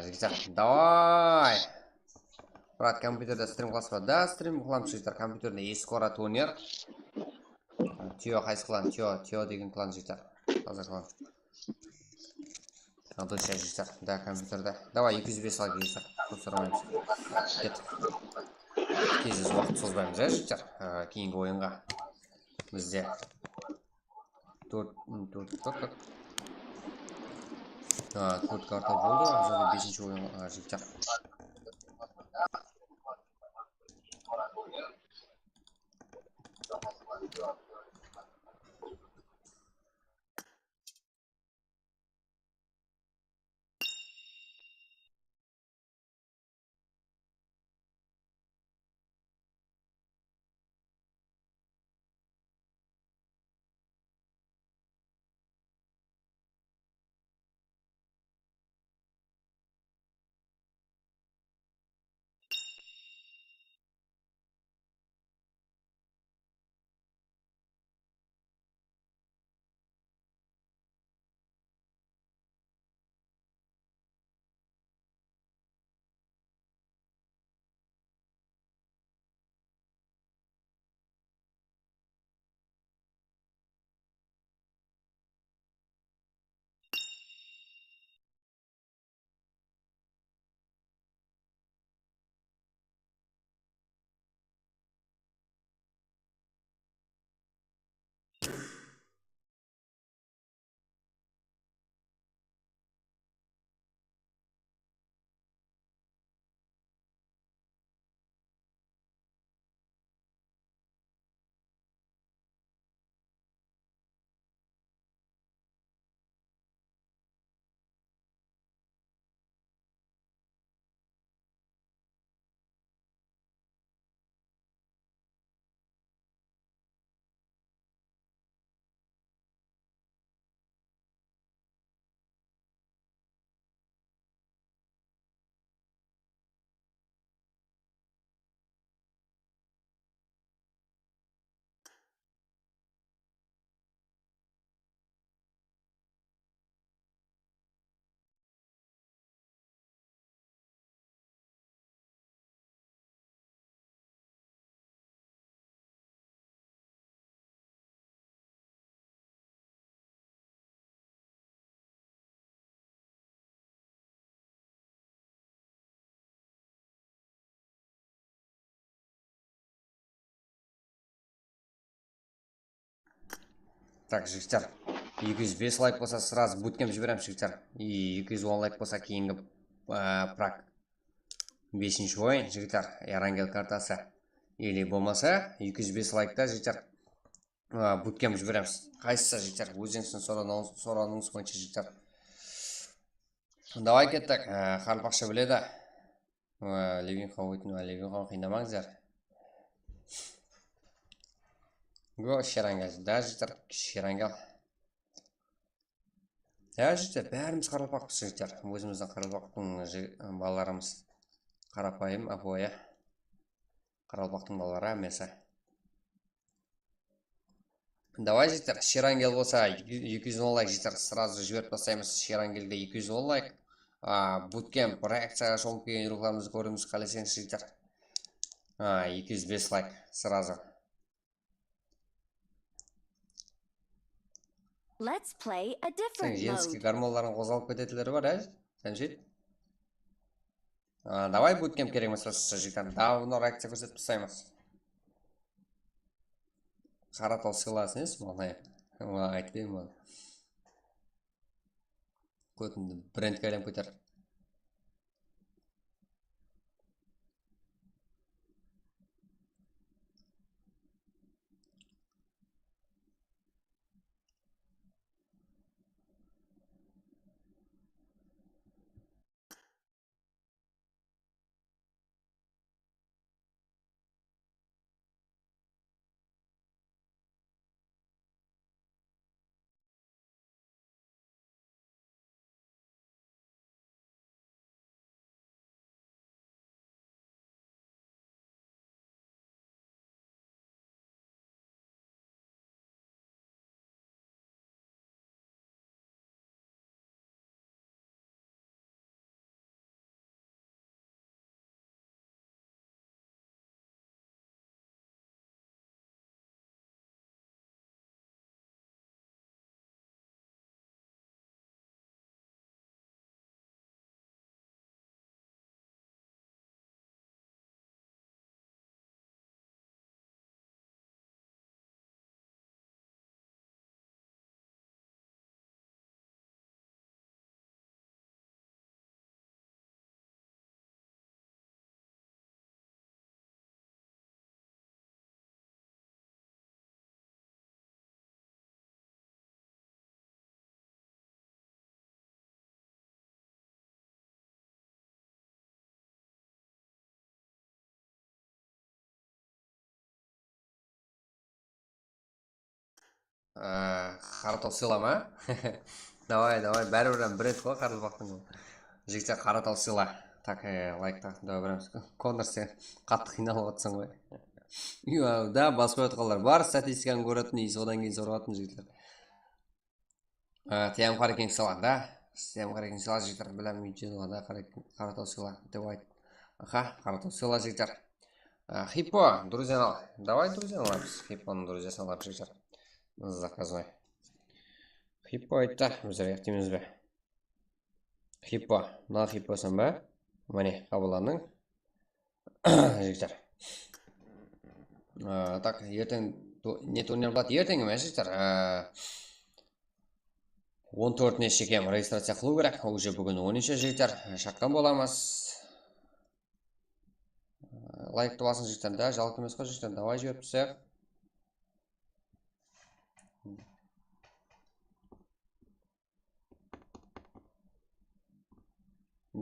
Jigitler, davay! Brat, kompyuterde strim qılasız ba? Da, strim qılamız, jigitler. Kompyuterde eski qora turner. Tio, qaysı klan? Tio, Tio degen klan, jigitler. Taza klan. Antosh, jigitler. Da, kompyuterde. Davay, eki júz bes layk, jigitler. Kóp soramaymız. Kettik. Tez waqıt sozbaymız, ya, jigitler. Á, keyingi oyınǵa. Bizde tórt, tórt, tórt, tórt. Ha, tórt karta boldı. Házir besinshi oyın, ha, jigitler. Tak, jigitler. Eki júz bes layk bolsa, srazı butkemp jiberemiz, jigitler. I eki júz on layk bolsa, keyingi, a, prak. Besinshi oyın, jigitler. Erangel kartası. Ili bolmasa, eki júz bes laykta, jigitler. A, butkemp jiberemiz. Qaysısı, jigitler? Ózińizdiń soraw-, sorawıńız boyınsha, jigitler. Davay kettik. A, qaraqalpaqsha biledi. A, Levinxo ótin, a, Levinxo qıynamańızlar. Go, Sherangel, da, jigitler, Sherangel. Ya, jigitler, bárimiz qaraqalpaqpız, jigitler. Ózimizdiń qaraqalpaqtıń ji-, balalarımız. Qarapayım, ápiwayı. Qaraqalpaqtıń balaları, ámmesi. Davay, jigitler, Sherangel bolsa, eki júz on layk, jigitler, srazı jiberip taslaymız. Sherangelge eki júz on layk. A, butkemp, reakciyaǵa shomıp kelgen yurıqlarımızdı kóremiz, qáleseńiz, jigitler. A, eki júz bes layk, srazı. Let's play a different mode. Sen jenskiy gormonlarıń qozǵalıp ketetinleri bar, á? Sen shit. A, davay, butkemp kerek emes, jigitler. Davno reakciya kórsetip taslaymız. Qara taw sıylasın, es, maǵan aytpayın bunı. Kótimdi brendke aylanıp keter. Á, qara taw sıyla ma? Davay, davay, báribir hám brend ǵoy, qaraqalpaqtıń ol. Jigitler, qara taw sıyla. Tak, e, layk taq, davay, beremiz. Konor, sen qattı qıynalıp atırsań ǵoy. Yo, da, basıp qoyatqanlar bar, statistikanı kóretin, i sodan keyin sorap atırmız, jigitler. Á, T M Qarekeń sıyla, da. T M Qarekeń sıyla, jigitler, bilem, jigitler, da, qara, qara taw sıyla, dep ayt. Aha, qara taw sıyla, jigitler. Á, Hippo, друзья al. Davay, друзья alamız. Hipponıń друзьясын alamız, jigitler. Заказной. Hippo ayttı, bizler yaqtıymız be? Hippo, mına Hipposan ba? Mine, qabıllandıń. Jigitler. Á, tak, erteń to-, ne turnir boladı? Erteń emes, jigitler. Á, on tórtine shekem registraciya qılıw kerek. Уже búgin onınshı, jigitler. Shaqqan bolamız. Layktı basıń, jigitler, da, jalqı emes ǵoy, jigitler, davay, jiberip tursaq.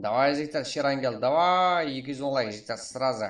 Davay, jigitler, Sherangel, davay, eki júz on layk, jigitler, сразу.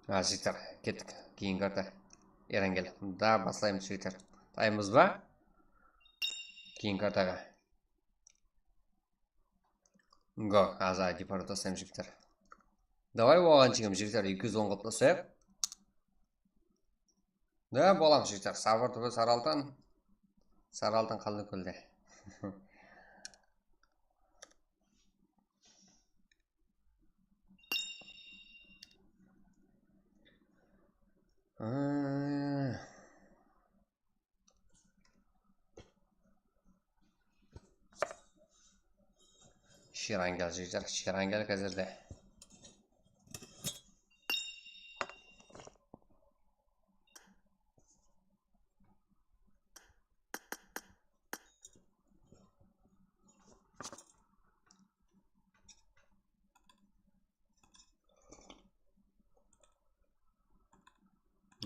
Ha, jigitler, kettik. Keyingi karta. Erangel. Da, baslaymız, jigitler. Tayaymız ba? Keyingi kartaǵa. Go, házir I D parol taslaymız, jigitler. Davay, oǵan jigim, jigitler, eki júz on qılıp taslayıq. Ne bolam, jigitler, sabır túbi saraltan. Saraltan qaldı kólde. Shirangel, jigitler, shirangel házirde.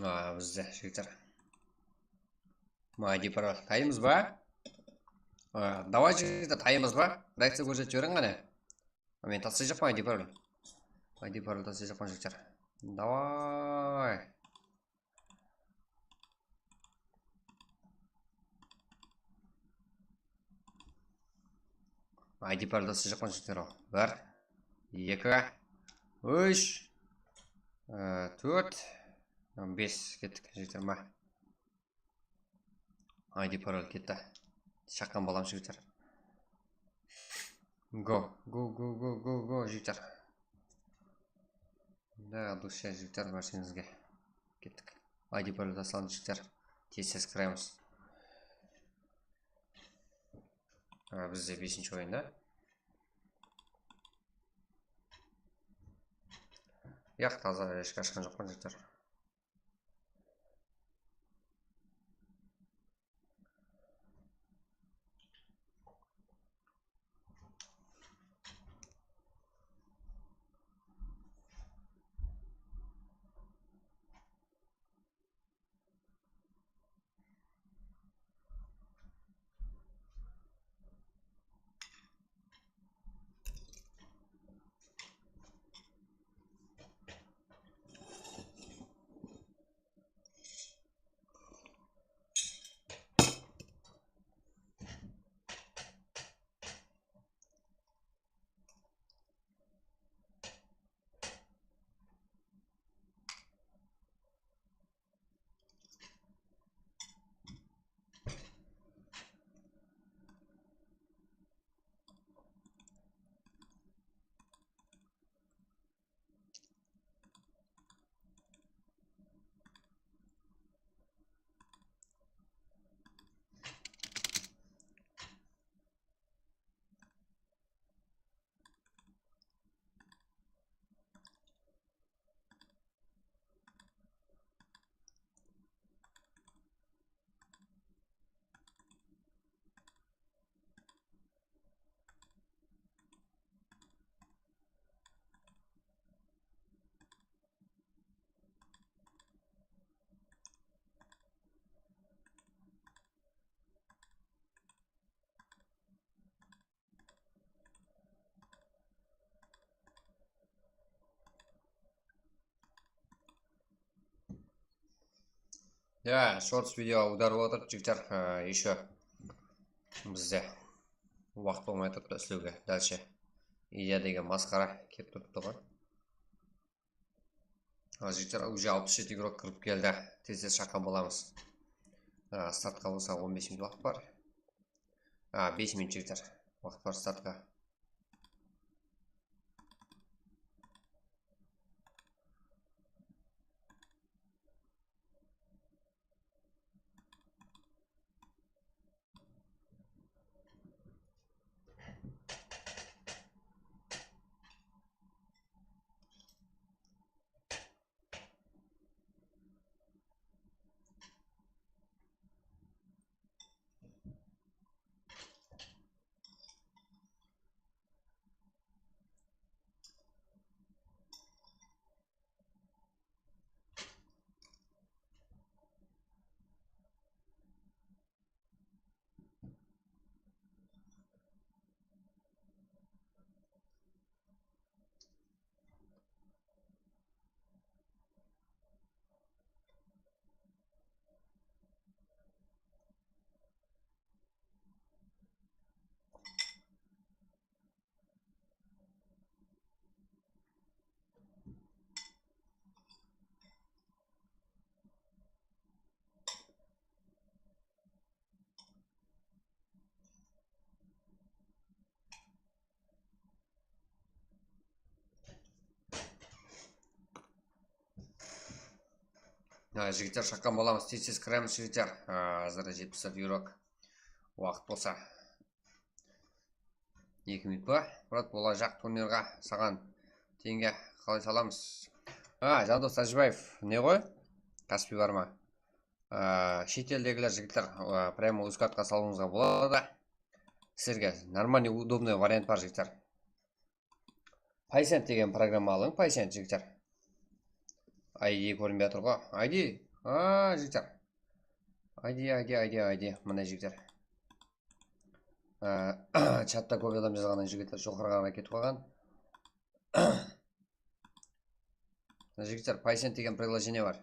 Aa, bizde, jigitler. I D parol. Tayaymız ba? Aa, davay, jigitler, tayaymız ba? Reakciya kórsetip jiberiń qáne. Men taslayjaqpan I D parol. I D parol taslayjaqpan, jigitler. Davay. I D parol taslayjaqpan, jigitler. Bir, eki, úsh, e, tórt, bes, kettik, jigitler, ma. I D parol ketti. Shaqqan balam, jigitler. Go, go, go, go, go, go, jigitler. Da, dusha, jigitler, bárshenińizge. Kettik. I D parol taslandı, jigitler. Tez-tez kiraymız. Ha, bizde besinshi oyın da. Yaq, taza eshki ashqan joqpan, jigitler. Ya, shorts video awdarıp otır, jigitler, e, ещё bizde waqıt bolmay turıptı islewge, dálshe. Ideya degen masqara kelip turıptı ǵoy. Al, jigitler, уже alpıs jeti igrok kirip keldi. Tez-tez shaqqan bolamız. A, startqa bolsa on bes minut waqıt bar. A, bes minut, jigitler. Waqıt bar startqa. Ha, jigitler, shaqqan bolamız, tez-tez kiremiz, jigitler. Ha, házir jetpis euro waqıt bolsa. Eki minut pa? Murat, bolajaq turnirǵa saǵan tenge qalay salamız? Ha, Jandos Tájibaev, ne ǵoy? Kaspi bar ma? Á, shet eldegiler, jigitler, á, прямо uzkatqa salıwıńızǵa boladı. Sizlerge нормальный, удобный variant bar, jigitler. Paysent degen programma alıń, Paysent, jigitler. I D kórinbey atır ǵo. I D, a, jigitler. I D, I D, I D, I D, mına, jigitler. Á, chatta kóp adam jazǵannan, jigitler, joqarıǵa qaray ketip qalǵan. Jigitler, Paysent degen приложение bar.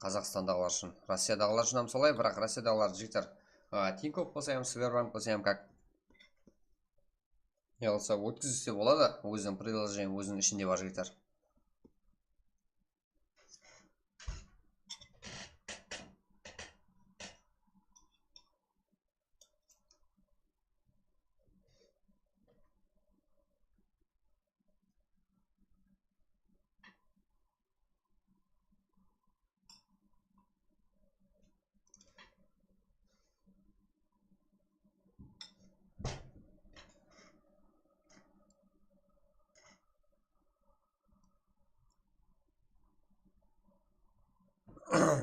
Qazaqstandaǵılar ushın, Rossiyadaǵılar ushın hám solay, biraq Rossiyadaǵılar, jigitler, a, Tinkoff bolsa hám, Sberbank bolsa hám, как. Ne qılsa, ótkizse boladı, óziniń приложение, óziniń ishinde bar, jigitler.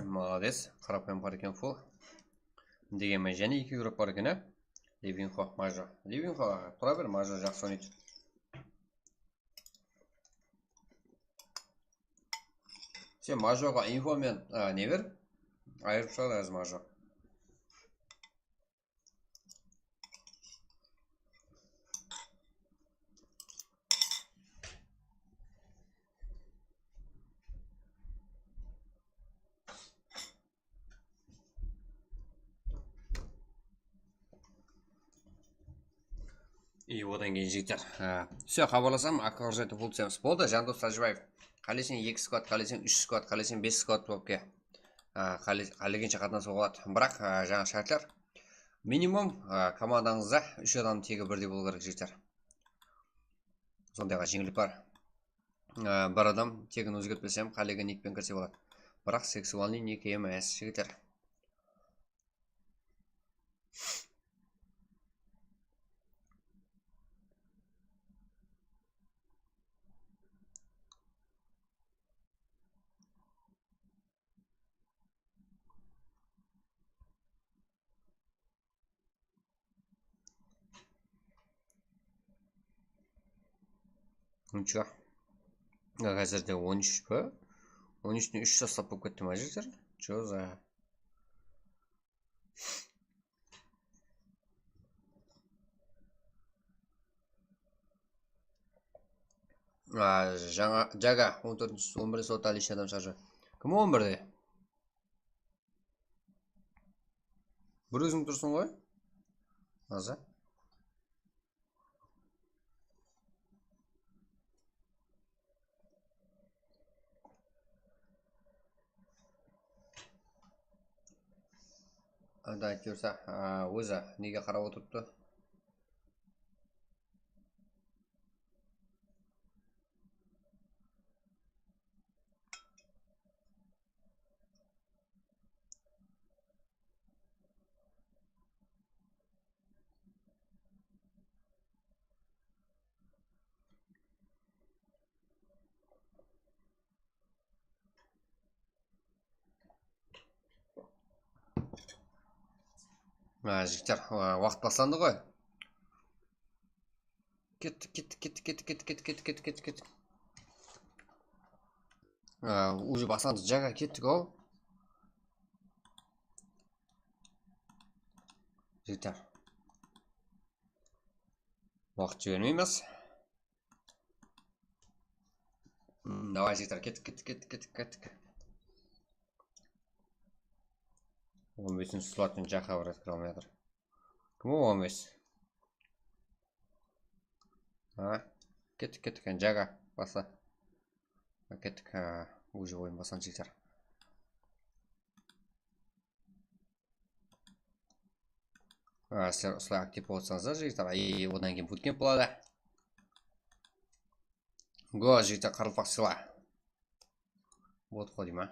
Молодец. Qarapayım bar eken, full. Degenmen, jáne eki игрок bar eken, á? Levinxo, Majo. Levinxo, tura ber, Majo jaqsı oynaydı. Sen Majoǵa info menen, a, ne ber? Ayırıp shıǵadı házir Majo. И odan keyin, jigitler, á, всё, xabarlasam, akılǵa jaytı pul túsemiz. Boldı, Jandos Tájibaev. Qáleseń eki sklad, qáleseń úsh sklad, qáleseń bes sklad bolıp ke. Á, qále-, qálegenshe qatnasıwǵa boladı. Biraq, á, jańa shártler. Minimum, á, komandańızda úsh adamnıń tegi birdey bolıwı kerek, jigitler. Sondayǵa jeńillik bar. Á, bir adam tegin ózgertpese hám, qálegen nikpen kirse boladı. Biraq seksualnıy nik emes, jigitler. Ничего. Házirde on úsh pa? On úshten úsh taslap bolıp ketti ma, jigitler? Чё за? A, jańa, Jaga, on tórtinshi, on birinshi slot, Alisher adam shaqırıp. Kim on birde? Bir óziń tursıń ǵoy. Aza. Anda aytıp júrse, a, ózi nege qarap otırıptı? A, jigitler, a, waqıt baslandı ǵoy. Kettik, kettik, kettik. A, уже baslandı, Jaga, kettik-aw. Jigitler. Waqıt jibermeymiz. Hmm, davay, jigitler, kettik, kettik, kettik, kettik, kettik. On besinshi slotın Jaga bir etkere almay atır. Kim o on bes? Ha? Kettik, kettik, endi Jaga, basla. Ha, kettik, ha, уже oyın baslandı, jigitler. A, sizler usılay aktiv bolsańızlar, jigitler, e, odan keyin bootcamp boladı. Go, jigitler, qaraqalpaq sıyla. Bot qo deyme.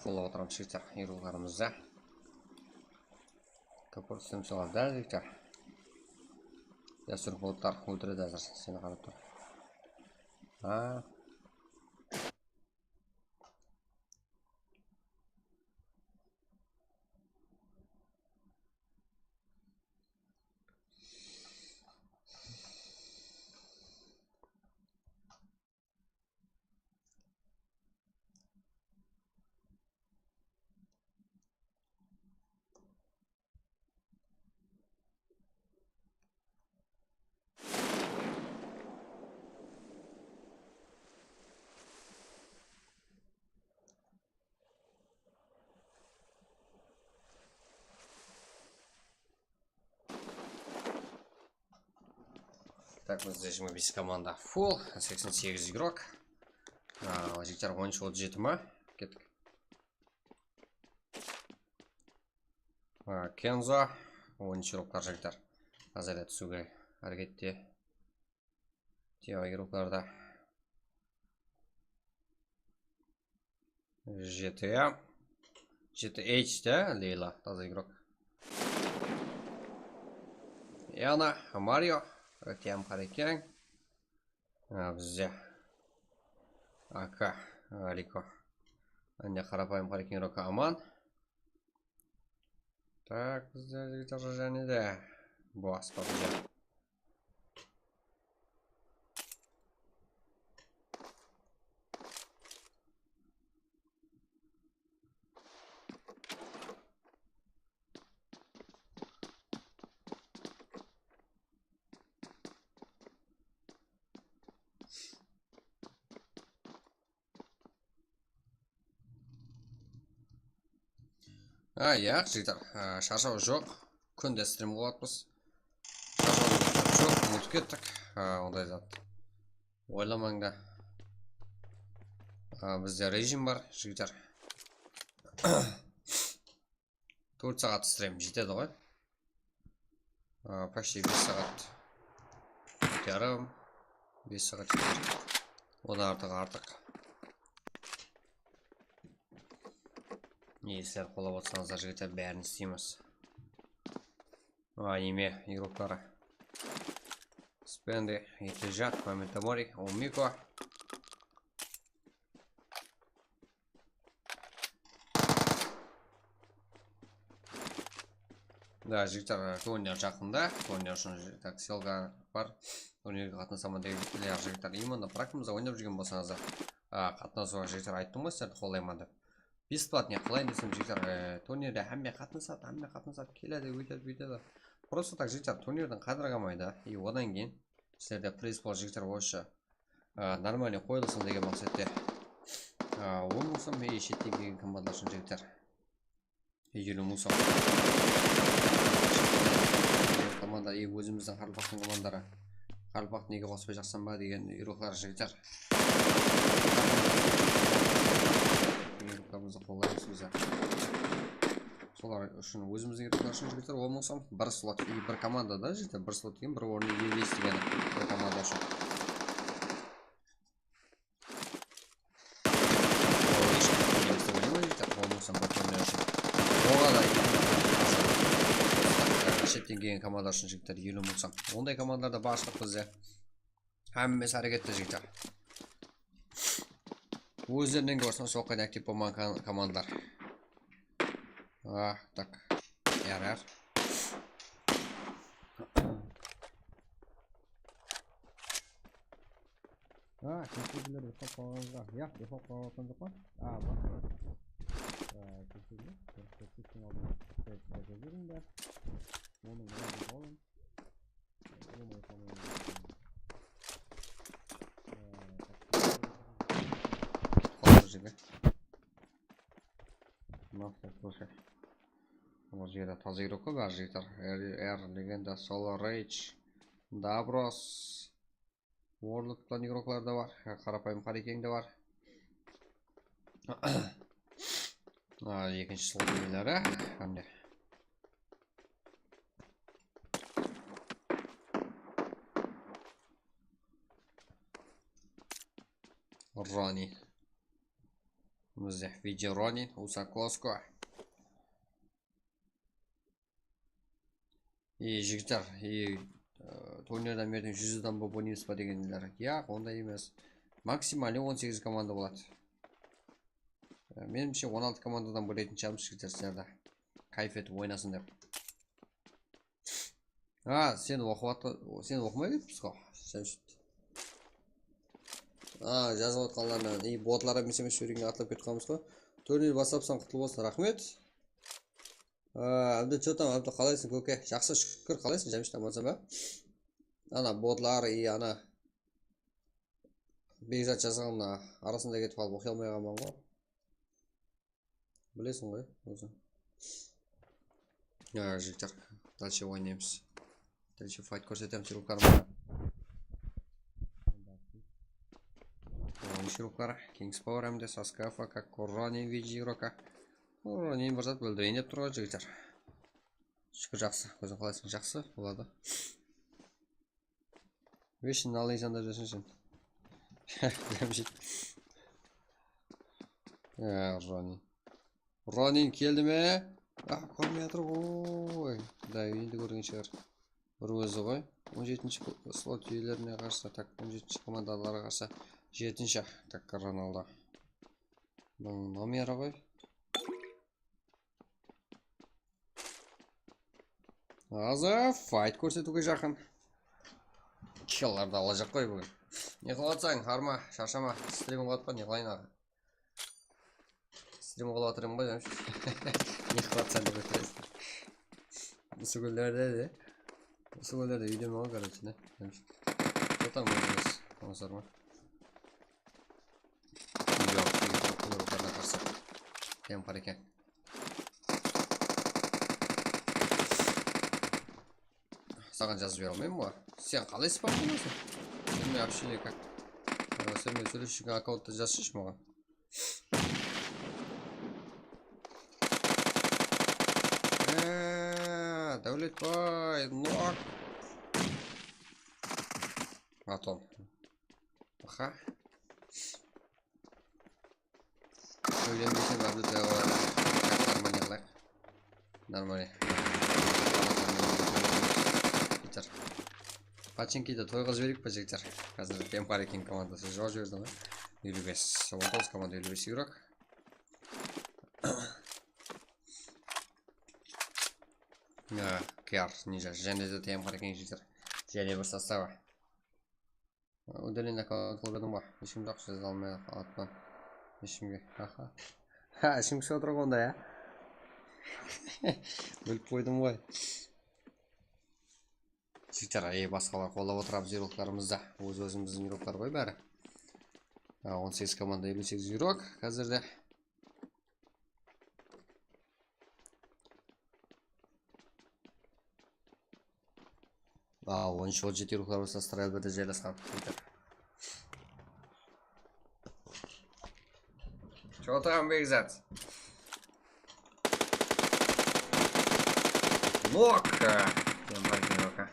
Qollap otıramız, jigitler, yıqılarımızdı. Kapor sistem solar da, jigitler. Dástur botlar óltiredi házir, seni qarap tur. Ha. Tak, bizde jigirma bes komanda full, seksen segiz igrok. A, jigitler, on úsh otız jeti ma? Kettik. A, Kenzo, on úsh igroklar, jigitler. Azalya túsiwge hárekette. Teo igroklarda. G T A. G T H da, Leyla, taza igrok. Yana Mario, Ratiam Harekeng. A, bizde A K, Riko. Ende qarapayım Harekeng, Riko aman. Tak, bizde jigitler jáne de bas pabji. A, yaq, jigitler, a, sharshaw joq. Kúnde strim qılatpız. Sharshaw joq, umıtıp kettik. A, onday zat. Oylamań da. A, bizde rejim bar, jigitler. Tórt saat strim jetedi ǵoy. A, почти bes saat yarım, bes saat jeter. Odan artıq, artıq. Ne, sizler qollap otırsańızlar, jigitler, bárin isleymiz. A, neme, igrokları. Spendi, Etejat, Memento Mori, Omiko. Da, jigitler, turnir jaqında. Turnir ushın, jigitler, sılka bar. Turnirge qatnasaman degen jigitler, jigitler, именно prakkamızda oynap júrgen bolsańızlar, a, qatnasıwǵa, jigitler, ayttım ǵoy, sizlerdi qollayman dep. Бесплатный, qalay desem, jigitler, e, turnirde hámme qatnasadı, hámme qatnasadı, keledi, óytedi, búytedi. Просто так, jigitler, turnirdiń qádir qalmaydı. И odan keyin sizlerde priz bol, jigitler, вообще. A, нормальный qoyılsın degen maqsette. A, on mıń sum, e, shetten kelgen komandalar ushın, jigitler. Eliw mıń sum. Komanda, e, ózimizdiń Qaraqalpaqtıń komandaları. Qaraqalpaqtı nege qospay jaqsań ba degen igroklar, jigitler. Igroklarımızdı qollaymız bizler. Solar ushın, ózimizdiń igroklar ushın, jigitler, on mıń sum. Bir slot, e, bir komandada, jigitler, bir slot degen bir orın iyeles degeni bir komanda ushın. Ol hesh qanday emes dep oylayman, jigitler, on mıń sum bir turnir ushın. shetten kelgen komandalar ushın, jigitler, eliw mıń som. Onday komandalar da barshılıq bizde. Hámmesi hárekette, jigitler. Ózlerinen kórsin, sol qayda aktiv bolmaǵan komandalar. Ah, tak. Yarar. Ha, keshirdiler, uxlap qalǵanıńızǵa. Ya, uxlap qalıp atqan joq pa? A, bar. Á, keshirdiler. Bir, bir, bir, bir, bir, bir, bir, bir, bir, bir, bir, bir, bir, Qol bir jege. Mınaw, слушай. Bul jerde taza igrok kóp, bári jigitler. Er, er, legenda, Solar Rage, Dabros, Warlock plan igroklar da bar. Qarapayım Qarekeń de bar. A, ekinshi slot iyeleri. Hámde. Ronin. Bizde Video Ronin, Usa Klosko. E, jigitler, e, e, turnirden berden júz adam bolıp oynaymız ba degenler. Yaq, onday emes. Maksimalnıy on segiz komanda boladı. E, menimshe, on altı komandadan bóletin shıǵarmız, jigitler, sizlerdi kayf etip oynasın dep. A, sen oqıp atqa-, sen oqımay ketipsiz ǵo, Jámshit. A, jazıp atqanlarına, ey, botlar emes, emes, júregine atlap ketip qalmız ǵo. Turnir baslapsań, qutlı bolsın, raxmet. A, Ábdi, chё tam, Ábdi, qalaysıń, kóke? Jaqsı, shúkir, qalaysıń, Jámshit, amansań ba? Ana, botlar, ey, ana. Bekzat jazǵanına arasında ketip qalıp oqıy almay qalman ǵo. Bilesiń ǵoy, óziń. Ya, jigitler, дальше oynaymız. Дальше fight kórsetemiz, siruklarımızdı. Oyın sirukları, Kings Power hám de Saskafa, Kakko, Ronin, Viji, Roka. Ronin bir zat bildireyin dep tur ǵoy, jigitler. Shúkir, jaqsı. Óziń qalaysıń? Jaqsı, boladı. Вечно nalıysań da júrseń sen. Jámshit. Ya, Ronin. Ronin keldi me? Ah, kórmey atır ǵoy. Da, endi kórgen shıǵar. Bir ózi ǵoy. On jetinshi slot iyelerine qarsı, tak, on jetinshi komandalarǵa qarsı. Jetinshi, tak, Ronaldo. Bunıń nomeri ǵoy. Házir fight kórsetiwge jaqın. Killardı alajaq ǵoy búgin. Ne qılıp atsań, harma, sharshama, strim qılıp atpa, ne qılayın aǵa? Strim qılıp atırman ǵoy, Jámshit. Ne qılıp atsań dep óttiresiz. Usı kúnlerde de, usı kúnlerde úydemen ǵoy, короче, ne, Jámshit. Что там у нас? Ońsar ma? Yoq, yoq, yoq, yoq, qarsı. Tem qar eken. Saǵan jazıp bere almayman ǵoy. Sen qalay spam bolasań? Bilmey, вообще никак. Sen menen sóylesip júrgen akkaunttı jazshısh maǵan. Eee, Dáwletbay, nok. Atom. Aha. Óylenbesem, Abdutaev, nормально qılayıq. Нормально. Jigitler. Pachinkide toyǵa jibereyik pe, jigitler? Házir Tem Qar eken komandası juwap jiberdi ǵoy. Eliw bes. On toǵız komanda, eliw bes igrok. Ya, Kiyar, Ninja, jáne de Tem Qar eken, jigitler. Jáne bir sostava. Удаление akkaunt qılıp edim ǵoy. Hesh kim joq, jaza almay atpan. Hesh kimge. Aha. Ha, hesh kim kútip atır ǵoy onda, ya. Bilip qoydım ǵoy. Jigitler, ey, basqalar qollap otıramız, igroklarımızdı. Óz-ózimizdiń igroklar ǵoy bári. Ha, on segiz komanda, eliw segiz igrok házirde. A, on úsh, on jeti ruxlar bolsa Strelberde jaylasqan. Chё tam, Bekzat? Noka! Tem qar eken, Noka.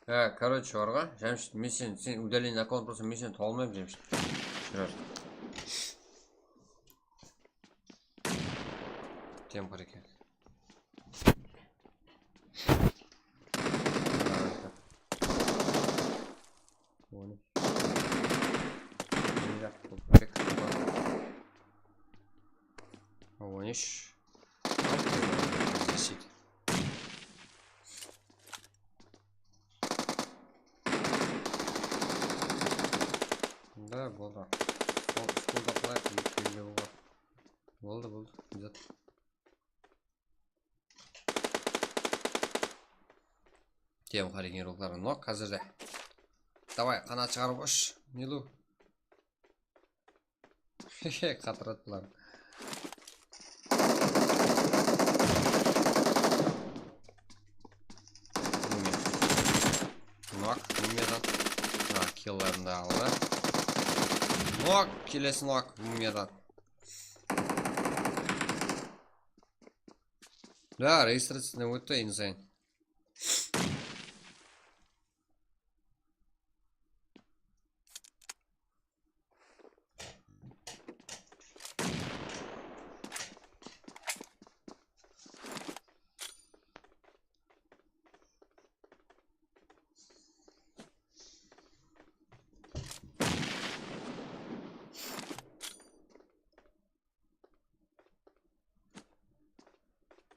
Há, короче, barǵa, Jámshit, men sen, sen удаление аккаунт bolsa, men seni tawa almayman, Jámshit. Jurar. Tem qara eken. Onı. Mıyaq, kópirek. On úsh. Zeshit. Da, boldı. Sol stolda qoyayıq, eki belli bolǵan. Boldı, boldı. Güzel. Tem qara eken, ruxları nok házirde. Davay, qanat shıǵarıp ush, Nilu. Qatıradı bular. Nok, mumyadan. Ha, kilların da aldı. Nok, kelesi nok, mumyadan. Da, registraciyadan ótti, insane.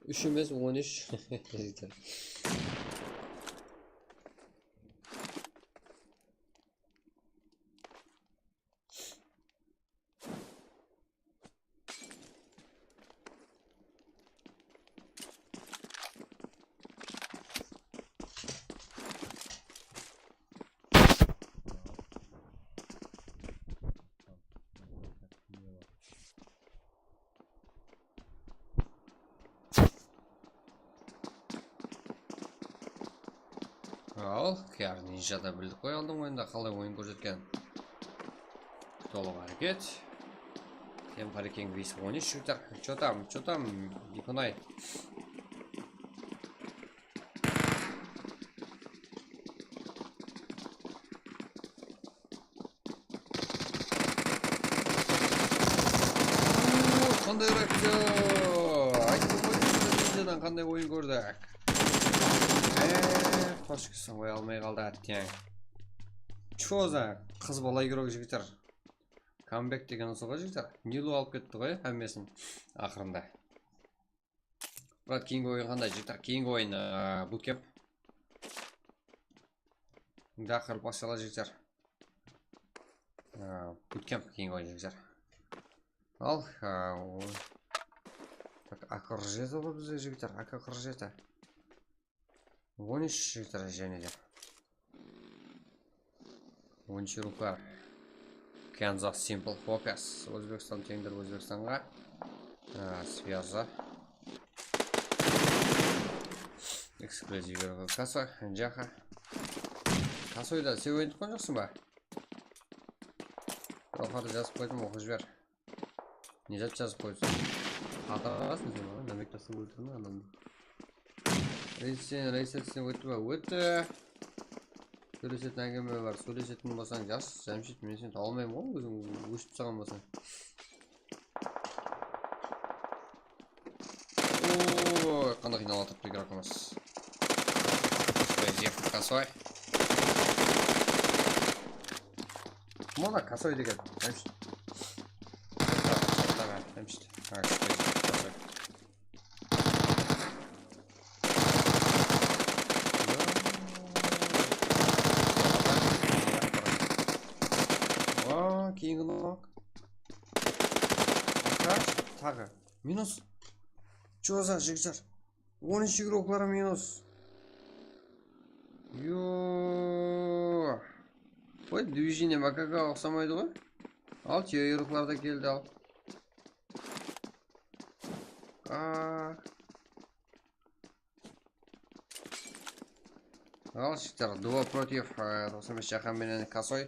Úsh emes, on úsh. Al, Kar Ninja da bildik qoy aldın oyında qalay oyın kórsetken. Kutolıq háreket. Tem qara eken, bes on úsh jigitler. Чё там, чё там, Dikunay? Qanday raketa! Ayttım ǵoy, biz ninjadan qanday oyın kórdik. Eh, tochkasın qoya almay qaldı, átteń. Чё за qız bala игрок, jigitler? Comeback degen usı ǵoy, jigitler. Nilu alıp ketti ǵoy hámmesin aqırında. Brat, keyingi oyın qanday, jigitler? Keyingi oyın, aa, Bootcamp. Daqır basqalar, jigitler. Aa, Bootcamp keyingi oyın, jigitler. Al, aa, o-, tak, A K qırq jeti ǵoy bizde, jigitler, A K qırq jeti. On úsh, jigitler, jáne de. On úsh ruxlar. Kenzo Simple Focus. Ózbekstan teńdir Ózbekstanǵa. A, Svyaza. Eksklyuziv Kasoy, Jaxa. Kasoyda sen oyın tutqan joqsıń ba? Joqarıda jazıp qoydım, oqıp jiber. Ne zat jazıp qoyıpsıń? Xatarasıń sen maǵan, namek tasıp óltirme adamdı. Reyseseń, reyseseń ótti ba? Ótti. Sóylesetin áńgime bar, sóylesetin bolsań jaz, Jámshit, men seni tawa almayman ǵoy, óziń óship taslaǵan bolsań. Oy, qanday qıynalatup igrokımız. Reziyev Kasoy. Mana Kasoy degen. Jámshit. Jámshit. Ha, Kasoy. Aa, keyingi nok. Taǵı. Minus. Чё за, jigitler? On úsh igrokları minus. Yo. Qoy, движение makakaǵa uqsamaydı ǵoy. Al, tiyó igroklar da keldi, al. Aa. Al, jigitler, duo против, e, toqsan bes Jaxan menen Kasoy.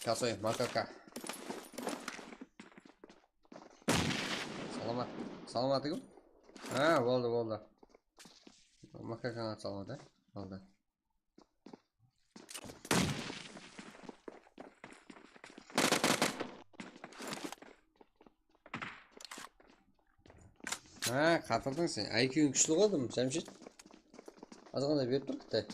Kasoy, makaka. Salamat. Salamat, kim? Ha, boldı, boldı. Makakań atsa aladı, aldı. Ha, qatırdıń sen. I Q-ıń kúshli ǵoy dım, Jámshid. Azǵana berip tur, Qıtay.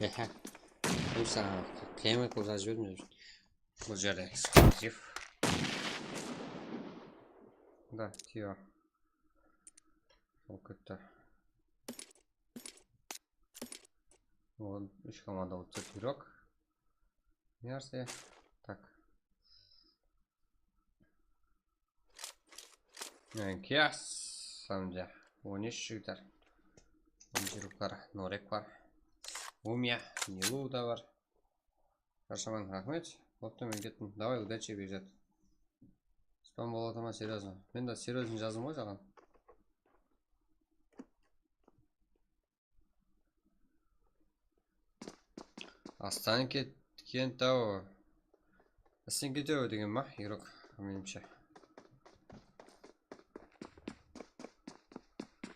Ehe. Bul saǵan qıyamet bolıp jazıp jiberdim. Bul jerde ekskluzif. Da, Tio. Sol ketti. Ol úsh komanda otsa, Pirog. Nerse? Tak. Enkiyas, samde. On úsh jigitler. Anjiruklar, Norek bar. Umya, Nilu da bar. Sharshaman, raxmet. Boptı, men kettim. Davay, udachi, Bekzat. Spam bolıp atır ma, серьёзно? Men de серьёзно jazdım ǵoy saǵan. Astan ketken taw. Astan ketew degen ma, igrok, menimshe.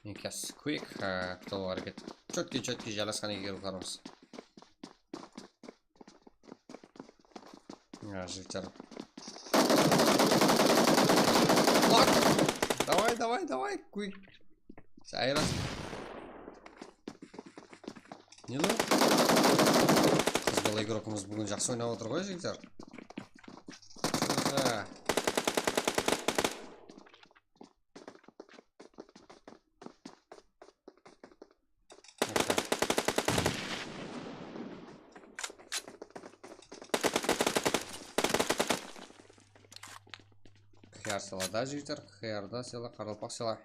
Enkiyas, quick, ha, qutılıw háreket. Chotkiy, chotkiy, jarasqan eken igroklarımız. Ya, jigitler. Lak! Davay, davay, davay, quick. Sayras. Ne bu? Qız bala igrokımız búgin jaqsı oynap otır ǵoy, jigitler. Jaqsı. Qıyar sala da, jigitler, qıyar da sala, qaraqalpaq sala.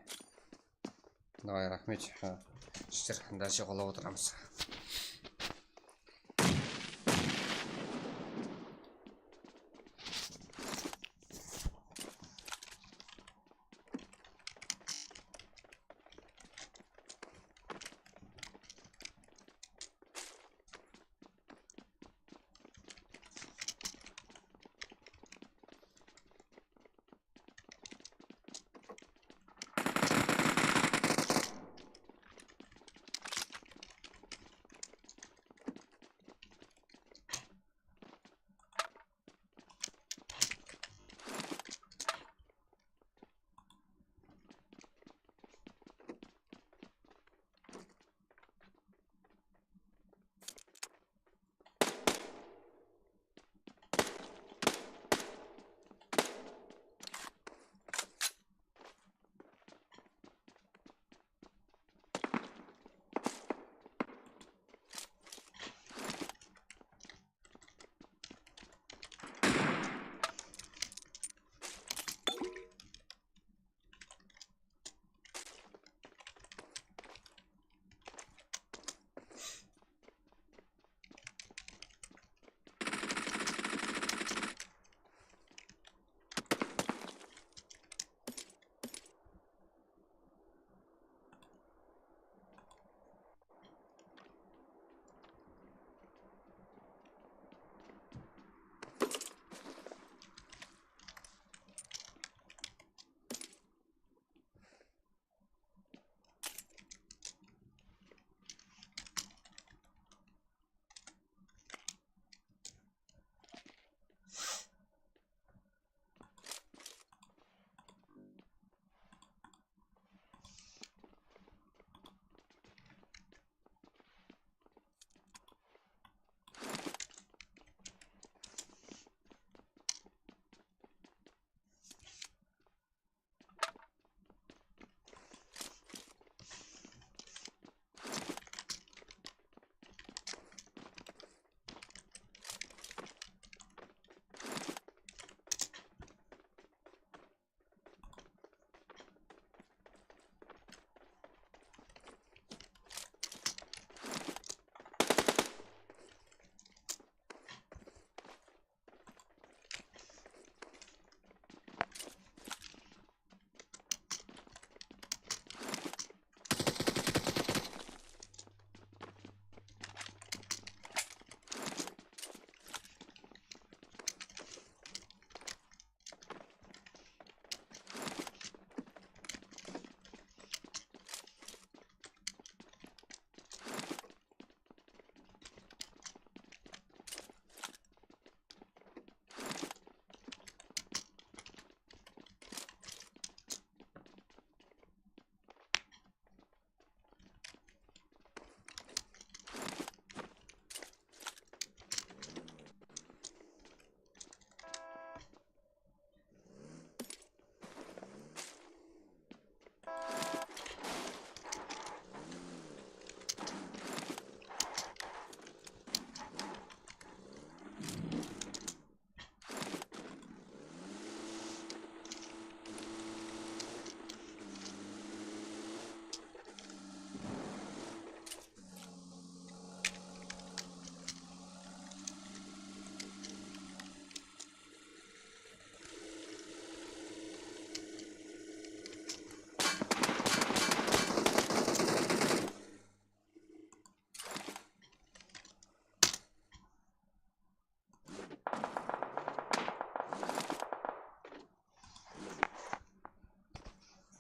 Davay, raxmet. Ha, jigitler, dálshe qollap otıramız.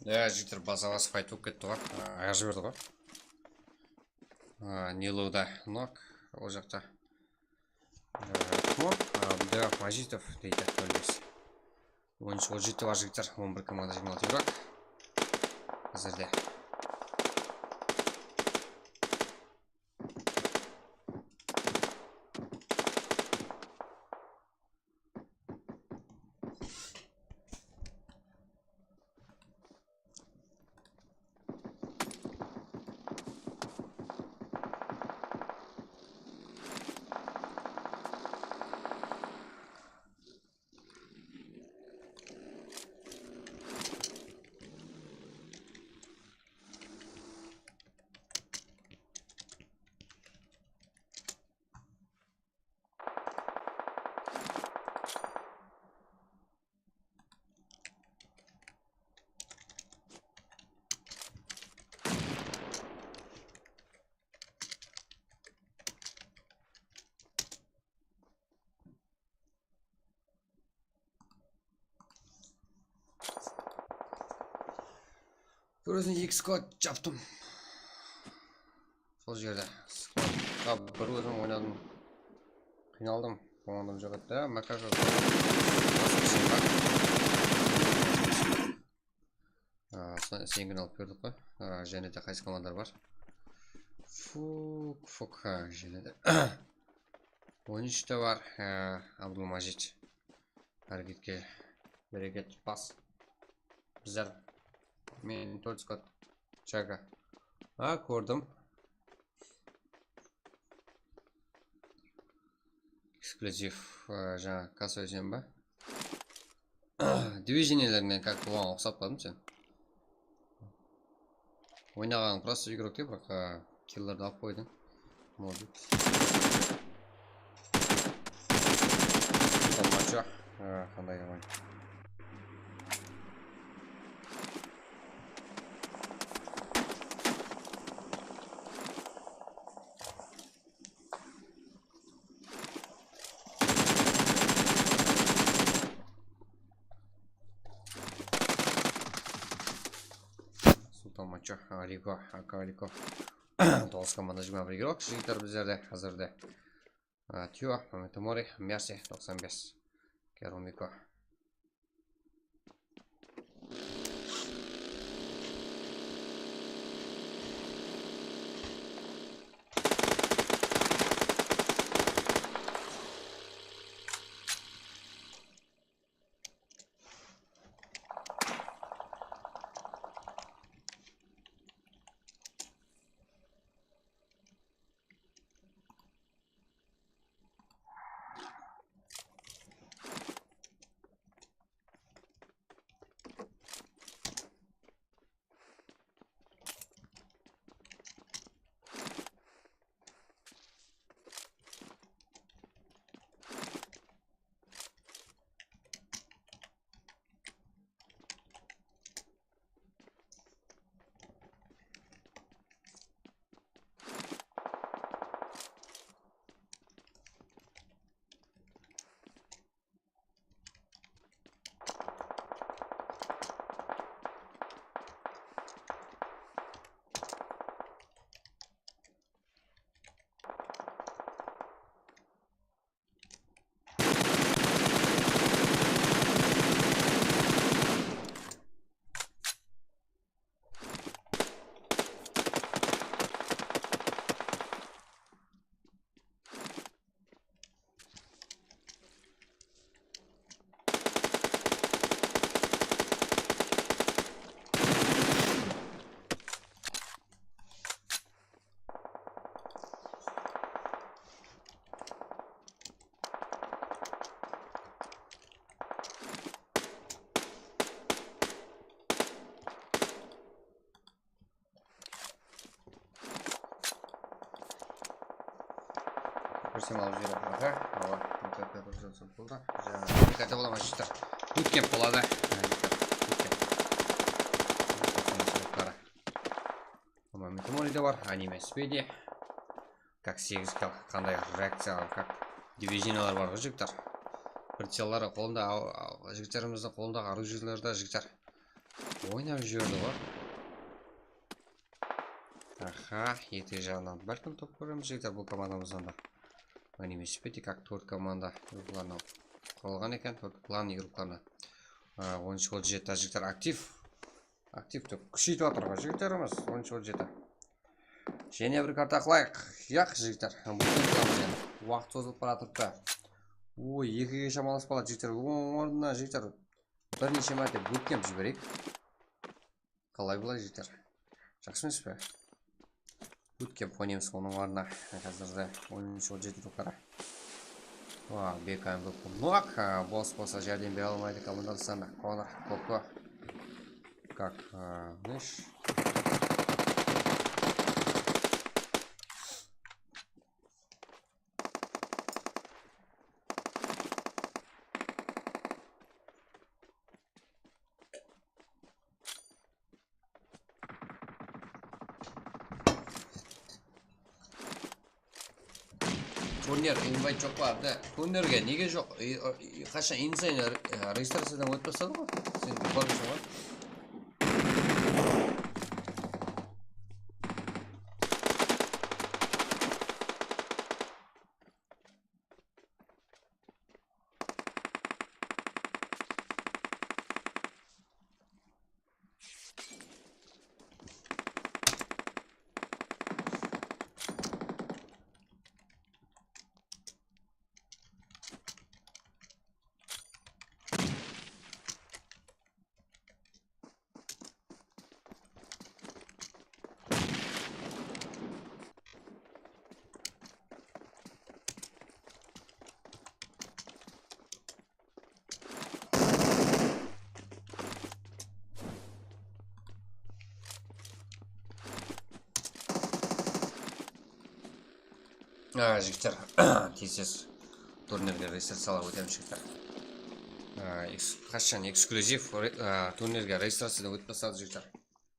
Ya, jigitler, basa-bas fayt bolıp ketti ǵoy. A, ayaq jiberdi ǵoy. A, Nilowda nok, ol jaqta. E, kim ol? A, Abdullah Majitov deydi, nol bes. On úsh, on jeti bar jigitler, on bir komanda, jigirma altı yevro. Házirde. Kóreseń, eki skvad japtım. Sol jerde skvadqa bir ózim oynadım. Qıynaldım. Komandım joq edi. Maka joq. A, sen-, seninkini alıp berdik ǵoy. A, jáne de qaysı komandalar bar? Fuk, fuk, ha, jáne de. On úshte bar, e, Abdulmajit. Háreketke bereket, bas. Bizler. Men Tolskot. Chaga. A, kórdim. Ekskluziv, e, jańa kassa ósem ba? Divizioniyalarıńnan как oǵan uqsapladım sen. Oynaǵanıń просто igrok te, biraq, e, killerdi alıp qoydıń. Может. Tamashá. E, qanday jaman. Sultan Macho, Rigo, Aka Rigo. Toǵız komanda, jigirma bir igrok, jigitler bizlerde, házirde. A, Tyo, Tomori, Mersi, toqsan bes. Kerumiko. Kórsem alıp jiberedi. Awa, boldı. Jańa kate bola ma, jigitler? Bootcamp boladı. Bootcamp. Ama Mitomori de bar, anime Spedi. Как segiz, как qanday reakciya, как divizioniyalar bar ǵoy, jigitler. Pricelları qolında, al-, al-, jigitlerimizdiń qolındaǵı orujiyelerde, jigitler. Oynap jiberdi ǵoy. Aha, erte jaǵınan bálkim top kóremiz, jigitler, bul komandamızdan da. Mine, emes pe, tek tórt komanda yurıqlarınan quralǵan eken, tórt klan yurıqlarınan. A, on úsh otız jeti, jigitler, aktiv. Aktiv turıp, kúsheytip atır ǵoy, jigitlerimiz, on úsh otız jeti. Jáne bir karta qılayıq. Yaq, jigitler. Bul klan eken. Waqıt sozılıp baratırıptı. Oy, ekige shamalasıp qaladı, jigitler. Onıń ornına, jigitler, bir neshe márte bootcamp jibereyik. Qalay bılay, jigitler? Jaqsı emes pe? Bootcamp oynaymız onıń ornına. Házirde on úsh otız jeti toqtara. Wa, B K M nok, a, bos bosa járdem bere almaydı komandamız sana. Konor, Koko. Как, а, знаешь? Turner, invayt joq pa? Ábdi, turnerge nege joq? E, e, qashan insayın, e, registraciyadan ótip tasladı ǵoy. Sen kórmeysen ǵoy. A, jigitler, tez-tez turnerge registraciyalar ótemiz, jigitler. A, eks-, qashan ekskluzив re-, a, turnerge registraciyadan ótip tasladı, jigitler.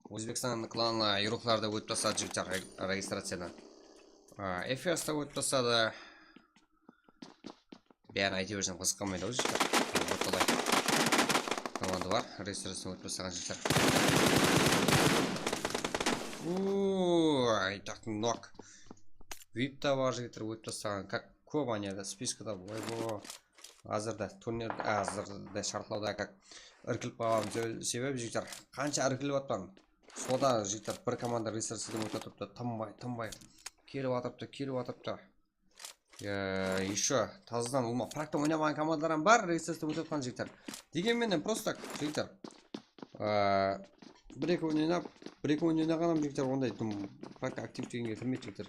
Ózbekstan klanı yurıqlarda ótip tasladı, jigitler, re-, registraciyadan. A, F P S-ta ótip tasladı. Bárin ayta bersem qızıq qalmaydı ǵoy, jigitler. Ortalay komanda bar, registraciyadan ótip taslaǵan jigitler. Uuu, aytaqtım nok. Vip ta bar, jigitler, ótip taslaǵan. Kak, kóp aniyada, spiskada, oybo. Házirde turner, házirde shartlawda kak irkilip qalǵanım sebe-, sebebi, jigitler, qansha irkilip atpan. Soda, jigitler, bir komanda registraciyadan ótip atırıptı, tınbay, tınbay. Kelip atırıptı, kelip atırıptı. Eee, ещё tazadan ulıwma prakta oynamaǵan komandalar hám bar, registraciyadan ótip atqan jigitler. Degen menen, просто так, jigitler. Eee, bir-eki oyın oynap, bir-eki oyın oynaǵanım, jigitler, onday dım prakta aktiv degenge kirmeydi, jigitler.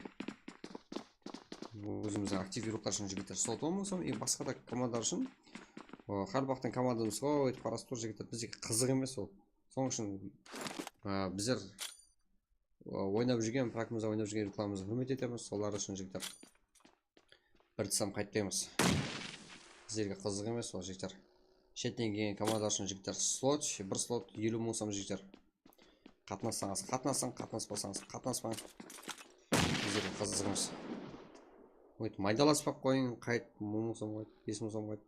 Ózimizdiń aktiv yurıqlar ushın, jigitler, slot on mıń som, e, basqa da komandalar ushın. O, hár waqıttan komandamız ǵoy, óytip qarasıp tur, jigitler, bizge qızıq emes ol. Sonıń ushın, eee, bizler, eee, oynap júrgen, prakımızda oynap júrgen yurıqlarımızdı húrmet etemiz, solar ushın, jigitler. Bir desem qaytpaymız. Bizlerge qızıq emes ol, jigitler. Shetten kelgen komandalar ushın, jigitler, slot, bir slot eliw mıń som, jigitler. Qatnassańız, qatnasıń, qatnaspasańız, qatnaspań. Bizlerge qızıq emes. Oyt, maydalaspap qoyıń, qayt, mıń som qayt, bes mıń som qayt.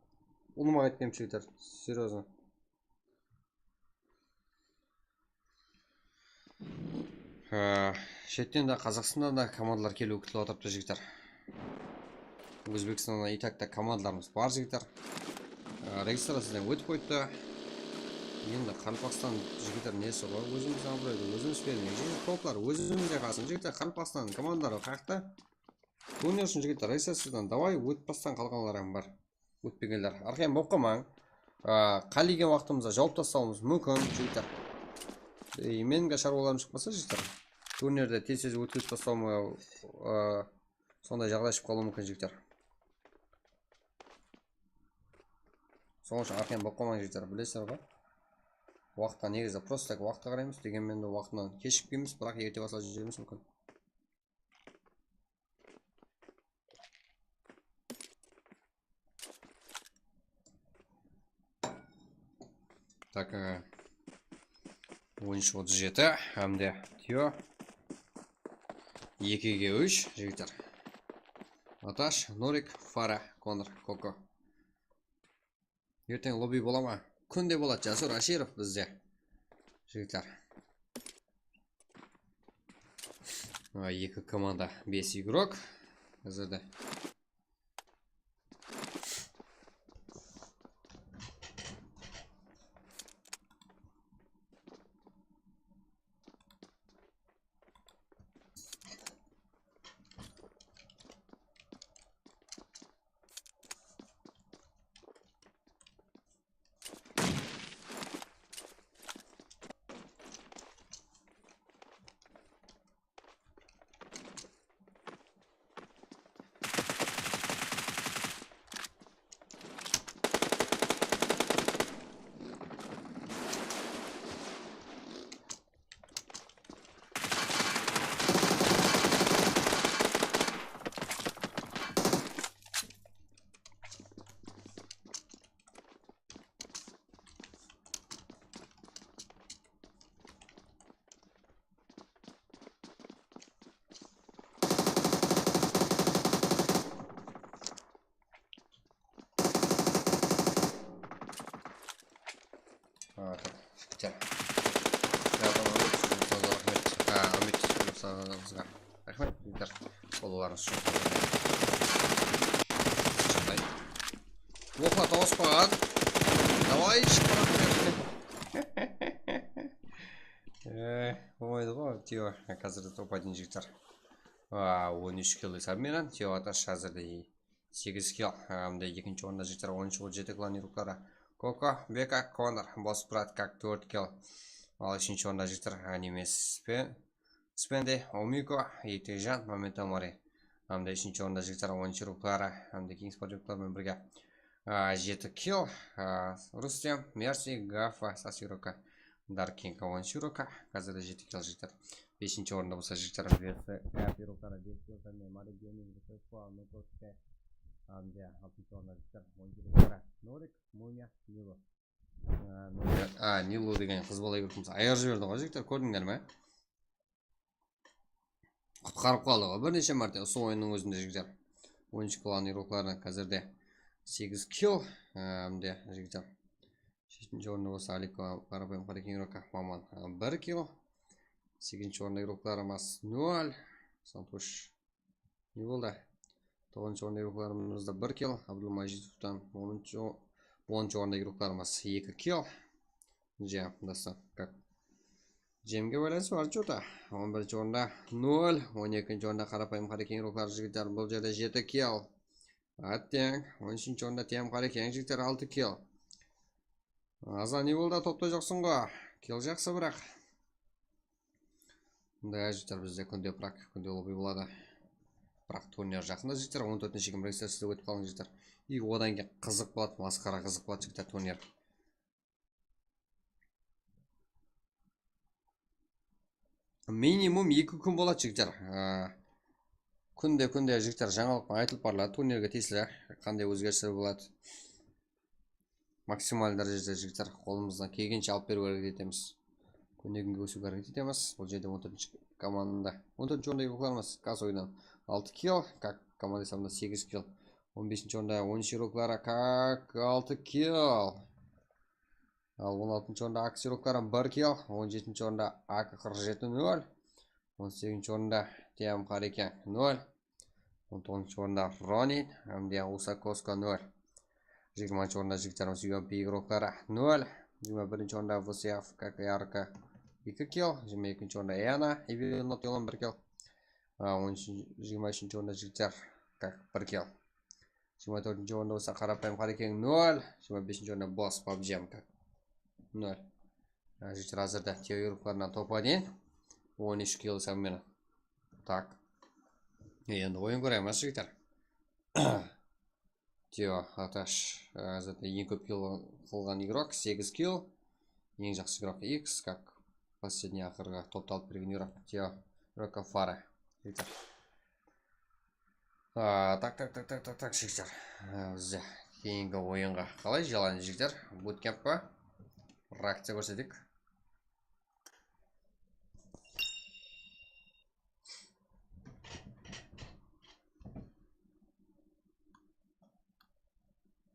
Ulıwma qaytpayım, jigitler, серьёзно. Ee, shetten de, Qazaqstannan da komandalar keliwi kútilip atırıptı, jigitler. Ózbekstannan и так ta komandalarımız bar, jigitler. Ee, registraciyadan ótip qoyıptı. Endi Qaraqalpaqstan jigitler nesi ǵoy, ózimiz abıroydı ózimiz bermeyik. Jigitler, toplar ózimizde qalsın, jigitler, Qaraqalpaqstan komandaları qayaqta? Turner ushın, jigitler, registraciyadan davay, ótip bassam qalǵanlar hám bar. Ótpegenler. Arqayın bolıp qalmań. A, qálegen waqtımızda jawıp taslawımız múmkin, jigitler. E, meniń de sharwalarım shıqpasa, jigitler, turnirdi tez-tez ótkizip taslawıma, a, sonday jaǵday shıǵıp qalıwı múmkin, jigitler. Sonıń ushın arqayın bolıp qalmań, jigitler, bilesizler ǵoy. Waqıtqa negizi, просто так waqıtqa qaraymız, degen menen de waqtınan keshikpeymiz, biraq erte baslap jiberemiz múmkin. Так, e, on úsh otız jeti, hám de Tyo. Ekige úsh, jigitler. Atash, Norik, Fara, Konor, Koko. Erteń lobby bola ma? Kúnde boladı, Jasur Ashirov bizde. Jigitler. Aa, eki komanda, bes igrok. Házirde. Aa, jigitler. Raxmet, sizge. Aa, Ámet, sizge. Raxmet, jigitler. Qollarıńız ushın. Shıqpay. Oqla, tawıspaǵan. Davay, shıqpaǵan. Ee, bolmaydı ǵoy, Tio. Házir de top один, jigitler. Aa, on úsh kill esabı menen. Tio Atash házirde segiz kill. Hám de ekinshi orında, jigitler, on úsh, on jeti klanı ruqları. Koko, Beka, Konor, Bosbrat, Kak, tórt kill. Al, úshinshi orında, jigitler, Anime Spe-, Spende, Omiko, Etejan, Momentomori. Hám de úshinshi orında, jigitler, on úsh ruqları. Hám de Kings Project menen birge, a, jeti kill. A, Rustem, Mersi, Gafa, Sasiroka, Dark King, on úsh ruqa. Házirde jeti kill, jigitler. Besinshi orında bolsa, jigitler, Versi, Gafa ruqları, bes kill, hám de Mario Gaming, Request, Nukoske. Hám de altınshı orında, jigitler, on úsh ruqları. Norik, Mumiya, Nilo. A, Nilo degen qız bala yurtımız ayar jiberdi ǵoy, jigitler, kórdińler me? Qutqarıp qaldı ǵoy bir neshe márte usı oyınnıń ózinde, jigitler. On úsh klanı ruqları házirde segiz kill, hám de, jigitler, jetinshi orında bolsa Aliko, Qarapayım Qarekeń ruqa, Maman, a, bir kill. Segizinshi orında ruqlarımız nol. Santush. Ne boldı? Toǵızınshı orında ruqlarımızda bir kill. Abdulmajidovtan onınshı, onınshı orında ruqlarımız eki kill. Jam, dostlar, kak. Jamge baylanısı bar, chota. On birinshi orında nol, on ekinshi orında Qarapayım Qarekeń ruqları, jigitler, bul jerde jeti kill. Atteń, on úshinshi orında Tiyam Qarekeń, jigitler, altı kill. Azan, ne boldı, topta joqsıń ǵo? Kill jaqsı, biraq. Mınday, jigitler, bizde kúnde prak, kúnde lobby boladı. Biraq turnir jaqında, jigitler, on tórtinshi yigirma registraciya ótip qalıń, jigitler. I odan keyin qızıq boladı, masqara qızıq boladı, jigitler, turnir. Minimum eki kún boladı, jigitler. Á, kúnde, kúnde, jigitler, jańalıq penen aytılıp barıladı, turnirge tiyisli qanday ózgerisler boladı. Maksimal dárejede, jigitler, qolımızdan kelgenshe alıp beriwge háreket etemiz. Kúnne-kúnge ósiwge háreket etemiz. Bul jerde on tórtinshi komanda. On tórtinshi orında ruqlarımız Kasoydan altı kill, Kak komanda esabında segiz kill. On besinshi orında on úsh ruqları, Kak, altı kill. Al, on altınshı orında Aksi ruqları, bir kill. On jetinshi orında Ak qırq jeti, nol. On segizinshi orında Tiyam Qarekeń, nol. On toǵızınshı orında Ronin, hám de Usa Koska, nol. Jigirmanshı orında jigitlerimiz Yuan Pig ruqları, nol. Jigirma birinshi orında Vsyav, K K R K, eki kill. Jigirma ekinshi orında Eana, Evil Not Elon, bir kill. A, on úshinshi, jigirma úshinshi orında jigitler, Kak, bir kill. Jigirma tórtinshi orında bolsa Qarapayım Qarekeń, nol. Jigirma besinshi orında Boss, PUBG, Kak, nol. Á, jigitler, házirde Teo ruqlarınan topa deyin on úsh kill esabı menen. Tak. Endi oyın kóremiz, jigitler. Teo Atash, á, házirde eń kóp kill qılǵan igrok, segiz kill. Eń jaqsı igrok X, kak, последний, aqırǵı topta alıp bergen igrok Teo Rokafara. Jigitler. A, tak, tak, jigitler. A, bizde keyingi oyınǵa qalay, jalan, jigitler? Bootcamp pa? Reakciya kórsetik.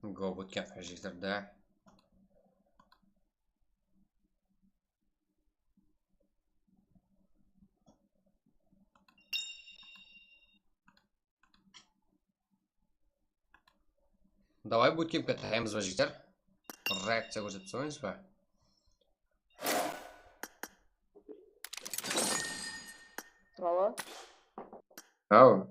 Go, bootcamp, jigitler, da. Davay, butkempke tayaymız ba, jigitler? Bir reakciya kórsetip qoyıńız ba? Alo. Aw.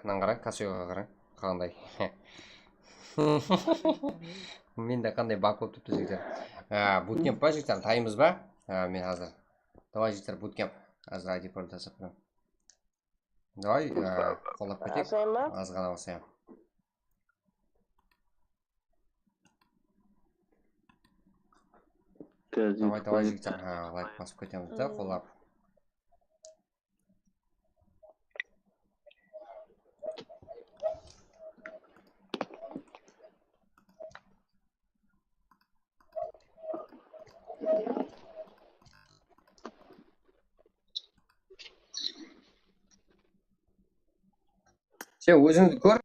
Mınaǵan qarań, kosogǵa qarań, qanday. Mende qanday bak bolıp turıptı, jigitler. Á, butkemp pa, jigitler, taymız ba? Á, men házir. Davay, jigitler, butkemp. Házir I D parol taslap turaman. Davay, á, qollap keteyik. Basayın ba? Azǵana basayın. Davay, davay, jigitler. Ha, layk basıp ketemiz da, qollap. Sen ózińdi kór.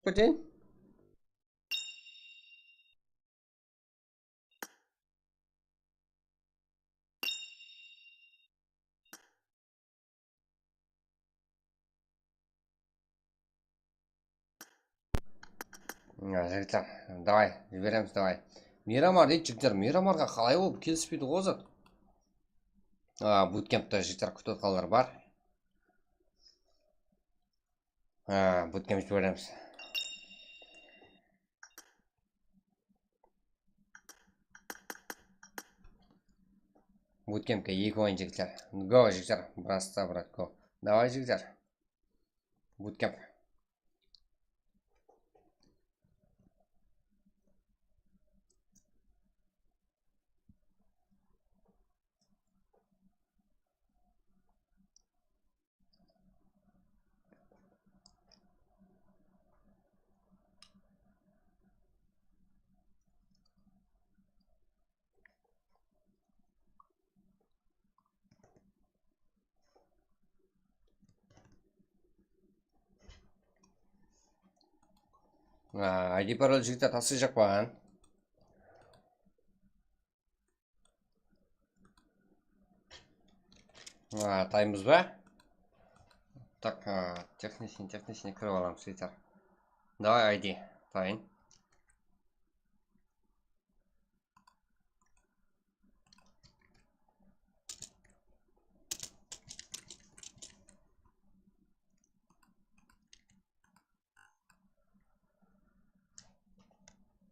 Keteyin. Mına, jigitler, davay, jiberemiz, davay. Miramar deydi, jigitler, Miramarǵa qalay ol kelispeydi ǵoy zat. A, butkempte, jigitler, kútip atqanlar bar. A, butkemp jiberemiz. Butkempke eki oyın, jigitler. Go, jigitler. Brasta, brat, go. Davay, jigitler. Butkemp. A, I D parol, jigitler, taslayjaqpan. A, taymız ba? Tak, a, техничный, техничный kirip alamız, jigitler. Davay, I D, tayın.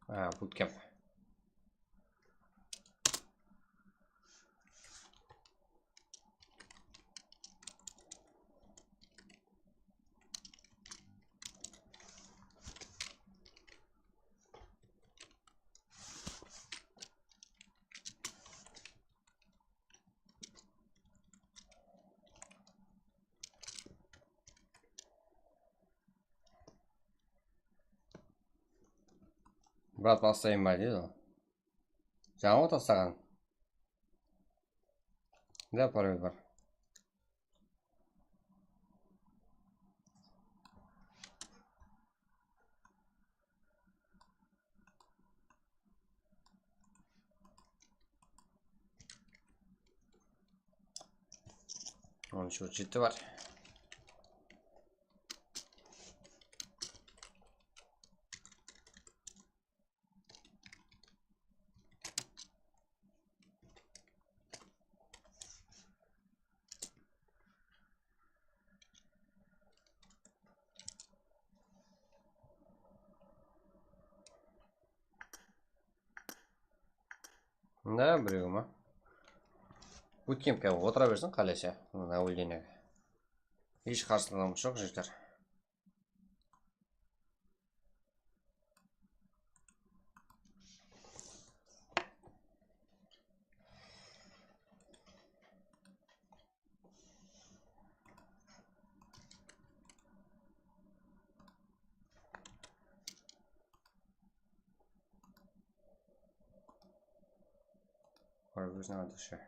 A, bootcamp. Brat, baslayın ba deydi ol. Jańa taslaǵan. Da, parol bar. On úsh, jeti bar. Mına birewi ma? Bootcampke otıra bersin qálese, mına Navuldinege. Hesh qarsılıǵımız joq, jigitler. Ой, вы знаете что.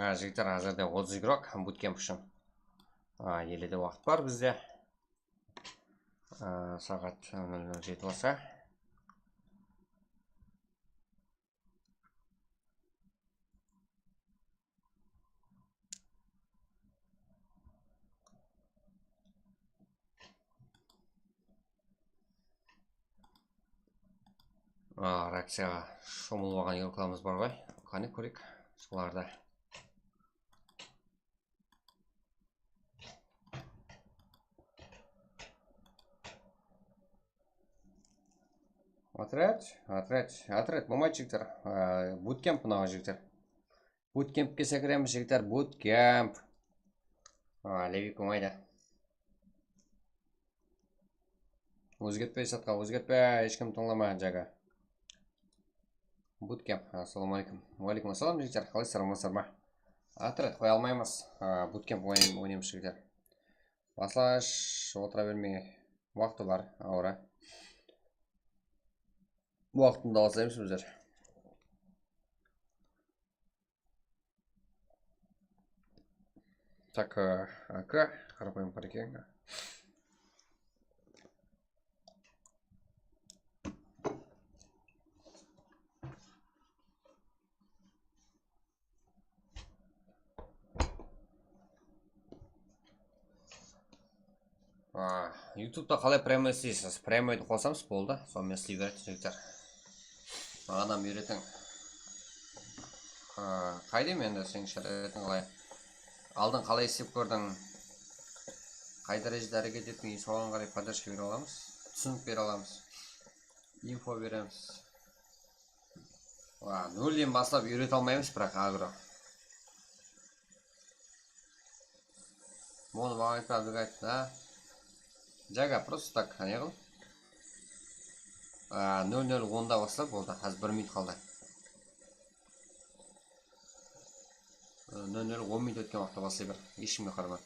Ha, jigitler, házirde otız igrok bootcamp ushın. Ha, ele de waqıt bar bizde. Ha, saat nol nol jeti bolsa. A, reakciyaǵa shomılıp alǵan igroklarimız bar ǵoy. Qáne kóreyik solardı. Otrad, otrad, otrad bolmaydı, jigitler. A, bootcamp mınaw, jigitler. Bootcampke sekiremiz, jigitler, bootcamp. A, Levi kúmaydı. Ózgertpe, esatqa ózgertpe, hesh kim tıńlama, jaga. Bootcamp, assalawma aleykum. Wa aleykum assalam, jigitler, qalaysızlar, amansızlar ma? Otrad qoya almaymız. A, bootcamp oynay-, oynaymız, jigitler. Baslash, otıra bermey. Waqtı bar, awıra. Waqtında baslaymız bizler. Tak, e, aka, qarapaym qara eken. A, YouTube'da qalay prямой isleysiz? Prямойdı qosamız, boldı. Sonımen isley beredi, jigitler. Maǵan hám úyretiń. A, qaydayım endi, seniń sháraitiń qalay? Aldın qalay islep kórdiń? Qay dárejede háreket ettiń? Soǵan qaray podderjka bere alamız, túsinik bere alamız, info beremiz. Wa, nolden baslap úyrete almaymız, biraq agro. Bunı maǵan aytpadı, ayttı da. Jaga, просто так, ne qıl? A, nol nol onda baslap boldı, házir bir minut qaldı. Nol nol on minut ótken waqıtta baslay ber, hesh kimge qarama.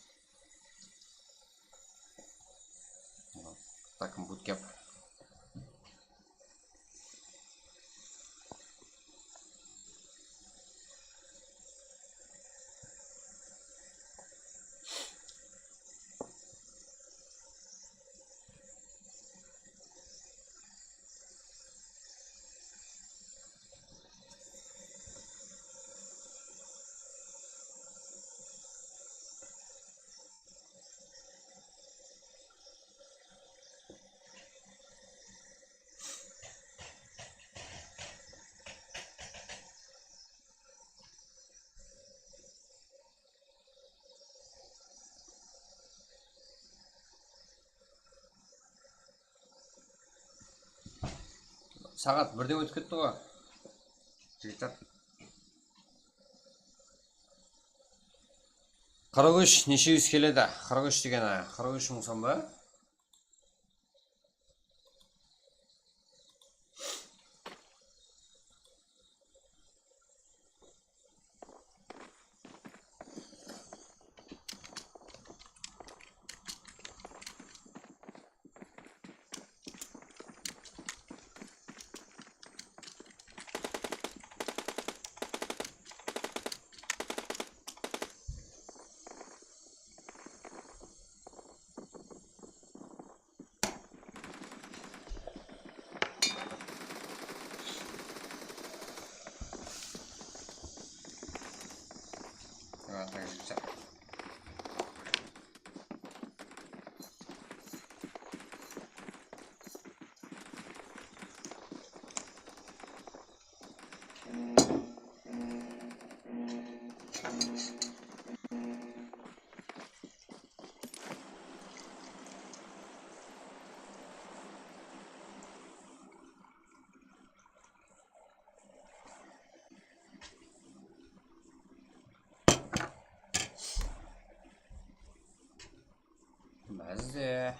Takım bootcamp. Saat birden ótip ketti ǵoy, jigitler. Qırq úsh neshe júz keledi? Qırq úsh degeni qırq úsh mıń som ba? Bizde.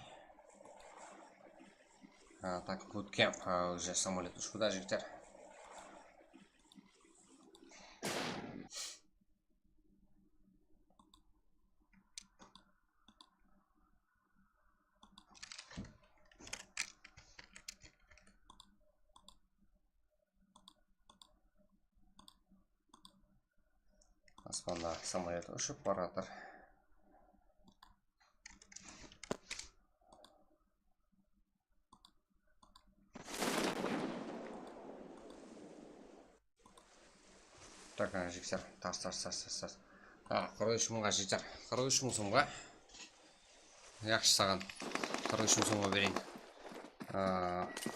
Ha, так, bootcamp, ha, уже самолёт ushıptı, jigitler. Aspanda samolyot ushıp baratır. Tak, ana, jigitler, tars, tars, tars, tars, tars. A, qırq úsh mıńǵa jigitler, qırq úsh mıń sumǵa. Yaqshı, saǵan qırq úsh mıń sumǵa bereyin. A,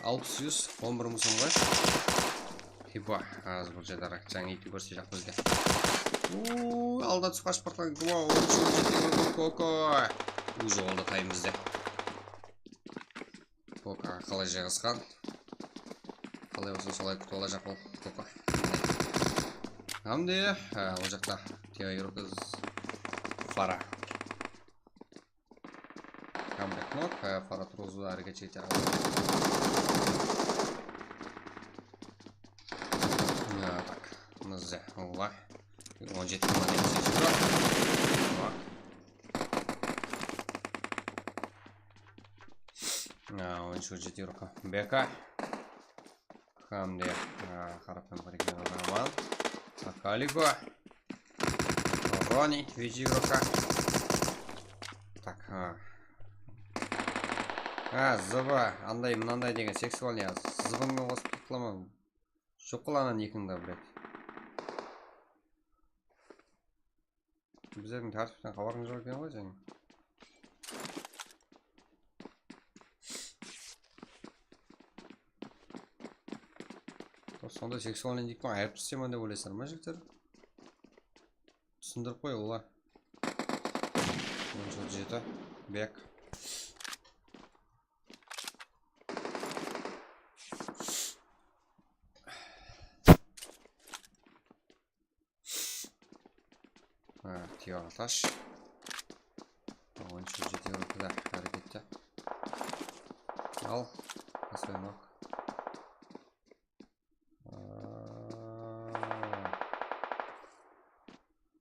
alpıs, júz, on bir mıń sumǵa. Tipa, az bul jadarak, jańa iytip kórse jaq bizge. Uuu, alda túsip qashıp bartqan. Wow, on úsh, on jeti, koko. Uy, jolda tayın bizde. Koka qalay jayǵasqan? Qalay bolsa solay kútip alajaq ol Koka. Hám de, há, ol jaqta Teo Yurkis Fara. Hám de Knok, há, Fara turǵızıwdı háreket ete. Ya, tak, mınızda, oba. On jeti mıń dep sezim bar. Bak. A, on úsh, on jeti yurka. Beka. Hám de, a, qaraptan bir eken Roman. Akaliko. Roni, veci yurka. Tak, ha. Ha, zıbı, anday, mınanday degen seksualnıy zıbıńmen qosıp qılaman. Joq qıl anan ekińdi, блядь. Bizlerdiń tártipten xabarıń joq eken ǵoy seniń. Sonday seksualnıy deyip ayırıp taslayman dep oylaysızlar ma, jigitler? Túsindirip qoy, ola. On jeti. Bek. Ha, Teo atash. On jeti yurka da hárekette. Al, aslaymaq.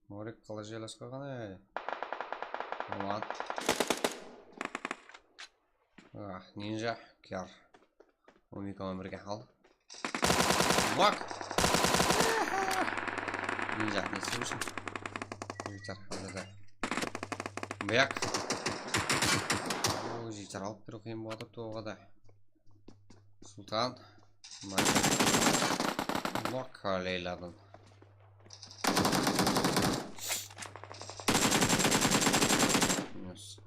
Morik qalay jaylasqan ey? Aman. Ah, ninja, kyar. Omika birge al. Bak! Ninja, ne isleymisin? Jigitler, aldı da. Bıyak. O, jigitler, alıp kiriw qıyın bolıp atırıptı oǵada. Sultan. Bak, Leyladan. Minus.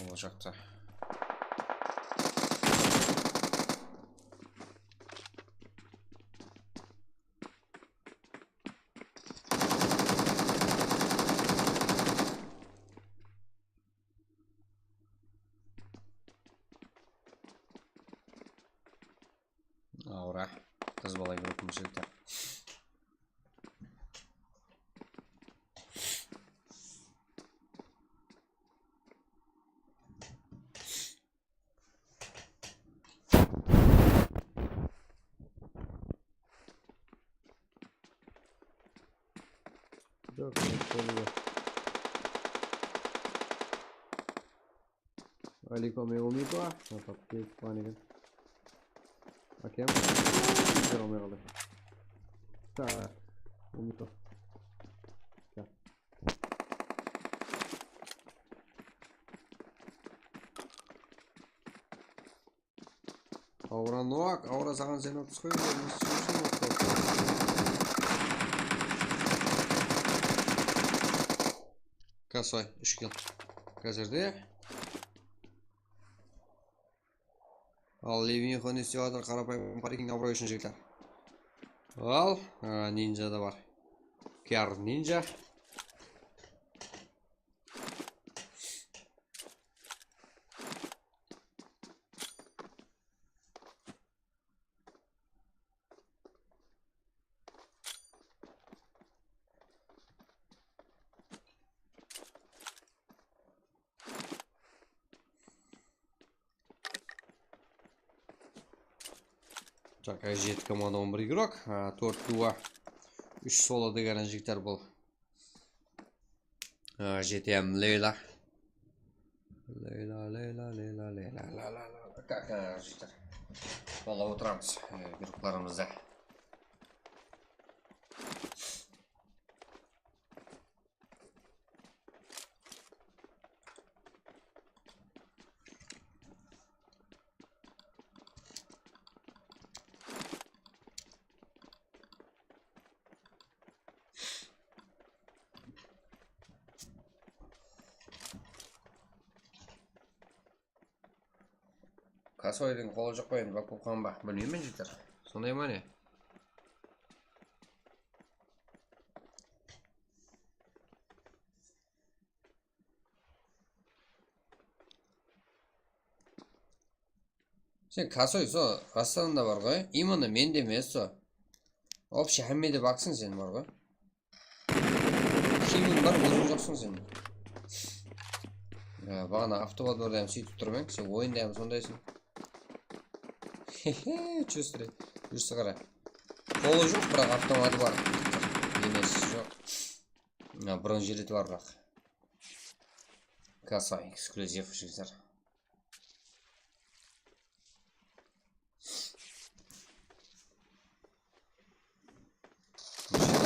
Olacaktı. Aura. Qız bala yurip mıshıltı. Yok, yok, yok. Aliko me Omiko. Mına tapıp kelip tuqqan eken. Ákem. Jere almay qaldı. Tak. Omiko. Tak. Aura nok, Aura saǵan sen otız qoy. Kasay, úsh kill. Házirde. Al, Levinxo ne islep atır, qarapayım parking abıroy ushın, jigitler. Al, a, ninja da bar. Kyar ninja. Tak, jeti komanda, on bir igrok, a, tórt duo, úsh solo degeni jigitler bul. A, G T M Leyla. Leyla, Leyla, Leyla, Leyla, la, la, la, la. Kaka, jigitler. Bala otıramız, e, igroklarımızda. Qasoydıń qolı joq pa endi, bak bolǵan ba? Bilmeymen, jigitler. Sonday ma ne? Sen Kasoy, so, Rastanında bar ǵoy. Именно mende emes, so. Вообще hámmede baksın sen bar ǵoy. Kiyimiń bar, óziń joqsıń sen. Ya, baǵana avtobotlarda hám sóytip turmań, sen oyında hám sondaysıń. Hehe, чувствую. Júrisi qara. Qolı joq, biraq avtomatı bar. Denesi joq. Ya, bronjelit bar, biraq. Kasoy, eksklyuziv, jigitler.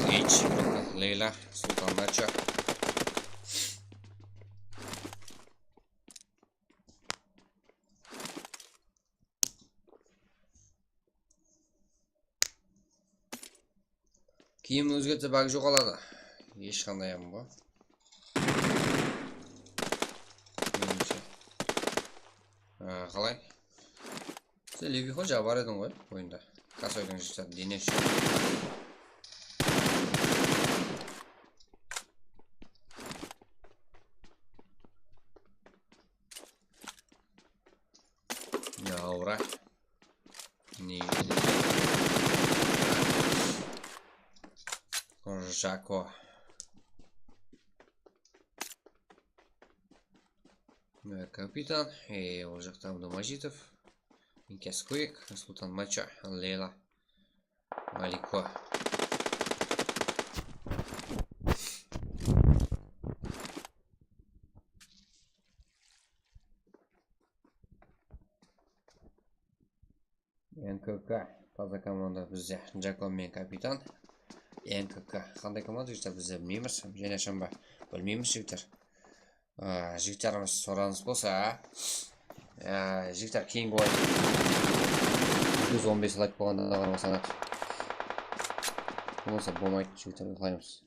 H, Leyla, Sultan Macho. Kiyim ózgertse, bag joǵaladı. Hesh qanday hám bu. Menimshe. Ha, qalay? Sen Levixo jabar ediń ǵoy oyında. Kasoydıń jigitler, denesi joq. Yaura. Ne? Jako. Kapitan, e, ol jaqta Abdumajitov, Inkes Kuik, Sultan Macha, Leyla, Maliko. N K K, taza komanda bizde. Jako menen kapitan. N K K. Qanday komanda, jigitler, bizde bilmeymiz. Jáne ashamba bilmeymiz, jigitler. A, jigitlerimiz soraǵanıńız bolsa, a, jigitler, keyingi oyın. Júz on bes layk bolǵanda ǵana basanadı. Bolmasa bolmaydı, jigitler, uyqılaymız.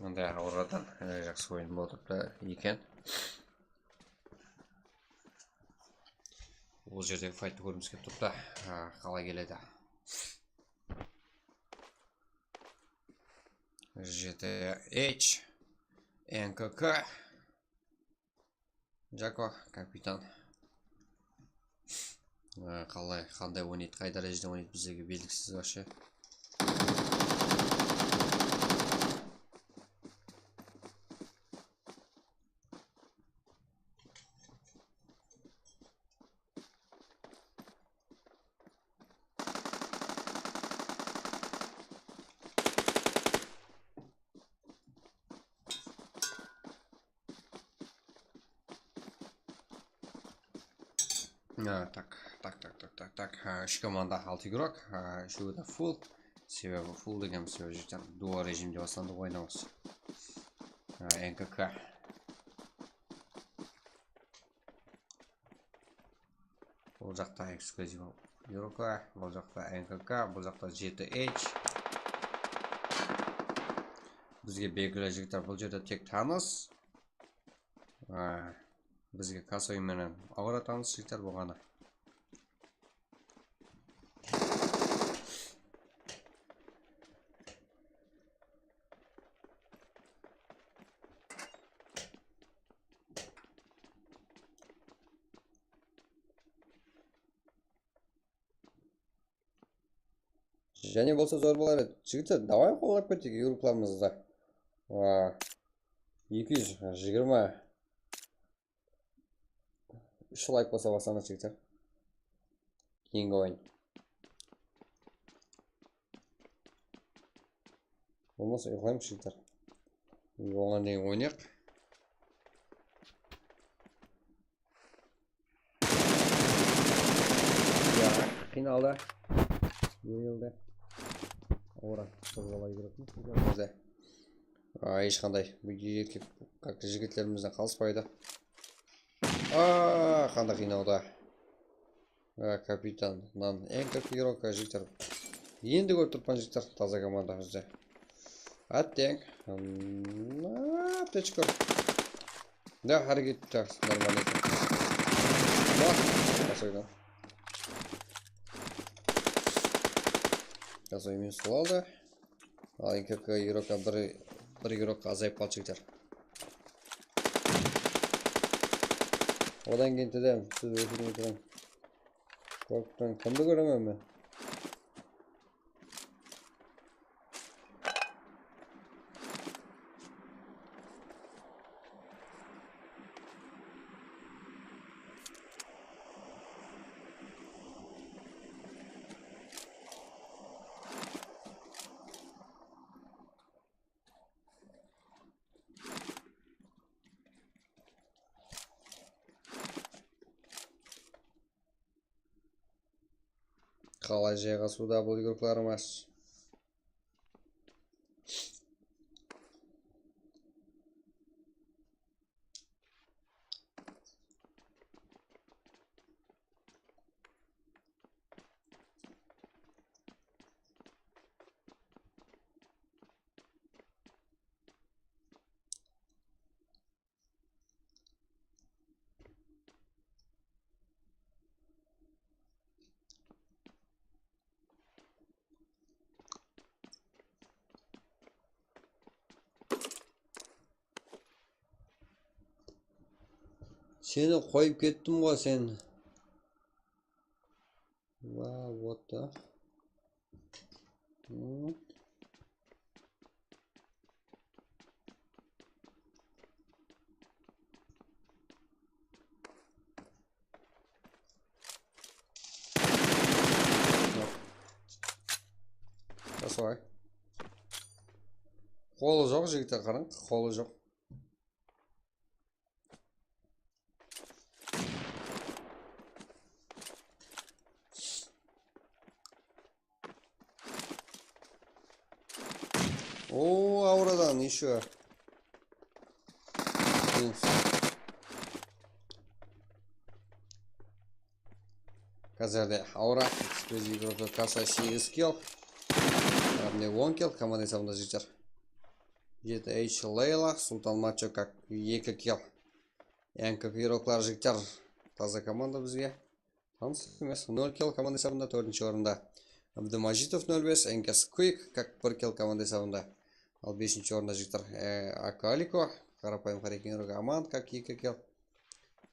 Mınday awırdan, e, jaqsı oyın bolıp turıptı eken. Bul jerdegi fayttı kórgimiz kelip turıptı. Ha, qalay keledi? G T H, N K K. Jako, kapitan. Á, qalay, qanday oynaydı, qay dárejede oynaydı, bizlerge belgisiz вообще. Ha, tak, tak, tak, tak, tak, tak. Ha, úsh komanda, altı igrok. Ha, úshewi de full. Sebebi full degen sebebi jigitler duo rejimde baslandı oynaymız. Ha, N K K. Bul jaqta eksklyuziv Yurka, bul jaqta N K K, bul jaqta jeti H. Bizge belgili jigitler bul jerde tek tanıs. Á, bizge Kasoy menen awıra tanıs jigitler bolǵanı. Jáne bolsa zor bolar edi. Jigitler, davay, qollap keteyik yuruklarımızdı. Aa, eki júz jigirma úsh layk bolsa baslanır, jigitler. keyingi oyın. Bolmasa uyıqlaymız, jigitler. Oǵan deyin oynayıq. Ya, qıynaldı. Jıyıldı. Ora, sol bala úyrettim. Bizde. Ay, hesh qanday. Bu erkek, jigitlerimizden qalıspaydı. Aa, qanday qıynawda. A, kapitan, nan, eń katta игрок, jigitler. Endi kórip turıppan, jigitler, taza komanda bizde. Atteń. Hmm, aptechka. Da, háreket, так, нормально. Bas, basaydı. Gazoy minus aldı. Al, eń katta игрокqa bir, bir игрок azayıp qaldı, jigitler. Odan keyin tidem, siz ótirmey turıń. Qorqıptan kimdi kóremen men? Qalay jayǵasıwda bul игрокlarımız? Seni qoyıp kettim ǵoy sen. Wow, what the? Hmm. That's why. Qolı joq, jigitler, qarań, qolı joq. Oo, auradan ещё. Házirde aura, eksplozivka, kasa segiz kill. Yaǵnıy on kill, komanda esabında jigitler. Jeti H Leyla, Sultan Macho, kak, eki kill. Eń kóp игрокlar, jigitler. Taza komanda bizge. Tanıs emes. Nol kill komanda esabında, tórtinshi orında. Abdumajitov nol bes, Enkes Quick, kak, bir kill komanda esabında. Al, besinshi orında, jigitler, e, Akaliko, qarapayım, qareken, Aman, kak, eki kill.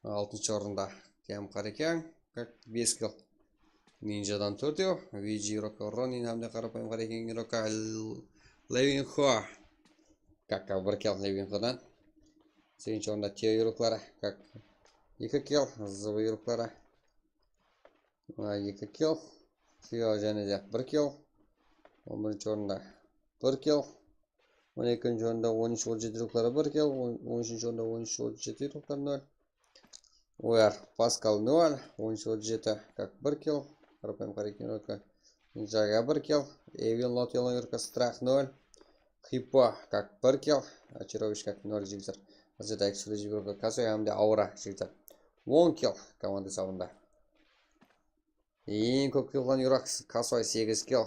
Altınshı orında Kiyam Qarekyan, kak, bes kill. Ninjadan tórtew, V G игрокka Ronin hám de qarapayım, qareken, игрокka Levinxo, kak, bir kill Levinxodan. Segizinshi orında Teo игрокları, kak, eki kill, Zıvı игрокları, a, eki kill, Teo jáne de bir kill. On birinshi orında bir kill. On ekinshi orında on úsh otız jeti игрокları bir kill, on, on úshinshi orında on úsh otız jeti игрокları nol. Olar Paskal nol, on úsh otız jeti, kak, bir kill. Qarapayım, qareken, игрокka Jaga bir kill, Evil Not Yellow игрокka Strah nol, Hippo, kak, bir kill, Achirovich, kak, nol, jigitler. Bizde ekskluzivka игрокka Kasoy hám de Aura, jigitler. On kill komanda esabında. Eń kóp kill qılǵan игрок Kasoy, segiz kill.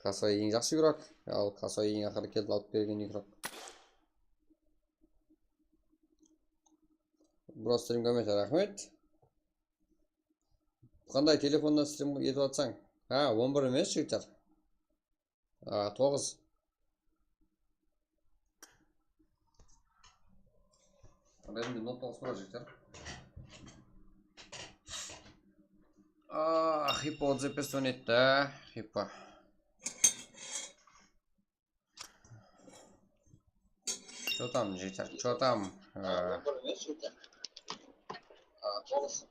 Kasoy eń jaqsı игрок, al Kasoy eń aqırı kill alıp kelgen игрок. Bro, strim kórmese raxmet. Qanday telefonnan strim etip atsań? Ha, on bir emes, jigitler. A, toǵız. Qanday endi not toǵız bar, jigitler. A, Hippo otız bes on etti, Hippo. Что там, jigitler? Что там? A, toǵız.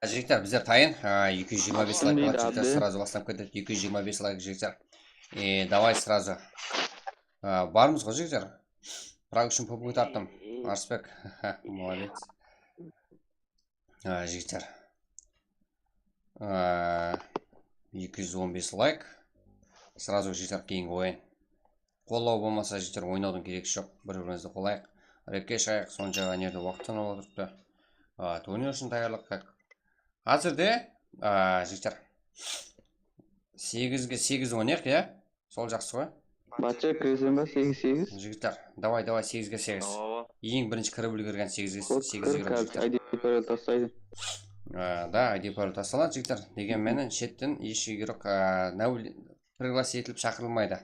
Jigitler, bizler tayın. A, eki júz jigirma bes layk boladı, jigitler, сразу baslanıp ketedi. Eki júz jigirma bes layk, jigitler. E, давай сразу. A, barmız ǵoy, jigitler. Prag ushın PUBG tarttım. Arısbek, молодец. A, jigitler. A, eki júz on bes layk. Srazu, jigitler, keyingi oyın. Qollaw bolmasa, jigitler, oynawdıń keregi joq. Bir-birimizdi qollayıq. Repke shıǵayıq, sonsha mına jerde waqıt sanap otırıptı. A, turnir ushın tayarlıq, как. Házirde, a, jigitler, segizge segiz oynayıq, ya? Sol jaqsı ǵoy. Batya, kireseń ba, segiz segiz? Jigitler, davay, davay, segizge segiz. Awa, awa. Eń birinshi kirip úlgergen segizge segiz jigitler. I D parol taslaydı. A, da, I D parol taslandı, jigitler. Degen menen shetten hesh igrok, a, priglasiy etilip shaqırılmaydı.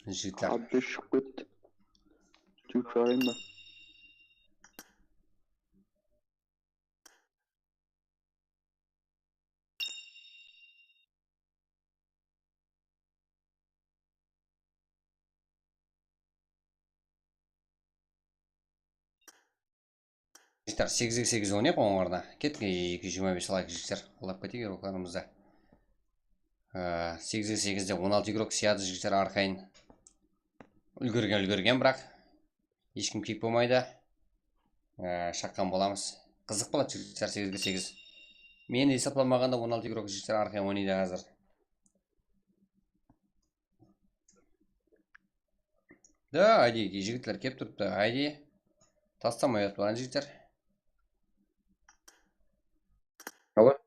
Jigitler. Abdul shıǵıp ketti. Túyip shıǵarayın ba? Jigitler, segizge segiz oynayıq, ońarda. Ketke eki júz jigirma bes layk, jigitler. Qallap keteyik igroklarımızdı. Ee, segizge segizde on altı igrok sıyadı, jigitler, arqayın. Úlgergen, úlgergen, biraq hesh kim kiyik bolmaydı. Ee, shaqqan bolamız. Qızıq boladı, jigitler, segizge segiz. Men esaplamaǵanda on altı igrok, jigitler, arqayın oynaydı házir. Da, ayde, jigitler kelip turıptı, ayde. Taslamay atpaǵan jigitler. Awa.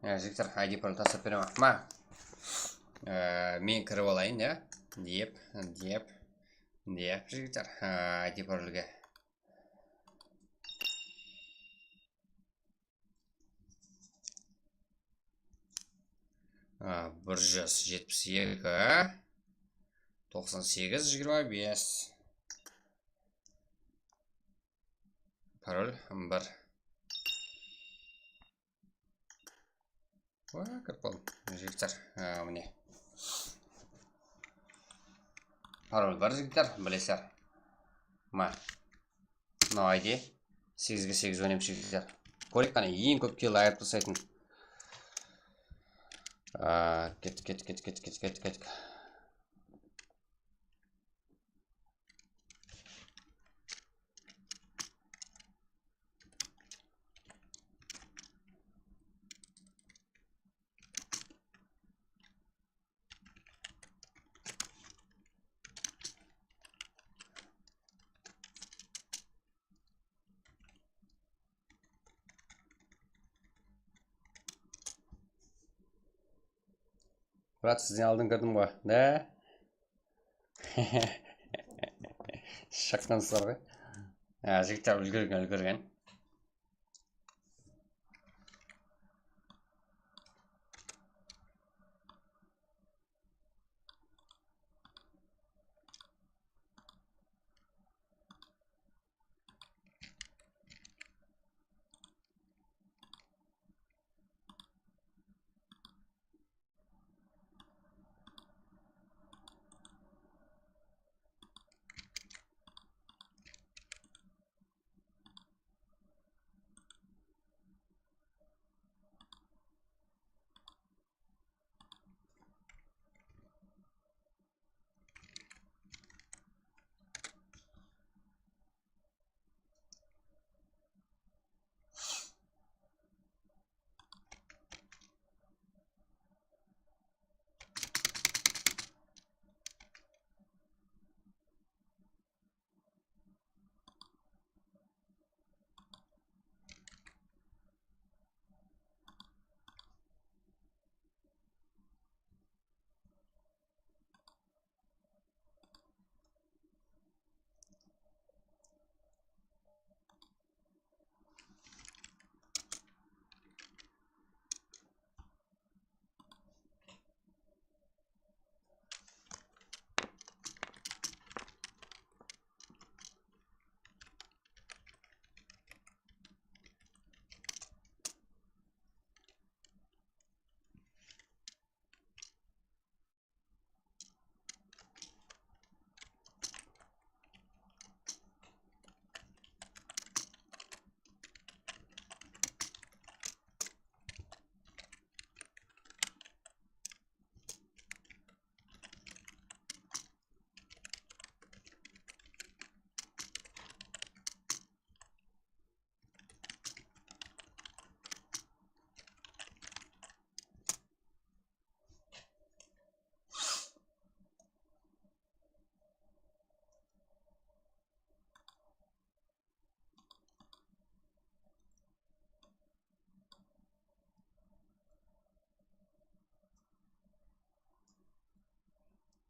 Ya, jigitler, I D parol taslap beremen. Ma. Ee, men kirip alayın, ya. Dep, dep, dep, jigitler. Ha, I D parolge. A, bir júz jetpis eki, toqsan segiz, jigirma bes. Parol bir. Wá, kirip qaldım. Jigitler, a, mine. Parol bar, jigitler, bilesizler. Ma. Mınaw I D. Segizge segiz oynaymız, jigitler. Kóreyik qáne, eń kóp kill ayırıp taslaytın. A, kettik, kettik, kettik. Brat, sizden aldın kirdim ǵoy. Ne? Shaqqansızlar ǵoy. Ha, jigitler úlgergen, úlgergen.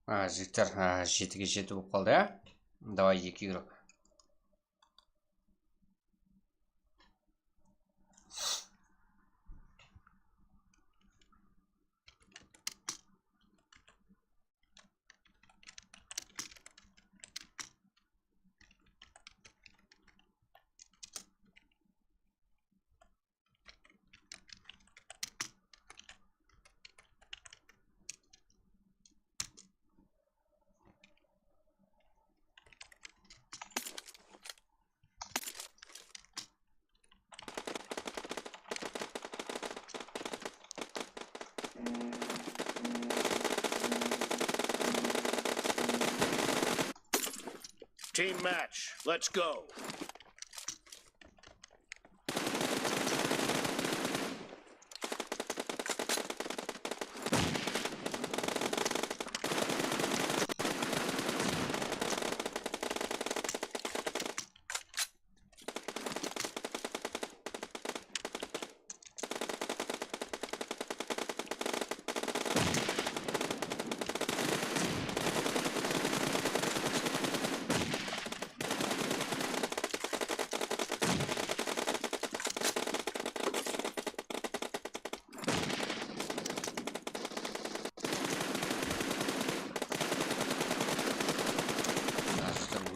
Ha, jigitler, ha, jetige jeti bolıp qaldı, ya. Davay, eki igrok. Team match, let's go.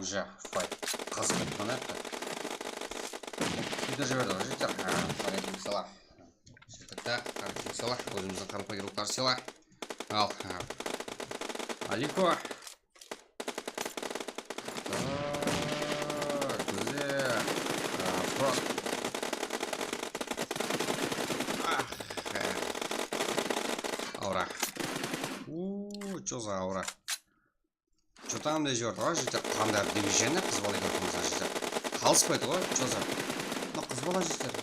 Уже fight qızıp ketken edi. Kimdir jiberdi ǵoy, jigitler. Ha, aleykum salam. Jigitler, aleykum salam. Ózimizdiń qaraqalpaq igrokları sıyla. Al, ha. Aliko. Tak, bize. A, pro. Ah, e. Aura. Uuu, choza aura. Chotamday jiberdi ǵoy, jigitler, qanday divizionı qız bala ekenin qılmasa, jigitler. Qalıspaydı ǵoy, choza. Mına qız bala, jigitler.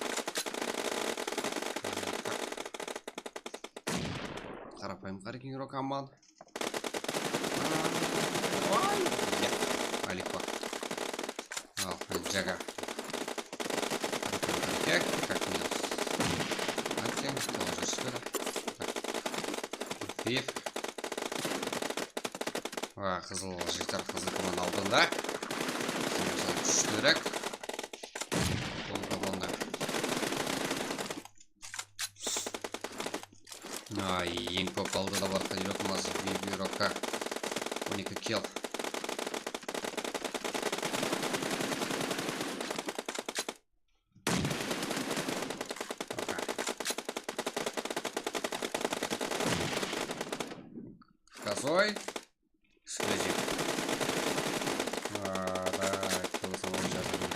Qarapayım, qaraqalpaq igrok aman. Oy, ya, Aliko. Al, jaga. Как, как мне? Окей, тоже сюда. Так. Вир. A, qızıl jigitler, qızıl komanda aldında. Kúshlirak. Bul komanda. Ay, eń kóp aldı da bar, Kadirovkamız, Viviroka. On eki kill. Oka. Kosóy. Eksklyuziv. Aa, da, kill sanawı jazıldı.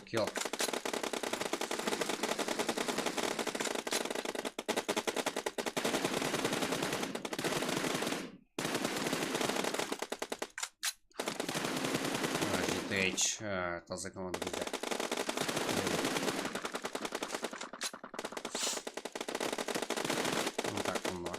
Kill. Aa, jeti H, aa, taza komanda bizde. Mına tak, bunlar.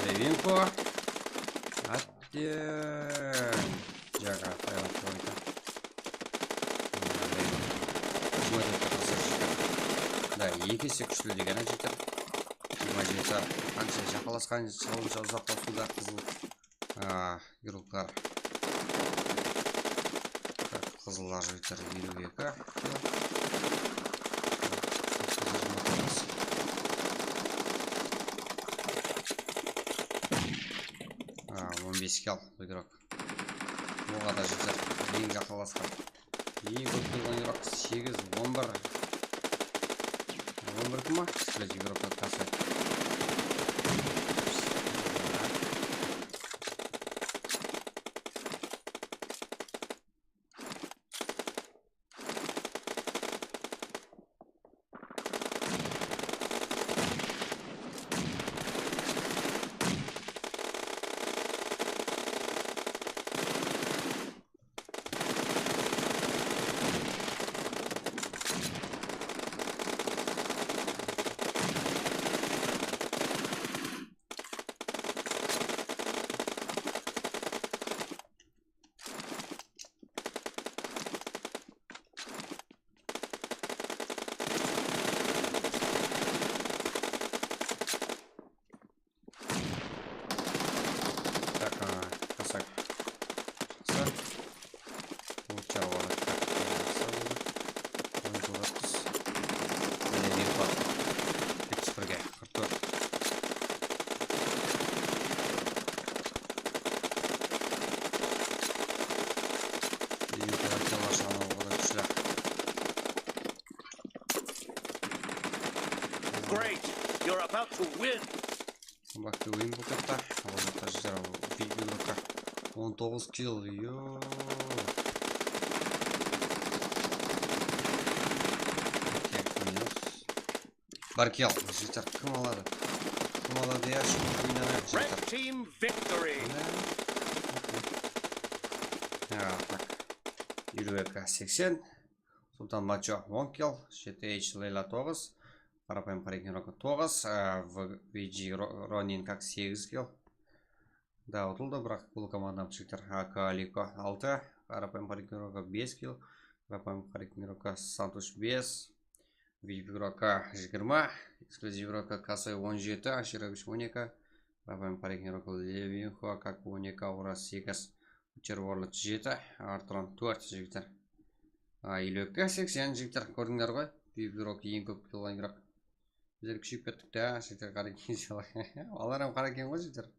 Levinko. Atden. Jaga, Tailand qoydı. Da, eki ese kúshli degen jigitler. Jigirma jeti. Qansha jaqınlasqan, shıǵınsha uzaqlasıwda qızıl. A, igroklar. Qızıllar jigitler eliw eki. A, on bes kill igrok. Oǵada jigitler. Eń jaqınlasqan. Eń kóp kelgen igrok segiz, on bir. On bir kim ba? Блядь, igrok kasa. Great. You're about to win. Bak, oyın bul katta. Al, jigitler, biyik igrókka on toǵız kill. Yo. Tek minus. Bir kill, jigitler, kim aladı? Kim aladı ya, shunı oynanayıq, jigitler. Red team victory. Ya, tak. Igrókka seksen. Sultan Macho on kill, jeti H Leyla toǵız, Qarapayım Qareken Roka toǵız, e, V-, V G Ro-, Ronin kak segiz kill. Da, utıldı, biraq bul komandam jigitler. A K Aliko altı, Qarapayım Qareken Roka bes kill, Qarapayım Qareken Roka Santush bes, V I P Roka jigirma, Eksklyuziv Roka Kasay on jeti, Ashirovich on eki, Qarapayım Qareken Roka Levinxo kak on eki, Aura segiz. Ucher World jeti, Artron tórt, jigitler. A, igrókka seksen, jigitler, kórdińler ǵoy. Biyik igrók eń kóp kill alǵan igrók. Bizler kúsheyip kettik ta, jigitler, qara eken. Alar hám qara eken ǵoy, jigitler.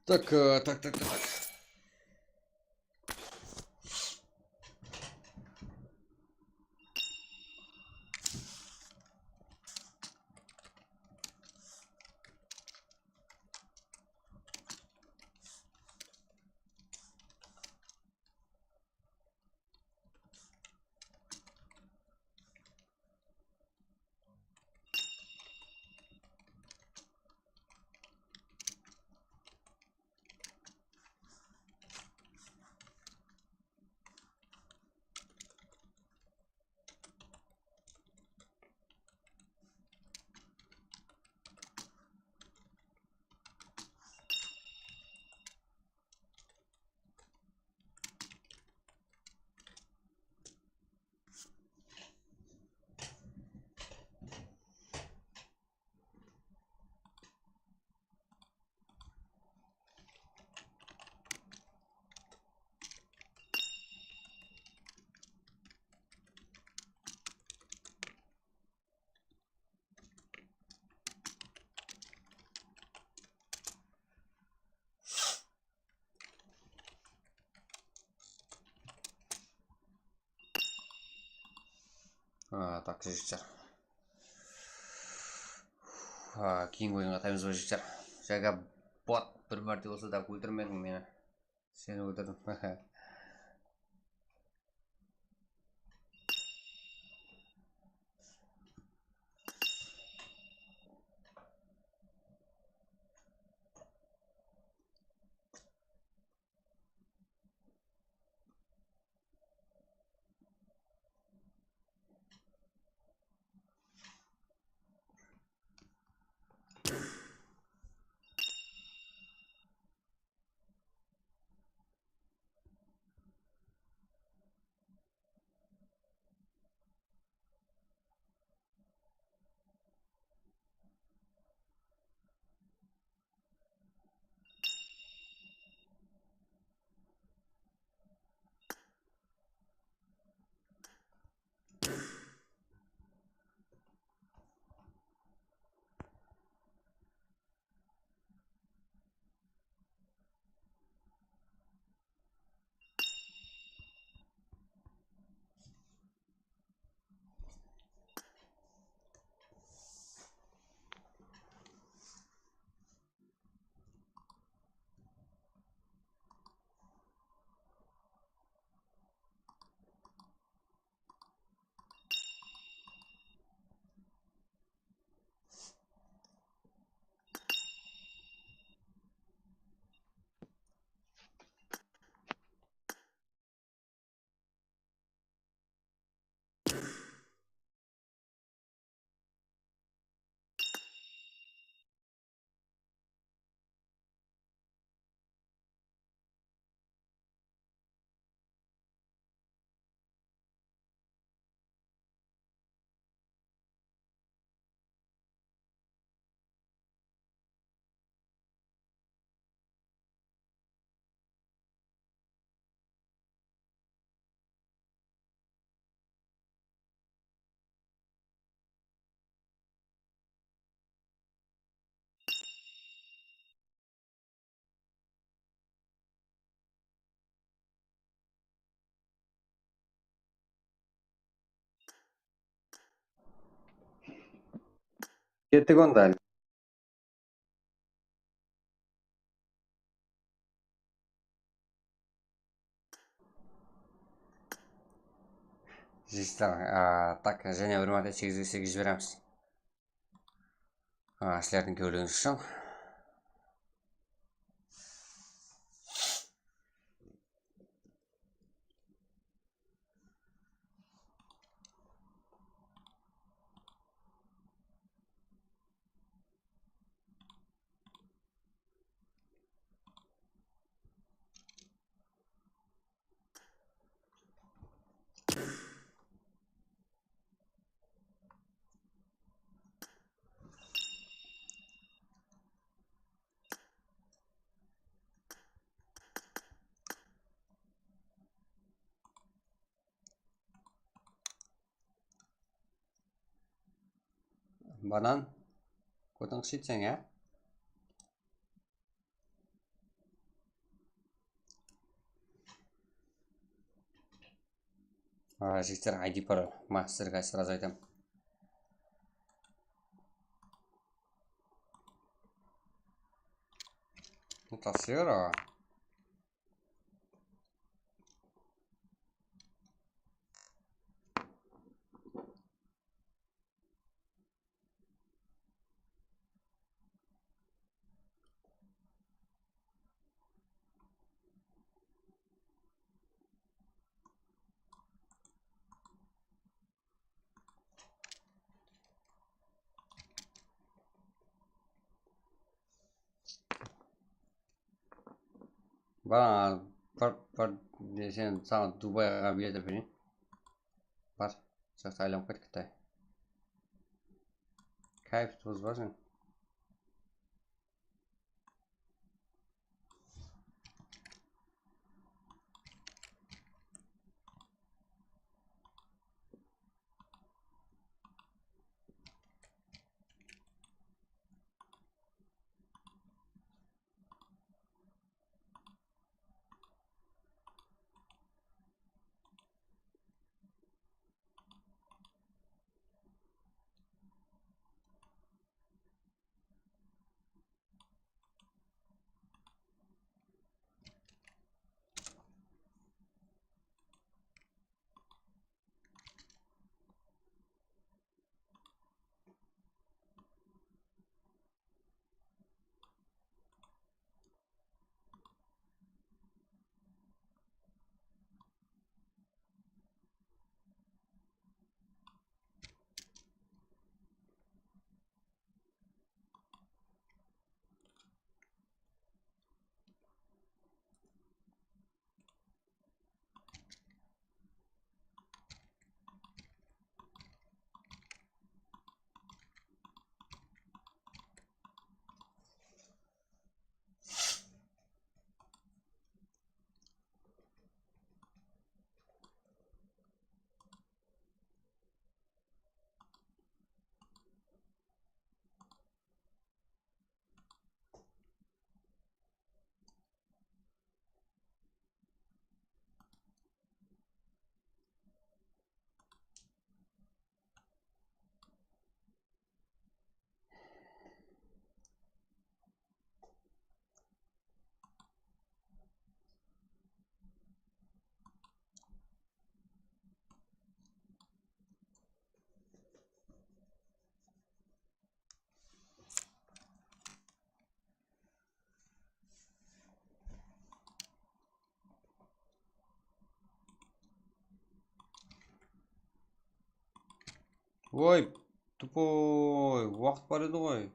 Так, э, так, так, так, так. A, tak, jigitler. A, keyingi oyınǵa ataymız ba, jigitler? Jaǵa bot bir márte bolsa da óltirmediń meni. Seni óltirdim. Kettik onda. Jigitler, a, tak, jáne bir márte segizge segiz jiberemiz. A, sizlerdiń kewlińiz ushın. Banan, kótiń qısıydı seniń, ya? A, jigitler, I D parol. Ma, sizlerge sırası aytam. Tasvir, a. Bar, bar, bar deseń, saǵan Dubayǵa bilet ápereyin. Bar, jaqsı, aylanıp ket, Qıtay. Káyip buzbasań. Oy, tupoy, waqıt bar edi ǵoy.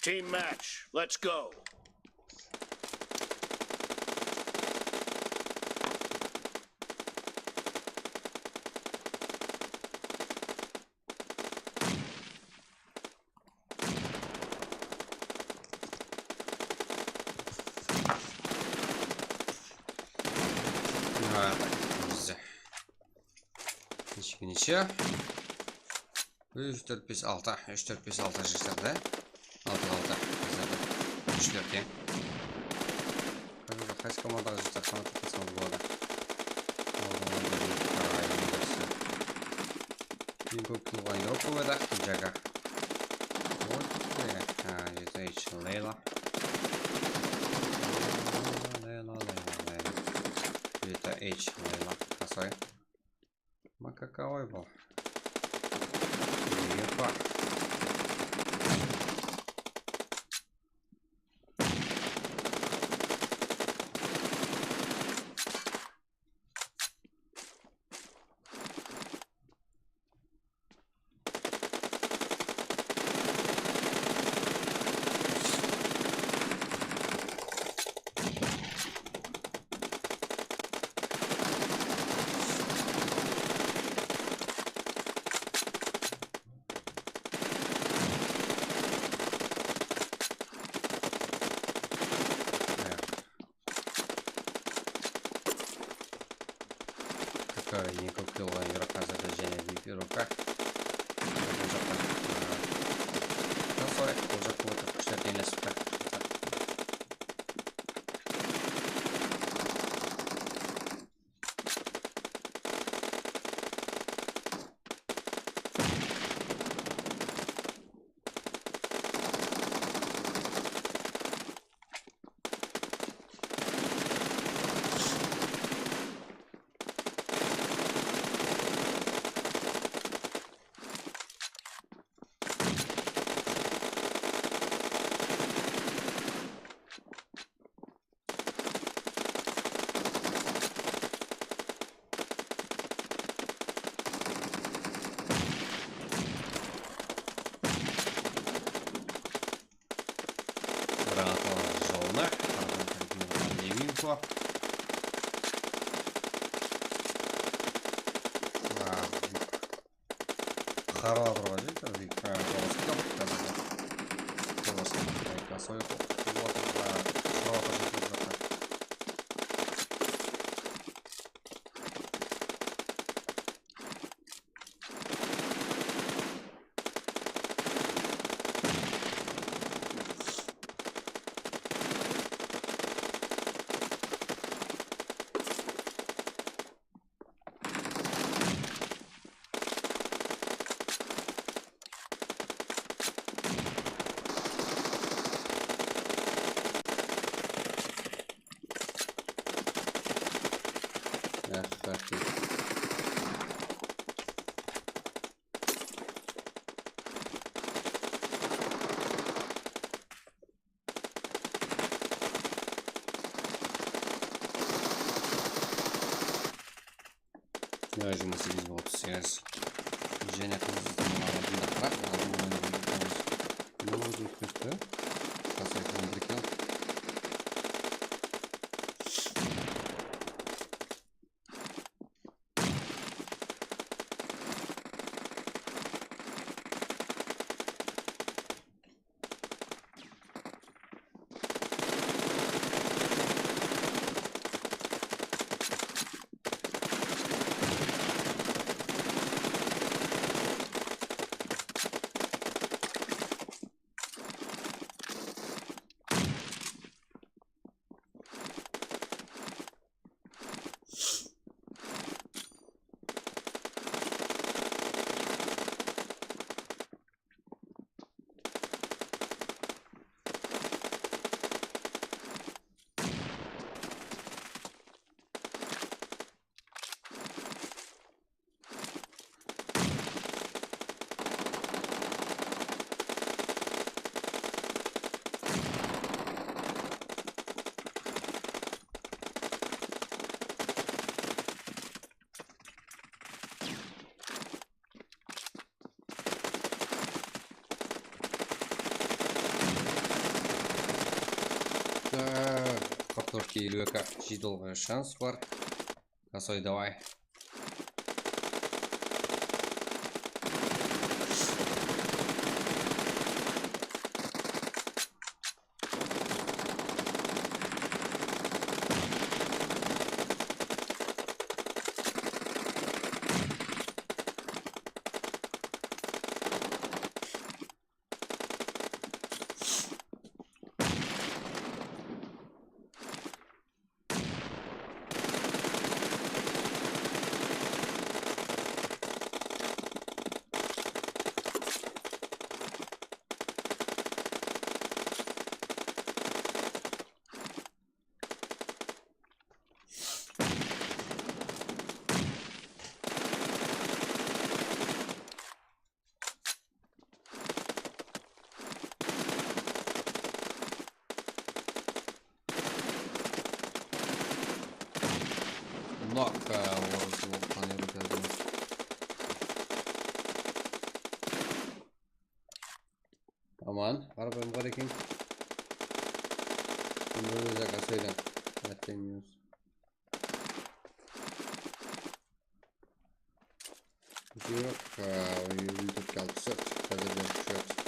Team match, let's go. Birinshi. Úsh, tórt, bes, altı. Úsh, tórt, bes, altı jigitler da. Altı, altı. Házirde úshler teń. Házirde qaysı komandaǵa jigitler qanat, qaysı komanda boladı? Aldıńa bir qarayın, bir. Eń kóp kill alǵan igrok kim edi? Jaga. Oy, ha, jeti H Leyla. Leyla, Leyla, Leyla. Jeti H Leyla. Kasay. Ma, kakavoy bul? Epa. K K eń kóp kill alǵan igrok házirde jáne V P R O K. Bul jaqtan, a, Kasay, bul jaqqa ótip kúshler teńlesipti. Bravo, jolına. Qaradan tarafına Levinko. Bravo. Qara atırǵa jekti, ha, toǵız kill. Toǵız kill. Kasay qoqıp atır, ha, shırawatır jekti jaqta. Эх, эх, эх. Ya, jigirma segiz otuz segiz. Jáne qızıqsınıp aldında, biraq aldın oynaǵan ekenbiz. Nol ótip ketti. Kasaydan bir kill. Так, qırq tórtke eliw eki, jeti dolǵa shans bar. Kasay, davay. Knock, e, orası bolıp tanıyırız. Aman, qarapayım bar eken. Bunda da zakaz eken. Erteń minus. Júrek, e, elli tórtke alpıs tórt, házir berip júredi.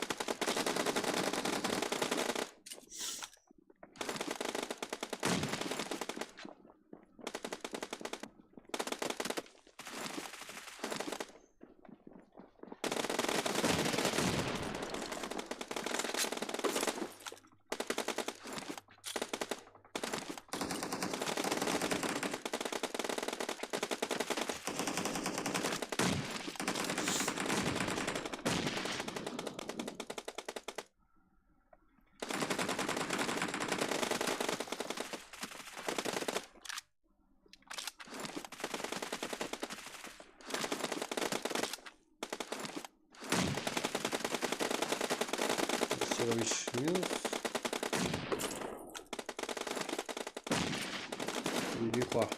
Всего лишь минус. Lihó.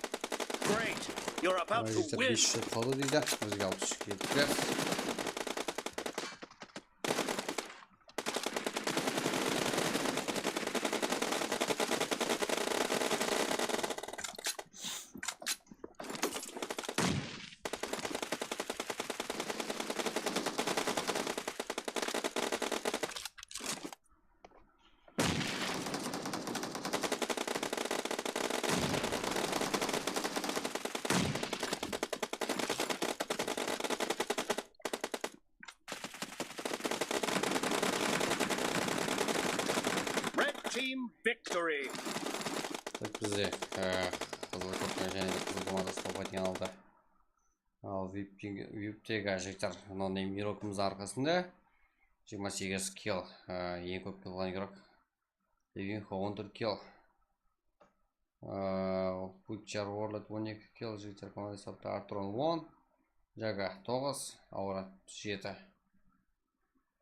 Great. You're about to Mına jigitler win. Bes júz qaldı deydi. Bizge alpıs úsh kelip. Red team victory. Tak, bizde, e, qızıl kópten jáne de qızıl komandası topaytın aldı. Al, viptegi, viptegi jigitler, no name igrokımız arqasında jigirma segiz kill, e, eń kóp kill alǵan igrok. Levinxo on tórt kill. Ee, Butcher World on eki kill, jigitler komanda esapta Artron on, Jaga toǵız, Aura jeti.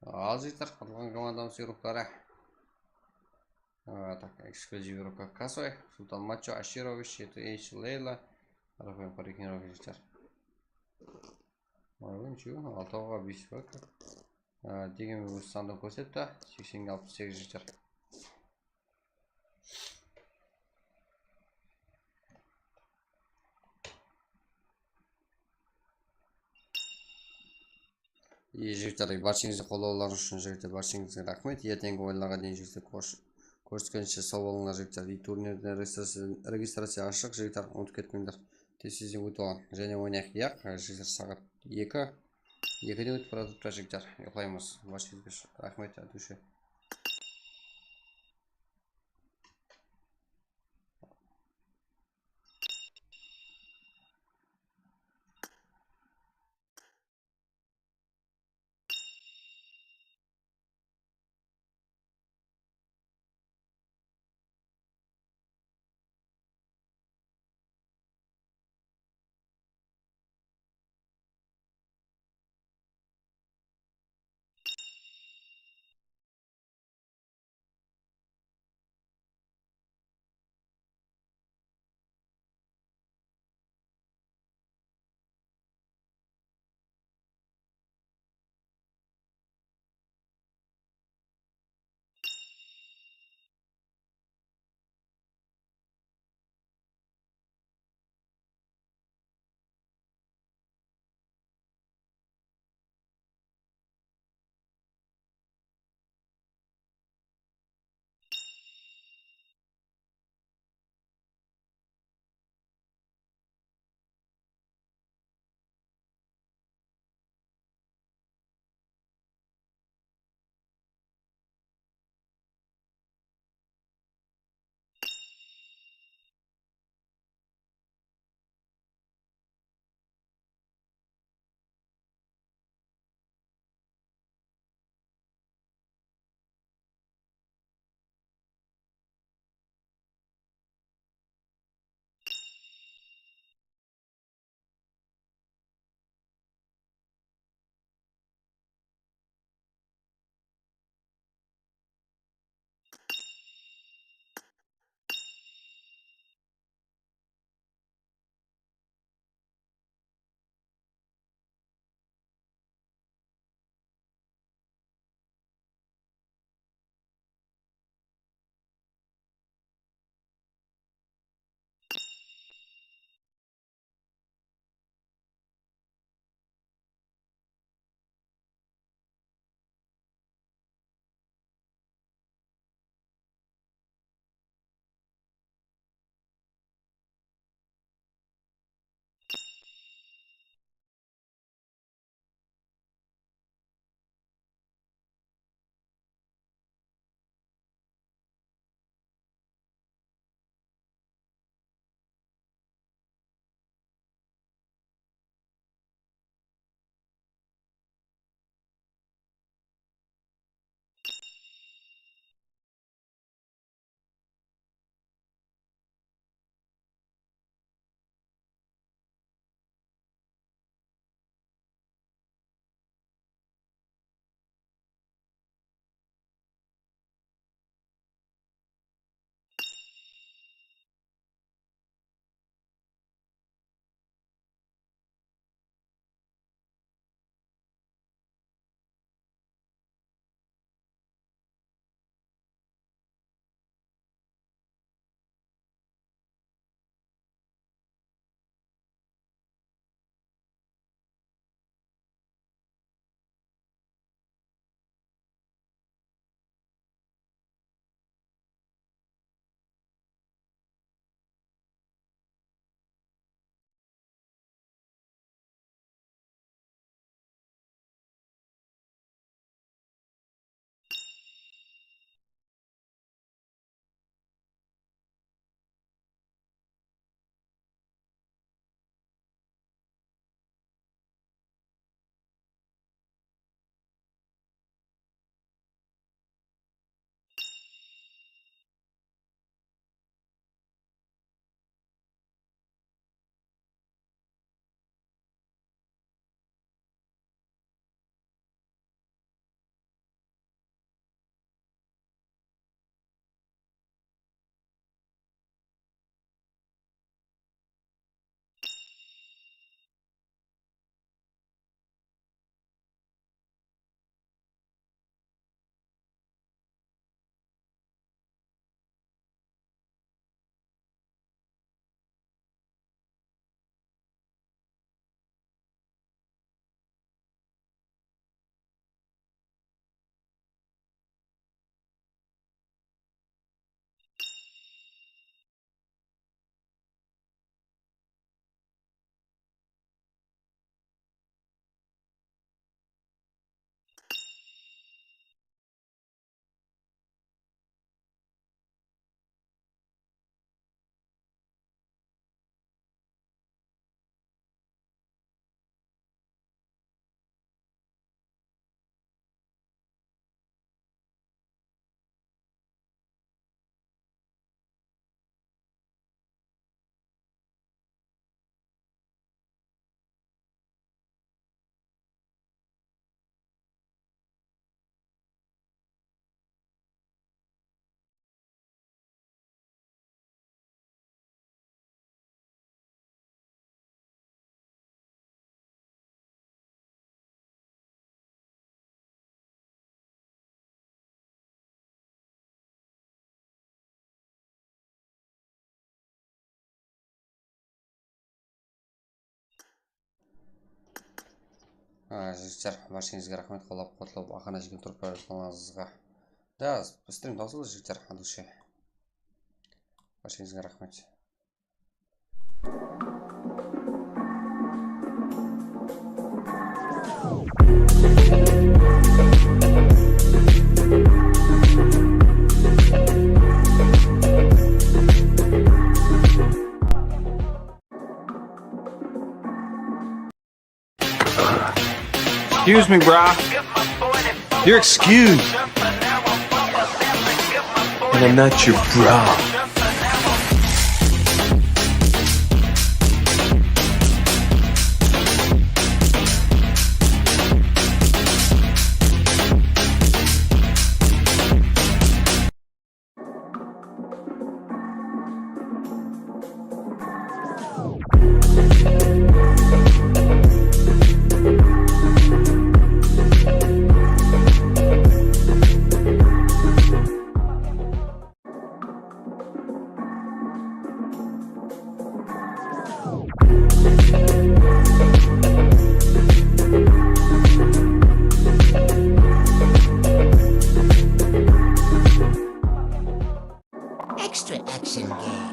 Al jigitler, qatılǵan komandamız igrokları. Ee, tak, eksklyuziv igrokka Kasoy, Sultan Macho, Ashirovich, jeti H, Leyla, Rafael Parikin jigitler. Oyın şu, altı bes bak. Ee, degen óz sandı kórsetti, seksenge alpıs segiz jigitler. Ие, jigitler, barshangizge qollawlarıńız ushın, jigitler, barshangizge raxmet. Erteńgi oyınlarǵa deyin, jigitler, kosh-, kóriskenshe, saw bolıńlar, jigitler. Iyy, turnirden registraciya, registraciya ashıq, jigitler, umıtıp ketpeńler. Tez-tezden ótip alıń. Jáne oynayıq, iyaq, jigitler, saat eki. Ekiden ótip baratırıptı, jigitler. Uyıqlaymız. Barshangizge raxmet, aytıwshı. A, jigitler, bársheńizge raxmet, qollap-quwatlaw, aqana jegen turıp baratqanlarıńızǵa. Da, stream tawsıldı, jigitler, al dushe. Bársheńizge raxmet. Excuse me, brah. You're excused. And I'm not your brah. Extra action game.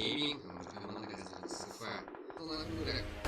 Gaming, Umar Kamal, Gazeli S F. Sonı aytıw kerek.